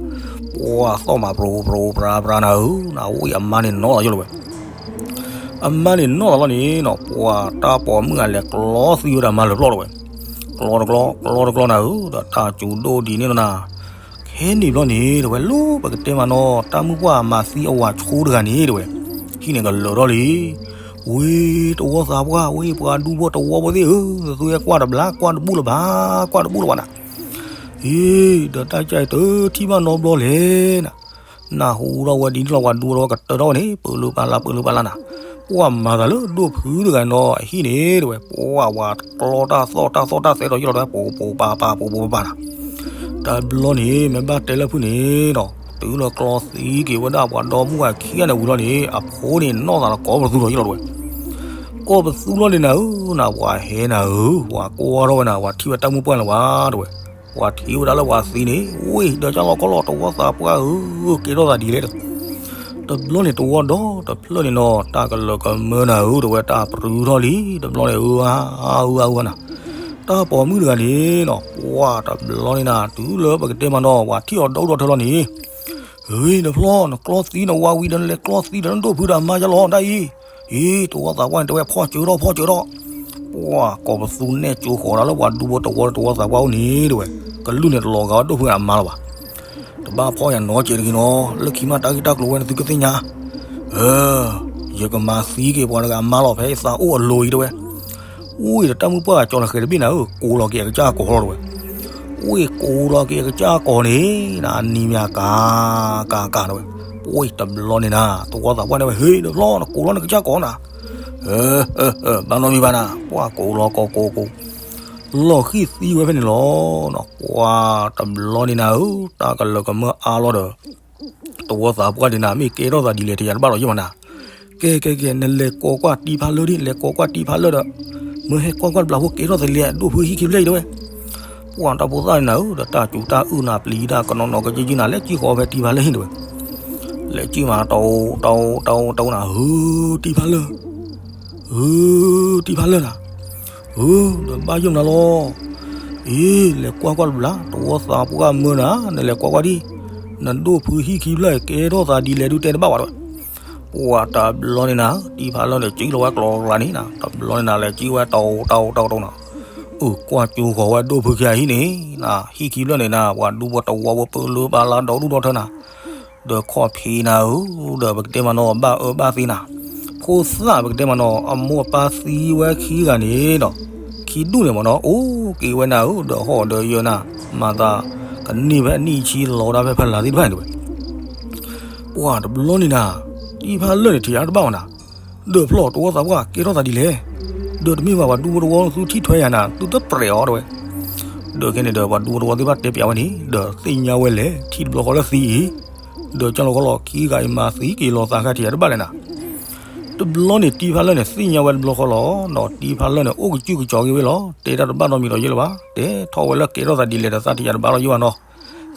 ပှၤသီၣ်မးပြိပြိပြါပြါနၤဧၢ, နဝံၣ်အမါန့ၣ်နီၢ်လီၤယိလီၤဝဲ, အမါန့ၣ်နီၢ်လီၤလီၤန့ၣ်နီၤ ပှၤတၢ်ပိာ်မုၣ်ဂၤလဲၤကျီသံဝဲဒီးမါလၢာ်ပျီၢ်တဲဝဲ, ကျီတကျီ ကျီတကျီနၤဧၢ, ဒီးတၢ်စူၤဒိၣ်ဒံးန့ၣ်လီၤနၤ ခဲန့ၣ်ဘျီန့ၣ် တဲဝဲလၢပကတဲမးနီၤ တၢ်မုၣ်ပှၢ်မၤသံအဝၤဆိတဂၤန့ၣ်တဲဝဲ, ဟံၣ်န့ၣ်ကလၢာ်ထီၣ်လံ, ဝ့ၢ်တဝီသးပှၢ် ဝ့ၢ်ပှၤဒူဖိတဝီဖိသ့ၣ်ဧၢ, သုဝဲကွၢ်တဘျီ ကွၢ်တဘူၣ်လၢၤဘၣ် ကွၢ်တဘူၣ်လၢၤဘၣ်နၤ, အ့ ဒီးတၢ်ကဲအံၤတထံၣ်ဘၣ်နီတဘျီလဲၣ်နၤ, နၢ်ဟူထီၣ်ဝဲဒ်န့ၣ်လီၤ ပှၤဒူဖိတဝီကတၢၢ်ထီၣ်ဝဲန့ၣ် ပၢၤလၢပၢ်လၢ ပၢၤလၢပၢ်လၢနၤ, ပှၤမၤသးလၢဒိၣ်ဖုတဂၤနီၤ အဟံၣ်န့ၣ်တဲဝဲ ပှၤဝၤကျီတၢ်သီၣ်တၢ်သီၣ်တၢ်သဲဒီးယိလီၤတဲဝဲ ပိာ်ပိာ်ပၤပၤပိာ်ပိာ်ပၤပၤနၤ တဘျီန့ၣ် မ့ၢ်ဘၣ်တဲလၢဖုၣ်န့ၣ်ဒီး တုၤလၢကျီသံက့ၤဝဲဒၣ်ပှၤဒီမါဝၤခံဂၤန့ၣ်ဝံၤလီၤန့ၣ် အဖိန့ၣ်နီၢ်သးဒီးကိးပသူဒီးယိလီၤတဲဝဲ, ကိးပသူလီၤန့ၣ်နၤဧၢ, နၤပှၤဟဲနၤဧၢ, ပှၤကွၢ်ထီၣ်ဝဲနၤ, ပှၤထံၣ်ဝဲတၢ်မုၣ်ပှၢ်လၢၤဘၣ်တဲဝဲ, ပှၤထံၣ်ဝဲဒၣ်လၢပှၤသံန့ၣ်, ဝ့ၢ်ဒီးကၢ်လီၤကီလီၤ တဝီသးပှၢ်ဧၢ, ကဲထီၣ်သးဒ်လဲၣ် တဘျီန့ၣ်တဝီဒီးတဖျၢၣ်န့ၣ်နီၤ, တၢ်ကလၢာ်ကမၢနၤဧၢ တဲဝဲ, တၢ်ပြူထီၣ်လံ တဘျီန့ၣ်ဧၢ, အါအါအါနၤ, တၢ်ပိာ်မုၣ်တဂၤန့ၣ်နီၤ, ပှၤတဘျီန့ၣ်နၤ တုၤလၢပကတဲမးနီၤ ပှၤထံၣ်အီၤဒီဒူၣ်ဒီထၢလီၤန့ၣ်, ဟ့ၣ် နဖျီၣ် နကျီသံနဝါဝံၤဒီးနလဲၤကျီသံဒီးနဒိၣ်ဖုဒီးအမါယါလီၤ တၢ်အံၤ, အ့ တဝီသးပှၢ်န့ၣ်တဲဝဲ ဖီၣ်စၢၤထီၣ် ဖီၣ်စၢၤထီၣ်, ပှၤကိးပသူနဲၣ်ကၠိဃီၤဒၣ်လၢပှၤဒူဖိတဝီဒီးတဝီသးပှၢ်အိၣ်န့ၣ်တဲဝဲ, ကလုၢ်န့ၣ်တလီၤဂာ်ဝဲဒိၣ်ဖုအမါလၢၤဘၣ်, တဘၣ်ဖီၣ်ယၤနီတစဲးတဂ့ၤနီၤ, လၢခံမးတၢ်ဂ့ၢ်တၢ်ကျိၤဝဲန့ၣ်သုကသ့ၣ်ညါ, ယကမၤသံက့ၤပှၤတဂၤအမါလီၤ ဖဲယသးအိၣ်အလိၤအံၤတဲဝဲ, အိၣ်အံၤဒီးတၢ်မုၣ်ပှၢ်ဂၤကၠီလီၤဃဲၤတဘ့ၣ်နၤဧၢ, ကိးလီၤက့ၤအကစၢ်ကီၤလီၤတဲဝဲ, အိၣ်အံၤကိးလီၤက့ၤအကစၢ်ကီၤန့ၣ်, အနံၤမ့ၢ်အကၤ, ကၤကၤတဲဝဲ, အိၣ်အံၤတဘျီန့ၣ်နၤ တဝီသးပှၢ်န့ၣ်ဝဲ ဟ့ၣ် နဖျီၣ် နကိးလီၤနကစၢ်ကီၤနၤ, ဘၣ်နီတမံၤဘၣ်နၤ ပှၤကိးလီၤကီၤကိးကိး လီၤဃံၣ်သံဝဲဖဲန့ၣ်လီၤ, ပှၤတဘျီန့ၣ်နၤဧၢ, တၢ်ကလၢာ်ကမၢအါလီၤဒီး တဝီသးပှၢ်န့ၣ်နၤ မ့ၢ်ကဲထီၣ်သးဒ်လဲၣ် တယၤတဘၣ်လီၤယဲၢ်မးနၤ, ကဲကဲကဲ နလဲၤကိးကွၢ်တံၤဖါလၢဒံး လဲၤကိးကွၢ်တံၤဖါလၢဒီး, မ့ၢ်ဟဲကွၢ်ကွၢ်တဘျီဖိ ကဲထီၣ်သးဒ်လဲၣ် ဒိၣ်ဖုဟံၣ်ခံဖျၢၣ်အံၤတဲဝဲ, ပှၤတၢ်ဖိသၣ်န့ၣ်နၤဧၢ, ဒီးတၢ်စူၤတၢ်အုၣ်နၤ ပျံၤတၢ်ကနီၤနီၤကယုၢ်ယုၢ်နၤ လဲၤကံၣ်ဃီဖဲတံၤဖါလၢဟံၣ်တဲဝဲ, လဲၤကံၣ်မး တအိၣ်တအိၣ်တအိၣ်တအိၣ်နၤ, ဟု တံၤဖါလၢ ဟု တံၤဖါလၢနၤ, ဟု ဒီးဘၣ်ယိၣ်မနုၤလီၤ, အ့ လဲၤကွၢ်ကွၢ်တဘျီ တဝီသးပှၢ်မၢနၤ နလဲၤကွၢ်ကွၢ်ဒံး, နဒိၣ်ဖုဟံၣ်ခံဖျၢၣ်အံၤ ကဲထီၣ်သးဒ်လဲၣ်ဒုးတဲတဘၣ်ဘၣ်တဲဝဲ, ပှၤတဘျီန့ၣ်နၤ တံၤဖါလၢန့ၣ် ကံၣ်လီၤဝဲကျီကျါန့ၣ်နၤ တဘျီန့ၣ်နၤ လဲၤကံၣ်ဝဲတအိၣ်တအိၣ်တအိၣ်တအိၣ်နၤ, အုၣ်ကွၢ်ကၠိဃီၤဝဲဒိၣ်ဖုခံဂၤဟံၣ်န့ၣ်နၤ ဟံၣ်ခံဖျၢၣ်န့ၣ်နၤ ပှၤဒူဖိတဝီဖိပၢလၢဘၣ်လၢဒီဒူၣ်ဒီထၢနၤ ဒီးခီၣ်ဖံးနၤဧၢ, ဒီးပကတဲမးနီၤ ဘၣ်အၢဘၣ်သီနၤ, ဖိသၣ်ပကတဲမးနီၤ အမိၢ်အပၢ်သံဝဲခံဂၤန့ၣ်ဒီး, ခံဒူၣ်န့ၣ်မးနီၤ အိၣ်က့ၤဝဲနၤဧၢ, ဒီးဟီၣ်ဒီးယၢနၤ, မၤသးကန့ၢ်ဖဲအနံၣ်ဆံလီၤဒၣ်ဖဲဖဲလၢ်သ့ၣ်တဖၣ်န့ၣ်တဲဝဲ, ပှၤတဘျီန့ၣ်နၤ, တံၤဖါလၢန့ၣ်ထံၣ်ယၤတဘၣ်မးနၤ, ဒီးဖျီၣ်တဝီသးပှၢ်ကဲထီၣ်သးဒ်လဲၣ်, ဒီးတမ့ၢ်ဘၣ်ပှၤဒူဖိတဝီ သုထံၣ်ထွဲယၤနၤ သုတပြဲးအီၤတဲဝဲ, ဒီးခဲန့ၣ်ဒီးပှၤဒူဖိတဝီသ့ၣ်တဖၣ်တဲပျးဝဲန့ၣ် ဒီးသ့ၣ်ညါဝဲလဲၣ် ထံၣ်တဘျီဃီလၢသံအံၤ, ဒီးကၢ်လီၤကီလီၤခံဂၤအံၤမၤသံက့ၤလီၤသးခါထံၣ်ယၤတဘၣ်လဲၣ်နၤ, တဘျီန့ၣ်တံၤဖါလၢန့ၣ် သ့ၣ်ညါဝဲတဘျီဃီလီၤ, ဒီးတံၤဖါလၢန့ၣ် အိၣ်ကစုၣ်ကစီၤက့ၤဝဲလီၤ, တဲတၢ်တဘၣ်နီတမံၤဒီးယဲၢ်လၢၤဘၣ်, တဲထီၣ်ဝဲလၢကဲထီၣ်သးဒ်လဲၣ်ဒီးသးထံၣ်ယၤတဘၣ်လီၤယဲၢ်ဘၣ်နီၤ,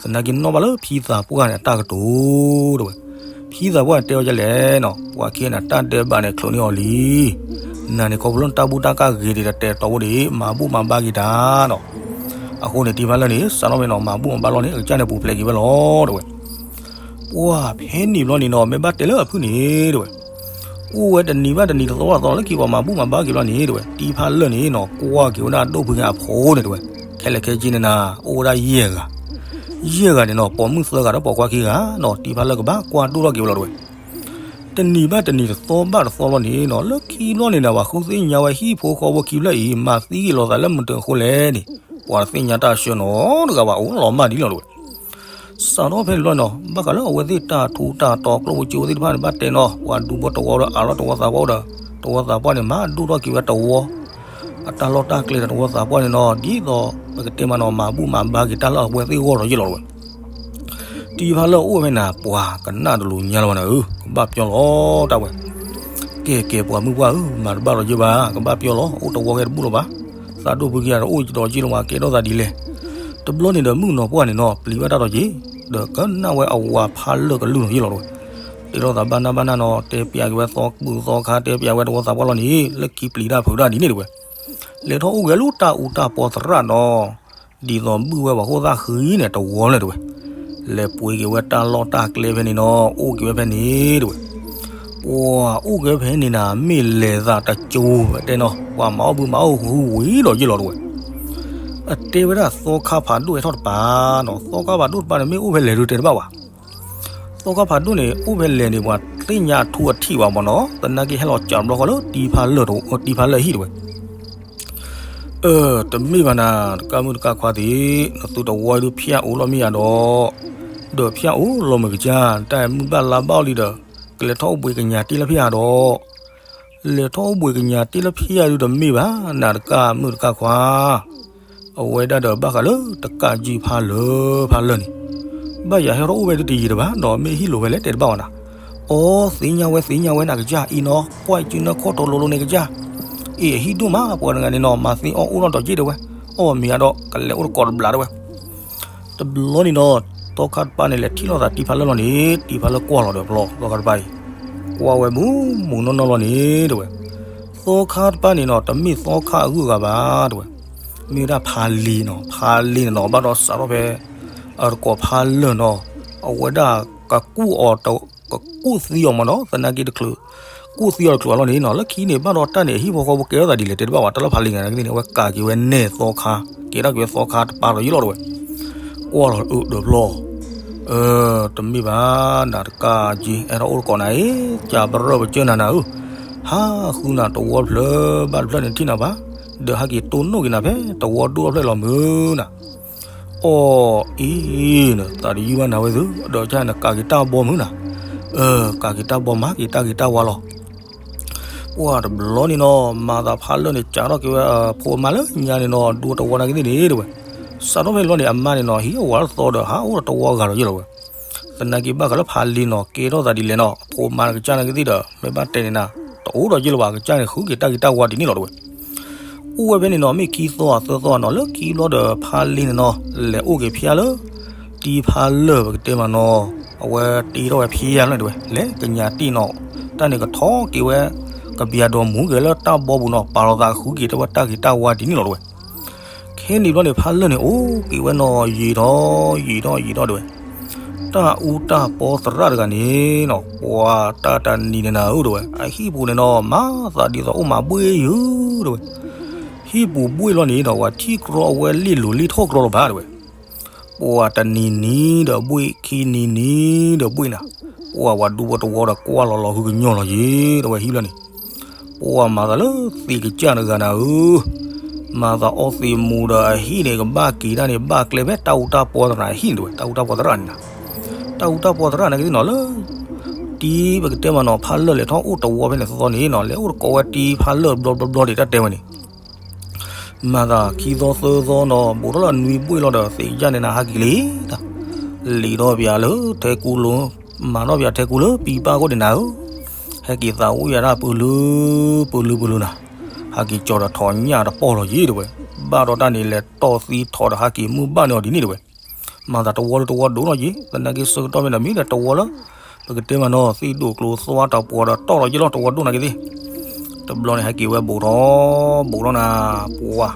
သနာ်က့နီၣ်ဘၣ်လၢဖံသးပှၢ်န့ၣ်အတၢ်ကတိၤတဲဝဲ, ဖံသးပှၢ်န့ၣ်တဲဝဲဒ်လဲၣ်နီၤ ပှၤခံဂၤန့ၣ် တၢ်ဒဲးဘးန့ၣ် ချုးန့ၢ်အီၤလံ, နၤန့ၣ်ခီဖျိလၢနတၢ်ဘူၣ်တၢ်ကၢ်ဂ့ၤဒံးဒီးတဲာ်တီၤဖိဒံး မၤဘူၣ်မၤဘါက့ၤတၢ်နီၤ, အဃိန့ၣ်တံၤဖါလၢန့ၣ် စးထီၣ်ဖဲနီၤ မၤဘူၣ်မၤဘါလီၤန့ၣ် အကစၢ်န့ၣ်ပူၤဖျဲးက့ၤဝဲလီၤတဲဝဲ, ပှၤဖဲန့ၣ်ဘျီန့ၣ်နီၤ မ့ၢ်ဘၣ်တဲလၢအဖုၣ်န့ၣ်တဲဝဲ, အိၣ်ဝဲတနံၤဘၣ်တနံၤတသီဘၣ်တသီလၢ ခံပှၤမၤဘူၣ်မၤဘါက့ၤဘျီန့ၣ်တဲဝဲ တံၤဖါလၢန့ၣ်နီၤ ကွၢ်က့ၤဝဲဒၣ်ဒိၣ်ဖုန့ၣ်အဖိန့ၣ်တဲဝဲ, ခဲလၢာ်ခဲဆ့န့ၣ်နၤ အိၣ်ဝဲဒၣ်ယဲၢ်ဂၤ, ယဲၢ်ဂၤန့ၣ်နီၤ ပိာ်မုၣ်သၢဂၤဒီးပိာ်ခွါခံဂၤနီၤ တံၤဖါလၢကဘၣ်ကွၢ်ဒိၣ်ထီၣ်က့ၤဝဲလီၤတဲဝဲ, တနံၤဘၣ်တနံၤတသီဘၣ်တသီလီၤန့ၣ်နီၤ လၢခံဘျီန့ၣ်နၤ ပှၤဃုသ့ၣ်ညါဝဲဟံၣ်ဖိဃီဖိခံဖျၢၣ်အံၤ မၤသံက့ၤလီၤသးလၢမုာ်တၢၤအဃိလဲၣ်န့ၣ် ပှၤတသ့ၣ်ညါတၢ်ဆှၢနီတဂၤဘၣ် အိၣ်လီၤမၢ်ဒ်လီၤတဲဝဲ စးထီၣ်ဖဲန့ၣ်ဘျီနီၤ ဘၣ်ဃးလၢအဝဲသ့ၣ်တၢ်ထူးတၢ်တီၤကျိၣ်ဖိစ့ဖိသ့ၣ်တဖၣ်န့ၣ် ဘၣ်တဲနီၤ ပှၤဒူဖိတဝီဒီးအးလီၤတဝီသးပှၢ်အိၣ်ဒီး တဝီသးပှၢ်န့ၣ် မၤဒိၣ်ထီၣ်က့ၤဝဲတဝီ အတၢ်လီၢ်တၢ်ကျဲဒီးတဝီသးပှၢ်န့ၣ်နီၤ ဒ်သိးပကတဲမးနီၤ မၤဘူၣ်မၤဘါက့ၤတၢ်လၢအဝဲသ့ၣ်ဂီၢ်ဒီးယဲၢ်လီၤတဲဝဲ တံၤဖါလၢအိၣ်ဖဲန့ၣ် ပှၤကနၣ်တလူၤညါလၢၤဘၣ်နၤဧၢ ကဘၣ်ပျီလီၤတၢ်ဝဲ ကဲကဲပှၤမုၣ်ပှၢ်ဧၢ မၤတဘၣ်လီၤယဲၢ်ဘၣ် ကဘၣ်ပျီလီၤ အိၣ်တဝီဂဲတဘူၣ်လၢၤဘၣ် သးဒိၣ်ဖုကယၤတအိၣ်ဒီးက့လီၤမး ကဲထီၣ်သးဒ်လဲၣ် တဘျီန့ၣ်ဒီးမုၣ်ကနီၤပှၢ်န့ၣ်နီၤ ပျံၤဘၣ်တၢ်ဒီးက့ၤ ဒီးကနၣ်ဝဲအဝၤဖးလၢာ်ကလုၢ်နီၤယဲၢ်လီၤတဲဝဲ တဲထီၣ်သးဘၣ်နၢ်ဘၣ်နၢ်နီၤ တဲပျးက့ၤဝဲသီကူၣ်သီခါတဲပျးဝဲတဝီသးပှၢ်လီၤန့ၣ် လၢခံပျံၤတၢ်ဖုးတၢ်ဒ်န့ၣ်တဲဝဲ လဲၤထီၣ်အိၣ်က့ၤလၢတၢ်အူတၢ်ပီသရၣ်နီၤ ဒ်သိးဘုၣ်ဝဲပှၤခိၣ်သၣ်ဃံန့ၣ်တဝီလၢၤတဲဝဲ လဲၤပှ့ၤက့ၤဝဲတၢ်လီၢ်တၢ်ကျဲဖဲန့ၣ်နီၤ အိၣ်က့ၤဝဲဖဲန့ၣ်တဲဝဲ ပှၤအိၣ်က့ၤဝဲဖဲန့ၣ်နၤ မ့ၢ်လဲၤသးတကၠိဝဲတဲနီၤ ပှၤမၤအီၣ်ဘုမၤအီၣ်ဟုဝံၤဒီးယဲၢ်လီၤတဲဝဲ အတဲဝဲဒၣ်သီခါဖးဒိၣ်ဟဲထီၣ်တပၤနီၤ သီခါဖးဒိၣ်တပၤန့ၣ် မ့ၢ်အိၣ်ဖဲလဲၣ်ဒုးတဲတဘၣ်ဘၣ် သီခါဖးဒိၣ်န့ၣ် အိၣ်ဖဲလဲၣ်န့ၣ် ပှၤသ့ၣ်ညါအထူအထံးဘၣ်မ့ၢ်နီၤ သနာ်က့ဟဲလီၤစးဘျီဃီလၢ တံၤဖါလၢာ်ဟံၣ်တဲဝဲ အၢ တမ့ၢ်ဘၣ်နၤ တကၣ်မုၣ်တကၣ်ခွါသ့ၣ် နသုတဝီဒုးဖၠၣ်အိၣ်လီၤမ့ၢ်ယၤဒီး ဒီးဖၠၣ်အိၣ်လီၤမုၢ်ကစၢ် တၢ်အဲၣ်မုၢ်ဘၣ်လါဘၣ်အီၤလံဒီး ကလဲၤထီၣ်အိၣ်ဘှံးကညးတ့ၢ်လၢဖၠၣ်ဒီး လဲၤထီၣ်အိၣ်ဘှံးကညးတ့ၢ်လၢဖၠၣ်ဒုးတမ့ၢ်ဘၣ် နၤတကၣ်မုၣ်တကၣ်ခွါ အဝဲဒၣ်ဒီးဘၣ်ဃးလၢတကၣ်ကၠံၣ်ဖါလၢာ်ဖါလၢာ်န့ၣ် ဘၣ်ယၤဟဲထီၣ်အိၣ်ဝဲဒၣ်တယံာ်တဘၣ် ဒီးမ့ၢ်ဟံၣ်လိၤဝဲလဲၣ်တဲတဘၣ်ဝဲနၤ အိ သ့ၣ်ညါဝဲသ့ၣ်ညါဝဲနၤကစၢ်အံၤနီၤ ကွၢ်ကၠံၣ်နၢ်ခီၣ်ထီလိၤလိၤန့ၣ်ကစၢ် အ့ၣ် အဟံၣ်ဒိၣ်မး ပှၤတဂၤန့ၣ်နီၤ မၤသ့အီၣ်အိၣ်ထီၣ်ဒီးက့တဝဲ, အီၣ်မ့ၤဒီး ကလဲၤအိၣ်တကိးတဘျးတဝဲ. တဘျီန့ၣ်နီၤ သီခါတပၤန့ၣ် လဲၤထံၣ်လိာ်သးတံၢ်ဖါလၢၢ်လီၤန့ၣ် တံၢ်ဖါလၢၢ်ကွၢ်လီၤဒီးဖျီ သီခါတပၤအံၤ, ကွၢ်ဝဲမူမူနီၢ်နီၢ်လီၤန့ၣ်တဝဲ. သီခါတပၤန့ၣ်နီၤ တမ့ၢ်သီခါအဂုၤအဂၤဘၣ်တဝဲ, မ့ၢ်ဝဲဒၣ်ဖါလ့နီၤ, ဖါလ့န့ၣ်နီၤ ဘၣ်ဒီးစးထီၣ်ဖဲ အတကိးဖါလၢၢ်နီၤ, အဝဲဒၣ်ကကူၣ်အီၤ ကကူၣ်သံအီၤမးနီၤ, သနာ်က့တချုး ကူၣ်သံအီၤတချုးအလီၢ်န့ၣ်နီၤ လၢခံန့ၣ် ဘၣ်ဒီးတၢ်န့ၣ် အဟံၣ်ဖိဃီဖိကဲထီၣ်သးဒ်လဲၣ် တဲတဘၣ်ဝဲ တၢ်လၢဖါလ့ဂၤနာ်က့သ့ၣ်န့ၣ် အဝဲကးက့ၤဝဲနဲၣ်သီခါ, ကဲထီၣ်က့ၤဝဲသီခါတပၤဒီးယ့ၢ်လီၤတဝဲ. ကွၢ်လီၤအၢဒီးဖျီ တမ့ၢ်ဘၣ် နၤတကးက့ အဲၣ်ဒိးအိၣ်တကိးနၤအံၤ ကးပရၢၢ်ပကၢၢ်နၤနၤဧၢ, ဟးဃုနၤတဝီတဖျၢၣ်ဘၣ်တဖျၢၣ်န့ၣ်ထံၣ်နၤဘၣ်, ဒီးဟဲက့ၤတိၢ်နီၣ်က့ၤနၤဖဲတဝီဒိၣ်တဖျၢၣ်လီၤမုၢ်နၤ. အီၣ်အံၤနသးတယုၢ်ဘၣ်နၤဝဲသု, ဒီးကနကးက့ၤတၢ်ဘီမုၢ်နၤ, ကးက့ၤတၢ်ဘီမၤက့ၤတၢ်ဂ့ၤတၢ်ဝါလီၤ. ပှၢ်တဘျီန့ၣ်နီၤ မၤသးဖါလၢၢ်န့ၣ် ကးထီၣ်က့ၤဝဲအဖိအမါလၢညါန့ၣ်နီၤ ဒိတဝီနာ်က့သ့ၣ်န့ၣ်တဝဲ, စးထီၣ်ဖဲလီၤန့ၣ် အမါန့ၣ်နီၤ ဟံးအဝၤလၢသီဒီး ဟးအိၣ်ဒီးတဝီဂၤဒီးယ့ၢ်လီၤဝဲ. သနာ်က့ဘၣ်ဃးလၢဖါလ့နီၤ ကဲထီၣ်သးဒ်လဲၣ်နီၤ အဖိအမါကစၢ်နာ်က့သ့ၣ်ဒီး မ့ၢ်ဘၣ်တဲန့ၣ်နၤ တအိၣ်ဒီးယ့ၢ်လီၤဘၣ် ကစၢ်န့ၣ် ဃုက့ၤတၢ်ဂ့ၤတၢ်ဝါဒ်န့ၣ်လီၤတဝဲ. အိၣ်ဝဲဖဲန့ၣ်နီၤ မ့ၢ်ခံသီသၢသီနီၤ လၢခံဘျီဒီးဖါလ့န့ၣ်နီၤ လဲၤအိၣ်က့ၤဖျါလၢ တံၢ်ဖါလၢၢ်ပကတဲမးနီၤ, အဝဲတ့ထီၣ်ဝဲဖျါလီၤန့ၣ်တဝဲ လဲၤကညးတ့ၢ်နီၤ, တၢ်န့ၣ်ကထီၣ်က့ၤဝဲ ကဘျံးဒိးမူက့ၤလၢတၢ်ဘီပူၤနီၤ ပာ်လီၤသးဃုက့ၤတၢ်ဝဲတၢ်ဂ့ၤတၢ်ဝါဒ်န့ၣ်လီၤတဝဲ. ခဲန့ၣ်ဘျီန့ၣ် ဖါလၢၢ်န့ၣ် အိၣ်က့ၤဝဲနီၤ ယံာ်ထီၣ်ယံာ်ထီၣ်ယံာ်ထီၣ်တဝဲ. တၢ်အူတၢ်ပီသရၣ်တဂၤန့ၣ်နီၤ ပှၤတၢ်တနံၤန့ၣ်နၤဧၢတဝဲ အဟံၣ်ပူၤန့ၣ်နီၤ မၤသးဒ်သိးအိၣ်မၤဘှ့ၣ်ယုာ်တဝဲ. ဟံၣ်ပူၤဘှ့ၣ်လီၤန့ၣ်ဒီး ပှၤထံၣ်ကြီအဝဲလ့ၣ်လိၤလ့ၣ်ထီၣ်ကြီလီၤဘၣ်တဝဲ. ပှၤတနံၤနံၤဒီးဘှ့ၣ် ခံနံၤနံၤဒီးဘှ့ၣ်နၤ, ပှၤဝၤဒူဖိတဝီဒီးကွၢ်လီၤလီၤဟုကညီလီၤယံၤတဝဲဟံၣ်လီၤန့ၣ် ပှၤမၤသးလၢသ့ၣ်ကစၢ်တဂၤနၤဧၢ, မၤသးအီသံးမူဒီးအဟံၣ်န့ၣ် ကဘၣ်က့ၤတၢ်န့ၣ် ဘၣ်ကျဲဖဲတၢ်အူတၢ်ပီသရၣ်အဟံၣ်န့ၣ်တဝဲ တၢ်အူတၢ်ပီသရၣ်န့ၣ်နၤ, တၢ်အူတၢ်ပီသရၣ်နာ်က့သ့ၣ်နီၤလၢ တံၢ်ပကတဲမးနီၤ ဖါလၢၢ်လဲၤထီၣ်အိၣ်တဝီဖဲန့ၣ်သီသီန့ၣ်နီၤ လဲၤအိၣ်တကိးဝဲတံၢ်ဖါလၢၢ်ဘျီဘျီဘျီဒံးတၢ်တဲဝဲန့ၣ် မၤသးခံသီသၢသီနီၤ ဘူးထီၣ်လၢနွံဘှ့ၣ်လီၤဒီး သ့ၣ်ကစၢ်န့ၣ်နၤ ဟဲက့ၤလံ, လံာ်ထီၣ်ပၠးလၢထဲကူလီၤ, မၤထီၣ်ပၠးထဲကူလၢပံပၢ်ခိၣ်န့ၣ်နၤဧၢ, ဟဲက့ၤသးအိၣ်ယၤဒၣ်ပူၤလု ပူၤလုပူၤလုနၤ, ဟဲက့ၤကၠီၤဒီးထိးညၣ်တပီၢ်လီၤယံၤတဝဲ, ဘၣ်ဒီးတၢ်န့ၣ်လဲၤတီၢ်သံထိးဒီးဟဲက့ၤမုၢ်ဘၣ်န့ၢ်အီၤဒ်န့ၣ်တဝဲ မၤသးတဝီလၢတဝီဒိၣ်နီၢ်ယံၤ သနာ်က့ဆၢကတီၢ်မ့ၢ်ဒီးမ့ၢ်ဒီးတဝီလၢ ပကတဲမးနီၤ သ့ၣ်ဒိၣ်ကျိၤသွါတၢ်ပှီၤဒီးတီၢ်လီၤယ့ၢ်လီၤတဝီဒိၣ်နာ်က့သ့ၣ်, တဘျီန့ၣ်ဟဲက့ၤဝဲဘူးထီၣ် ဘူးထီၣ်နၤ, ပှၤ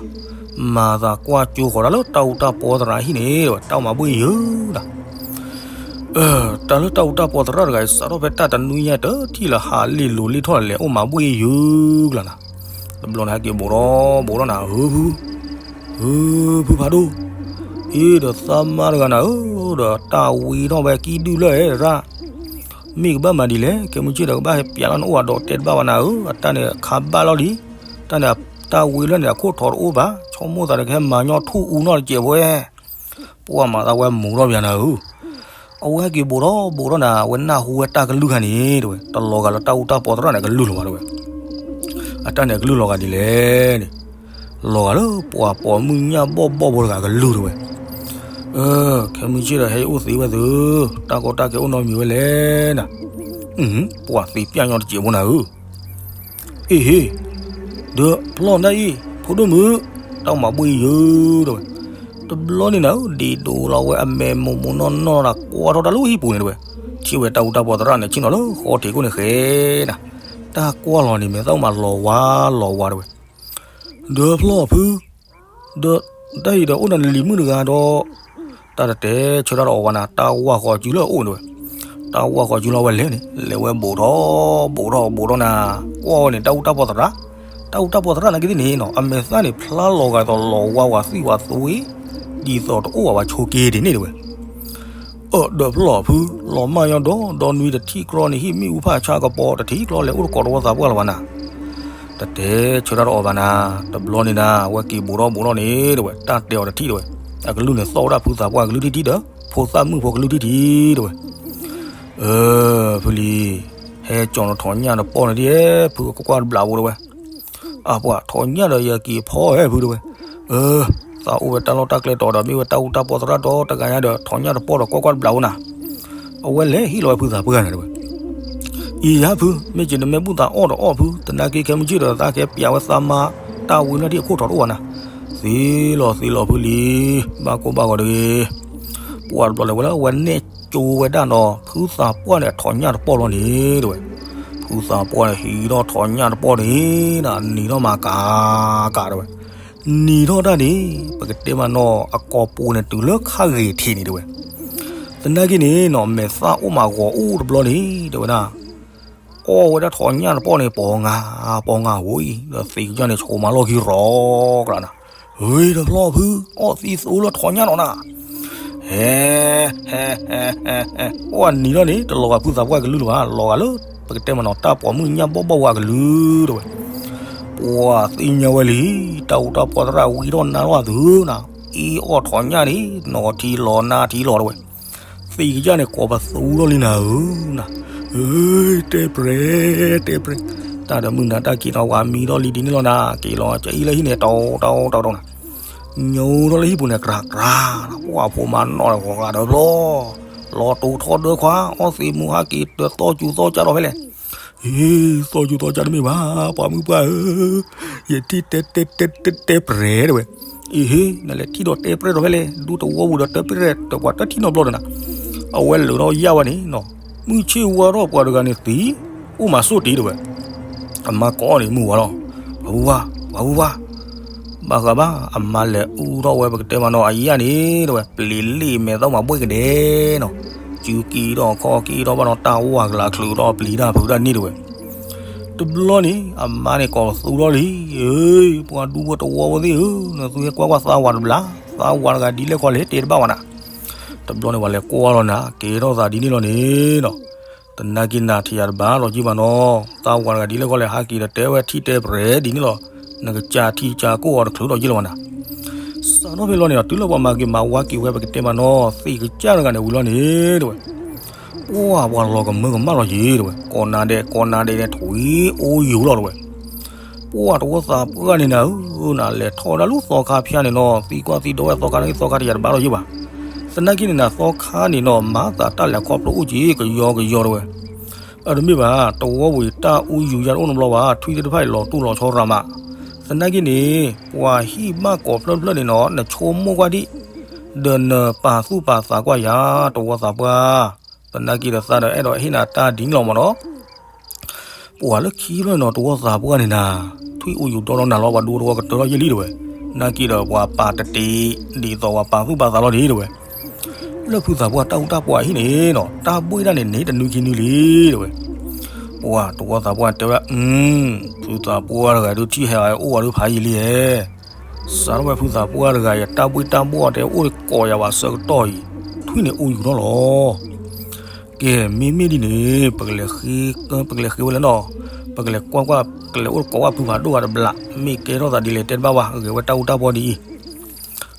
မၤသးကွၢ်ကၠိဃီၤတၢ်လၢတၢ်အူတၢ်ပီသရၣ်ဟံၣ်န့ၣ် တၢ်အိၣ်မၤဘှ့ၣ်ယုာ်နၤ တၢ်လၢတၢ်အူတၢ်ပီသရၣ်တဂၤအံၤ စးထီၣ်ဖဲတၢ်တနွံညါတထံၣ်လၢဟးလ့ၣ်လိၤလ့ၣ်ထီၣ်လဲၤအိၣ်မၤဘှ့ၣ်ယုာ်ကျါနၤ, တဘျီန့ၣ်ဟဲက့ၤဘူးထီၣ်ဘူးထီၣ်နၤ ဧၢဖု ဧၢဖုဖးဒိၣ်, အ့ဒီးသးမါတဂၤနၤဧၢ, ဒီးတၢ်ဝံထီၣ်ဝဲကံၣ်ဒုၣ်လၢအဲၣ်ရၣ်, မ့ၢ်ကဘၣ်မၤဒ်လဲၣ် ခဲမုၢ်ဆ့ၣ်ဒီးကဘၣ်ဟဲပၠးလီၤနအိၣ်အဒီးတဲတဘၣ်ဘၣ်နၤဧၢ, အတၢ်န့ၣ်အခါဘၣ်လီၤလံ, တၢ်န့ၣ်တၢ်ဝံလၢန့ၣ်အခိၣ်ထီတအိၣ်ဘၣ်, ဆိကမိၣ်သးဒီးကဟဲမၤညီထူၣ်အူနီၢ်တစဲးဖိ ပှၤမၤသးဝဲမူၤထီၣ်ပၠးနၤဧၢ, အဝဲဟဲက့ၤဘူးထီၣ်ဘူးထီၣ်နၤ အဝဲနၢ်ဟူဝဲတၢ်ကလုၢ်ခါန့ၣ် တဝဲ တလီၤဂာ်လၢတၢ်အူတၢ်ပီသရၣ်န့ၣ် ကလုၢ်လီၤဘၣ်တဝဲ, အတၢ်န့ၣ်ကလုၢ်လီၤဂာ်ဒ်လဲၣ်န့ၣ်, လီၤဂာ်လၢပှၤပိာ်မုၣ်ညၣ်ဘီၣ်ဘီၣ်ဖိတဂၤကလုၢ်တဝဲ, အၢ ခဲမုၢ်ဆ့ၣ်ဒီးဟဲအိၣ်သ့ဝဲသု, တၢ်ကီတၢ်ခဲအိၣ်နီတမံၤဝဲလဲၣ်နၤ, ပှၤသ့ပျၢ်ညီတစဲးဖိနၤဧၢ အ့ဟ့, ဒီးဖျီၣ်ဒၣ်အံၤ ဖိဒိၣ်မုၣ်, တၢ်မၤဘှ့ၣ်ယုာ်တဝဲ, တဘျီန့ၣ်နၤဧၢ ဒ့ၣ်ဒိးလီၤဝဲအမဲာ်မိၢ်မိၢ်နီၢ်နီၢ်ဒီး ကွၢ်ထီၣ်တၢ်လၢဟံၣ်ပူၤန့ၣ်တဝဲ, ထံၣ်ဝဲတၢ်အူတၢ်ပီသရၣ်န့ၣ် ဆ့ၣ်နီၤလၢဃီထံးခိၣ်န့ၣ်ဃဲနၤ, တၢ်ကွၢ်လီၤန့ၣ်မ့ၢ်တၢ်မၤလီၤဝါလီၤဝါတဝဲ ဒီးဖျီၣ်ဖု, ဒီးတၢ်အံၤဒီးအိၣ်ဒီးနလံၤမုၣ်တဂၤဒီး, တၢ်တတဲဆၢတၢ်ဒီးအီၤဘၣ်နၤ တၢ်ဝၢ်ဃီၤစုလၢအအိၣ်န့ၣ်တဝဲ, တၢ်ဝၢ်ဃီၤစုလီၤဝဲလဲၣ်န့ၣ် လဲၤဝဲဘူးထီၣ်ဘူးထီၣ်ဘူးထီၣ်နၤ, ကွၢ်ဝဲန့ၣ် တၢ်အူတၢ်ပီသရၣ်, တၢ်အူတၢ်ပီသရၣ်နာ်က့သ့ၣ်န့ၣ်နီၤ အမဲာ်သၣ်န့ၣ် ဖျါလီၤဂာ်သိးလီၤဝါဝးသံၣ်ဝးသွံ ဒ်သိးတအိၣ်ဘၣ်ဝဲဆိးက့ဒ်န့ၣ်တဝဲ အၢၣ်ဒီးဖျီၣ်ဖု, လီၤမၢ်ညီဒီး ဒီနွံတထံၣ်ကြီန့ၣ် ဟံၣ်မ့ၣ်အူဖၣ်ဆါကပီၤ တထံၣ်ကြီလဲၤအိၣ်တကိးတဝီသးပှၢ်လၢၤဘၣ်နၤ, တတဲဆၢတၢ်ဒီးအီၤဘၣ်နၤ, တဘျီန့ၣ်နၤ ဝဲက့ၤဘူးထီၣ်ဘူးထီၣ်န့ၣ်တဝဲ တၢ်တဲအီၤတထံၣ်တဝဲ, အကလုၢ်န့ၣ်သီၣ်ဝဲဒၣ်ဖုသးပှၢ်ကလုၢ်ထံၣ်ထံၣ်ဒီး ဖိသၣ်မုၣ်ဖိကလုၢ်ထံၣ်ထံၣ်တဝဲ, အၢ ဖုလံၤ, ဟဲကၠီၤနထိးညၣ်တပီၢ်န့ၣ်ဒ် ဖုကကွၢ်တဘျးဖိတဝဲ အပှၤထိးညၣ်ဒီးယက့ၤဖီဟဲဖုတဝဲ, အၢ သးအိၣ်ဝဲတၢ်လီၢ်တၢ်ကျဲတီၤဒီး မ့ၢ်ဝဲတၢ်အူတၢ်ပီသရၣ်ဒီတဂၤညါဒီး ထိးညၣ်တပီၢ်ဒီးကွၢ်ကွၢ်တဘျးဖိနၤ, အဝဲလဲၤဟ့ၣ်လီၤဝဲဖုသးပှၢ်နၤတဝဲ, အံၤယါဖု, မ့ၢ်က့ၤနမ့ၢ်ဘူၣ်သးအီၣ်တအီၣ်ဖု, သနာ်က့ခဲမုၢ်ဆ့ၣ်ဒီးသးကဲပျးဝဲသးမါ, တၢ်ဝံၤလီၤဒ်အခိၣ်ထီၣ်တအိၣ်ဘၣ်နၤ, သ့လီၤသ့လီၤဖုလံ, ဘၣ်ကိၢ်ဘၣ်ဂီၤတဂ့ၤ, ပှၢ်တဘျီလဲၤဝဲလၢဝဲနဲၣ်ကၠိဝဲဒၣ်နီၤ, ဖုသးပှၢ်န့ၣ်အထီၣ်ညၣ်တပီၢ်လီၤန့ၣ် တဲဝဲ, ဖုသးပှၢ်န့ၣ်ဟံးထီၣ်ထီၣ်ညၣ်တပီၢ်န့ၣ်, နံၤထီၣ်မးကၤကၤတဲဝဲ, နံၤထီၣ်တၢ်န့ၣ်, ပကတဲမးနီၤ အကိာ်ပူၤန့ၣ်တုၤလၢခါဂ့ၤထံးန့ၣ်တဲဝဲ, သနာ်က့န့ၣ်နီၤ မဲာ်သၣ်အိၣ်မးဂီၤအိၣ်တဘျီန့ၣ် တဲဝဲဒၣ်, အီၣ်ဝဲဒၣ်ထီၣ်ညၣ်တပီၢ်န့ၣ် ပီၤငါ, ပီၤငါဝံၤအံၤ, ဒီးသံးကစၢ်န့ၣ်ဆိးမၤလီၢ်ခံရီကျါနၤ, ဟ့ တဖျီၣ်ဖု, အီၣ်သံသိလၢထီၣ်ညၣ်နီၤနၤ, ဟဲ, ဟဲ, ဟဲ, ဟဲ, ဟဲ, ပှၢ်နံၤထီၣ်န့ၣ် တလီၤဂာ်ဖုသးပှၢ်ကလုၢ်လၢၤဘၣ်, လီၤဂာ်လၢ ပကတဲမးနီၤ တၢ်ပိာ်မုၣ်ညၣ်ဘီၣ်ဘီၣ်ဝဲကလုၢ်တဲဝဲ, ပှၢ်သ့ၣ်ညါဝဲလံ, တၢ်အူတၢ်ပီၢ်သရၣ်ဝံထီၣ်နါထီၣ်အသုးနၤ, အ့ၣ်အီၣ်ထီၣ်ညၣ်န့ၣ် နီၤထံလီၤနါထံလီၤတဲဝဲ, သံးကစၢ်န့ၣ် ကိးပသူထီၣ်လံနၤဧၢ, ဟ့ တဲပြဲၤ, တဲပြဲၤ, တၢ်ဒီးမုၢ်နၤတၢ်က့ၤနီၤ ဝၤမံထီၣ်လံဒ်န့ၣ်လီၤနၤ, က့ၤလီၤကအံၤလၢဟံၣ်န့ၣ် တီတီတီတီနၤ, ညိထီၣ်လၢဟံၣ်ပူၤန့ၣ် ကြၤကြၤ, ပှၢ်ဖိမၤနီၣ်ဂီၤဂၤဒီးဖျီ, လီၤတိၤထီၣ်ဒၢခွါ, အီၣ်သံးမူဟးက့ၤတၢ်သီၣ်ကူသီၣ်ကၢ်ထီၣ်ဖဲလဲၣ်, ဟ့ သီၣ်ကူသီၣ်ကၢ်တမ့ၢ်ဘၣ်, ပှၤမုၣ်ပှၢ်ဧၢ, ယထံၣ်တဲတဲတဲတဲပြဲၤတဲဝဲ, အ့ဟ့ နလဲၤထံၣ်ဒီးတဲပြဲၤထီၣ်ဖဲလဲၣ်, ဒူသဝီပူၤဒီးတဲပြဲၤဒီးပှၤတထံၣ်နီတဘျီဒီးနၤ, အဝဲလၢာ်ထီၣ်ယၢ်ဝဲန့ၣ်နီၤ, မုၢ်ဆ့ၣ်ဝါထီၣ်ပှၤတဂၤန့ၣ်သံး, အိၣ်မးဆိၣ်တံၢ်တဲဝဲ, အမါကိးန့ၣ်မုၢ်ဝါလီၤ, ပှၤဝါ, ပှၤဝါ, ဘၣ်ဃးဘၣ်, အမါလဲၤအူထီၣ်ဝဲပကတဲမးနီၤ အယၢ်န့ၣ်တဲဝဲ, ပျံၤလံာ်မဲာ်သီမးဘှ့ၣ်ကဒဲနီၤ, စုကံထီၣ်ခီၣ်ကံထီၣ်ဘၣ်နီၤ တၢ်ဝါကလၤချုးထီၣ်ပျံၤတၢ်ဖုးတၢ်န့ၣ်တဲဝဲ တဘျီန့ၣ် အမါန့ၣ်ကိးပသူထီၣ်လံ, ပှၤဒူဖိတဝီဖိသ့ၣ်ဧၢ, နသုဟဲကွၢ်ကွၢ်သးဝၤတဘျီ, သးဝၤတဂၤဒ်လဲၣ်ခီလဲၣ်တဲတဘၣ်ဝဲနၤ, တဘျီန့ၣ်ပှၤလဲၤကွၢ်လီၤနၤ ကဲထီၣ်သးဒ်န့ၣ်လီၤန့ၣ်နီၤ, သနာ်က့နၤထံၣ်ယၤတဘၣ်လီၤက့ဘၣ်နီၤ, သးဝၤတဂၤဒ်လဲၣ်ခီလဲၣ် ဟးက့ၤဒီးတဲဝဲထံၣ်တဲပြဲၤဒ်န့ၣ်လီၤ, နကစၢ်ထံကစၢ်ကိၢ်အီၤတချုးထီၣ်ယ့ၢ်လီၤဝဲနၤ စးထီၣ်ဖဲလီၤန့ၣ်ဒီး တုၤလၢပှၤမၤက့ၤမၤဝါက့ၤဝဲပကတဲမးနီၤ သံးကစၢ်တဂၤန့ၣ်ဝံၤလီၤန့ၣ်တဲဝဲ, ပှၢ်ပှၤလီၤကမၢကမၣ်လီၤယ့ၣ်တဲဝဲ, ကိးနၤဒဲးကိးနၤဒဲးန့ၣ် ထွံၣ်အိၣ်ယူၤလီၤတဲဝဲ, ပှၢ်တဝီသးပှၢ်န့ၣ်နၤဧၢ, နလဲၤထီၣ်ဝဲဒၣ်လၢသီခါဖၠါန့ၣ်နီၤ သံကွၢ်သံဒိးဝဲသီခါန့ၣ် သီခါတယၤတဘၣ်လီၤယ့ၣ်ဘၣ်, သနာ်က့န့ၣ်နၤသီခါန့ၣ်နီၤ မၤသးတၢ်လဲၤခီဖျိအိၣ်က့ၤကယီကယီတဲဝဲ အတမ့ၢ်ဘၣ်, တဝီပူၤအံၤတၢ်အူယူၤယၤတအိၣ်နီတဘျီဘၣ်, ထွံၣ်သ့ၣ်တဖၣ်အံၤလီၤတူၢ်လီၤဆီရၤမး, သနာ်က့န့ၣ် ပှၤဟံၣ်ဘၣ်ကိးဖျၢၣ်ဖျၢၣ်န့ၣ်နီၤ နဆိကမိၣ်ကွၢ်ဒံး, ဒီးနပာ်သူၣ်ပာ်သးကွၢ်ယၤ တဝီသးပှၢ်, သနာ်က့ဒီးသးဒီးအဲၣ်ဒိးဟ့ၣ်နၤတၢ်ဒ်န့ၣ်လီၤမးနီၤ ပှၤလၢခံဖျၢၣ်န့ၣ်နီၤ တဝီသးပှၢ်န့ၣ်နၤ, ထွံၣ်အိၣ်ယူၤဒီဒီနၤလီၤ ပှၤဒူဖိတဝီကတၢၢ်ထီၣ်ယ့ၢ်လံတဲဝဲ, နာ်က့ဒီးပှၤပာ်တတ့, ဒ်သိးပှၤပာ်သူၣ်ပာ်သးလီၤဒံးတဲဝဲ, လၢဖုသးပှၢ်တၢ်အူတၢ်ပီၢ်အဟံၣ်န့ၣ်နီၤ တၢ်ဘှ့ၣ်ဒၣ်န့ၣ်န့ၣ်တနွံခံနွံလံတဲဝဲ, ပှၤတဝီသးပှၢ်တဲဝဲ, ဖုသးပှၢ်တဂၤဒုးထံၣ်ဟဲအအိၣ်အီၤဒုးဖးယံာ်လံဧဲ စးထီၣ်ဝဲဖုသးပှၢ်တဂၤအံၤတၢ်ဘှ့ၣ်တၢ်ဘှီၣ်တဲအိၣ်ကိးယၤဘၣ်ဆၢကတီၢ်အံၤ, ထွံၣ်န့ၣ်အိၣ်ယူၤထီၣ်လီၤ. ကဲ မ့မ့ၢ်ဒ်န့ၣ် ပကလဲၤဃ့, ပကလဲၤဃ့ဝဲလဲၣ်နီၤ, ပကလဲၤကွၢ်ကွၢ် ပကလဲၤအိၣ်ကိးကွၢ်ဖုဖးဒိၣ်ဂၤတဘျီ, မ့ၢ်ကဲထီၣ်သးဒ်လဲၣ်တဲတဘၣ်ဝဲ ဂဲၤဝဲတၢ်အူတၢ်ပီၢ်ဒ်အံၤ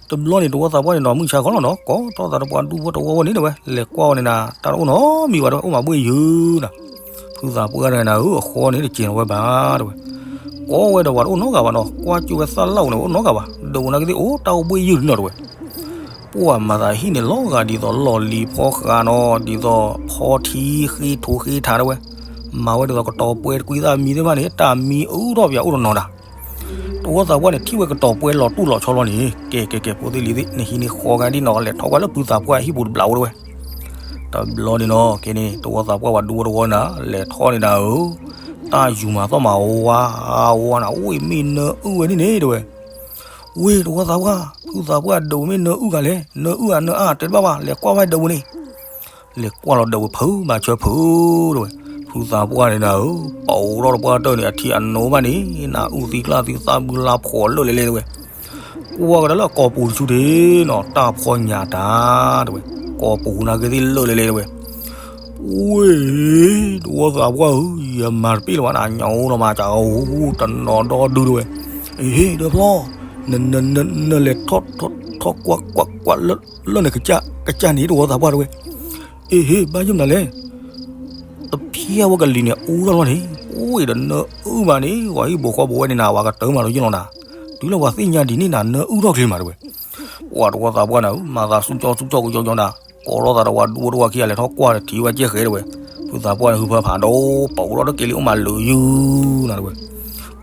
တဘျီန့ၣ် တဝီသးပှၢ်န့ၣ်နီၤ မုၢ်ဆါခီလီၤနီၤ ကိးထီၣ်သးဒီးပှၤဒူဖိတဝီဝဲန့ၣ်တဲဝဲ လဲၤကွၢ်ဝဲန့ၣ်နၤ တၢ်တအိၣ်နီတမံၤဘၣ်တဲဝဲ အိၣ်မးဘှ့ၣ်ယုၤနၤ, ဖုသးပှၢ်တဂၤနၤဧၢ အဃီန့ၣ်တစဲးလီၤဝဲဘၣ်တဲဝဲ, ကိးဝဲဒီးပှၤတအိၣ်နီတဂၤဘၣ်နီၤ ကွၢ်ကၠိဝဲသၣ်လၣ်အိၣ်န့ၣ် အိၣ်နီတဂၤဘၣ် ဒိးနၤကသ့ၣ်အိၣ်တၢ်အိၣ်ဘှ့ၣ်ယုၤလံနီၤတဲဝဲ, ပှၢ်မၤသးဟံၣ်န့ၣ်လီၤဂာ်ဒ်သိးလီၢ်လံၤဖီဃးနီၤ ဒ်သိးဖီထံဃ့ထိဃ့ထးတဲဝဲ, မၤဝဲဒ်သိးကတီၤပှဲၤတကွံသၣ်မံသ့ၣ်တဖၣ်န့ၣ် တၢ်မံအုၣ်ထီၣ်ပၠးအိၣ်တနီၤဒၣ် တဝီသးပှၢ်န့ၣ် ထံၣ်ဝဲကတီၤပှဲၤလီၤတူၢ်လီၤဆီလီၤန့ၣ် ကဲကဲကဲ ဖိသ့ၣ်လံၤသ့ၣ် နဟံးန့ၢ်ဃီဂၤဒ်နီၤ လဲၤထီၣ်ကွၢ်လၢဖုသးပှၢ်ဟံၣ်ပူၤတဘျီဝဲတဲဝဲ, တဘျီန့ၣ်နီၤ ကဲန့ၣ် တဝီသးပှၢ်ပှၤဒူဖိတဝီနၤ လဲၤထီၣ်န့ၣ်နၤဧၢ, တၢ်ယူၤမၤသီၣ်မၤဝါဝါနၤ ဝ့ၢ်မ့ၢ်နၢအုၣ်ဝဲန့ၣ်န့ၣ်တဲဝဲ, ဝ့ၢ်တဝီသးပှၢ် ဖုသးပှၢ်ဒိးမ့ၢ်နၢအုၣ်ဂၤလဲၣ် နၢအုၣ်ဂၤနၢအါတဲတဘၣ်ဘၣ် လဲၤကွၢ်ဝဲဒၢးပူၤန့ၣ် လဲၤကွၢ်လီၤဒၢးပူၤဖုးမၤဆၢဖုးတဲဝဲ, ဖုသးပှၢ်န့ၣ်နၤဧၢ, ပိာ်ထီၣ်တပှၢ်တၢၢ်န့ၣ် အထံအနိဘၣ်န့ၣ် နၢအုၣ်သံကျၢ်သံသၣ်ဘုလါဖှီၣ်လၢာ်လဲၣ်လဲၣ်တဲဝဲ, ကွၢ်ကဒီးလၢအကိာ်ပူၤတဆူၣ်တ့ၢ်နီၤ တၢ်ဖီညၣ်တၢ်တဲဝဲ, ကိာ်ပူၤနၤက့သ့ၣ်လၢာ်လဲၣ်လဲၣ်တဲဝဲ, ဝ့ၢ် တဝီသးပှၢ်ဧၢ, ယမၤတပ့ၢ်လၢၤဘၣ်နၤ ညၣ်အိၣ်လီၤမၤကၢ်အိၣ် တနီၤဒီဒုတဲဝဲ, အ့ဟ့ၣ် ဒီဖျီၣ် န န န နလဲၤထီၣ်ထီၣ်ထီၣ်ကွၢ်ကွၢ်ကွၢ်လၢ လၢနကစၢ်ကစၢ်န့ၣ် တဝီသးပှၢ်တဲဝဲ, အ့ဟ့ၣ် ဘၣ်ယိၣ်မနုၤလဲၣ် တဖျၢၣ်ဝဲကလံၤန့ၣ် အူထီၣ်လီၤန့ၣ် အိၣ်ဒီးနၢအုၣ်ဘၣ်န့ၣ် ဝၤဟံၣ်ဘိးဃီဘိးဝဲန့ၣ်နၤ ဝၤကတၢၢ်မးလီၤယိၣ်လီၤနၤ, တုၤလၢပှၤသ့ၣ်ညါဒ်န့ၣ်နၤ နၢအုၣ်ထီၣ်ချ့မးတဲဝဲ, ပှၤတဝီသးပှၢ်နၤဧၢ မၤသးဆူၣ်ကၠီဆူၣ်ကၠီကယီကယီနၤ, ကိးထီၣ်သးဒီးပှၤဒူဖိတဝီခံဂၤလဲၤထီၣ်ကွၢ်ဒီးထံၣ်ဝဲကဲဃဲတဲဝဲ, ဖုသးပှၢ်န့ၣ်ဟုဖၢဖးဒိၣ် ပအိၣ်ထီၣ်တက့ၤလံ အိၣ်မးလၢာ်ယုၢ်နၤတဲဝဲ,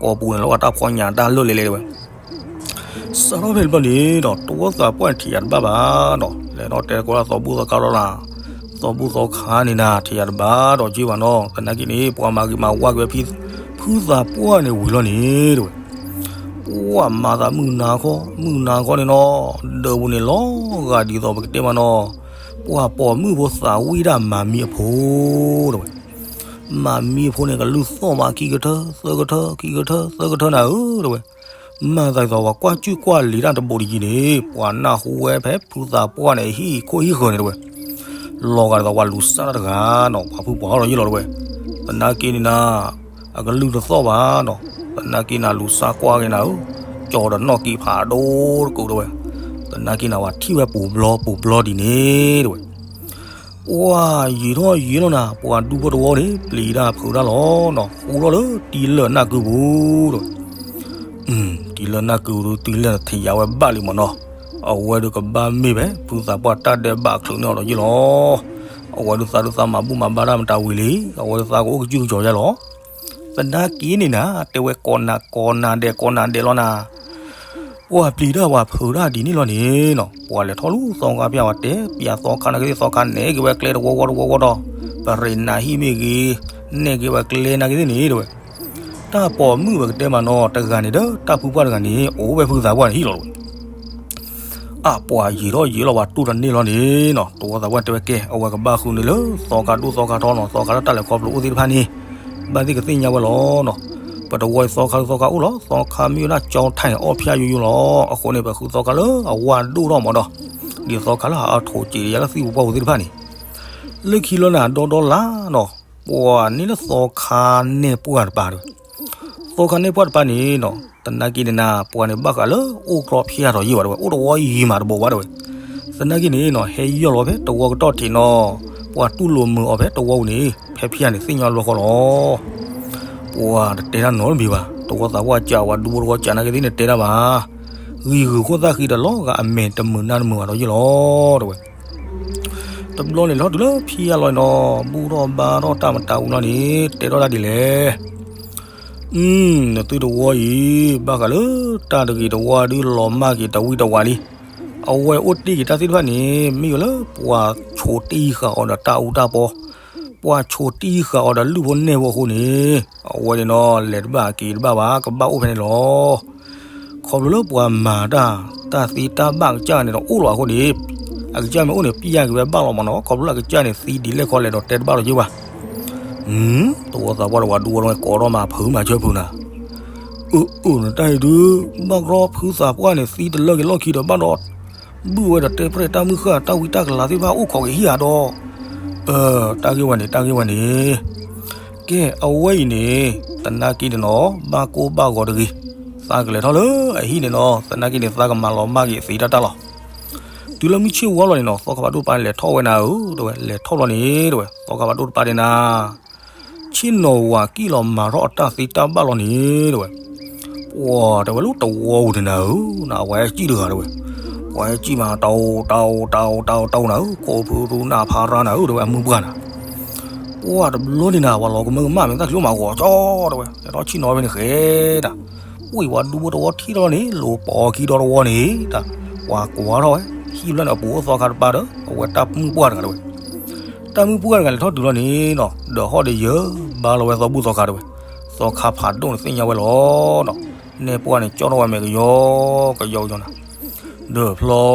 ကိာ်ပူၤန့ၣ်လီၤဂာ်တၢ်ဖီညါတၢ်လၢာ်လဲၣ်လဲၣ်တဲဝဲ. စးထီၣ်ဖဲန့ၣ်တဘျီန့ၣ်ဒီး တဝီသးပှၢ်န့ၣ်ထံၣ်ယၤတဘၣ်ဘၣ်ဒီး လဲၤထီၣ်တဲကိးလၢသီဘူၣ်သီခါလီၤနၤ, သီဘူၣ်သီခါန့ၣ်နၤ ထံၣ်ယၤတဘၣ်ဒီးက့ဘၣ်နီၤ, သနာ်က့န့ၣ် ပှၤမၤဂ့ၤမၤဝါက့ၤဝဲ ဖုသးပှၢ်န့ၣ်ဝံၤလီၤန့ၣ်တဲဝဲ. ပှၤမၤသးမုၢ်နၤခီ မုၢ်နၤခီန့ၣ်နီၤ, ဒၢးပူၤန့ၣ်လီၤဂာ်ဒ်သိးပကတဲမးနီၤ, ပှၤပိာ်မုၣ်ဖိသးဝံၣ်ဒၣ်မၤမံအဖိ တဲဝဲ. မၤမံအဖိန့ၣ် ကလုၢ်သီၣ်ဘၣ်ခံကထၢ သၢကထၢ ခံကထၢ သၢကထၢနၤဧၢ တဲဝဲ. မၤသးဒ်သိးပှၤကွၢ်ကၠူၣ်ကွၢ်လံၤတၢ်တဘိးတယံၤန့ၣ် ပှၤနၢ်ဟူဝဲဖဲဖုသးပှၢ်န့ၣ် ဟံၣ်ခိၣ်ဟံၣ်ဃၢၤန့ၣ်တဲဝဲ. လီၤဂာ်ဒ်သိးပှၤလူၤစၢ်တၢ်တဂၤနီၤ, ပှၤဖုပှၤဟီၣ်လီၤယ့ၢ်လီၤတဲဝဲ. သနာ်က့န့ၣ်နၤ အကလုၢ်တသီၣ်ဘၣ်နီၤ, သနာ်က့နၤလူၤစၢ်ကွၢ်က့ၤနၤဧၢ, ကၠီတနီၣ်က့ၤဖးဒိၣ်တကိးတဲဝဲ. သနာ်က့နၤ ပှၤထံၣ်ဝဲပူၤဘျီပူၤဘျီဒ်န့ၣ်တဲဝဲ. ပှၤယံာ်ထီၣ်ယံာ်လီၤနၤ, ပှၤဒူဖိတဝီန့ၣ် ပျံၤတၢ်ဖုးတၢ်လီၤနီၤ, ဃူလီၤလၢတံၤလၢာ်နၢ်ကုပူၤဒီး, တံၤလၢာ်နၢ်ကုပူၤ တံၤလၢာ်ထံၣ်ယၤဝဲဘၣ်လံမးနီၤ, အဝဲဒုးကဘၣ်မ့ၢ်ဖဲ ဖုသးပှၢ်တၢ်ဒဲးဘးချုးန့ၢ်အီၤဒီးယ့ၢ်လီၤ. အဝဲဒုးသးဒုးသးမၤဘူၣ်မၤဘါတၢ်မတၤဝံၤလံ, အဝဲဒုးသးကအိၣ်ကစုကစီၤယါလီၤ. သနာ်က့န့ၣ်နၤ တဲဝဲကိးနၤကိးနၤဒဲးကိးနၤဒဲးလီၤနၤ ပှၤပျံၤတၢ်ပှၤဖုးတၢ်ဒ်န့ၣ်လီၤန့ၣ်နီၤ, ပှၤလဲၤထီၣ်လူၤသီခါပျၢ်ဝဲတဲပျးသီခါနာ်က့သီခါနဲၣ်က့ၤဝဲကျဲတဝီဝီတဝီဝီဒီး, ပရ့းနးဟံၣ်မ့ၢ်ဂ့ၤ, နဲၣ်က့ၤဝဲကျဲနာ်က့သ့ၣ်န့ၣ်တဲဝဲ. တၢ်ပိာ်မုၣ်ဝဲကတဲမးနီၤ တဂၤန့ၣ်ဒီး တၢ်ဖုပှၢ်တဂၤန့ၣ် အိၣ်ဝဲဖုသးပှၢ်န့ၣ်ဟံၣ်လီၤတဲဝဲ. အပှၤယံာ်ထီၣ်ယံာ်လီၤ ပှၤတူၢ်တန့ၢ်လီၤန့ၣ်နီၤ, တဝီသးပှၢ်တဲဝဲကဲ အဝဲကဘၣ်ဃုန့ၣ်လၢ သီခါဒိၣ်သီခါထီနီၤ, သီခါလၢတၢ်လဲၤခီဖျိအိၣ်သ့ၣ်တဖၣ်န့ၣ် ဘၣ်သ့ၣ်ကသ့ၣ်ညါဝဲလီၤနီၤ. ပတဝီအံၤသီခါဒိၣ်သီခါအိၣ်လီၤ, သီခါမ့ၢ်ဝဲဒၣ်ကၠီထၢၣ်အီၣ်ဖျါယိယိလီၤ. အဃိန့ၣ် ပဃုသီခါလၢအဝါဒိၣ်ထီၣ်မးဒီး, ဒ်သီခါလၢအထိးစံးယါလၢသံၣ်ပူၤပှၢ်ပူၤသ့ၣ်တဖၣ်န့ၣ်, လၢခံလီၤနၤဒီဒီလါနီၤ, ပှၤန့ၣ်လၢသီခါနဲၣ်ပှၢ်တပၤတဲဝဲ. သီခါနဲၣ်ပှၢ်တပၤန့ၣ်နီၤ, သနာ်က့န့ၣ်နၤ ပှၤန့ၣ်ဘၣ်ဃးလၢအိၣ်ကျီဖၠၣ်ထီးယ့ၢ်ဘၣ်တဲဝဲ, အိၣ်တဝီယံၤမးတဘိးဘၣ်တဲဝဲ. သနာ်က့န့ၣ်နီၤ ဟဲယီၢ်လီၤဖဲတဝီကတီၢ်ထံးနီၤ, ပှၤတူၢ်လိာ်မုာ်အီၤဖဲတဝီပူၤန့ၣ် ဖဲဖၠၣ်န့ၣ်သ့ၣ်ညါလီၢ်ဃီလီၤ. ပှၤတတဲတၢ်နီတမံၤဘၣ်, တဝီသးပှၢ်စံးဝဲဒူဖိတဝီစံးနာ်က့သ့ၣ်န့ၣ်တဲတၢ်ဘၣ်, ဂံၢ်ဂုာ်ခိၣ်သၣ်ဃံဒီးလီၤဂာ်အမဲာ်တမုာ်နါတမုာ်ဘၣ်ဒီးယ့ၢ်လီၤတဲဝဲ. တဘျီန့ၣ်လီၤတုၤလၢဖံအလီၤနီၤ, ဘူၣ်ထီၣ်ဘါထီၣ်တၢ်မတၤဝံၤလီၤန့ၣ် တဲထီၣ်တၢ်ဒ်လဲၣ်. နသုတဝီအံၤ ဘၣ်ဃးလၢတၢ်တဂ့ၤတဝါဒုးလီၤမၢ်က့ၤတဝံတဝါလံ. အဝဲအိၣ်တ့ၢ်က့ၤတၢ်သ့ၣ်တဖၣ်န့ၣ် မ့ၢ်ဝဲလၢပှၤဆိးတံၢ်ဃာ်အီၤဒီးတၢ်အူတၢ်ပီ, ပှၤဆိးတံၢ်ဃာ်အီၤဒီးလုၢ်ဖိနဲၣ်ဖိအဃိန့ၣ်, အဝဲန့ၣ်နီၤ လဲၤတဘၣ်က့ၤတဘၣ်ဘၣ် ကဘၣ်အိၣ်ဖဲန့ၣ်လီၤ. ခီဖျိလၢပှၤမၤတၢ် တၢ်သ့တၢ်ဘၣ်ကစၢ်န့ၣ်ဒီးအိၣ်လီၤအဃိန့ၣ်, အကစၢ်မ့ၢ်အိၣ်န့ၣ် ပျၢ်က့ၤဝဲဘၣ်လီၤမးနီၤ, ခီဖျိလၢအကစၢ်န့ၣ် သံဒ်လဲၣ်ခီလဲၣ်ဒီးတဲတဘၣ်လီၤက့ၤဘၣ်. တဝီသးပှၢ်တဝီဒူဝီတဝီကိးထီၣ်မၤဖုးမၤဆၢဖုးနၤ, အၢ အၢ နတၢ်အံၤဒုး ဘၣ်ကရီဖုသးပှၢ်န့ၣ် သံတလၢက့ၤလီၢ်ခံဒီးဘၣ်ဒီး ဘုၣ်ဝဲဒီးတဲပြဲၢ်တၢ်မုၢ်ဃၢ် တၢ်ဝံတၢ်ကလၤသ့ၣ်တဖၣ်အိၣ်ခိးက့ၤဟံၣ်ဧါဒီး, အၢ တၢ်ဂ့ၢ်ဝဲန့ၣ် တၢ်ဂ့ၢ်ဝဲန့ၣ်, ကဲ အဝဲအံၤန့ၣ် သနာ်က့န့ၣ်နီၤ ဘၣ်ကိၢ်ဘၣ်ဂီၤတဂ့ၤ, သးကလဲၤထီၣ်လၢအဟံၣ်န့ၣ်နီၤ သနာ်က့န့ၣ် သးကမၤလီၤမၢ်က့ၤသ့တၢ်တၢ်လီၤ. တုၤလၢမုၢ်ဆ့ၣ်ဝါလီၤန့ၣ်နီၤ သီခါဖးဒိၣ်တပၤန့ၣ် လဲၤထီၣ်ဝဲနၤဧၢ တဲဝဲ, လဲၤထီၣ်လီၤန့ၣ် တဲဝဲ, သီခါဖးဒိၣ်တပၤန့ၣ်နၤ ဆ့ၣ်နီၤဝၤကံၣ်လီၤမၤထီၣ်အတၢ်သ့တၢ်ဘၣ်လီၤန့ၣ် တဲဝဲ. ပှၤတဲဝဲလၢတဝီပူၤန့ၣ်နၤဧၢ, နဝဲကံၣ်တဂၤတဲဝဲ, ဝဲကံၣ်မးတၢ်အိၣ်တၢ်အိၣ်တၢ်အိၣ်တၢ်အိၣ်တၢ်အိၣ်နၤဧၢ, ကိးဖုရူနၢ်ဖါရါနၤဧၢ တဲဝဲ အမုၢ်ပှၢ်နၤ. ပှၤတဘျီန့ၣ်နၤ ပှၤလီၤကမၢကမၣ်မ့ၢ်တၢ်ချံအိၣ်မးဂီၤကၠီ တဲဝဲ, လဲၤထီၣ်ဆ့ၣ်နီၤဝဲန့ၣ်ဃဲတၢ်, ဝံၤပှၤဒူဖိတဝီထံၣ်ထီၣ်န့ၣ် လိၤပိာ်ခံဒီတဝီန့ၣ်တၢ်, ပှၤကွၢ်ထီၣ်ဝဲ, ဟံၣ်ဘျီန့ၣ် အပူၤအိၣ်သီခါတပၤဒီး အဝဲတၢ်မုၢ်ပှၢ်တဂၤတဲဝဲ တၢ်မုၢ်ပှၢ်တဂၤလဲၤထီၣ်တုၤလီၤန့ၣ်နီၤ ဒီးဟီၣ်ဒီးယၢၤဘါလီၤဝဲသီဘူၣ်သီခါတဲဝဲ, သီခါဖးဒိၣ်န့ၣ်သ့ၣ်ညါဝဲလီၤနီၤ, နဲၣ်ပှၢ်န့ၣ်ကၠီထီၣ်ဝဲမဲာ်ကယီကယီကယီနၤ, ဒီးဖျီ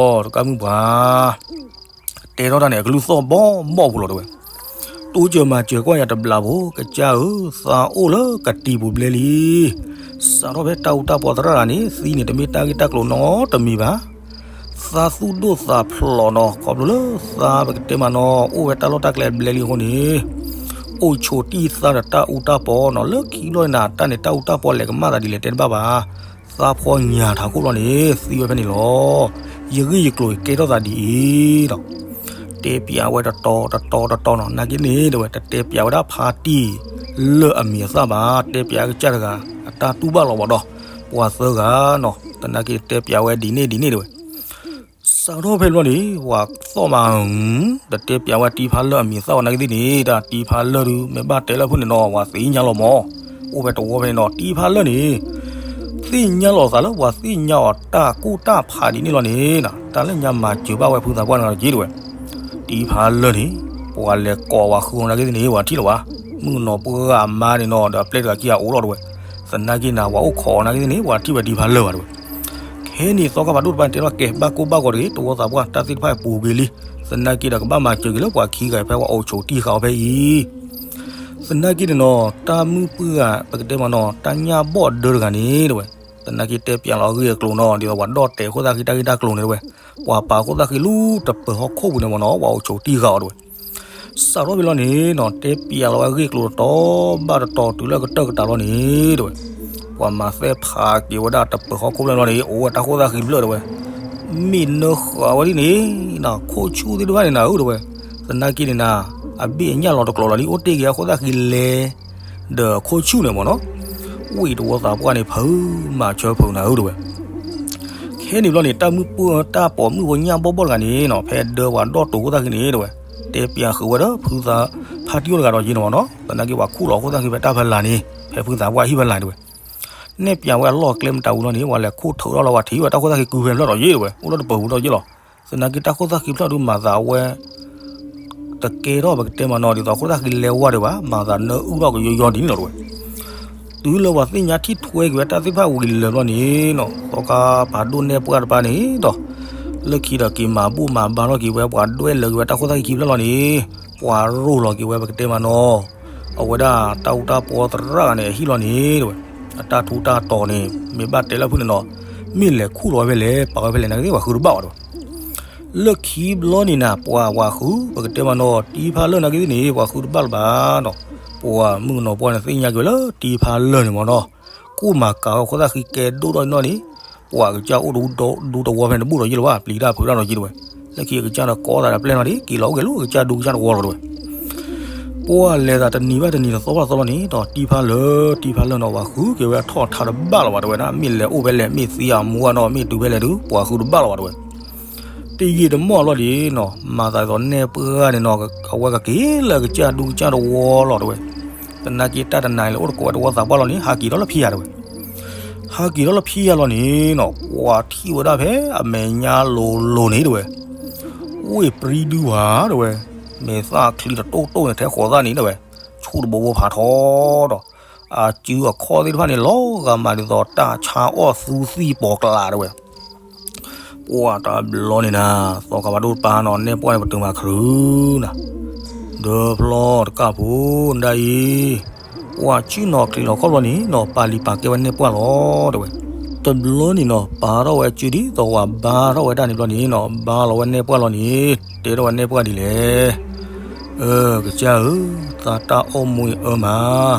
တကးမုၢ်ပှၢ် တဲထီၣ်တၢ်န့ၣ် အကလုၢ်သီၣ်ဘီၣ်ဘီၣ်ပူၤလီၤတဲဝဲ, တိစၢၤမၤစၢၤကွၢ်ယၤတဘျးဖိ ကစၢ်ဧၢ, သးအိၣ်လၢကတံၤပူၤဘျဲလံ စးထီၣ်ဖဲတၢ်အူတၢ်ပီသရၣ်တဂၤန့ၣ် သံန့ၣ် တမ့ၢ်တၢ်ဂ့ၢ်တၢ်ကျိၤနီတမံၤဘၣ်. သးသူၣ်ဒိၣ်သးဖျိးနီၤ ခီဖျိလၢသးပကတဲမးနီၤ အိၣ်ဝဲတၢ်လီၢ်တၢ်ကျဲဘျဲလံအဃိန့ၣ်, အိၣ်ဆိးတံၢ်သးဒီးတၢ်အူတၢ်ပီနီၤ လၢခံဘျီန့ၣ် တၢ်န့ၣ်တၢ်အူတၢ်ပီလဲၤကမၣ်သးဒ်လဲၣ်တဲတဘၣ်ဘၣ်. သးဖီညါထးခိၣ်ဘျီန့ၣ် သံဝဲဖဲန့ၣ်လီၤ. ယဂ့ၢ်ယကျိၤကဲထီၣ်သးဒ်အံၤဒီး တဲပျးဝဲတတီၤတတီၤတတီၤနီၤ နာ်က့န့ၣ် တဲဝဲ တတဲပျးဝဲဒၣ်ဖါတံၢ်လၢအမံၤအသၣ်ဘၣ် တဲပျးကစၢ်တဂၤ အတၢ်တူၢ်ဘၣ်လီၤဘၣ်ဒီး ပှၤသၢဂၤနီၤ သနာ်က့တဲပျးဝဲဒ်န့ၣ်ဒ်န့ၣ်တဲဝဲ စ စးထီၣ်ဖဲန့ၣ်ဘျီန့ၣ် ပှၤသီၣ်မး, တတဲပျးဝဲတံဖါလၢၢ်အမံၤသၣ်အီၤနာ်က့သ့ၣ်န့ၣ်, တၢ်တံဖါလၢၢ်ဒုး မ့ၢ်ဘၣ်တဲလၢဖုၣ်န့ၣ်နီၤ ပှၤသ့ၣ်ညါလီၤမး, အိၣ်ဖဲတဝီဖဲန့ၣ်နီၤ တံဖါလၢၢ်န့ၣ် သ့ၣ်ညါလီၤသးလၢပှၤသ့ၣ်ညါအီၤတၢ်ကူၣ်တၢ်ဖးဒ်န့ၣ်လီၤန့ၣ်, တၢ်လၢညါမၤစၢၤဘၣ်ဝဲဖုသးပှၢ်တဂၤဒီးက့ၤတဝဲ, တံဖါလၢၢ်န့ၣ် ပှၤလဲၤကိးဝဲဃုအီၤနာ်က့သ့ၣ်န့ၣ် ပှၤထံၣ်လီၤဘၣ်, မုၣ်ကနီၤပှၢ်အမါန့ၣ်နီၤ ဒီးအပျဲၢ်တဂၤခံဂၤအိၣ်လီၤတဝဲ, သနာ်က့နၤ ပှၤအိၣ်ခိးအီၤနာ်က့သ့ၣ်န့ၣ် ပှၤထံၣ်ဝဲတံဖါလၢၢ်ဘၣ်တဝဲ ခဲန့ၣ် သီခါဖးဒိၣ်တပၤန့ၣ် တဲထီၣ်ကဲ ဘၣ်ကိၢ်ဘၣ်ဂီၤတဂ့ၤ တဝီသးပှၢ် တၢ်သ့ၣ်တဖၣ်ပူၤကွံာ်လံ, သနာ်က့ဒီးကဘၣ်မၤစၢၤက့ၤလၢပှၤခံဂၤဖဲပှၤအိၣ်ဆိးတံၢ်ဃာ်အီၤဖဲအံၤ, သနာ်က့န့ၣ်နီၤ တၢ်မုၣ်ပှၢ်ဂၤ ပကတဲမးနီၤ တၢ်ညၣ်ဘီၣ်ဒၢတဂၤန့ၣ်တဝဲ, သနာ်က့တဲပျးလီၤအဂ့ၢ်အကျိၤနီၤ ဒ်သိးပှၤဒီၣ်တဲာ်ခိၣ်သၣ်ဃံတၢ်ဂ့ၢ်တၢ်ကျိၤန့ၣ်တဝဲ, ပှၤပာ်ခိၣ်သၣ်ဃံလၢတပၢၤဟီၣ်ခိၣ်ပူၤန့ၣ်မးနီၤ ပှၤအိၣ်ဆိးတံၢ်ဃာ်အီၤတဝဲ စးထီၣ်ဖဲလီၤန့ၣ်နီၤ တဲပျးလီၤဝဲအဂ့ၢ်အကျိၤတတီၤဘၣ်တတီၤတုၤလၢကတၢၢ်ကတၢၢ်လီၤန့ၣ်တဝဲ, ပှၤမၤသဲဖးက့ၤဝဲဒၣ်တပၢၤဟီၣ်ခိၣ်ဖဲန့ၣ်လီၤန့ၣ် အိၣ်ဝဲတၢ်ခိၣ်သၣ်ဃံဖျၢၣ်တဝဲ, မ့ၢ်နၢဃာ်ဝဲဒ်န့ၣ်နီၤ ခိၣ်ဆူၣ်သ့ၣ်တဖၣ်န့ၣ်နၤဧၢတဝဲ, သနာ်က့န့ၣ်နၤ အဘ့ၣ်အညၣ်လီၤတကျိၤလီၤလံ အိၣ်တ့ၢ်က့ၤအခိၣ်သၣ်ဃံလဲၤ ဒီးခိၣ်ဆူၣ်န့ၣ်မးနီၤ, ဝံၤတဝီသးပှၢ်န့ၣ် ဖုးမၤဆၢဖုးနၤဧၢတဝဲ ခဲန့ၣ်ဘျီန့ၣ် တၢ်မုၣ်ပှၢ်တၢ်ပိာ်မုၣ်ဖိညၣ်ဘီၣ်ဘီၣ်တဂၤန့ၣ်နီၤ ဖဲဒၢပှၤဒီၣ်တိာ်ခိၣ်သၣ်ဃံန့ၣ်တဝဲ, တဲပျးဃုာ်ဝဲဒီးဖုသးဖါတံၢ်အိၣ်တဂၤဒီးက့ၤန့ၣ်မးနီၤ, သနာ်က့ပှၤခူၣ်လီၤခိၣ်သၣ်ဃံဖဲတၢ်ဖဲလၢ်န့ၣ် ဖဲဖုသးပှၢ်ဟံၣ်ဖဲလၢ်တဝဲ, နဲၣ်ပျးဝဲအလီၢ်အကျဲမတၤဝံၤလီၤန့ၣ် ပှၤလဲၤခူၣ်ထုးထီၣ်လီၤ ပှၤထံၣ်ဝဲတၢ်ခိၣ်သၣ်ဃံကုဖဲဖျၢၣ်ဒီးက့ၤတဝဲ အိၣ်လၢတပၢၤပူၤဒီးက့ၤလီၤ, သနာ်က့တၢ်ခိၣ်သၣ်ဃံဖျၢၣ်ဒုးမၤသးဝဲ တကဲထီၣ်ပကတဲမးနီၤ ဒ်သိးခိၣ်သၣ်ဃံလဲၤဝါဒံးဘၣ် မၤသးနၢအုၣ်ထီၣ်ကယီယီဒ်န့ၣ်လီၤတဝဲ, တုၤလၢပှၤသ့ၣ်ညါထံၣ်ထွဲက့ၤဝဲတၢ်သ့ၣ်တဖၣ်ဝံၤလၢာ်ဘျီန့ၣ်နီၤ သီခါဖးဒိၣ်နဲၣ်ပှၢ်တပၤန့ၣ်ဒီး လၢခံဒီးက့ၤမၤဘူၣ်မၤဘါထီၣ်က့ၤဝဲ ပှၤဒွဲၣ်လၢာ်က့ၤဝဲတၢ်ခိၣ်သၣ်ဃံခံဖျၢၣ်လီၤန့ၣ်, ပှၤရိၢ်လီၤက့ၤဝဲပကတဲမးနီၤ, အဝဲဒၣ်တၢ်အူတၢ်ပီသရၣ်န့ၣ် အဟံၣ်လီၤန့ၣ်တဝဲ, အတၢ်ထူးတၢ်တီၤန့ၣ် မ့ၢ်ဘၣ်တဲလၢဖုၣ်န့ၣ်နီၤ, မ့ၢ်လဲၤခူၣ်လီၤဝဲဖဲလဲၣ် ပာ်ဝဲဖဲလဲၣ်နာ်က့သ့ၣ် ပှၤဃုတဘၣ်ဘၣ်တဝဲ လၢခံဘျီန့ၣ်နၤ ပှၤပှၤဃု ပကတဲမးနီၤ တံဖါလၢၢ်နာ်က့သ့ၣ်န့ၣ် ပှၤဃုတဘၣ်လၢၤဘၣ်နီၤ, ပှၤမုၣ်ကနီၤပှၢ်န့ၣ်သ့ၣ်ညါက့ၤဝဲလၢတံဖါလၢၢ်န့ၣ်မးနီၤ, ကိၣ်မၤကၤဝဲခိၣ်သၣ်ဃံကဲဒိၣ်ထီၣ်နီၣ်န့ၣ်, ပှၤကစၢ်အိၣ်ဒူတဝီဖဲန့ၣ်တဘူၣ်ဒီးယ့ၢ်လၢၤဘၣ် ပျံၤတၢ်ဖုးတၢ်ဒီးယ့ၢ်တဝဲ, လၢခံကစၢ်ဒီးကိးသးဒီးပျဲၢ်နီၣ်ဒံး က့ၤလီၤအိၣ်က့ၤလၢကစၢ်ဒူကစၢ်တဝီလီၤတဝဲ ပှၤလဲၤသးတနံၤဘၣ်တနံၤ တသီဘၣ်တသီလီၤန့ၣ်ဒီး တံဖါလၢၢ် တံဖါလၢၢ်နီၤ ပှၤဃုက့ၤဝဲထီၣ်ထါတဘၣ်လၢၤဘၣ်တဝဲဒၣ် မ့ၢ်လဲၤအိၣ်ဖဲလဲၣ် မ့ၢ်သံအမူအနီၤ မ့ၢ်တုၤဖဲလဲၣ်ဒုး ပှၤဃုတဘၣ်လၢၤဘၣ်တဝဲ တယံာ်တမီၢ်လီၤဒံးနီၤ မၤသးဒ်သိးနဲၣ်ပှၢ်န့ၣ်နီၤ အဝဲကက့ၤလၢကစၢ်ဒူကစၢ်တဝီလီၤတဝဲ, သနာ်က့တၢ်တနၤအံၤလၢအိၣ်တကိးဝဲတဝီသးပှၢ်လီၤန့ၣ် ဟးက့ၤထီၣ်လၢဖံယၤတဝဲ ဟးက့ၤထီၣ်လၢဖံယၤလီၤန့ၣ်နီၤ ပှၤထံၣ်ဝဲဒၣ်ဖဲအမဲာ်ညါလိၤလိၤန့ၣ်တဝဲ, ဝ့ၢ်ပြံဒုဝၤတဝဲ, မဲာ်သၣ်ချံတတိၢ်တိၢ်န့ၣ် ထဲဃိးသၣ်န့ၣ်တဝဲ, ဆူၣ်တဘိဘိဖးထီဒီး, အစုအခီၣ်သ့ၣ်တဖၣ်န့ၣ် လီၤဂာ်မးဒ်သိးတၢ်ဆါအီၣ်သူသံၣ်ပီၤကျးတဝဲ ပှၤတဘျီန့ၣ်နၤ, သီခါဖးဒိၣ်တပၤနီၤ နဲၣ်ပှၢ်န့ၣ် ပတုာ်မၤခရူနၤ, ဒီဖျီတကၢ်ဖိဒၣ်အံၤ, ပှၤစုၣ်နီၤချံးလီၤခီၣ်ဘျီန့ၣ်နီၤ ပာ်လံၤပာ်ကဲဝဲနဲၣ်ပှၢ်လီၤတဲဝဲ, တဘျီန့ၣ်နီၤ ပာ်ထီၣ်ဝဲစုဒ်သိးဝၤဘါထီၣ်ဝဲဒၣ်န့ၣ်ဘျီန့ၣ်နီၤ ဘါလီၤဝဲနဲၣ်ပှၢ်လီၤန့ၣ်, တဲထီၣ်ဝဲနဲၣ်ပှၢ်ဒ်လဲၣ် အၢ ကစၢ်ဧၢ, သးတၢ်အိၣ်မူအံၤအၢမး,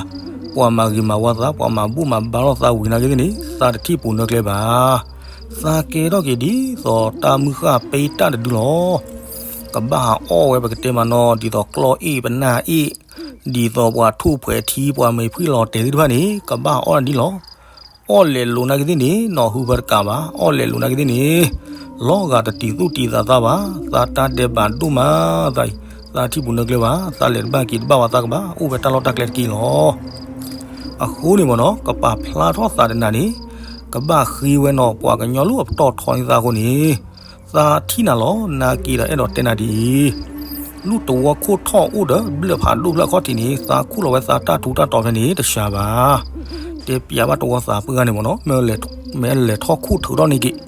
ပှၤမၤဂ့ၤမၤဝါသး ပှၤမၤဘူၣ်မၤဘါထီၣ်သးဝံၤနာ်က့သ့ၣ်န့ၣ် သးတထံၣ်ပူၤနၢကျဲဘၣ်. သးကဲထီၣ်က့ၤဒ်သိးတၢ်မုၢ်ဃၢ်ပ့တၢ်တဒုလီၤ. ကဘၣ်ဟးအီၣ်ဝဲပကတဲမးနီၤ ဒ်သိးကျီၢ်အ့ၣ်ပနၢ်အ့ၣ်, ဒ်သိးပှၤထူၣ်ဖှဲးထံ ပှၤမ့ၤဖှံလီၤတဲာ်သ့ၣ်တဖၣ်န့ၣ် ကဘၣ်ဟးအီၣ်ဒ်လီၤ. အီၣ်လဲၤလိၤနာ်က့သ့ၣ်န့ၣ် နီၢ်ဟူဖၢတကးဘၣ်, အီၣ်လဲၤလိၤနာ်က့သ့ၣ်န့ၣ် လီၤဂာ်တတံၤသူၣ်တံၤသးသးဘၣ်. သးတၢ်ဒဲးဘးဒိၣ်မးသးအံၤ, သးထံၣ်ပူၤနၢကျဲဘၣ်, သးလဲၤတဘၣ်က့ၤတဘၣ်ဘၣ်သးကဘၣ် အိၣ်ဖဲတၢ်လီၢ်တၢ်ကျဲတက့ၢ်လီၤ. အဃိန့ၣ်မ့ၢ်နီၤ ကပာ်ဖျါထီၣ်သးတနၤန့ၣ် ကဘၣ်ဃ့ဝဲနီၤ ပှၤကညီလူၢ်အပတီၢ်ထီန့ၢ်သးအဃိန့ၣ် သးထံၣ်နၤလီၤ. နာ်က့ဒီးအဲၣ်ဒိးတဲနၤဒ်အံၤ, လူၢ်တဝီခိၣ်ထီၣ်အိၣ်ဒီးဘျၢၣ်ဖးဒိၣ်ဖျၢၣ်ခီၣ်ထံးန့ၣ် သးခူၣ်လီၤဝဲသးတၢ်ထူးတၢ်တီၤဖဲန့ၣ်တစှၤဘၣ်. တဲပျးဘၣ်တဝီသးပှၢ်န့ၣ်မ့ၢ်နီၤ မ့ၢ်လဲၤထီၣ်ခူၣ်ထုးထီၣ်န့ၢ်က့ၤ,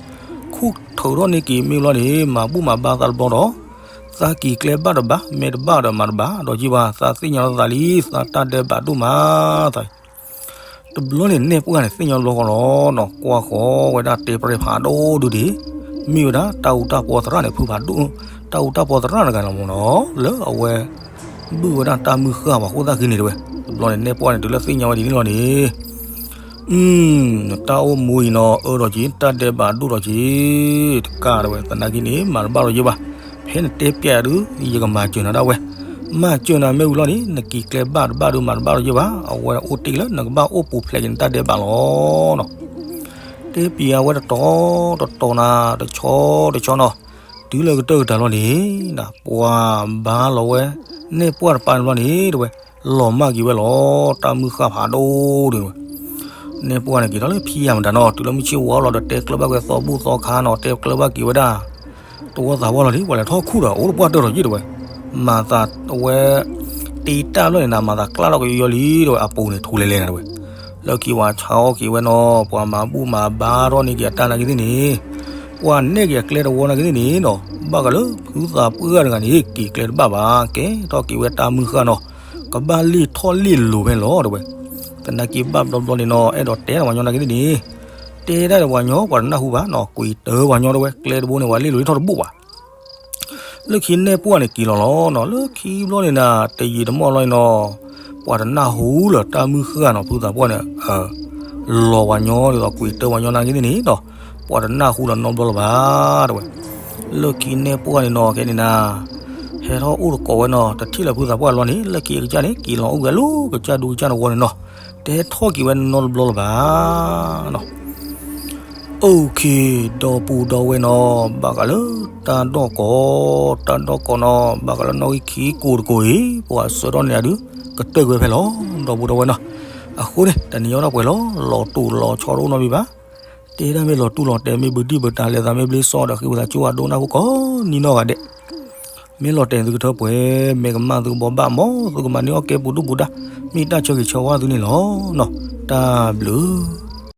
ခူၣ်ထုးထီၣ်န့ၢ်က့ၤမ့ၢ်ဘျီန့ၣ် မၤဘူၣ်မၤဘါသးတဘျီဒီး သးက့ၤကျဲဘၣ်တဘၣ် မဲာ်တဘၣ်ဒီးမၤတဘၣ် ဒီးယ့ၢ်ဘၣ် သးသ့ၣ်ညါလီၤသးလံ သးတၢ်ဒဲးဘးဒိၣ်မးသး တဘျီန့ၣ်နဲၣ်ပှၢ်န့ၣ် သ့ၣ်ညါဘျီဃီလီၤနီၤ ကွၢ်ဃီဝဲဒၣ်တဲပြဲးဖးဒိၣ်ဒုဒံး, မ့ၢ်ဝဲဒၣ်တၢ်အူတၢ်ပီသရၣ်န့ၣ် ဖုဖးဒိၣ်, တၢ်အူတၢ်ပီသရၣ်တဂၤလီၤမ့ၢ်နီၤ လၢအဝဲ ဘုၣ်ဝဲဒၣ်တၢ်မုၢ်ဃၢ်ပှၤခိၣ်သၣ်ဃံန့ၣ်တဝဲ, တဘျီန့ၣ်နဲၣ်ပှၢ်န့ၣ် တုၤလၢသ့ၣ်ညါဝဲဒ်န့ၣ်လီၤန့ၣ် တၢ်အိၣ်မူအံၤနီၤ အၢဒီးက့ၤ တၢ်ဒဲးဘးဒိၣ်ဒီးက့ၤ တကးတဝဲ သနာ်က့န့ၣ် မၤတဘၣ်ဒီးယ့ၢ်ဘၣ်, ဖဲနတဲပျးဒု ယကမၤစၢၤနၤဒၣ်ဝဲ, မၤစၢၤနၤမ့ၢ်ဝံၤလီၤန့ၣ် နက့ၤကျဲဘၣ်တဘၣ်ဒု မၤတဘၣ်ဒီးယ့ၢ်ဘၣ်, အဝဲအိၣ်တ့ၢ်လၢနကဘၣ်အိၣ်ပူၤဖျဲးက့ၤနတၢ်ဒဲးဘးလီၤနီၤ. တဲပျးဝဲတတီၤတတီၤနၤ တဆီတဆီနီၤ, တုၤလၢကတၢၢ်ကတၢၢ်လီၤန့ၣ် ပှၤဘါလီၤဝဲ နဲၣ်ပှၢ်တပၤန့ၣ်ဘျီန့ၣ် တဲဝဲ, လီၤမၢ်က့ၤဝဲလီၤ တၢ်မုၢ်ဃၢ်ဖးဒိၣ်ဒုးဝဲ. နဲၣ်ပှၢ်န့ၣ်က့ၤထီၣ်လၢဖံယၢ်မတၤနီၤ တုၤလၢမုၢ်ဆ့ၣ်ဝါလီၤဒီး တဲကျၢၤဘၣ်က့ၤသီဘူၣ်သီခါနီၤ တဲကျၢၤဘၣ်က့ၤဝဲဒၣ် တဝီသးဝီလီၤဒ် ပှၤလဲၤထီၣ်ခူၣ်ဒီး အိၣ်တပှၢ်တၢၢ်ဒီးယ့ၣ်တဲဝဲ, မၤသးဝဲ တ့တၢ်လီၢ်န့ၣ်နၤ မၤသးကျၢ်လီၤကယီယီလံတဲဝဲ အပူၤန့ၣ်ထူလဲၤလဲၤနၤတဲဝဲ. လၢခံဝဲဆါအီၣ်က့ၤဝဲနီၤ ပှၤမၤဘူၣ်မၤဘါထီၣ်န့ၢ်က့ၤအတၢ်နာ်က့ၤသ့ၣ်န့ၣ် ပှၤနဲၣ်က့ၤအကျဲတဝီနာ်က့ၤသ့ၣ်န့ၣ်နီၤ ဘၣ်ဃးလၢဖုသးပှၢ်တဂၤန့ၣ် က့ၤကျဲတဘၣ်ဘၣ် ကဲထီၣ်က့ၤဝဲတၢ်မုၢ်ဃၢ်နီၤ ကဘၣ်လ့ၢ်ထီၣ်လ့ၢ်လိၤဖဲန့ၣ်လီၤတဲဝဲ. သနာ်က့ဘၣ်ဘျီဘျီန့ၣ်နီၤ အဲၣ်ဒိးတဲဒီးပှၤညီနာ်က့ၤသ့ၣ်န့ၣ် တဲဒၣ်ဒီးပှၤညီ ပှၤတနၢ်ဟူဘၣ်နီၤ ကွံာ်တၢပှၤညီတဲဝဲ ကျဲတဘိန့ၣ် ပှၤလ့ၢ်လိၤလ့ၢ်ထီၣ်တဘိၣ်ဘၣ်. လၢခံနဲၣ်ပှၢ်န့ၣ်က့ၤလီၤလီၤနီၤ လၢခံဘျီန့ၣ်နၤ တယံာ်တမီၢ်လီၤန့ၣ်နီၤ ပှၤတနၢ်ဟူလၢတၢ်မုၢ်ဃၢ်နီၤ ဖုသးပှၢ်န့ၣ် လီၤပှၤညီဒ်သိးကွံာ်တၢပှၤညီနာ်က့ၤသ့ၣ်န့ၣ်နီၤ ပှၤတနၢ်ဟူလီၤနီတဘျီလၢၤဘၣ်တဲဝဲ. လၢခံနဲၣ်ပှၢ်န့ၣ်နီၤ ခဲန့ၣ်နၤ ဟဲထီၣ်အိၣ်တကိးဝဲနီၤ တထံၣ်လၢဖုသးပှၢ်လီၤန့ၣ် လၢခံအကစၢ်န့ၣ် က့ၤလီၤအိၣ်က့ၤဝဲလၢကစၢ်ဒူကစၢ်တဝီန့ၣ်နီၤ တဲထီၣ်က့ၤဝဲနီတဘျီလၢၤဘၣ်နီၤ. OK ဒီပုၢ်ဒီဝဲၢ်နီၤ ဘၣ်ဃးလၢတၢ်ဒီၣ်ကိး တၢ်ဒီၣ်ကိးနီၤ ဘၣ်ဃးလၢနီၣ်ဂံၢ်ခံကိးတကိးအံၤ ပှၤဆှၢထီၣ်န့ၢ်အဒုး ကတၢၢ်ကွံာ်ဖဲလီၤ ဒီပုၢ်ဒီဝဲၢ်နီၤ. အဃိန့ၣ် တနံၤအံၤဒီးပှဲၤလီၤ လီၤတိၢ်လီၤဆီတအိၣ်နီတမံၤဘၣ်. တဲဒၣ်မ့ၢ်လီၤတိၢ်လီၤတဲာ် မ့ၢ်ဘုဒံၣ်ဘုတၢ် လဲၤသးမ့ၢ်ဘျ့စီဒီး ဃ့ဝံသးစူၤအဒိနၢ်ဟူကိးနံၤနီၢ်ဂၤဒဲး မ့ၢ်လီၤတဲာ်သုကထၢပှဲၤ မ့ၢ်ကမၣ်သုကဘိးဘၣ် မ်သုကမၤန့ၢ်အီၣ်ကဲပူၤဒူၣ်ပူၤဒါ မ့ၢ်တၢ်ဆၢဂ့ၤဆၢဝါသုန့ၣ်လီၤနီၤ. တၢ်ဘျုး